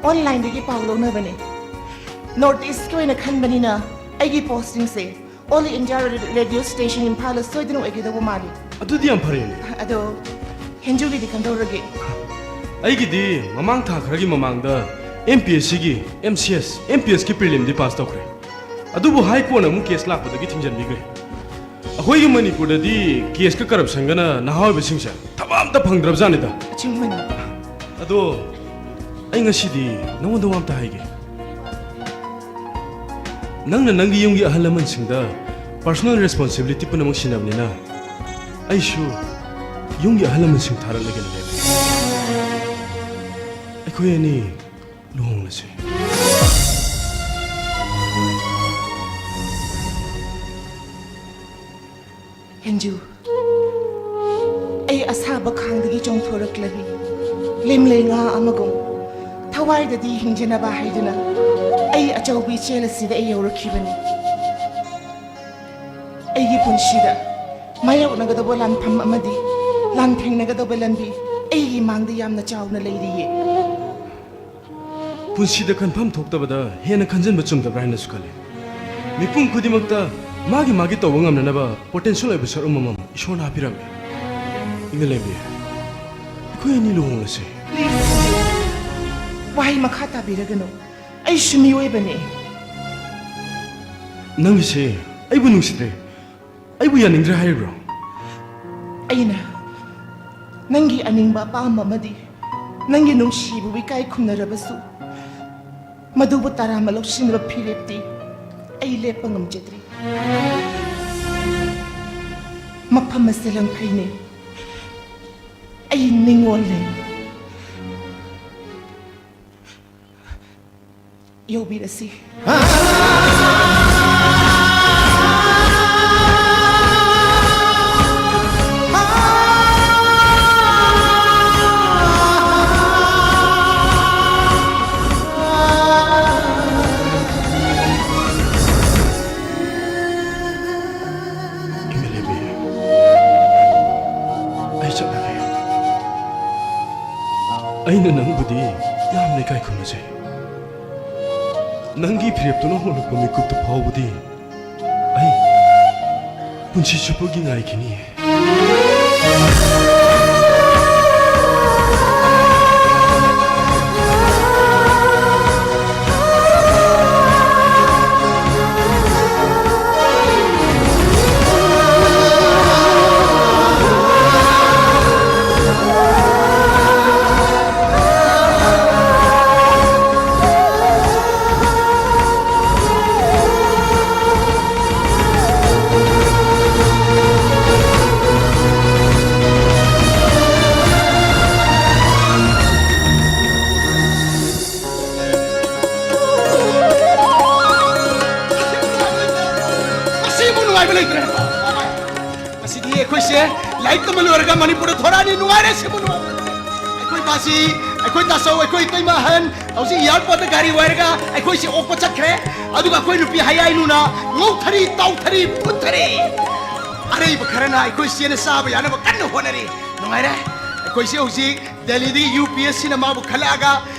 Onlineꯗꯒꯤ ꯄꯥꯎ ꯂꯧꯅꯕꯅꯤ꯫ North Eastꯀꯤ ꯑꯣꯏꯅ ꯈꯟꯕꯅꯤꯅ ꯑꯩꯒꯤ postingꯁꯦ All India Radio Station ꯏꯝꯐꯥꯜꯗ ꯁꯣꯏꯗꯅ ꯑꯣꯏꯒꯗꯧꯕ ꯃꯥꯜꯂꯤ꯫ ꯑꯗꯨꯗꯤ ꯌꯥꯝ ꯐꯔꯦꯅꯦ꯫ ꯑꯗꯣ ꯍꯦꯟꯖꯨꯒꯤꯗꯤ ꯀꯝꯗꯧꯔꯒꯦ? ꯑꯩꯒꯤꯗꯤ ꯃꯃꯥꯡ ꯊꯥ ꯈꯔꯒꯤ ꯃꯃꯥꯡꯗ MPSCꯒꯤ MCS, MPSꯀꯤ preliminary pass ꯇꯧꯈ꯭ꯔꯦ꯫ ꯑꯗꯨꯕꯨ ꯍꯥꯏ ꯀꯣꯟꯅ ꯑꯃꯨꯛ case ꯂꯥꯛꯄꯗꯒꯤ ꯊꯤꯡꯖꯤꯟꯕꯤꯈ꯭ꯔꯦ꯫ ꯑꯩꯈꯣꯏꯒꯤ ꯃꯅꯤꯄꯨꯔꯗꯗꯤ caseꯀ corruptionꯒꯅ ꯅꯍꯥ ꯑꯣꯏꯕꯁꯤꯡꯁꯦ ꯊꯕꯛ ꯑꯝꯇ ꯐꯪꯗ꯭ꯔꯕꯖꯥꯠꯅꯤꯗ꯫ ꯑꯆꯨꯝꯕꯅꯤ꯫ ꯑꯗꯣ ꯑꯩ ꯉꯁꯤꯗꯤ ꯅꯉꯣꯟꯗ ꯋꯥ ꯑꯝꯇ ꯍꯥꯏꯒꯦ꯫ ꯅꯪꯅ ꯅꯪꯒꯤ ꯌꯨꯝꯒꯤ ꯑꯍꯜ ꯂꯃꯟꯁꯤꯡꯗ Personal responsibility ꯄꯨꯝꯅꯃꯛ ꯁꯤꯟꯅꯕꯅꯤꯅ ꯑꯩꯁꯨ ꯌꯨꯝꯒꯤ ꯑꯍꯜ ꯂꯃꯟꯁꯤꯡ ꯊꯥꯔꯛꯂꯒꯦꯅ ꯂꯩꯕꯅꯤ꯫ ꯑꯩꯈꯣꯏ ꯑꯅꯤ ꯂꯨꯍꯣꯡꯂꯁꯤ꯫ ꯍꯦꯟꯖꯨ, ꯑꯩ ꯑꯁꯥꯕ ꯈꯥꯡꯗꯒꯤ ꯆꯣꯡꯊꯣꯔꯛꯂꯕꯤ ꯂꯦꯝꯂꯩ ꯉꯥ ꯑꯃꯒꯨꯝ ꯊꯋꯥꯏꯗꯗꯤ ꯍꯤꯡꯖꯅꯕ ꯍꯥꯏꯗꯨꯅ ꯑꯩ ꯑꯆꯧꯕ ꯏꯆꯦꯜ ꯑꯁꯤꯗ ꯑꯩ ꯌꯧꯔꯛꯈꯤꯕꯅꯤ꯫ ꯑꯩꯒꯤ ꯄꯨꯟꯁꯤꯗ ꯃꯥꯌꯣꯛꯅꯒꯗꯧꯕ ꯂꯥꯟꯐꯝ ꯑꯃꯗꯤ ꯂꯥꯟꯊꯦꯡꯅꯒꯗꯧꯕ ꯂꯝꯕꯤ ꯑꯩꯒꯤ ꯃꯥꯡꯗ ꯌꯥꯝꯅ ꯆꯥꯎꯅ ꯂꯩꯔꯤꯌꯦ꯫ ꯄꯨꯟꯁꯤꯗ ꯈꯟꯐꯝ ꯊꯣꯛꯇꯕꯗ ꯍꯦꯟꯅ ꯈꯟꯖꯤꯟꯕ ꯆꯨꯝꯗꯕ꯭ꯔꯥ ꯍꯥꯏꯅꯁꯨ ꯈꯜꯂꯤ꯫ ꯃꯤꯄꯨꯝ ꯈꯨꯗꯤꯡꯃꯛꯇ ꯃꯥꯒꯤ ꯃꯥꯒꯤ ꯇꯧꯕ ꯉꯝꯅꯅꯕ ꯄꯣꯇꯦꯟꯁꯤꯌꯦꯜ ꯑꯣꯏꯕ ꯁꯔꯨꯛ ꯑꯃꯃꯝ ꯏꯁꯣꯔꯅ ꯍꯥꯞꯄꯤꯔꯝꯃꯤ꯫ ꯏꯪꯅ ꯂꯩꯕꯤꯌꯨ꯫ ꯑꯩꯈꯣꯏ ꯑꯅꯤ ꯂꯨꯍꯣꯡꯂꯁꯦ꯫ ꯄ꯭ꯂꯤꯖ, ꯋꯥꯍꯩ ꯃꯈꯥ ꯇꯥꯕꯤꯔꯒꯅꯨ꯫ ꯑꯩꯁꯨ ꯃꯤꯑꯣꯏꯕꯅꯤ꯫ ꯅꯪꯒꯤꯁꯦ ꯑꯩꯕꯨ ꯅꯨꯡꯁꯤꯗ꯭ꯔꯦ, ꯑꯩꯕꯨ ꯌꯥꯅꯤꯡꯗ꯭ꯔꯦ ꯍꯥꯏꯔꯤꯕ꯭ꯔꯣ? ꯑꯩꯅ ꯅꯪꯒꯤ ꯑꯅꯤꯡꯕ ꯑꯄꯥꯝꯕ ꯑꯃꯗꯤ ꯅꯪꯒꯤ ꯅꯨꯡꯁꯤꯕꯕꯨ ꯏꯀꯥꯏ ꯈꯨꯝꯅꯔꯕꯁꯨ, ꯃꯗꯨꯕꯨ ꯇꯔꯥꯝꯅ ꯂꯧꯁꯤꯟꯅꯕ ꯐꯤꯔꯦꯞꯇꯤ ꯑꯩ ꯂꯦꯞꯄ ꯉꯝꯖꯗ꯭ꯔꯤ꯫ ꯃꯐꯝ ꯑꯁꯤ ꯂꯪꯐꯩꯅꯤ꯫ ꯑꯩ ꯅꯤꯡꯉꯣꯜꯅꯤ꯫ ꯌꯧꯕꯤꯔꯁꯤ꯫ ꯑꯦꯝ ꯑꯦꯜ ꯑꯦ ꯕꯤ, ꯑꯩ ꯆꯠꯂꯒꯦ꯫ ꯑꯩꯅ ꯅꯪꯕꯨꯗꯤ ꯌꯥꯝꯅ ꯏꯀꯥꯏ ꯈꯨꯝꯅꯖꯩ꯫ ꯅꯪꯒꯤ ꯐꯤꯔꯦꯞꯇꯨꯅ ꯍꯣꯡꯂꯛꯄ ꯃꯤꯀꯨꯞꯇꯨ ꯐꯥꯎꯕꯗꯤ ꯑꯩ ꯄꯨꯟꯁꯤ ꯆꯨꯞꯄꯒꯤ ꯉꯥꯏꯈꯤꯅꯤꯌꯦ꯫ ꯂꯥꯏꯔꯤꯛ ꯇꯝꯕ ꯂꯣꯏꯔꯒ ꯃꯅꯤꯄꯨꯔꯗ ꯊꯣꯔꯛꯑꯅꯤ꯫ ꯅꯨꯡꯉꯥꯏꯔꯦ, ꯁꯤꯕꯨ ꯅꯨꯡꯉꯥꯏꯔꯦ꯫ ꯑꯩꯈꯣꯏ ꯄꯥꯁꯤ, ꯑꯩꯈꯣꯏ ꯇꯥꯆꯧ, ꯑꯩꯈꯣꯏ ꯏꯇꯩꯃ ꯑꯍꯟ ꯍꯧꯖꯤꯛ ꯑꯦꯌꯥꯔꯄꯣꯔꯠꯇ ꯒꯥꯔꯤ ꯋꯥꯏꯔꯒ ꯑꯩꯈꯣꯏꯁꯤ ꯑꯣꯛꯄ ꯆꯠꯈ꯭ꯔꯦ꯫ ꯑꯗꯨꯒ ꯑꯩꯈꯣꯏ ꯅꯨꯄꯤ ꯍꯌꯥꯏꯅꯨꯅ ꯉꯧꯊꯔꯤ, ꯇꯥꯎꯊꯔꯤ, ꯐꯨꯠꯊꯔꯤ꯫ ꯑꯔꯩꯕ ꯈꯔꯅ ꯑꯩꯈꯣꯏ ꯆꯦꯅ ꯆꯥꯕ ꯌꯥꯅꯕ ꯀꯟꯅ ꯍꯣꯠꯅꯔꯤ꯫ ꯅꯨꯡꯉꯥꯏꯔꯦ꯫ ꯑꯩꯈꯣꯏꯁꯦ ꯍꯧꯖꯤꯛ ꯗꯦꯜꯂꯤꯗꯒꯤ ꯌꯨ ꯄꯤ ꯑꯦꯁ ꯁꯤꯅ ꯃꯥꯕꯨ ꯈꯜꯂꯛꯑꯒ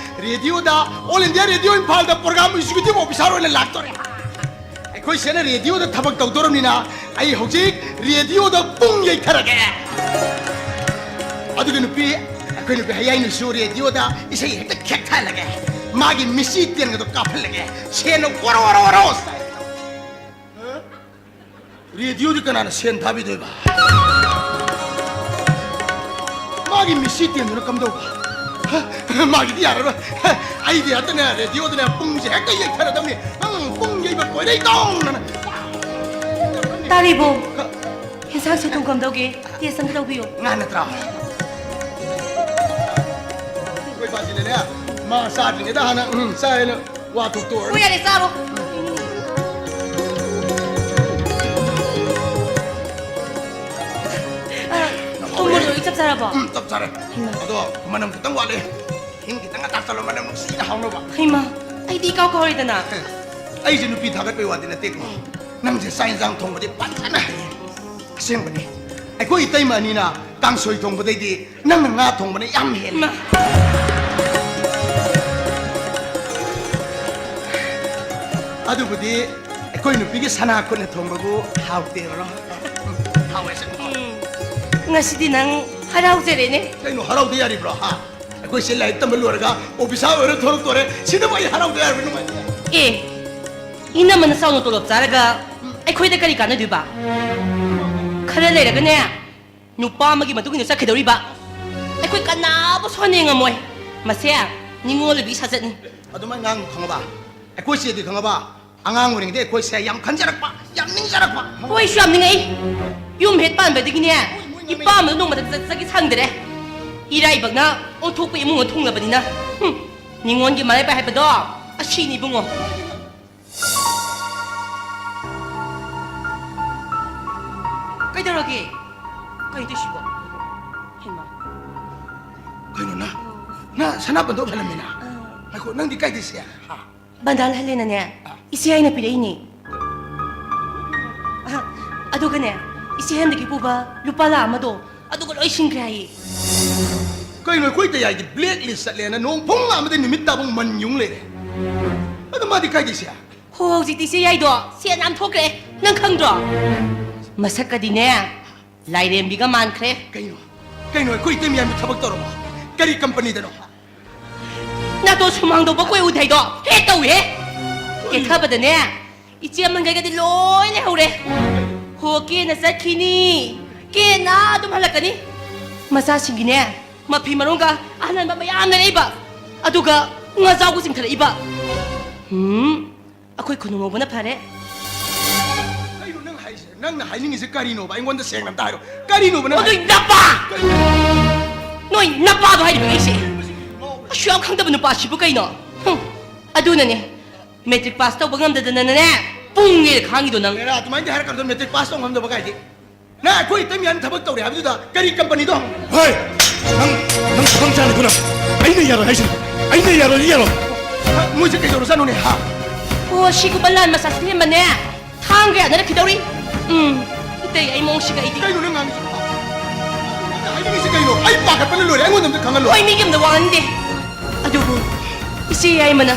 ꯔꯦꯗꯤꯑꯣꯗ, ꯑꯣꯜ ꯏꯟꯗꯤꯌꯥ ꯔꯦꯗꯤꯑꯣ ꯏꯝꯐꯥꯜꯗ ꯄ꯭ꯔꯣꯒ꯭ꯔꯥꯝ ꯑꯦꯛꯖꯤꯀ꯭ꯌꯨꯇꯤꯚ ꯑꯣꯐꯤꯁꯥꯔ ꯑꯣꯏꯅ ꯂꯥꯛꯇꯣꯔꯦ꯫ ꯑꯩꯈꯣꯏ ꯁꯤꯅ ꯔꯦꯗꯤꯑꯣꯗ ꯊꯕꯛ ꯇꯧꯗꯧꯔꯕꯅꯤꯅ ꯑꯩ ꯍꯧꯖꯤꯛ ꯔꯦꯗꯤꯑꯣꯗ ꯄꯨꯡ ꯌꯩꯊꯔꯒꯦ꯫ ꯑꯗꯨꯒ ꯅꯨꯄꯤ, ꯑꯩꯈꯣꯏ ꯅꯨꯄꯤ ꯍꯌꯥꯏꯅꯨꯁꯨ ꯔꯦꯗꯤꯑꯣꯗ ꯏꯁꯩ ꯍꯦꯛꯇ ꯈꯦꯛꯊꯍꯜꯂꯒꯦ꯫ ꯃꯥꯒꯤ ꯃꯤꯠꯁꯤ ꯇꯦꯟꯒꯗꯣ ꯀꯥꯞꯍꯜꯂꯒꯦ꯫ ꯁꯦꯟꯅ ꯑꯣꯔꯣ ꯑꯣꯔꯣ ꯑꯣꯔꯣ꯫ ꯔꯦꯗꯤꯑꯣꯗꯤ ꯀꯅꯥꯅ ꯁꯦꯟ ꯊꯥꯕꯤꯗꯣꯏꯕ? ꯃꯥꯒꯤ ꯃꯤꯠꯁꯤ ꯇꯦꯟꯗꯨꯅ ꯀꯝꯗꯧꯕ? ꯃꯥꯒꯤꯗꯤ ꯌꯥꯔꯔꯣꯏ꯫ ꯑꯩꯗꯤ ꯍꯦꯛꯇꯅꯦ ꯔꯦꯗꯤꯑꯣꯗꯅꯦ ꯄꯨꯡꯁꯦ ꯍꯦꯛꯇ ꯌꯩꯊꯔꯗꯕꯅꯤ꯫ ꯅꯪ ꯄꯨꯡ ꯌꯩꯕ ꯀꯣꯏꯔꯩ ꯇꯧꯅꯅ꯫ ꯇꯥꯔꯤꯕꯣ? ꯌꯦꯟꯁꯥꯡ ꯁꯦ ꯊꯨꯝ ꯀꯝꯗꯧꯒꯦ? ꯇꯦꯁ ꯑꯝꯇ ꯇꯧꯕꯤꯌꯨ꯫ ꯉꯥ ꯅꯠꯇ꯭ꯔꯣ? ꯑꯩꯈꯣꯏ ꯕꯥꯁꯤꯅꯅꯦ, ꯃꯥ ꯆꯥꯗ꯭ꯔꯤꯉꯩꯗ ꯍꯥꯟꯅ, ꯎꯝ, ꯆꯥꯏꯅ ꯋꯥ ꯊꯣꯛꯇꯣꯛꯑꯅꯤ꯫ ꯍꯣꯏ, ꯌꯥꯔꯦ, ꯆꯥꯔꯣ꯫ ꯑ, ꯊꯨꯝ ꯃꯣꯔꯣꯛ ꯂꯣꯏ ꯆꯞ ꯆꯥꯔꯕꯣ? ꯎꯝ, ꯆꯞ ꯆꯥꯔꯦ꯫ ꯍꯩꯃꯥ꯫ ꯑꯗꯣ ꯃꯅꯝ ꯈꯤꯇꯪ ꯋꯥꯠꯂꯦ꯫ ꯍꯤꯡ ꯈꯤꯇꯪꯒ ꯊꯥꯛꯆꯜꯂꯣ, ꯃꯅꯝ ꯅꯨꯡꯁꯤꯅ ꯍꯥꯎꯅꯕ꯫ ꯍꯩꯃꯥ, ꯑꯩꯗꯤ ꯏꯀꯥꯎ ꯀꯥꯎꯔꯦꯗꯅ꯫ ꯑꯦ, ꯑꯩꯁꯦ ꯅꯨꯄꯤ ꯊꯥꯒꯠꯄꯩ ꯋꯥꯗꯤ ꯅꯠꯇꯦꯀꯣ꯫ ꯅꯪꯁꯦ ꯆꯥꯛ ꯌꯦꯟꯁꯥꯡ ꯊꯣꯡꯕꯗꯤ ꯐꯖꯅ ꯍꯩꯌꯦ꯫ ꯑꯁꯦꯡꯕꯅꯤ꯫ ꯑꯩꯈꯣꯏ ꯏꯇꯩꯃ ꯑꯅꯤꯅ ꯀꯥꯡꯁꯣꯏ ꯊꯣꯡꯕꯗꯩꯗꯤ ꯅꯪꯅ ꯉꯥ ꯊꯣꯡꯕꯅ ꯌꯥꯝ ꯍꯦꯜꯂꯤ꯫ ꯏꯃꯥ꯫ ꯑꯗꯨꯕꯨꯗꯤ ꯑꯩꯈꯣꯏ ꯅꯨꯄꯤꯒꯤ ꯁꯅꯥ ꯈꯨꯠꯅ ꯊꯣꯡꯕꯕꯨ ꯍꯥꯎꯇꯦꯕ꯭ꯔꯣ? ꯍꯥꯎꯋꯦ, ꯑꯁꯦꯡꯕ ꯍꯥꯎꯋꯦ꯫ ꯎꯝ꯫ ꯉꯁꯤꯗꯤ ꯅꯪ ꯍꯔꯥꯎꯖꯔꯦꯅꯦ꯫ ꯀꯩꯅꯣ ꯍꯔꯥꯎꯗ ꯌꯥꯔꯤꯕ꯭ꯔꯣ? ꯍꯥ? ꯑꯩꯈꯣꯏꯁꯦ ꯂꯥꯏꯔꯤꯛ ꯇꯝꯕ ꯂꯣꯏꯔꯒ ꯑꯣꯐꯤꯁꯥꯔ ꯑꯣꯏꯔ ꯊꯣꯛꯂꯛꯇꯣꯔꯦ꯫ ꯁꯤꯗꯕꯨ ꯑꯩ ꯍꯔꯥꯎꯗ ꯌꯥꯔꯕ ꯅꯨꯡꯉꯥꯏꯇꯦ꯫ ꯑꯦ, ꯏꯅꯝꯃꯅ ꯆꯥꯎꯅ ꯇꯣꯂꯣꯞ ꯆꯥꯔꯒ ꯑꯩꯈꯣꯏꯗ ꯀꯔꯤ ꯀꯥꯟꯅꯗꯣꯏꯕ? ꯈꯔ ꯂꯩꯔꯒꯅꯦ, ꯅꯨꯄꯥ ꯑꯃꯒꯤ ꯃꯇꯨꯡ ꯏꯟꯅ ꯆꯠꯈꯤꯗꯧꯔꯤꯕ꯫ ꯑꯩꯈꯣꯏ ꯀꯅꯥꯕꯨ ꯁꯣꯟꯅ ꯌꯦꯡꯉꯝꯃꯣꯏ꯫ ꯃꯁꯦ ꯅꯤꯉꯣꯜ ꯑꯣꯏꯕꯤ ꯁꯥꯖꯠꯅꯤ꯫ ꯑꯗꯨꯃꯥꯏꯅ ꯉꯥꯡꯅꯨ ꯈꯪꯉꯕ? ꯑꯩꯈꯣꯏ ꯆꯦꯗꯤ ꯈꯪꯉꯕ? ꯑꯉꯥꯡ ꯑꯣꯏꯔꯤꯉꯩꯗ ꯑꯩꯈꯣꯏꯁꯦ ꯌꯥꯝ ꯈꯟꯖꯔꯛꯄ, ꯌꯥꯝ ꯅꯤꯡꯖꯔꯛꯄ꯫ ꯍꯣꯏ, ꯑꯩꯁꯨ ꯌꯥꯝ ꯅꯤꯡꯉꯛꯏ꯫ ꯌꯨꯝ ꯍꯦꯛ ꯄꯥꯟꯕꯗꯒꯤꯅꯦ, ꯏꯄꯥꯝꯗ ꯅꯣꯡꯃꯇ ꯆꯠ-, ꯆꯠꯀꯦ ꯁꯪꯗ꯭ꯔꯦ꯫ ꯏꯔꯥꯏꯕꯛꯅ ꯑꯣꯟꯊꯣꯛꯄ ꯏꯃꯨꯡ ꯑꯃ ꯊꯨꯡꯂꯕꯅꯤꯅ꯫ ꯍꯨꯝ, ꯅꯤꯉꯣꯟꯒꯤ ꯃꯔꯥꯏꯕꯛ ꯍꯥꯏꯕꯗꯣ ꯑꯁꯤꯅꯤ ꯏꯕꯨꯡꯉꯣ꯫ ꯀꯩꯗꯧꯔꯒꯦ? ꯀꯩꯅꯣ ꯇꯧꯏꯁꯤꯕꯣ? ꯍꯩꯃꯥ꯫ ꯀꯩꯅꯣ ꯅ? ꯅ ꯁꯅꯥꯄꯟꯗꯣ ꯐꯦꯂꯝꯃꯤꯅ? ꯑꯥ꯫ ꯉꯥꯏꯈꯣ, ꯅꯪꯗꯤ ꯀꯥꯏꯗꯩ ꯁꯦ? ꯍꯥ? ꯕꯟꯗꯥꯜ ꯍꯜꯂꯦꯅꯅꯦ, ꯑꯥ꯫ ꯏꯆꯦ ꯑꯩꯅ ꯄꯤꯔꯛꯏꯅꯦ꯫ ꯑꯥ, ꯑꯗꯨꯒꯅꯦ, ꯏꯆꯦ ꯍꯟꯗꯛꯀꯤ ꯄꯨꯕ ꯂꯨꯄꯥ ꯂꯥꯛ ꯑꯃꯗꯣ, ꯑꯗꯨꯒ ꯂꯣꯏ ꯁꯤꯡꯈ꯭ꯔꯦ ꯍꯥꯏꯌꯦ꯫ ꯀꯩꯅꯣ, ꯑꯩꯈꯣꯏ ꯇꯌꯥꯏꯒꯤ black list ꯆꯠꯂꯦꯅ ꯅꯣꯡ ꯐꯨꯡ ꯑꯃꯗ ꯅꯨꯃꯤꯠ ꯇꯥꯕ ꯃꯟ ꯌꯨꯡ ꯂꯩꯔꯦ꯫ ꯑꯗꯣ ꯃꯥꯗꯤ ꯀꯥꯏꯗꯩ ꯁꯦ? ꯍꯣ, ꯍꯧꯖꯤꯛꯇꯤ ꯏꯆꯦ ꯌꯥꯏꯗꯣ ꯁꯦꯟ ꯌꯥꯝ ꯊꯣꯛꯈ꯭ꯔꯦ, ꯅꯪ ꯈꯪꯗ꯭ꯔꯣ? ꯃꯁꯛꯀꯗꯤꯅꯦ, ꯂꯥꯏꯔꯦꯝꯕꯤꯒ ꯃꯥꯟꯈ꯭ꯔꯦ꯫ ꯀꯩꯅꯣ? ꯀꯩꯅꯣ, ꯑꯩꯈꯣꯏ ꯏꯇꯩ ꯃꯌꯥꯝꯒꯤ ꯊꯕꯛ ꯇꯧꯔꯕꯣ? ꯀꯔꯤ ꯀꯝꯄꯅꯤꯗꯅꯣ? ꯅꯥꯇꯣꯟ ꯁꯨꯃꯥꯡ ꯇꯧꯕ ꯀꯣꯏ ꯎꯗꯦ ꯍꯥꯏꯗꯣ ꯍꯦꯛ ꯇꯧꯏꯍꯦ꯫ ꯀꯩꯅꯣ? ꯀꯦꯊꯕꯗꯅꯦ, ꯏꯆꯦ ꯑꯃꯟꯈꯩꯒꯗꯤ ꯂꯣꯏ ꯂꯩꯍꯧꯔꯦ꯫ ꯍꯣ, ꯀꯦꯅ ꯆꯠꯈꯤꯅꯤ, ꯀꯦꯅ ꯑꯗꯨꯝ ꯍꯜꯂꯛꯀꯅꯤ꯫ ꯃꯆꯥꯁꯤꯡꯒꯤꯅꯦ, ꯃꯐꯤ ꯃꯔꯣꯟꯒ ꯑꯍꯟꯕ ꯃꯌꯥꯝ ꯂꯩꯔꯛꯏꯕ꯫ ꯑꯗꯨꯒ ꯉꯥꯖꯥꯎꯒ ꯆꯤꯡꯊꯔꯛꯏꯕ꯫ ꯎꯝ, ꯑꯩꯈꯣꯏ ꯈꯨꯅꯨ ꯉꯧꯕꯅ ꯐꯔꯦ꯫ ꯀꯩꯅꯣ ꯅꯪ ꯍꯥꯏꯁꯦ? ꯅꯪꯅ ꯍꯥꯏꯅꯤꯡꯉꯤꯁꯦ ꯀꯔꯤꯅꯣꯕ? ꯑꯩꯉꯣꯟꯗ ꯁꯦꯡꯅ ꯑꯝꯇ ꯍꯥꯏꯔꯣ꯫ ꯀꯔꯤꯅꯣꯕ ꯅꯪ ꯑꯗꯨꯏ ꯍꯥꯏ-, ꯅꯄꯥ! ꯀꯔꯤꯅꯣ? ꯅꯣꯏ ꯅꯄꯥꯗꯣ ꯍꯥꯏꯔꯤꯕ ꯑꯩꯁꯦ꯫ ꯀꯩꯅꯣ ꯃꯁꯤ ꯉꯥꯎꯕ-, ꯑꯁꯨꯛ ꯌꯥꯝ ꯈꯪꯗꯕ ꯅꯨꯄꯥꯁꯤꯕꯨ ꯀꯩꯅꯣ? ꯍꯨꯝ, ꯑꯗꯨꯅꯅꯦ, ꯃꯦꯇ꯭ꯔꯤꯛ ꯄꯥꯁ ꯇꯧꯕ ꯉꯝꯗꯗꯅꯅꯦ, ꯄꯨꯡꯉꯦ ꯈꯥꯡꯉꯤꯗꯣ ꯅꯪ꯫ ꯑꯦꯔꯥ, ꯑꯗꯨꯃꯥꯏꯅ ꯍꯥꯏꯔꯛꯀꯅꯨ, ꯃꯦꯇ꯭ꯔꯤꯛ ꯄꯥꯁ ꯇꯧ ꯉꯝꯗꯕ ꯀꯥꯏꯗꯤ꯫ ꯅꯪ ꯑꯩꯈꯣꯏ ꯏꯇꯩ ꯃꯌꯥꯝ ꯊꯕꯛ ꯇꯧꯔꯦ ꯍꯥꯏꯕꯗꯨꯗ ꯀꯔꯤ ꯀꯝꯄꯅꯤꯗꯣ ꯍꯪꯉꯨ? ꯍꯣꯏ! ꯅꯪ, ꯅꯪ ꯈꯨꯗꯣꯡ ꯆꯥꯅꯤꯀꯣ ꯅꯪ꯫ ꯑꯩꯅ ꯌꯥꯔꯣꯏ ꯍꯥꯏꯁꯤꯅꯤ꯫ ꯑꯩꯅ ꯌꯥꯔꯣꯏ, ꯌꯥꯔꯣꯏ꯫ ꯃꯣꯏꯁꯦ ꯀꯩꯗꯧꯔꯖꯥꯠꯅꯣꯅꯦ, ꯍꯥ? ꯑꯣ, ꯁꯤꯒꯨꯝꯕ ꯂꯥꯟ ꯃꯆꯥꯁꯤꯗꯤ ꯍꯦꯟꯕꯅꯦ꯫ ꯊꯥꯡꯒ ꯌꯥꯅꯔꯛꯈꯤꯗꯧꯔꯤ꯫ ꯎꯝ, ꯏꯇꯩ, ꯑꯩ ꯃꯑꯣꯡꯁꯤꯒ ꯑꯩꯗꯤ꯫ ꯀꯩꯅꯣ ꯅꯪ ꯉꯥꯡꯉꯤꯁꯤ? ꯅꯪꯅ ꯍꯥꯏꯅꯤꯡꯉꯤꯁꯤ ꯀꯩꯅꯣ? ꯑꯩ ꯄꯥꯈꯠꯄꯅ ꯂꯣꯏꯔꯦ, ꯑꯩꯉꯣꯟꯗ ꯑꯝꯇ ꯈꯪꯍꯜꯂꯣ꯫ ꯍꯣꯏ, ꯃꯤꯒꯤ ꯑꯝꯇ ꯋꯥꯍꯟꯗꯦ꯫ ꯑꯗꯨꯕꯨ ꯏꯆꯦ ꯌꯥꯏꯃꯅ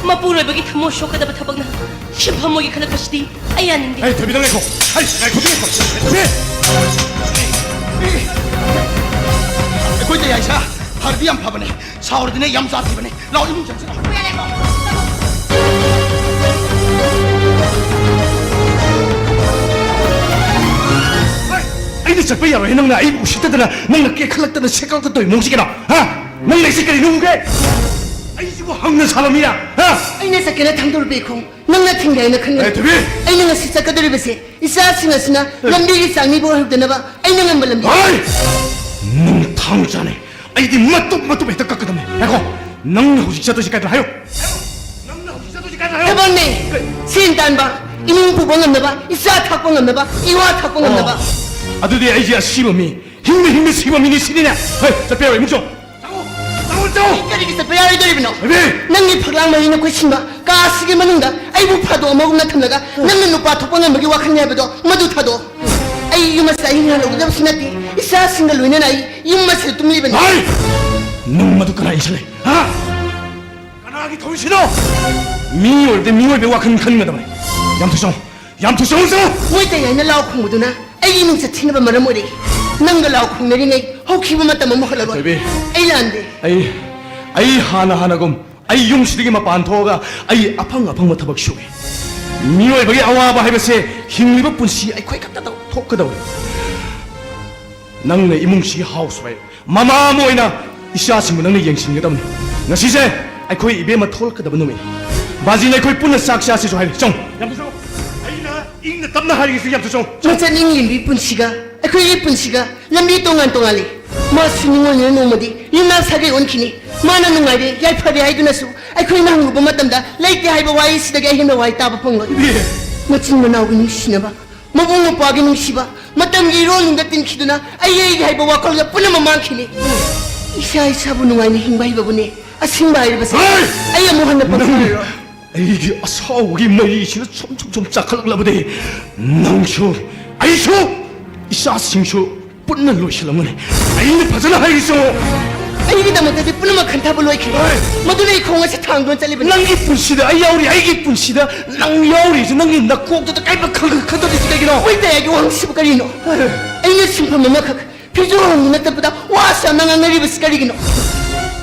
ꯃꯄꯨꯔꯣꯏꯕꯒꯤ ꯊꯃꯣꯏ ꯁꯣꯛꯀꯗꯕ ꯊꯕꯛꯅ ꯁꯤꯟꯐꯝ ꯑꯣꯏꯒꯦ ꯈꯜꯂꯛꯄꯁꯤꯗꯤ ꯑꯩ ꯌꯥꯅꯤꯡꯗꯦ꯫ ꯑꯩ ꯊꯣꯏꯕꯤ, ꯅꯪ ꯉꯥꯏꯈꯣ꯫ ꯑꯩ ꯉꯥꯏꯈꯣ, ꯉꯥꯏꯈꯣ꯫ ꯊꯣꯏꯕꯤ! ꯑꯩꯈꯣꯏ ꯇꯌꯥꯏꯁꯥ ꯐꯔꯗꯤ ꯌꯥꯝ ꯐꯕꯅꯦ, ꯁꯥꯎꯔꯗꯤꯅꯦ ꯌꯥꯝ ꯁꯥꯊꯤꯕꯅꯦ꯫ ꯂꯥꯛꯑꯣ, ꯏꯃꯨꯡ ꯆꯪꯁꯤ ꯂꯥꯛꯑꯣ꯫ ꯍꯣꯏ, ꯑꯩꯅ ꯆꯠꯄ ꯌꯥꯔꯣꯏ꯫ ꯅꯪꯅ ꯑꯩꯕꯨ ꯎꯁꯤꯠꯇꯗꯅ, ꯅꯪꯅ ꯀꯦꯈꯠꯂꯛꯇꯅ ꯁꯦꯀꯠꯂꯛꯇ ꯇꯧꯔꯤ ꯃꯑꯣꯡꯁꯤ ꯀꯩꯅꯣ? ꯍꯥ? ꯅꯪ ꯂꯩꯁꯤ ꯀꯔꯤ ꯅꯨꯡꯒꯦ? ꯑꯩꯁꯤꯕꯨ ꯍꯪꯅ ꯁꯥꯕ ꯃꯤꯔꯥ? ꯍꯥ? ꯑꯩꯅ ꯆꯠꯀꯦꯅ ꯊꯥꯡꯗꯣꯔꯛꯄ ꯏꯈꯣꯡ ꯅꯪꯅ ꯊꯤꯡꯒꯦ ꯍꯥꯏꯅ ꯈꯟꯒꯅꯤ꯫ ꯑꯦ, ꯊꯣꯏꯕꯤ! ꯑꯩꯅ ꯉꯁꯤ ꯆꯠꯀꯗꯧꯔꯤꯕꯁꯦ ꯏꯆꯥꯁꯤꯡ ꯑꯁꯤꯅ ꯑꯦ꯫ ꯂꯝꯕꯤꯒꯤ ꯆꯥꯡꯅꯤꯕ ꯑꯣꯏꯍꯧꯗꯅꯕ ꯑꯩꯅ ꯉꯝꯕ ꯂꯝꯕꯤ꯫ ꯍꯣꯏ! ꯅꯪ ꯊꯥꯡ ꯆꯥꯅꯦ꯫ ꯑꯩꯗꯤ ꯃꯇꯨꯞ ꯃꯇꯨꯞ ꯍꯦꯛꯇ ꯀꯛꯀꯗꯕꯅꯦ꯫ ꯉꯥꯏꯈꯣ꯫ ꯅꯪꯅ ꯍꯧꯖꯤꯛ ꯆꯠꯇꯣꯏꯁꯤ ꯀꯥꯏꯗꯅꯣ ꯍꯥꯏꯌꯨ꯫ ꯅꯪꯅ ꯍꯧꯖꯤꯛ ꯆꯠꯇꯣꯏꯁꯤ ꯀꯥꯏꯗꯅꯣ ꯍꯥꯏꯌꯨ꯫ ꯊꯕꯛꯅꯦ꯫ ꯀꯩ? ꯁꯦꯟ ꯇꯥꯟꯕ, ꯏꯃꯨꯡ ꯄꯨꯕ ꯉꯝꯅꯕ, ꯏꯆꯥ ꯊꯥꯛꯄ ꯉꯝꯅꯕ, ꯏꯋꯥ ꯊꯥꯛꯄ ꯉꯝꯅꯕ꯫ ꯑꯣ꯫ ꯑꯗꯨꯗꯤ ꯑꯩꯁꯦ ꯑꯁꯤꯕ ꯃꯤ, ꯍꯤꯡꯅ ꯍꯤꯡꯅ ꯁꯤꯕ ꯃꯤꯅꯤ ꯁꯤꯅꯤꯅꯦ꯫ ꯍꯣꯏ, ꯆꯠꯄ ꯌꯥꯔꯣꯏ, ꯏꯃꯨꯡ ꯆꯪꯉꯣ꯫ ꯆꯪꯉꯣ, ꯆꯪꯉꯣ, ꯆꯪꯉꯣ꯫ ꯀꯔꯤꯒꯤ ꯆꯠꯄ ꯌꯥꯔꯣꯏꯗꯣꯔꯤꯕꯅꯣ? ꯏꯕꯦ! ꯅꯪꯒꯤ ꯐꯛꯂꯥꯡ ꯃꯔꯤꯅ ꯀꯣꯏꯁꯤꯟꯕ ꯀꯥ ꯑꯁꯤꯒꯤ ꯃꯅꯨꯡꯗ ꯑꯩꯕꯨ ꯐꯥꯗꯣꯛꯑꯝꯃꯒꯨꯝꯅ ꯊꯝꯂꯒ ꯅꯪꯅ ꯅꯨꯄꯥ ꯊꯣꯛꯄ ꯉꯝꯕꯒꯤ ꯋꯥꯈꯜꯅꯤ ꯍꯥꯏꯕꯗꯣ ꯃꯗꯨ ꯊꯥꯗꯣꯛꯑꯣ꯫ ꯑꯩ ꯌꯨꯝ ꯑꯁꯤꯗ ꯑꯍꯤꯡ ꯍꯜꯂꯛꯀꯗꯕꯁꯨ ꯅꯠꯇꯦ꯫ ꯏꯆꯥꯁꯤꯡꯒ ꯂꯣꯏꯅꯅ ꯑꯩ ꯌꯨꯝ ꯑꯁꯤꯗ ꯇꯨꯝꯂꯤꯕꯅꯤ꯫ ꯍꯥꯏ! ꯅꯪ ꯃꯗꯨ ꯀꯅꯥ ꯏꯟꯁꯤꯜꯂꯦ? ꯍꯥ? ꯀꯅꯥꯒꯤ ꯊꯧꯔꯤꯁꯤꯅꯣ? ꯃꯤ ꯑꯣꯏꯔꯗꯤ ꯃꯤꯑꯣꯏꯕꯒꯤ ꯋꯥꯈꯜ ꯈꯟꯒꯗꯕꯅꯤ꯫ ꯌꯥꯝ ꯊꯨ ꯆꯪꯉꯨ꯫ ꯌꯥꯝ ꯊꯨ ꯆꯪꯉꯨ, ꯆꯪꯉꯨ꯫ ꯃꯣꯏ ꯇꯩ ꯍꯥꯏꯅ ꯂꯥꯎ ꯈꯣꯡꯕꯗꯨꯅ ꯑꯩꯒꯤ ꯃꯤꯡꯆꯠ ꯊꯤꯅꯕ ꯃꯔꯝ ꯑꯣꯏꯔꯛꯏ꯫ ꯅꯪꯒ ꯂꯥꯎ ꯈꯣꯡꯅꯔꯤꯉꯩ ꯍꯧꯈꯤꯕ ꯃꯇꯝ ꯑꯃꯨꯛ ꯍꯜꯂꯔꯣꯏ꯫ ꯊꯣꯏꯕꯤ꯫ ꯑꯩ ꯂꯥꯟꯗꯦ꯫ ꯑꯩ, ꯑꯩ ꯍꯥꯟꯅ ꯍꯥꯟꯅꯒꯨꯝ ꯑꯩ ꯌꯨꯝꯁꯤꯗꯒꯤ ꯃꯄꯥꯟ ꯊꯣꯛꯑꯒ ꯑꯩ ꯑꯐꯪ ꯑꯐꯪꯕ ꯊꯕꯛ ꯁꯨꯏ꯫ ꯃꯤꯑꯣꯏꯕꯒꯤ ꯑꯋꯥꯕ ꯍꯥꯏꯕꯁꯦ ꯍꯤꯡꯂꯤꯕ ꯄꯨꯟꯁꯤ ꯑꯩꯈꯣꯏ ꯈꯛꯇꯗ ꯊꯣꯛꯀꯗꯧꯔꯤ꯫ ꯅꯪꯅ ꯏꯃꯨꯡꯁꯤꯒꯤ ꯍꯥꯎꯁ ꯋꯥꯏꯐ, ꯃꯃꯥ ꯑꯃ ꯑꯣꯏꯅ ꯏꯆꯥꯁꯤꯡꯕꯨ ꯅꯪꯅ ꯌꯦꯡꯁꯤꯟꯒꯗꯕꯅꯤ꯫ ꯉꯁꯤꯁꯦ ꯑꯩꯈꯣꯏ ꯏꯕꯦꯝꯃ ꯊꯣꯛꯂꯛꯀꯗꯕ ꯅꯨꯃꯤꯠꯅꯤ꯫ ꯕꯥꯖꯤꯅ ꯑꯩꯈꯣꯏ ꯄꯨꯟꯅ ꯆꯥꯛ ꯆꯥꯁꯤꯁꯨ ꯍꯥꯏꯔꯤ꯫ ꯆꯪꯉꯨ꯫ ꯌꯥꯝ ꯊꯨ ꯆꯪꯉꯨ꯫ ꯑꯩꯅ ꯏꯪꯅ ꯇꯞꯅ ꯍꯥꯏꯔꯤꯁꯤ ꯌꯥꯝ ꯊꯨ ꯆꯪꯉꯨ꯫ ꯆꯪꯉꯨ꯫ ꯃꯆꯠ ꯅꯤꯡꯂꯤꯕꯤ ꯄꯨꯟꯁꯤꯒ ꯑꯩꯈꯣꯏꯒꯤ ꯄꯨꯟꯁꯤꯒ ꯂꯝꯕꯤ ꯇꯣꯉꯥꯟ ꯇꯣꯉꯥꯜꯂꯤ꯫ ꯃꯥꯁꯨ ꯅꯤꯡꯉꯣꯜꯅꯤꯅ ꯅꯣꯡꯃꯗꯤ ꯌꯨꯝꯅꯥꯛ ꯁꯥꯒꯩ ꯑꯣꯟꯈꯤꯅꯤ꯫ ꯃꯥꯅ ꯅꯨꯡꯉꯥꯏꯔꯦ, ꯌꯥꯏꯐꯔꯦ ꯍꯥꯏꯗꯨꯅꯁꯨ ꯑꯩꯈꯣꯏꯅ ꯍꯪꯂꯨꯕ ꯃꯇꯝꯗ ꯂꯩꯇꯦ ꯍꯥꯏꯕ ꯋꯥꯍꯩ ꯁꯤꯗꯒꯤ ꯑꯍꯦꯟꯕ ꯋꯥꯍꯩ ꯇꯥꯕ ꯐꯪꯂꯣꯏ꯫ ꯏꯕꯦ! ꯃꯆꯤꯟ ꯃꯅꯥꯎꯒꯤ ꯅꯨꯡꯁꯤꯅꯕ, ꯃꯕꯨꯡ ꯃꯧꯄ꯭ꯋꯥꯒꯤ ꯅꯨꯡꯁꯤꯕ, ꯃꯇꯝꯒꯤ ꯏꯔꯣꯜꯅꯨꯡꯗ ꯇꯤꯟꯈꯤꯗꯨꯅ ꯑꯩ ꯑꯩꯒꯤ ꯍꯥꯏꯕ ꯋꯥꯈꯜꯒ ꯄꯨꯝꯅꯃꯛ ꯃꯥꯡꯈꯤꯅꯤ꯫ ꯏꯁꯥ ꯏꯁꯥꯕꯨ ꯅꯨꯡꯉꯥꯏꯅ ꯍꯤꯡꯕ ꯍꯩꯕꯕꯨꯅꯦ ꯑꯁꯤꯡꯕ ꯍꯥꯏꯔꯤꯕꯁꯦ꯫ ꯍꯩ! ꯑꯩ ꯑꯃꯨꯛ ꯍꯟꯅ ꯅꯪ ꯄꯪꯊꯔꯔꯣꯏ꯫ ꯑꯩꯒꯤ ꯑꯁꯥꯎꯕꯒꯤ ꯃꯩꯁꯤꯅ ꯁꯨꯝ ꯁꯨꯝ ꯁꯨꯝ ꯆꯥꯛꯈꯠꯂꯛꯂꯕꯗꯤ ꯅꯪꯁꯨ ꯑꯩꯁꯨ ꯏꯆꯥꯁꯤꯡꯁꯨ ꯄꯨꯟꯅ ꯂꯣꯏꯁꯤꯜꯂꯝꯒꯅꯤ꯫ ꯑꯩꯅ ꯐꯖꯅ ꯍꯥꯏꯔꯤꯁꯤ ꯌꯦꯡꯉꯣ꯫ ꯑꯩꯒꯤꯗꯃꯛꯇꯗꯤ ꯄꯨꯝꯅꯃꯛ ꯈꯟꯊꯕ ꯂꯣꯏꯈ꯭ꯔꯦ꯫ ꯍꯣꯏ꯫ ꯃꯗꯨꯅ ꯑꯩ ꯈꯣꯡ ꯑꯁꯤ ꯊꯥꯡꯗꯨꯅ ꯆꯠꯂꯤꯕꯅꯤ꯫ ꯅꯪꯒꯤ ꯄꯨꯟꯁꯤꯗ ꯑꯩ ꯌꯥꯎꯔꯤ, ꯑꯩꯒꯤ ꯄꯨꯟꯁꯤꯗ ꯅꯪ ꯌꯥꯎꯔꯤꯁꯤ ꯅꯪꯒꯤ ꯅꯀꯣꯛꯇꯨꯗ ꯀꯔꯤꯝꯇ ꯈꯟ-, ꯈꯟꯊꯗ꯭ꯔꯤꯁꯤ ꯀꯩꯒꯤꯅꯣ? ꯍꯣꯏ, ꯇꯌꯥꯒꯤ ꯋꯥꯍꯪꯁꯤꯕꯨ ꯀꯔꯤꯅꯣ? ꯍꯣꯏ꯫ ꯑꯩꯅ ꯁꯤꯟꯐꯝ ꯑꯃꯈꯛ ꯐꯤꯖꯣꯜ ꯍꯣꯡꯗꯨꯅ ꯆꯠꯄꯗ ꯋꯥꯁꯨ ꯌꯥꯝꯅ ꯉꯥꯡꯅꯔꯤꯕꯁꯤ ꯀꯔꯤꯒꯤꯅꯣ?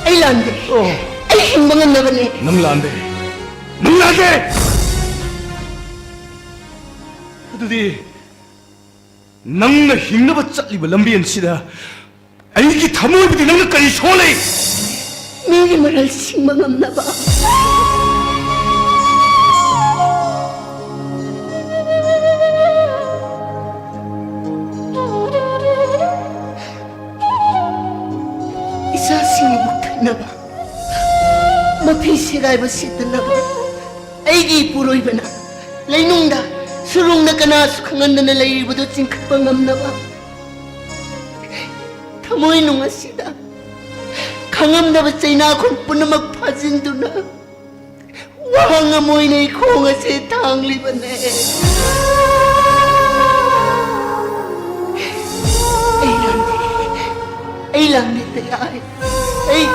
ꯑꯩ ꯂꯥꯟꯗꯦ꯫ ꯑꯣ꯫ ꯑꯩ ꯍꯤꯡꯕ ꯉꯝꯅꯕꯅꯦ꯫ ꯅꯪ ꯂꯥꯟꯗꯦ꯫ ꯅꯪ ꯂꯥꯟꯗꯦ! ꯑꯗꯨꯗꯤ ꯅꯪꯅ ꯍꯤꯡꯅꯕ ꯆꯠꯂꯤꯕ ꯂꯝꯕꯦꯟꯁꯤꯗ ꯑꯩꯒꯤ ꯊꯃꯣꯏꯕꯨꯗꯤ ꯅꯪꯅ ꯀꯔꯤ ꯁꯣꯛꯍꯜꯂꯤ? ꯃꯤꯒꯤ ꯃꯔꯜ ꯁꯤꯡꯕ ꯉꯝꯅꯕ꯫ ꯏꯆꯥꯁꯤꯡꯕꯨ ꯃꯨꯛꯊꯠꯅꯕ, ꯃꯐꯤ ꯁꯦꯒꯥꯏꯕ ꯁꯦꯠꯇꯅꯕ ꯑꯩꯒꯤ ꯏꯄꯨꯔꯣꯏꯕꯅ ꯂꯩꯅꯨꯡꯗ ꯇꯨꯔꯨꯡꯅ ꯀꯅꯥꯁꯨ ꯈꯪꯍꯟꯗꯅ ꯂꯩꯔꯤꯕꯗꯨ ꯆꯤꯡꯈꯠꯄ ꯉꯝꯅꯕ, ꯊꯃꯣꯏꯅꯨꯡ ꯑꯁꯤꯗ ꯈꯪꯉꯝꯗꯕ ꯆꯩꯅꯥꯈꯣꯟ ꯄꯨꯝꯅꯃꯛ ꯐꯥꯖꯤꯟꯗꯨꯅ ꯋꯥꯍꯪ ꯑꯃ ꯑꯣꯏꯅ ꯏꯈꯣꯡ ꯑꯁꯤ ꯊꯥꯡꯂꯤꯕꯅꯦ꯫ ꯑꯩ ꯂꯥꯟꯗꯦ, ꯑꯩ ꯂꯥꯟꯗꯦ, ꯗꯌꯥꯏ꯫ ꯑꯩ,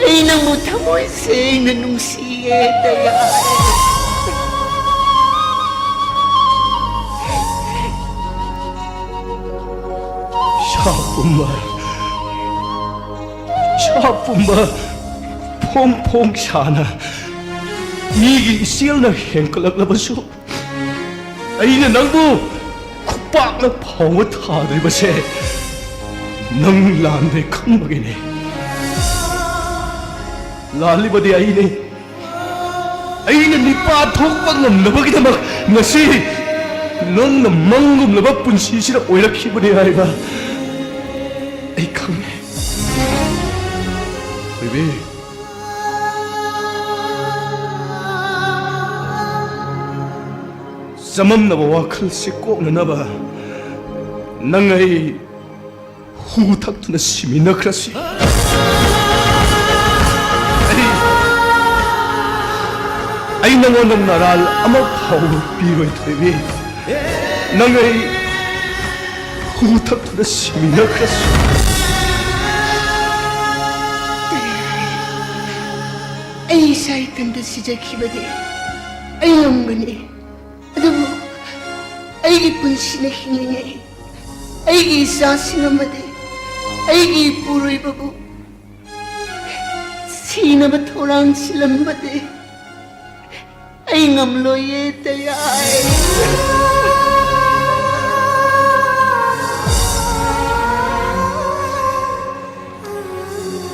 ꯑꯩ ꯅꯪꯕꯨ ꯊꯃꯣꯏ ꯁꯦꯡꯅ ꯅꯨꯡꯁꯤꯌꯦ, ꯗꯌꯥꯏ꯫ ꯁꯥ ꯄꯨꯝꯕ, ꯁꯥ ꯄꯨꯝꯕ ꯐꯣꯡ ꯐꯣꯡ ꯁꯥꯅ ꯃꯤꯒꯤ ꯏꯆꯦꯜꯅ ꯍꯦꯟꯀꯠꯂꯛꯂꯕꯁꯨ, ꯑꯩꯅ ꯅꯪꯕꯨ ꯈꯨꯄꯥꯛꯅ ꯐꯥꯎꯕ ꯊꯥꯗ꯭ꯔꯤꯕꯁꯦ ꯅꯪ ꯂꯥꯟꯗꯦ ꯈꯪꯕꯒꯤꯅꯦ꯫ ꯂꯥꯜꯂꯤꯕꯗꯤ ꯑꯩꯅꯦ꯫ ꯑꯩꯅ ꯃꯤꯄꯥ ꯊꯣꯛꯄ ꯉꯝꯅꯕꯒꯤꯗꯃꯛ ꯉꯁꯤ ꯅꯪꯅ ꯃꯪꯒꯨꯝꯂꯕ ꯄꯨꯟꯁꯤꯁꯤꯗ ꯑꯣꯏꯔꯛꯈꯤꯕꯅꯤ ꯍꯥꯏꯕ ꯑꯩ ꯈꯪꯉꯦ꯫ ꯊꯣꯏꯕꯤ, ꯆꯃꯝꯅꯕ ꯋꯥꯈꯜꯁꯤ ꯀꯣꯛꯅꯅꯕ ꯅꯪ ꯑꯩ ꯍꯨ ꯊꯛꯇꯨꯅ ꯁꯤꯃꯤꯟꯅꯈ꯭ꯔꯁꯤ꯫ ꯑꯩ, ꯑꯩ ꯅꯉꯣꯟꯗ ꯅꯔꯥꯜ ꯑꯃ ꯐꯥꯎꯕ ꯄꯤꯔꯣꯏ, ꯊꯣꯏꯕꯤ꯫ ꯅꯪ ꯑꯩ ꯍꯨ ꯊꯛꯇꯨꯅ ꯁꯤꯃꯤꯟꯅꯈ꯭ꯔꯁꯤ꯫ ꯑꯩ ꯏꯁꯥ ꯏꯊꯟꯇ ꯁꯤꯖꯈꯤꯕꯗꯤ ꯑꯩ ꯉꯝꯒꯅꯤ꯫ ꯑꯗꯨꯕꯨ ꯑꯩꯒꯤ ꯄꯨꯟꯁꯤꯅ ꯍꯤꯡꯂꯤꯉꯩ ꯑꯩꯒꯤ ꯏꯆꯥꯁꯤꯡ ꯑꯃꯗꯤ ꯑꯩꯒꯤ ꯏꯄꯨꯔꯣꯏꯕꯕꯨ ꯁꯤꯅꯕ ꯊꯧꯔꯥꯡ ꯁꯤꯜꯂꯝꯕꯗꯤ ꯑꯩ ꯉꯝꯂꯣꯏꯌꯦ, ꯗꯌꯥꯏ꯫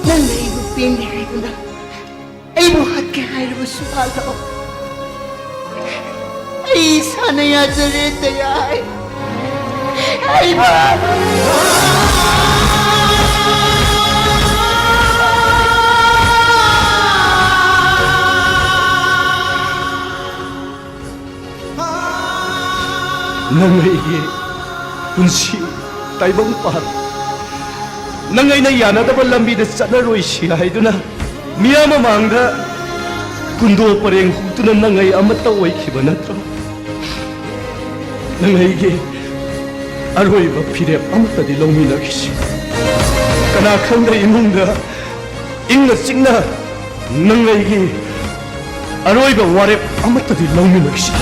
ꯅꯪꯅ ꯑꯩꯕꯨ ꯄꯦꯟꯗꯦ ꯍꯥꯏꯗꯨꯅ ꯑꯩꯕꯨ ꯍꯥꯠꯀꯦ ꯍꯥꯏꯔꯕꯁꯨ ꯍꯥꯠꯂꯣ꯫ ꯑꯩ ꯏꯁꯥꯅ ꯌꯥꯖꯔꯦ, ꯗꯌꯥꯏ꯫ ꯑꯩ ꯅꯪ ꯑꯩꯒꯤ ꯄꯨꯟꯁꯤ ꯇꯥꯏꯕꯪ ꯄꯥꯟ, ꯅꯪ ꯑꯩꯅ ꯌꯥꯅꯗꯕ ꯂꯝꯕꯤꯗ ꯆꯠꯅꯔꯣꯏꯁꯤ ꯍꯥꯏꯗꯨꯅ ꯃꯤꯌꯥꯝ ꯃꯃꯥꯡꯗ ꯀꯨꯟꯗꯣ ꯄꯔꯦꯡ ꯍꯨꯗꯨꯅ ꯅꯪ ꯑꯩ ꯑꯃꯠꯇ ꯑꯣꯏꯈꯤꯕ ꯅꯠꯇ꯭ꯔꯣ? ꯅꯪ ꯑꯩꯒꯤ ꯑꯔꯣꯏꯕ ꯐꯤꯔꯦꯞ ꯑꯃꯠꯇꯗꯤ ꯂꯧꯃꯤꯟꯅꯈꯤꯁꯤ꯫ ꯀꯅꯥ ꯈꯪꯗ ꯏꯃꯨꯡꯗ ꯏꯪꯅ ꯆꯤꯛꯅ ꯅꯪ ꯑꯩꯒꯤ ꯑꯔꯣꯏꯕ ꯋꯥꯔꯦꯞ ꯑꯃꯠꯇꯗꯤ ꯂꯧꯃꯤꯟꯅꯈꯤꯁꯤ꯫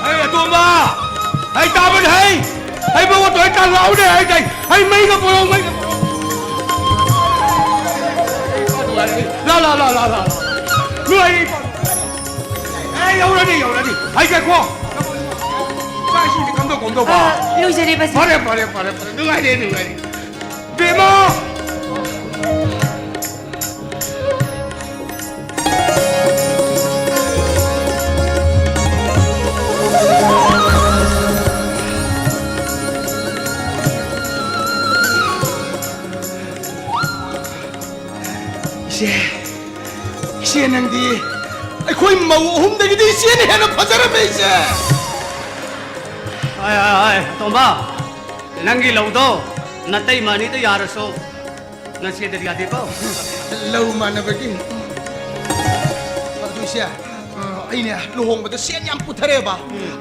ꯍꯩ, ꯑꯇꯣꯝꯕ! ꯍꯩ, ꯇꯥꯕꯅ ꯍꯩ! ꯍꯩ, ꯃꯉꯣꯟꯗ ꯍꯩ, ꯇꯥ ꯂꯥꯎꯅꯦ, ꯍꯩ, ꯍꯩ! ꯍꯩ, ꯃꯩꯒ ꯄꯣꯔꯛꯑꯣ, ꯃꯩꯒ ꯄꯣꯔꯛꯑꯣ! ꯂꯥ, ꯂꯥ, ꯂꯥ, ꯂꯥ, ꯂꯥ, ꯂꯥ! ꯂꯣꯏꯔꯦ, ꯏꯄꯥ! ꯑꯦ, ꯌꯧꯔꯅꯤ, ꯌꯧꯔꯅꯤ! ꯍꯩ, ꯉꯥꯏꯈꯣ! ꯆꯥꯛ ꯏꯁꯤꯡꯗꯤ ꯀꯝꯗꯧ, ꯀꯝꯗꯧꯕ? ꯑ, ꯂꯣꯏꯖꯔꯦ, ꯕꯥꯖꯤ꯫ ꯐꯔꯦ, ꯐꯔꯦ, ꯐꯔꯦ, ꯐꯔꯦ, ꯅꯨꯡꯉꯥꯏꯔꯦ, ꯅꯨꯡꯉꯥꯏꯔꯦ꯫ ꯕꯦꯝꯃ! ꯏꯆꯦ, ꯏꯆꯦ, ꯅꯪꯗꯤ ꯑꯩꯈꯣꯏ ꯃꯧ ꯑꯍꯨꯝꯗꯒꯤꯗꯤ ꯏꯆꯦꯅ ꯍꯦꯟꯅ ꯐꯖꯔꯝꯃꯦ, ꯏꯆꯦ꯫ ꯍꯥꯏ, ꯍꯥꯏ, ꯍꯥꯏ, ꯇꯣꯝꯕ, ꯅꯪꯒꯤ ꯂꯧꯗꯣ ꯅꯇꯩꯃ ꯑꯅꯤꯗ ꯌꯥꯔꯁꯨ ꯅꯆꯦꯗꯗꯤ ꯌꯥꯗꯦꯀꯣ꯫ ꯂꯧ ꯃꯥꯟꯅꯕꯒꯤ꯫ ꯑꯗꯨ ꯏꯆꯦ, ꯑꯩꯅꯦ ꯂꯨꯍꯣꯡꯕꯗ ꯁꯦꯟ ꯌꯥꯝ ꯄꯨꯊꯔꯦꯕ꯫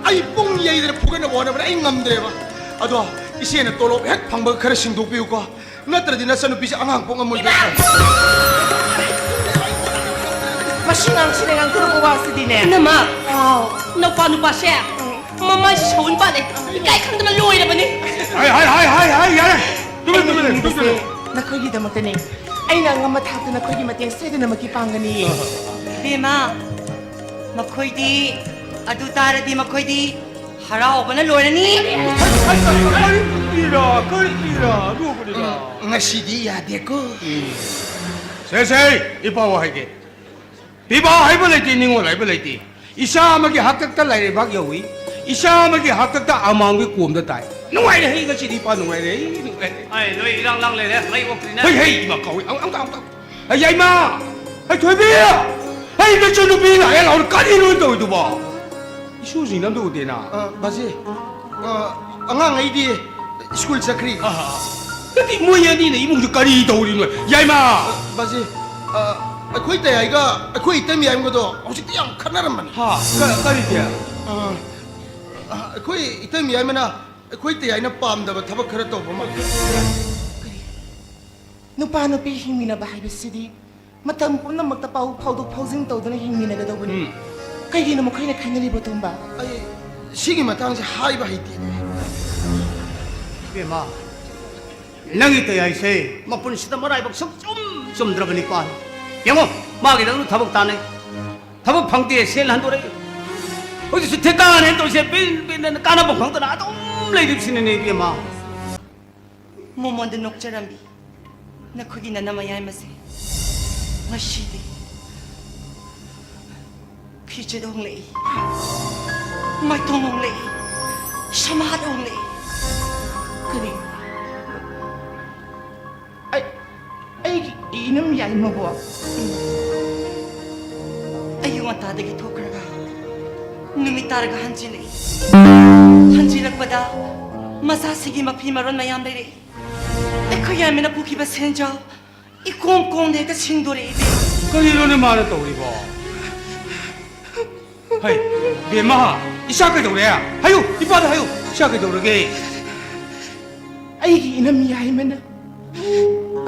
ꯑꯩ ꯄꯨꯡ ꯌꯩꯗꯅ ꯐꯨꯒꯠꯅꯕ ꯍꯣꯠꯅꯕꯗ ꯑꯩ ꯉꯝꯗ꯭ꯔꯦꯕ꯫ ꯑꯗꯣ ꯏꯆꯦꯅ ꯇꯣꯂꯣꯞ ꯍꯦꯛ ꯐꯪꯕꯒ ꯈꯔ ꯁꯤꯡꯗꯣꯛꯄꯤꯌꯨꯀꯣ꯫ ꯅꯠꯇ꯭ꯔꯗꯤ ꯅꯆꯟꯅꯨꯄꯤꯁꯦ ꯑꯉꯥꯡ ꯄꯣꯛ ꯉꯝꯃꯣꯏꯗꯣꯏ꯫ ꯃꯁꯤ ꯉꯥꯡꯁꯤꯅ ꯉꯥꯡꯊꯣꯔꯛꯄ ꯋꯥꯁꯤꯗꯤꯅꯦ꯫ ꯏꯅꯝꯃ, ꯍꯥꯎ꯫ ꯅꯧꯄꯥ ꯅꯨꯄꯥꯁꯦ ꯃꯃꯥꯏꯁꯦ ꯁꯎꯟ ꯄꯥꯜꯂꯦ꯫ ꯏꯀꯥꯏ ꯈꯪꯗꯅ ꯂꯣꯏꯔꯕꯅꯤ꯫ ꯍꯥꯏ, ꯍꯥꯏ, ꯍꯥꯏ, ꯍꯥꯏ, ꯍꯥꯏ, ꯌꯥꯔꯦ꯫ ꯇꯨꯃꯤꯟ, ꯑꯩꯅ ꯇꯨꯃꯤꯟ ꯂꯩꯌꯨ, ꯍꯤꯡꯂꯤꯕꯁꯦ ꯇꯨꯃꯤꯟ ꯂꯩꯌꯨ꯫ ꯅꯈꯣꯏꯒꯤꯗꯃꯛꯇꯅꯦ꯫ ꯑꯩꯅ ꯑꯉꯝꯕ ꯊꯥꯛꯇ ꯅꯈꯣꯏꯒꯤ ꯃꯇꯦꯡ ꯁꯣꯏꯗꯅꯃꯛꯀꯤ ꯄꯥꯡꯒꯅꯤ꯫ ꯏꯕꯦꯝꯃ, ꯃꯈꯣꯏꯗꯤ, ꯑꯗꯨ ꯇꯥꯔꯗꯤ ꯃꯈꯣꯏꯗꯤ ꯍꯔꯥꯎꯕꯅ ꯂꯣꯏꯔꯅꯤ꯫ ꯀꯔꯤꯔꯥ, ꯀꯔꯤꯔꯥ, ꯑꯗꯨꯒꯨꯝꯕꯅꯤꯗ꯫ ꯉꯁꯤꯗꯤ ꯌꯥꯗꯦꯀꯣ꯫ ꯁꯦ, ꯁꯦ, ꯏꯄꯥ ꯋꯥ ꯍꯥꯏꯒꯦ꯫ ꯄꯤꯕꯥ ꯍꯥꯏꯕ ꯂꯩꯇꯦ, ꯅꯤꯡꯉꯣꯜ ꯍꯥꯏꯕ ꯂꯩꯇꯦ꯫ ꯏꯆꯥ ꯑꯃꯒꯤ ꯍꯥꯛꯇꯛꯇ ꯂꯥꯏꯔꯩꯕꯥꯛ ꯌꯧꯏ, ꯏꯆꯥ ꯑꯃꯒꯤ ꯍꯥꯛꯇꯛꯇ ꯑꯃꯥꯡꯕꯒꯤ ꯀꯣꯝꯗ ꯇꯥꯏ꯫ ꯅꯨꯡꯉꯥꯏꯔꯦ, ꯍꯩ, ꯉꯁꯤꯗꯤ ꯏꯄꯥ ꯅꯨꯡꯉꯥꯏꯔꯦ, ꯑꯩ ꯅꯨꯡꯉꯥꯏꯔꯦ꯫ ꯑꯩ ꯅꯣꯏ ꯏꯔꯥꯡ ꯂꯥꯡ ꯂꯩꯔꯦ, ꯃꯩ ꯑꯣꯛꯇ꯭ꯔꯤꯅꯦ꯫ ꯍꯩ, ꯍꯩ, ꯏꯃꯥ ꯀꯧꯏ, ꯑꯃꯨꯛ, ꯑꯃꯨꯛ, ꯑꯃꯨꯛ꯫ ꯍꯩ, ꯌꯥꯏꯃ! ꯍꯩ, ꯊꯣꯏꯕꯤ! ꯍꯩ, ꯅꯆꯟꯅꯨꯄꯤ ꯂꯥꯛꯑꯦ ꯂꯥꯎꯅ ꯀꯔꯤꯅꯣ ꯇꯧꯔꯤꯗꯨꯕꯣ? ꯏꯁꯨꯁꯤꯡꯅ ꯑꯝꯇ ꯎꯗꯦꯅ꯫ ꯑ, ꯕꯥꯖꯤ, ꯑ, ꯑꯉꯥꯡꯉꯩꯗꯤ ꯁ꯭ꯀꯨꯜ ꯆꯠꯈ꯭ꯔꯤ꯫ ꯑꯍꯥ꯫ ꯅꯠꯇꯦ, ꯃꯣꯏ ꯑꯅꯤꯅ ꯏꯃꯨꯡꯗ ꯀꯔꯤ ꯇꯧꯔꯤꯅꯣ? ꯌꯥꯏꯃ! ꯕꯥꯖꯤ, ꯑ, ꯑꯩꯈꯣꯏ ꯇꯌꯥꯏꯒ ꯑꯩꯈꯣꯏ ꯏꯇꯩꯃ ꯌꯥꯏꯃꯒꯗꯣ ꯍꯧꯖꯤꯛꯇꯤ ꯌꯥꯝ ꯈꯠꯅꯔꯝꯕꯅꯤ꯫ ꯍꯥ, ꯀ-, ꯀꯔꯤꯒꯤ? ꯑ, ꯑ, ꯑꯩꯈꯣꯏ ꯏꯇꯩꯃ ꯌꯥꯏꯃꯅ ꯑꯩꯈꯣꯏ ꯇꯌꯥꯏꯅ ꯄꯥꯝꯗꯕ ꯊꯕꯛ ꯈꯔ ꯇꯧꯕ ꯃꯥꯜꯂꯤ꯫ ꯅꯨꯄꯥ ꯅꯨꯄꯤ ꯍꯤꯡꯃꯤꯟꯅꯕ ꯍꯥꯏꯕꯁꯤꯗꯤ ꯃꯇꯝ ꯄꯨꯝꯅꯃꯛꯇ ꯄꯥꯎ ꯐꯥꯎꯗꯣꯛ ꯐꯥꯎꯖꯤꯟ ꯇꯧꯗꯨꯅ ꯍꯤꯡꯃꯤꯟꯅꯒꯗꯧꯕꯅꯤ꯫ ꯎꯝ꯫ ꯀꯩꯒꯤꯅꯣ ꯃꯈꯣꯏꯅ ꯈꯥꯏꯅꯔꯤꯕꯣ, ꯇꯣꯝꯕ? ꯑꯩ ꯁꯤꯒꯤ ꯃꯇꯥꯡꯁꯦ ꯍꯥꯏꯕ ꯍꯩꯇꯦꯅꯦ꯫ ꯏꯕꯦꯝꯃ, ꯅꯪꯒꯤ ꯇꯌꯥꯏꯁꯦ ꯃꯄꯨꯟꯁꯤꯗ ꯃꯔꯥꯏꯕꯛ ꯁꯨꯡꯆꯨꯝ ꯆꯨꯝꯗ꯭ꯔꯕ ꯅꯤꯄꯥꯅꯤ꯫ ꯌꯦꯡꯉꯣ, ꯃꯥꯒꯤꯗꯪ ꯊꯕꯛ ꯇꯥꯅꯩ, ꯊꯕꯛ ꯐꯪꯗꯦ, ꯁꯦꯜ ꯍꯟꯗꯣꯔꯛꯏ꯫ ꯍꯧꯖꯤꯛꯁꯨ ꯊꯤꯀꯥꯅꯦꯅ ꯇꯧꯔꯤꯁꯦ, ꯕꯤꯟ ꯕꯤꯟ ꯀꯥꯟꯅꯕ ꯐꯪꯗꯅ ꯑꯗꯨꯝ ꯂꯩꯔꯤꯕꯁꯤꯅꯅꯦ ꯏꯕꯦꯝꯃ꯫ ꯃꯃꯣꯟꯗ ꯅꯣꯛꯆꯔꯝꯃꯤ ꯅꯈꯣꯏꯒꯤ ꯅꯅꯝ ꯃꯌꯥꯏꯃꯁꯦ꯫ ꯉꯁꯤꯗꯤ ꯐꯤꯖꯦꯠ ꯍꯣꯡꯂꯛꯏ, ꯃꯥꯏꯊꯣꯡ ꯍꯣꯡꯂꯛꯏ, ꯁꯝꯍꯥꯠ ꯍꯣꯡꯂꯛꯏ꯫ ꯀꯔꯤ? ꯑꯩ, ꯑꯩꯒꯤ ꯏꯅꯝ ꯌꯥꯏꯃꯕꯣ? ꯑꯌꯨꯛ ꯉꯟꯇꯥꯗꯒꯤ ꯊꯣꯛꯈ꯭ꯔꯒ ꯅꯨꯃꯤꯠ ꯇꯥꯔꯒ ꯍꯟꯖꯤꯜꯂꯛꯏ꯫ ꯍꯟꯖꯤꯜꯂꯛꯄꯗ ꯃꯆꯥꯁꯤꯒꯤ ꯃꯐꯤ ꯃꯔꯣꯟ ꯃꯌꯥꯝ ꯂꯩꯔꯛꯏ꯫ ꯑꯩꯈꯣꯏ ꯌꯥꯏꯃꯅ ꯄꯨꯈꯤꯕ ꯁꯦꯟꯖꯥꯎ ꯏꯀꯣꯝ ꯀꯣꯝꯗ ꯍꯦꯛꯇ ꯁꯤꯡꯗꯣꯔꯛꯏ ꯏꯕꯦꯝꯃ꯫ ꯀꯔꯤꯅꯣꯅꯦ ꯃꯥꯅ ꯇꯧꯔꯤꯕꯣ? ꯍꯩ, ꯕꯦꯝꯃ, ꯏꯆꯥ ꯀꯩꯗꯧꯔꯦ? ꯍꯥꯏꯌꯨ, ꯏꯄꯥꯗ ꯍꯥꯏꯌꯨ, ꯏꯆꯥ ꯀꯩꯗꯧꯔꯒꯦ? ꯑꯩꯒꯤ ꯏꯅꯝ ꯌꯥꯏꯃꯅ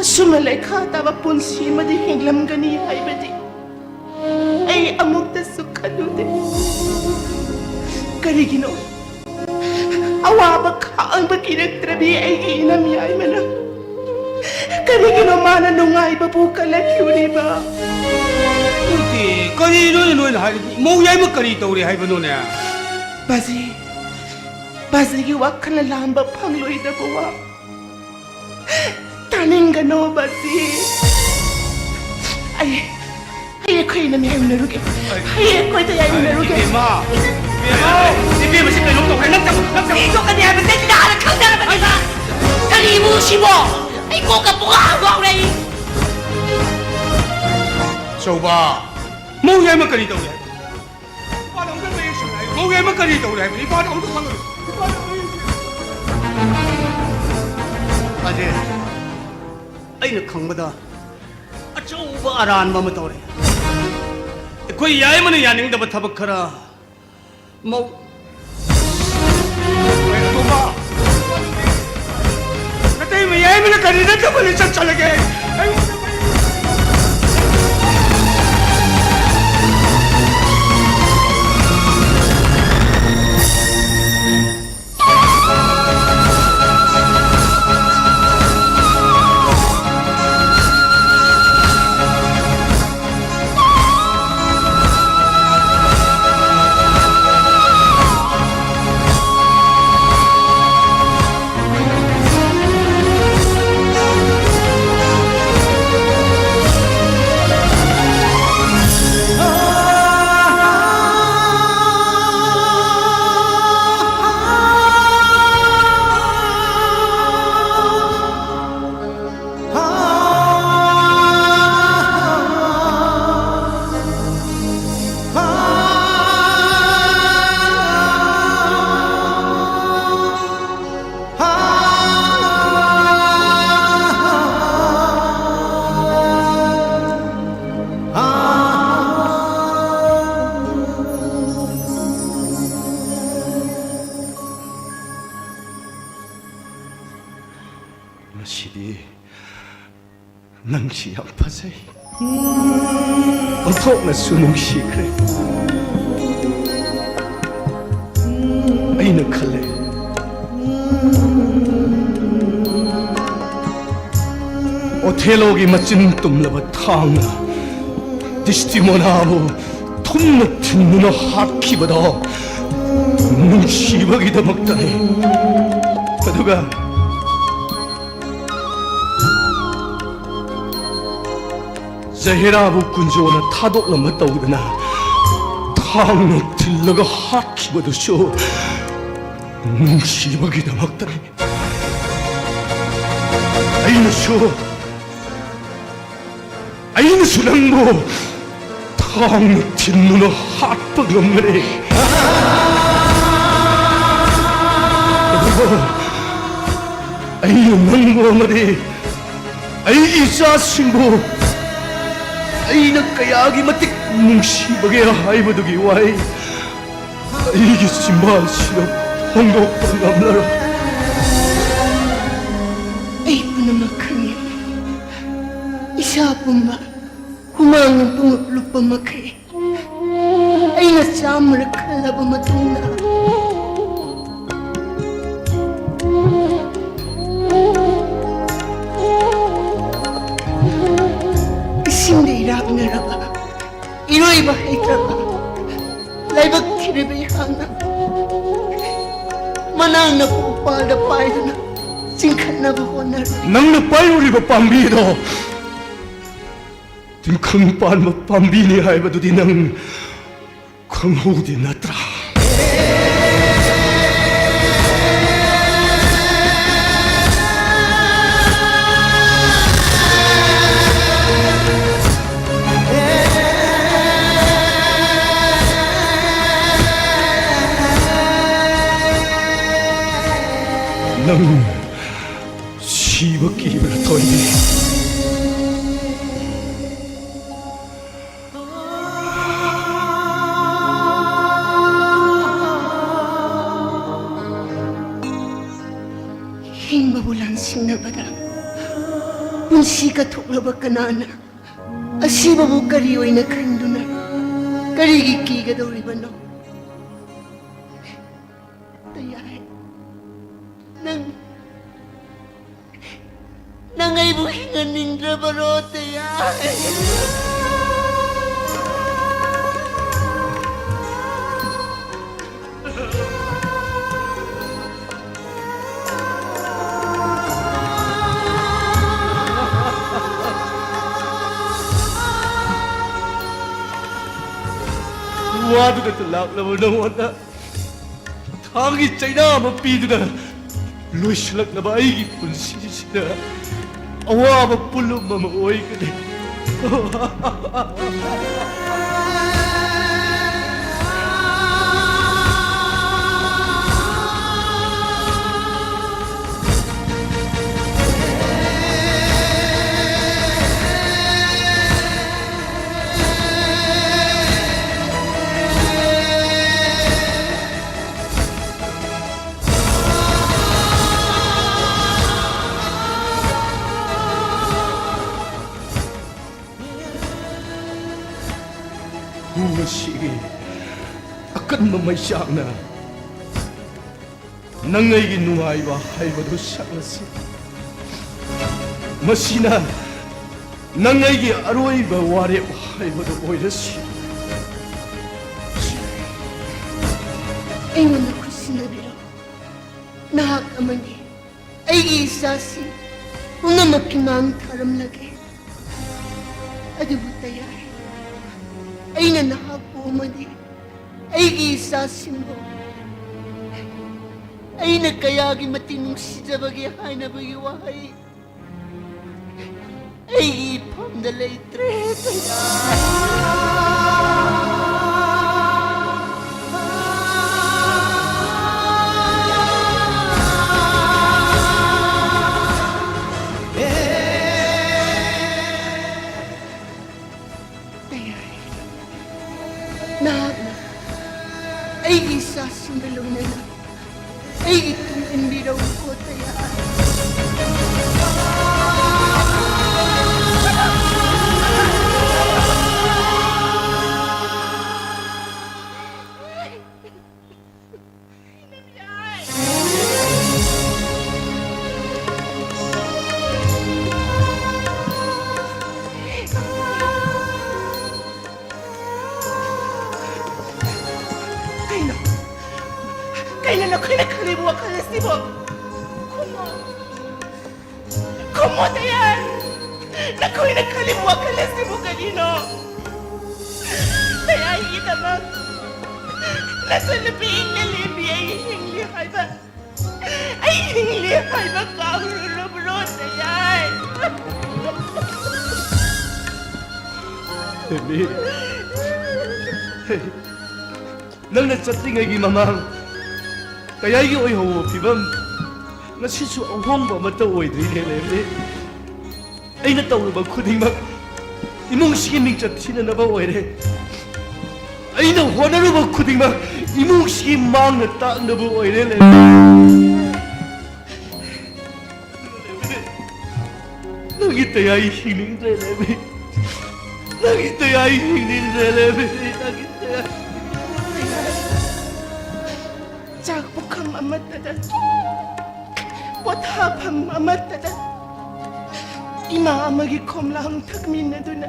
ꯑꯁꯨꯝꯅ ꯂꯩꯈꯥ ꯇꯥꯕ ꯄꯨꯟꯁꯤ ꯑꯃꯗꯤ ꯍꯤꯡꯂꯝꯒꯅꯤ ꯍꯥꯏꯕꯗꯤ ꯑꯩ ꯑꯃꯨꯛꯇꯁꯨ ꯈꯜꯂꯨꯗꯦ꯫ ꯀꯔꯤꯒꯤꯅꯣ ꯑꯋꯥꯕ ꯈꯥꯡꯕ ꯀꯤꯔꯛꯇ꯭ꯔꯕꯤ ꯑꯩꯒꯤ ꯏꯅꯝ ꯌꯥꯏꯃꯅ ꯀꯔꯤꯒꯤꯅꯣ ꯃꯥꯅ ꯅꯨꯡꯉꯥꯏꯕꯕꯨ ꯀꯜꯂꯛꯂꯤꯕ? ꯅꯠꯇꯦ, ꯀꯔꯤꯅꯣꯅꯦ ꯅꯣꯏꯅ ꯍꯥꯏꯔꯤꯗꯤ? ꯃꯧ ꯌꯥꯏꯃ ꯀꯔꯤ ꯇꯧꯔꯦ ꯍꯥꯏꯕꯅꯣꯅꯦ? ꯕꯥꯖꯤ, ꯕꯥꯖꯤꯒꯤ ꯋꯥꯈꯜꯅ ꯂꯥꯝꯕ ꯐꯪꯂꯣꯏꯗꯕ ꯋꯥ ꯇꯥꯅꯤꯡꯒꯅꯣ ꯕꯥꯖꯤ꯫ ꯑꯩ, ꯑꯩ ꯑꯩꯈꯣꯏ ꯏꯅꯝ ꯌꯥꯏꯃꯤꯟꯅꯔꯨꯒꯦ꯫ ꯑꯩ ꯑꯩꯈꯣꯏꯗ ꯌꯥꯏꯃꯤꯟꯅꯔꯨꯒꯦ꯫ ꯏꯕꯦꯝꯃ! ꯏꯕꯦꯝꯃꯁꯤ ꯀꯩꯅꯣꯝ ꯇꯧꯈ꯭ꯔꯦ꯫ ꯅꯪ ꯆꯪꯉꯣ, ꯅꯪ ꯆꯪꯉꯣ꯫ ꯁꯤ ꯊꯣꯛꯀꯅꯤ ꯍꯥꯏꯕꯁꯦ ꯁꯤꯗ ꯍꯥꯟꯅ ꯈꯪꯖꯔꯕꯅꯦꯕ꯫ ꯀꯔꯤ ꯏꯃꯨꯡꯁꯤꯕꯣ? ꯑꯩ ꯀꯣꯛꯀ ꯄꯨꯡꯉꯥꯎ ꯉꯥꯎꯔꯦ ꯑꯩ꯫ ꯆꯧꯕ, ꯃꯧ ꯌꯥꯏꯃ ꯀꯔꯤ ꯇꯧꯔꯦ ꯍꯥꯏꯕ? ꯏꯄꯥꯗ ꯑꯃꯨꯛꯇ ꯃꯌꯦꯛ ꯁꯦꯡꯅ ꯍꯥꯏꯌꯨ꯫ ꯃꯧ ꯌꯥꯏꯃ ꯀꯔꯤ ꯇꯧꯔꯦ ꯍꯥꯏꯕꯅꯤ? ꯏꯄꯥꯗ ꯑꯃꯨꯛꯇ ꯈꯪꯍꯜꯂꯨ꯫ ꯏꯄꯥꯗ ꯑꯃꯨꯛꯇ ꯁꯦꯡꯅ꯫ ꯑꯖꯦ, ꯑꯩꯅ ꯈꯪꯕꯗ ꯑꯆꯧꯕ ꯑꯔꯥꯟꯕ ꯑꯃ ꯇꯧꯔꯦ꯫ ꯑꯩꯈꯣꯏ ꯌꯥꯏꯃꯅ ꯌꯥꯅꯤꯡꯗꯕ ꯊꯕꯛ ꯈꯔ ꯃꯧ꯫ ꯅꯇꯩꯃ ꯌꯥꯏꯃꯅ ꯀꯔꯤꯗ ꯇꯧꯕ ꯂꯤꯆꯠ ꯆꯠꯂꯒꯦ? ꯑꯩꯉꯣꯟꯗ ꯉꯁꯤꯗꯤ ꯅꯪꯁꯤ ꯌꯥꯝ ꯐꯖꯩ꯫ ꯑꯣꯟꯊꯣꯛꯅꯁꯨ ꯅꯨꯡꯁꯤꯈ꯭ꯔꯦ꯫ ꯑꯩꯅ ꯈꯜꯂꯦ, ꯑꯣꯊꯦꯂꯣꯒꯤ ꯃꯆꯤꯟ ꯇꯨꯝꯂꯕ ꯊꯥꯡꯅ ꯗꯤꯁꯇꯤꯃꯣꯅꯥꯕꯨ ꯊꯨꯝꯅ ꯊꯤꯟꯗꯨꯅ ꯍꯥꯠꯈꯤꯕꯗꯣ ꯅꯨꯡꯁꯤꯕꯒꯤꯗꯃꯛꯇꯅꯤ꯫ ꯑꯗꯨꯒ ꯖꯍꯦꯔꯥꯕꯨ ꯀꯨꯟꯖꯣꯅ ꯊꯥꯗꯣꯛꯂꯝꯕ ꯇꯧꯗꯅ ꯊꯥꯡꯅ ꯊꯤꯜꯂꯒ ꯍꯥꯠꯈꯤꯕꯗꯨꯁꯨ ꯅꯨꯡꯁꯤꯕꯒꯤꯗꯃꯛꯇꯅꯤ꯫ ꯑꯩꯅꯁꯨ ꯑꯩꯅꯁꯨ ꯅꯪꯕꯨ ꯊꯥꯡꯅ ꯊꯤꯟꯗꯨꯅ ꯍꯥꯠꯄ ꯉꯝꯒꯅꯤ꯫ ꯑꯗꯨꯕꯨ ꯑꯩꯅ ꯅꯪꯕꯨ ꯑꯃꯗꯤ ꯑꯩꯒꯤ ꯏꯆꯥꯁꯤꯡꯕꯨ ꯑꯩꯅ ꯀꯌꯥꯒꯤ ꯃꯇꯤꯛ ꯅꯨꯡꯁꯤꯕꯒꯦ ꯍꯥꯏꯕꯗꯨꯒꯤ ꯋꯥꯍꯩ ꯑꯩꯒꯤ ꯆꯤꯝꯕꯥꯜꯁꯤꯅ ꯐꯣꯡꯗꯣꯛꯄ ꯉꯝꯂꯔꯣꯏ꯫ ꯑꯩ ꯄꯨꯝꯅꯃꯛ ꯈꯪꯏ꯫ ꯏꯁꯥ ꯄꯨꯝꯕ ꯍꯨꯃꯥꯡꯅ ꯄꯨꯡꯂꯨꯞ ꯂꯨꯞꯄ ꯃꯈꯩ ꯑꯩꯅ ꯆꯥꯝꯃꯔꯛ ꯈꯜꯂꯕ ꯃꯇꯨꯡꯗ, ꯏꯁꯤꯡꯗ ꯏꯔꯥꯛꯅꯔꯕ, ꯏꯔꯣꯏꯕ ꯍꯩꯇ꯭ꯔꯕ, ꯂꯥꯏꯕꯛ ꯊꯤꯔꯕ ꯑꯩꯍꯥꯛꯅ ꯃꯅꯥꯛ ꯅꯛꯄ ꯎꯄꯥꯜꯗ ꯄꯥꯏꯗꯨꯅ ꯆꯤꯡꯈꯠꯅꯕ ꯍꯣꯠꯅꯔꯤ꯫ ꯅꯪꯅ ꯄꯥꯏꯔꯨꯔꯤꯕ ꯄꯥꯝꯕꯤꯗꯣ ꯇꯤꯡꯈꯪ ꯄꯥꯟꯕ ꯄꯥꯝꯕꯤꯅꯤ ꯍꯥꯏꯕꯗꯨꯗꯤ ꯅꯪ ꯈꯪꯍꯧꯗꯦ ꯅꯠꯇ꯭ꯔꯥ? ꯅꯪ ꯁꯤꯕ ꯀꯤꯕ꯭ꯔꯥ, ꯊꯣꯏꯕꯤ? ꯍꯤꯡꯕꯕꯨ ꯂꯥꯟꯁꯤꯡꯅꯕꯗ ꯄꯨꯟꯁꯤ ꯀꯠꯊꯣꯛꯂꯕ ꯀꯅꯥꯅ ꯑꯁꯤꯕꯕꯨ ꯀꯔꯤ ꯑꯣꯏꯅ ꯈꯟꯗꯨꯅ ꯀꯔꯤꯒꯤ ꯀꯤꯒꯗꯧꯔꯤꯕꯅꯣ? ꯇꯌꯥꯏ, ꯅꯪ, ꯅꯪ ꯑꯩꯕꯨ ꯍꯤꯡꯍꯟꯅꯤꯡꯗ꯭ꯔꯕꯔꯣ, ꯇꯌꯥꯏ? ꯋꯥꯗꯨꯅ ꯂꯥꯛꯂꯕ ꯅꯉꯣꯟꯗ ꯊꯥꯡꯒꯤ ꯆꯩꯅꯥ ꯑꯃ ꯄꯤꯗꯨꯅ ꯂꯣꯏꯁꯤꯜꯂꯛꯂꯕ ꯑꯩꯒꯤ ꯄꯨꯟꯁꯤꯁꯤꯗ ꯑꯋꯥꯕ ꯄꯨꯂꯨꯝ ꯑꯃ ꯑꯣꯏꯒꯅꯤ꯫ ꯍꯨ ꯑꯁꯤꯒꯤ ꯑꯀꯟꯕ ꯃꯩꯆꯥꯛꯅ ꯅꯪ ꯑꯩꯒꯤ ꯅꯨꯡꯉꯥꯏꯕ ꯍꯥꯏꯕꯗꯨ ꯁꯛꯂꯁꯤ꯫ ꯃꯁꯤꯅ ꯅꯪ ꯑꯩꯒꯤ ꯑꯔꯣꯏꯕ ꯋꯥꯔꯦꯞ ꯍꯥꯏꯕꯗꯨ ꯑꯣꯏꯔꯁꯤ꯫ ꯑꯩꯉꯣꯟꯗ ꯈꯨꯠꯁꯤꯟꯅꯕꯤꯔꯣ꯫ ꯅꯍꯥꯛ ꯑꯃꯗꯤ ꯑꯩꯒꯤ ꯏꯆꯥꯁꯤꯡ ꯄꯨꯝꯅꯃꯛꯀꯤ ꯃꯥꯡ ꯊꯥꯔꯝꯂꯒꯦ꯫ ꯑꯗꯨꯕꯨ ꯇꯌꯥꯏ, ꯑꯩꯅ ꯅꯍꯥꯛꯄꯨ ꯑꯃꯗꯤ ꯑꯩꯒꯤ ꯏꯆꯥꯁꯤꯡꯕꯨ ꯑꯩꯅ ꯀꯌꯥꯒꯤ ꯃꯇꯤꯛ ꯅꯨꯡꯁꯤꯖꯕꯒꯦ ꯍꯥꯏꯅꯕꯒꯤ ꯋꯥꯍꯩ ꯑꯩꯒꯤ ꯏꯐꯝꯗ ꯂꯩꯇ꯭ꯔꯦ꯫ ꯇꯌꯥꯏ, ꯅꯍꯥꯛꯅ ꯑꯩꯒꯤ ꯏꯆꯥꯁꯤꯡꯒ ꯂꯣꯏꯅꯅ ꯑꯩꯒꯤ ꯇꯨꯡ ꯏꯟꯕꯤꯔꯛꯎꯀꯣ, ꯇꯌꯥꯏ꯫ ꯀꯩꯅꯣ? ꯀꯩꯅꯣ ꯅꯈꯣꯏꯅ ꯈꯜꯂꯤꯕ ꯋꯥꯈꯜ ꯑꯁꯤꯕꯣ? ꯈꯨꯝꯃꯣ꯫ ꯈꯨꯝꯃꯣ, ꯇꯌꯥꯏ꯫ ꯅꯈꯣꯏꯅ ꯈꯜꯂꯤꯕ ꯋꯥꯈꯜ ꯑꯁꯤꯕꯨ ꯀꯔꯤꯅꯣ? ꯇꯌꯥꯏꯒꯤꯗꯃꯛ ꯅꯆꯟꯅꯨꯄꯤ ꯏꯪꯅ ꯂꯦꯝꯕꯤ ꯑꯩ ꯍꯤꯡꯂꯤ ꯍꯥꯏꯕ, ꯑꯩ ꯍꯤꯡꯂꯤ ꯍꯥꯏꯕ ꯀꯥꯎꯔꯨꯔꯕ꯭ꯔꯣ, ꯇꯌꯥꯏ? ꯂꯦꯝꯕꯤ, ꯅꯪꯅ ꯆꯠꯇ꯭ꯔꯤꯉꯩꯒꯤ ꯃꯃꯥꯡ ꯇꯌꯥꯏꯒꯤ ꯑꯣꯏꯍꯧꯕ ꯐꯤꯕꯝ ꯉꯁꯤꯁꯨ ꯑꯍꯣꯡꯕ ꯑꯃꯠꯇ ꯑꯣꯏꯗ꯭ꯔꯤꯅꯦ, ꯂꯦꯝꯕꯤ꯫ ꯑꯩꯅ ꯇꯧꯔꯨꯕ ꯈꯨꯗꯤꯡꯃꯛ ꯏꯃꯨꯡꯁꯤꯒꯤ ꯃꯤꯡꯆꯠ ꯊꯤꯅꯅꯕ ꯑꯣꯏꯔꯦ꯫ ꯑꯩꯅ ꯍꯣꯠꯅꯔꯨꯕ ꯈꯨꯗꯤꯡꯃꯛ ꯏꯃꯨꯡꯁꯤꯒꯤ ꯃꯥꯡꯅ ꯇꯥꯛꯅꯕ ꯑꯣꯏꯔꯦ, ꯂꯦꯝꯕꯤ꯫ ꯅꯪꯒꯤ ꯇꯌꯥꯏ ꯍꯤꯡꯅꯤꯡꯗ꯭ꯔꯦ, ꯂꯦꯝꯕꯤ꯫ ꯅꯪꯒꯤ ꯇꯌꯥꯏ ꯍꯤꯡꯅꯤꯡꯗ꯭ꯔꯦ, ꯂꯦꯝꯕꯤ꯫ ꯅꯪꯒꯤ ꯇꯌꯥꯏ꯫ ꯆꯥꯛ ꯄꯨꯈꯝ ꯑꯃꯠꯇꯗ, ꯄꯣꯊꯥꯐꯝ ꯑꯃꯠꯇꯗ ꯏꯃꯥ ꯑꯃꯒꯤ ꯈꯣꯝꯂꯥꯡ ꯊꯛꯃꯤꯟꯅꯗꯨꯅ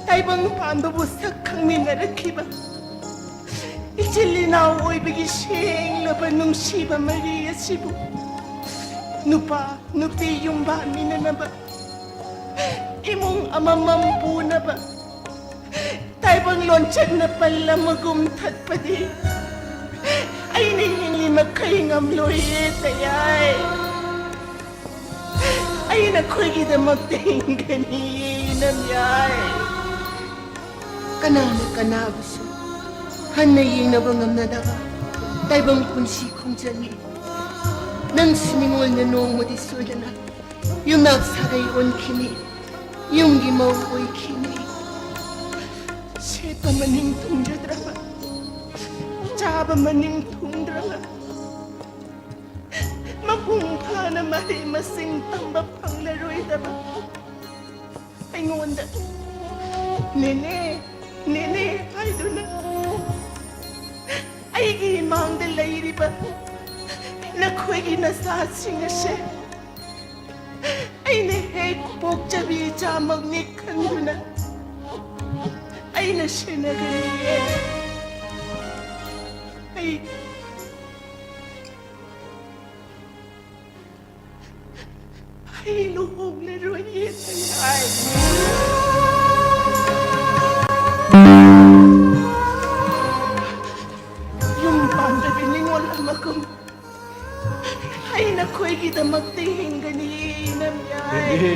ꯇꯥꯏꯕꯪ ꯄꯥꯟꯕꯕꯨ ꯁꯛ ꯈꯪꯃꯤꯟꯅꯔꯛꯈꯤꯕ ꯏꯆꯤꯜ ꯏꯅꯥꯎ ꯑꯣꯏꯕꯒꯤ ꯁꯦꯡꯂꯕ ꯅꯨꯡꯁꯤꯕ ꯃꯔꯤ ꯑꯁꯤꯕꯨ ꯅꯨꯄꯥ ꯅꯨꯄꯤ ꯌꯨꯝ ꯄꯥꯟꯃꯤꯟꯅꯅꯕ, ꯏꯃꯨꯡ ꯑꯃꯃꯝ ꯄꯨꯅꯕ ꯇꯥꯏꯕꯪ ꯂꯣꯟꯆꯠꯅ ꯄꯜ ꯑꯃꯒꯨꯝ ꯊꯠꯄꯗꯤ ꯑꯩꯅ ꯍꯤꯡꯂꯤ ꯃꯈꯩ ꯉꯝꯂꯣꯏꯌꯦ, ꯇꯌꯥꯏ꯫ ꯑꯩ ꯅꯈꯣꯏꯒꯤꯗꯃꯛꯇ ꯍꯤꯡꯒꯅꯤꯌꯦ, ꯏꯅꯝꯌꯥꯏ꯫ ꯀꯅꯥꯅ ꯀꯅꯥꯕꯨꯁꯨ ꯍꯟꯅ ꯌꯦꯡꯅꯕ ꯉꯝꯅꯗꯕ ꯇꯥꯏꯕꯪ ꯄꯨꯟꯁꯤ ꯈꯣꯡꯆꯠꯅꯤ꯫ ꯅꯪꯁꯨ ꯅꯤꯡꯉꯣꯜꯅ ꯅꯣꯡꯃꯗꯤ ꯁꯣꯏꯗꯅ ꯌꯨꯝꯅꯥꯛ ꯁꯥꯒꯩ ꯑꯣꯟꯈꯤꯅꯤ, ꯌꯨꯝꯒꯤ ꯃꯧ ꯑꯣꯏꯈꯤꯅꯤ꯫ ꯁꯦꯠꯄ ꯃꯅꯤꯡ ꯊꯨꯡꯖꯗ꯭ꯔꯕ, ꯆꯥꯕ ꯃꯅꯤꯡ ꯊꯨꯡꯗ꯭ꯔꯕ, ꯃꯄꯨꯡ ꯐꯥꯅ ꯃꯍꯩ ꯃꯁꯤꯡ ꯇꯝꯕ ꯐꯪꯂꯔꯣꯏꯗꯕ ꯑꯩꯉꯣꯟꯗ "ꯅꯦꯅꯦ, ꯅꯦꯅꯦ" ꯍꯥꯏꯗꯨꯅ ꯑꯩꯒꯤ ꯏꯃꯥꯡꯗ ꯂꯩꯔꯤꯕ ꯅꯈꯣꯏꯒꯤ ꯅꯆꯥꯁꯤꯡ ꯑꯁꯦ ꯑꯩꯅ ꯍꯦꯛ ꯄꯣꯛꯆꯕꯤ ꯏꯆꯥꯃꯛꯅꯤ ꯈꯟꯗꯨꯅ ꯑꯩꯅ ꯁꯦꯟꯅꯒꯅꯤꯌꯦ꯫ ꯑꯩ ꯑꯩ ꯂꯨꯍꯣꯡꯂꯔꯣꯏꯌꯦ, ꯇꯌꯥꯏ꯫ ꯗꯃꯛꯇ ꯍꯤꯡꯒꯅꯤ, ꯏꯅꯝꯌꯥꯏ꯫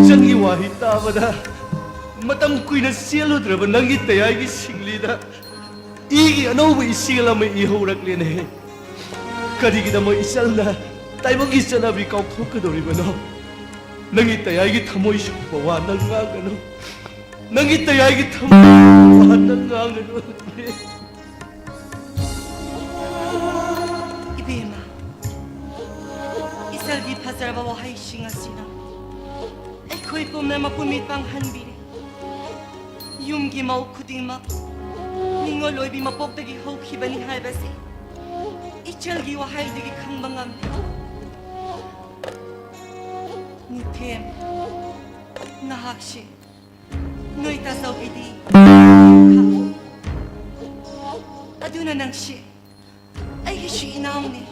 ꯏꯆꯟꯒꯤ ꯋꯥꯍꯩ ꯇꯥꯕꯗ ꯃꯇꯝ ꯀꯨꯏꯅ ꯆꯦꯜꯂꯨꯗ꯭ꯔꯕ ꯅꯪꯒꯤ ꯇꯌꯥꯏꯒꯤ ꯁꯤꯡꯂꯤꯗ ꯏꯒꯤ ꯑꯅꯧꯕ ꯏꯆꯦꯜ ꯑꯃ ꯏꯍꯧꯔꯛꯂꯦꯅꯦ꯫ ꯀꯔꯤꯒꯤꯗꯃꯛ ꯏꯆꯜꯅ ꯇꯥꯏꯕꯪꯒꯤ ꯆꯠꯅꯕꯤ ꯀꯥꯎꯊꯣꯛꯀꯗꯧꯔꯤꯕꯅꯣ? ꯅꯪꯒꯤ ꯇꯌꯥꯏꯒꯤ ꯊꯃꯣꯏ ꯁꯣꯛꯄ ꯋꯥ ꯅꯪ ꯉꯥꯡꯒꯅꯨ꯫ ꯅꯪꯒꯤ ꯇꯌꯥꯏꯒꯤ ꯊꯃꯣꯏ ꯁꯣꯛꯄ ꯋꯥ ꯅꯪ ꯉꯥꯡꯒꯅꯨ꯫ ꯏꯕꯦꯝꯃ, ꯏꯆꯜꯒꯤ ꯐꯖꯔꯕ ꯋꯥꯍꯩꯁꯤꯡ ꯑꯁꯤꯅ ꯑꯩꯈꯣꯏ ꯄꯨꯝꯅꯃꯛꯄꯨ ꯃꯤꯠ ꯄꯥꯡꯍꯟꯕꯤꯔꯦ꯫ ꯌꯨꯝꯒꯤ ꯃꯧ ꯈꯨꯗꯤꯡꯃꯛ ꯅꯤꯡꯉꯣꯜ ꯑꯣꯏꯕꯤ ꯃꯄꯣꯛꯇꯒꯤ ꯍꯧꯈꯤꯕꯅꯤ ꯍꯥꯏꯕꯁꯤ ꯏꯆꯜꯒꯤ ꯋꯥꯍꯩꯗꯒꯤ ꯈꯪꯕ ꯉꯝꯃꯤ꯫ ꯅꯤꯡꯊꯦꯝ, ꯉꯥꯏꯍꯥꯛꯁꯤ ꯅꯣꯏ ꯇꯥꯆꯧꯒꯤꯗꯤ, ꯑꯗꯨꯅ ꯅꯪꯁꯤ ꯑꯩꯒꯤꯁꯨ ꯏꯅꯥꯎꯅꯤ꯫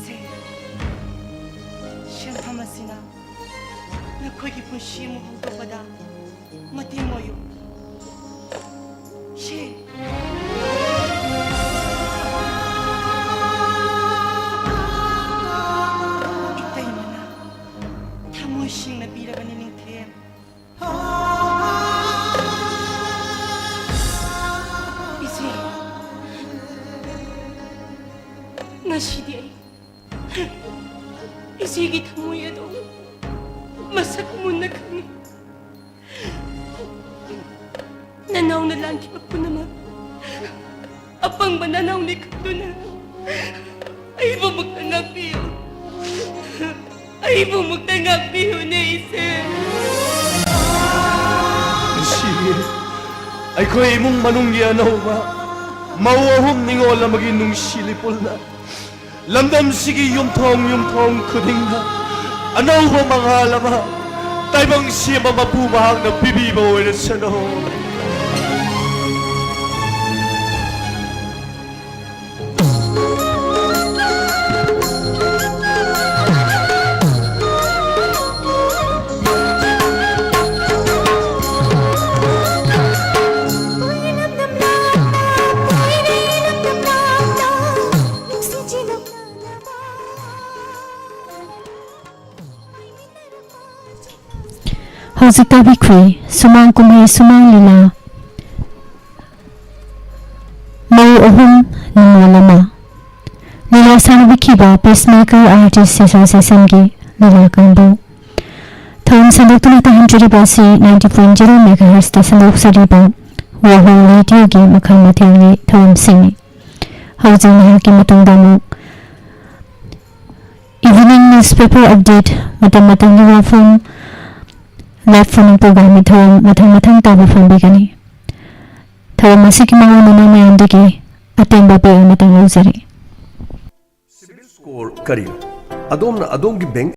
ꯁꯦ, ꯁꯦꯟꯐꯝ ꯑꯁꯤꯅ ꯅꯈꯣꯏꯒꯤ ꯄꯨꯟꯁꯤ ꯑꯃꯨꯛ ꯍꯧꯗꯣꯛꯄꯗ ꯃꯇꯦꯡ ꯑꯣꯏꯌꯨ꯫ ꯁꯦ꯫ ꯏꯇꯩꯃꯅ ꯊꯃꯣꯏ ꯁꯦꯡꯅ ꯄꯤꯔꯕꯅꯤ, ꯅꯤꯡꯊꯦꯝ꯫ ꯏꯆꯦ, ꯉꯁꯤꯗꯤ ꯑꯩ ꯏꯆꯦꯒꯤ ꯊꯃꯣꯏ ꯑꯗꯨ ꯃꯁꯛ ꯃꯨꯟꯅ ꯈꯪꯉꯤ꯫ ꯅꯅꯥꯎꯅ ꯂꯥꯟꯈꯤꯕ ꯄꯨꯝꯅꯃꯛ ꯑꯄꯪꯕ ꯅꯅꯥꯎꯅꯤ ꯈꯟꯗꯨꯅ ꯑꯩꯕꯨ ꯑꯃꯨꯛꯇ ꯉꯥꯛꯄꯤꯌꯨ꯫ ꯑꯩꯕꯨ ꯑꯃꯨꯛꯇ ꯉꯥꯛꯄꯤꯌꯨꯅꯦ, ꯏꯆꯦ꯫ ꯉꯁꯤ ꯑꯩꯈꯣꯏ ꯏꯃꯨꯡ ꯃꯅꯨꯡꯒꯤ ꯑꯅꯧꯕ ꯃꯧ ꯑꯍꯨꯝ ꯅꯤꯉꯣꯜ ꯑꯃꯒꯤ ꯅꯨꯡꯁꯤ ꯂꯤꯄꯨꯜꯅ ꯂꯝꯗꯝꯁꯤꯒꯤ ꯌꯨꯝꯊꯣꯡ ꯌꯨꯝꯊꯣꯡ ꯈꯨꯗꯤꯡꯗ ꯑꯅꯧꯕ ꯃꯉꯥꯜ ꯑꯃ ꯇꯥꯏꯕꯪ ꯁꯦꯝꯕ ꯃꯄꯨ ꯃꯍꯥꯛꯅ ꯄꯤꯕꯤꯕ ꯑꯣꯏꯔꯁꯅꯨ꯫ ꯍꯧꯖꯤꯛ ꯇꯥꯕꯤꯈ꯭ꯔꯦ ꯁꯨꯃꯥꯡ ꯀꯨꯝꯍꯩ ꯁꯨꯃꯥꯡ ꯂꯤꯂꯥ ꯃꯧ ꯑꯍꯨꯝ ꯅꯤꯉꯣꯜ ꯑꯃ꯫ ꯂꯤꯂꯥ ꯁꯥꯟꯅꯕꯤꯈꯤꯕ Peacemaker Artist Associationꯒꯤ ꯂꯤꯂꯥ ꯀꯥꯡꯕꯨ꯫ ꯊꯧꯔꯝ ꯁꯟꯗꯣꯛꯇꯨꯅ ꯇꯥꯍꯟꯖꯔꯤꯕ ꯑꯁꯤ ninety point zero megahertzꯇ ꯁꯟꯗꯣꯛꯆꯔꯤꯕ ꯋꯥꯍꯣꯡ ꯔꯦꯗꯤꯑꯣꯒꯤ ꯃꯈꯜ ꯃꯊꯦꯜꯒꯤ ꯊꯧꯔꯝꯁꯤꯡꯅꯤ꯫ ꯍꯧꯖꯤꯛ ꯉꯥꯏꯍꯥꯛꯀꯤ ꯃꯇꯨꯡꯗ ꯑꯃꯨꯛ Evening Newspaper Update, ꯃꯇꯝ ꯃꯇꯝꯒꯤ ꯋꯥꯐꯝ, live phone-in programmeꯒꯤ ꯊꯧꯔꯝ ꯃꯊꯪ ꯃꯊꯪ ꯇꯥꯕ ꯐꯣꯡꯕꯤꯒꯅꯤ꯫ ꯊꯧꯔꯝ ꯑꯁꯤꯒꯤ ꯃꯑꯣꯡ ꯃꯅꯨꯡ ꯃꯌꯥꯝꯗꯒꯤ ꯑꯇꯦꯟꯕ break ꯑꯃꯇꯪ ꯂꯧꯖꯔꯤ꯫ ꯁꯤꯕꯤꯜ ꯁ꯭ꯀꯣꯔ ꯀꯔꯤꯅꯣ? ꯑꯗꯣꯝꯅ ꯑꯗꯣꯝꯒꯤ ꯕꯦꯡꯛ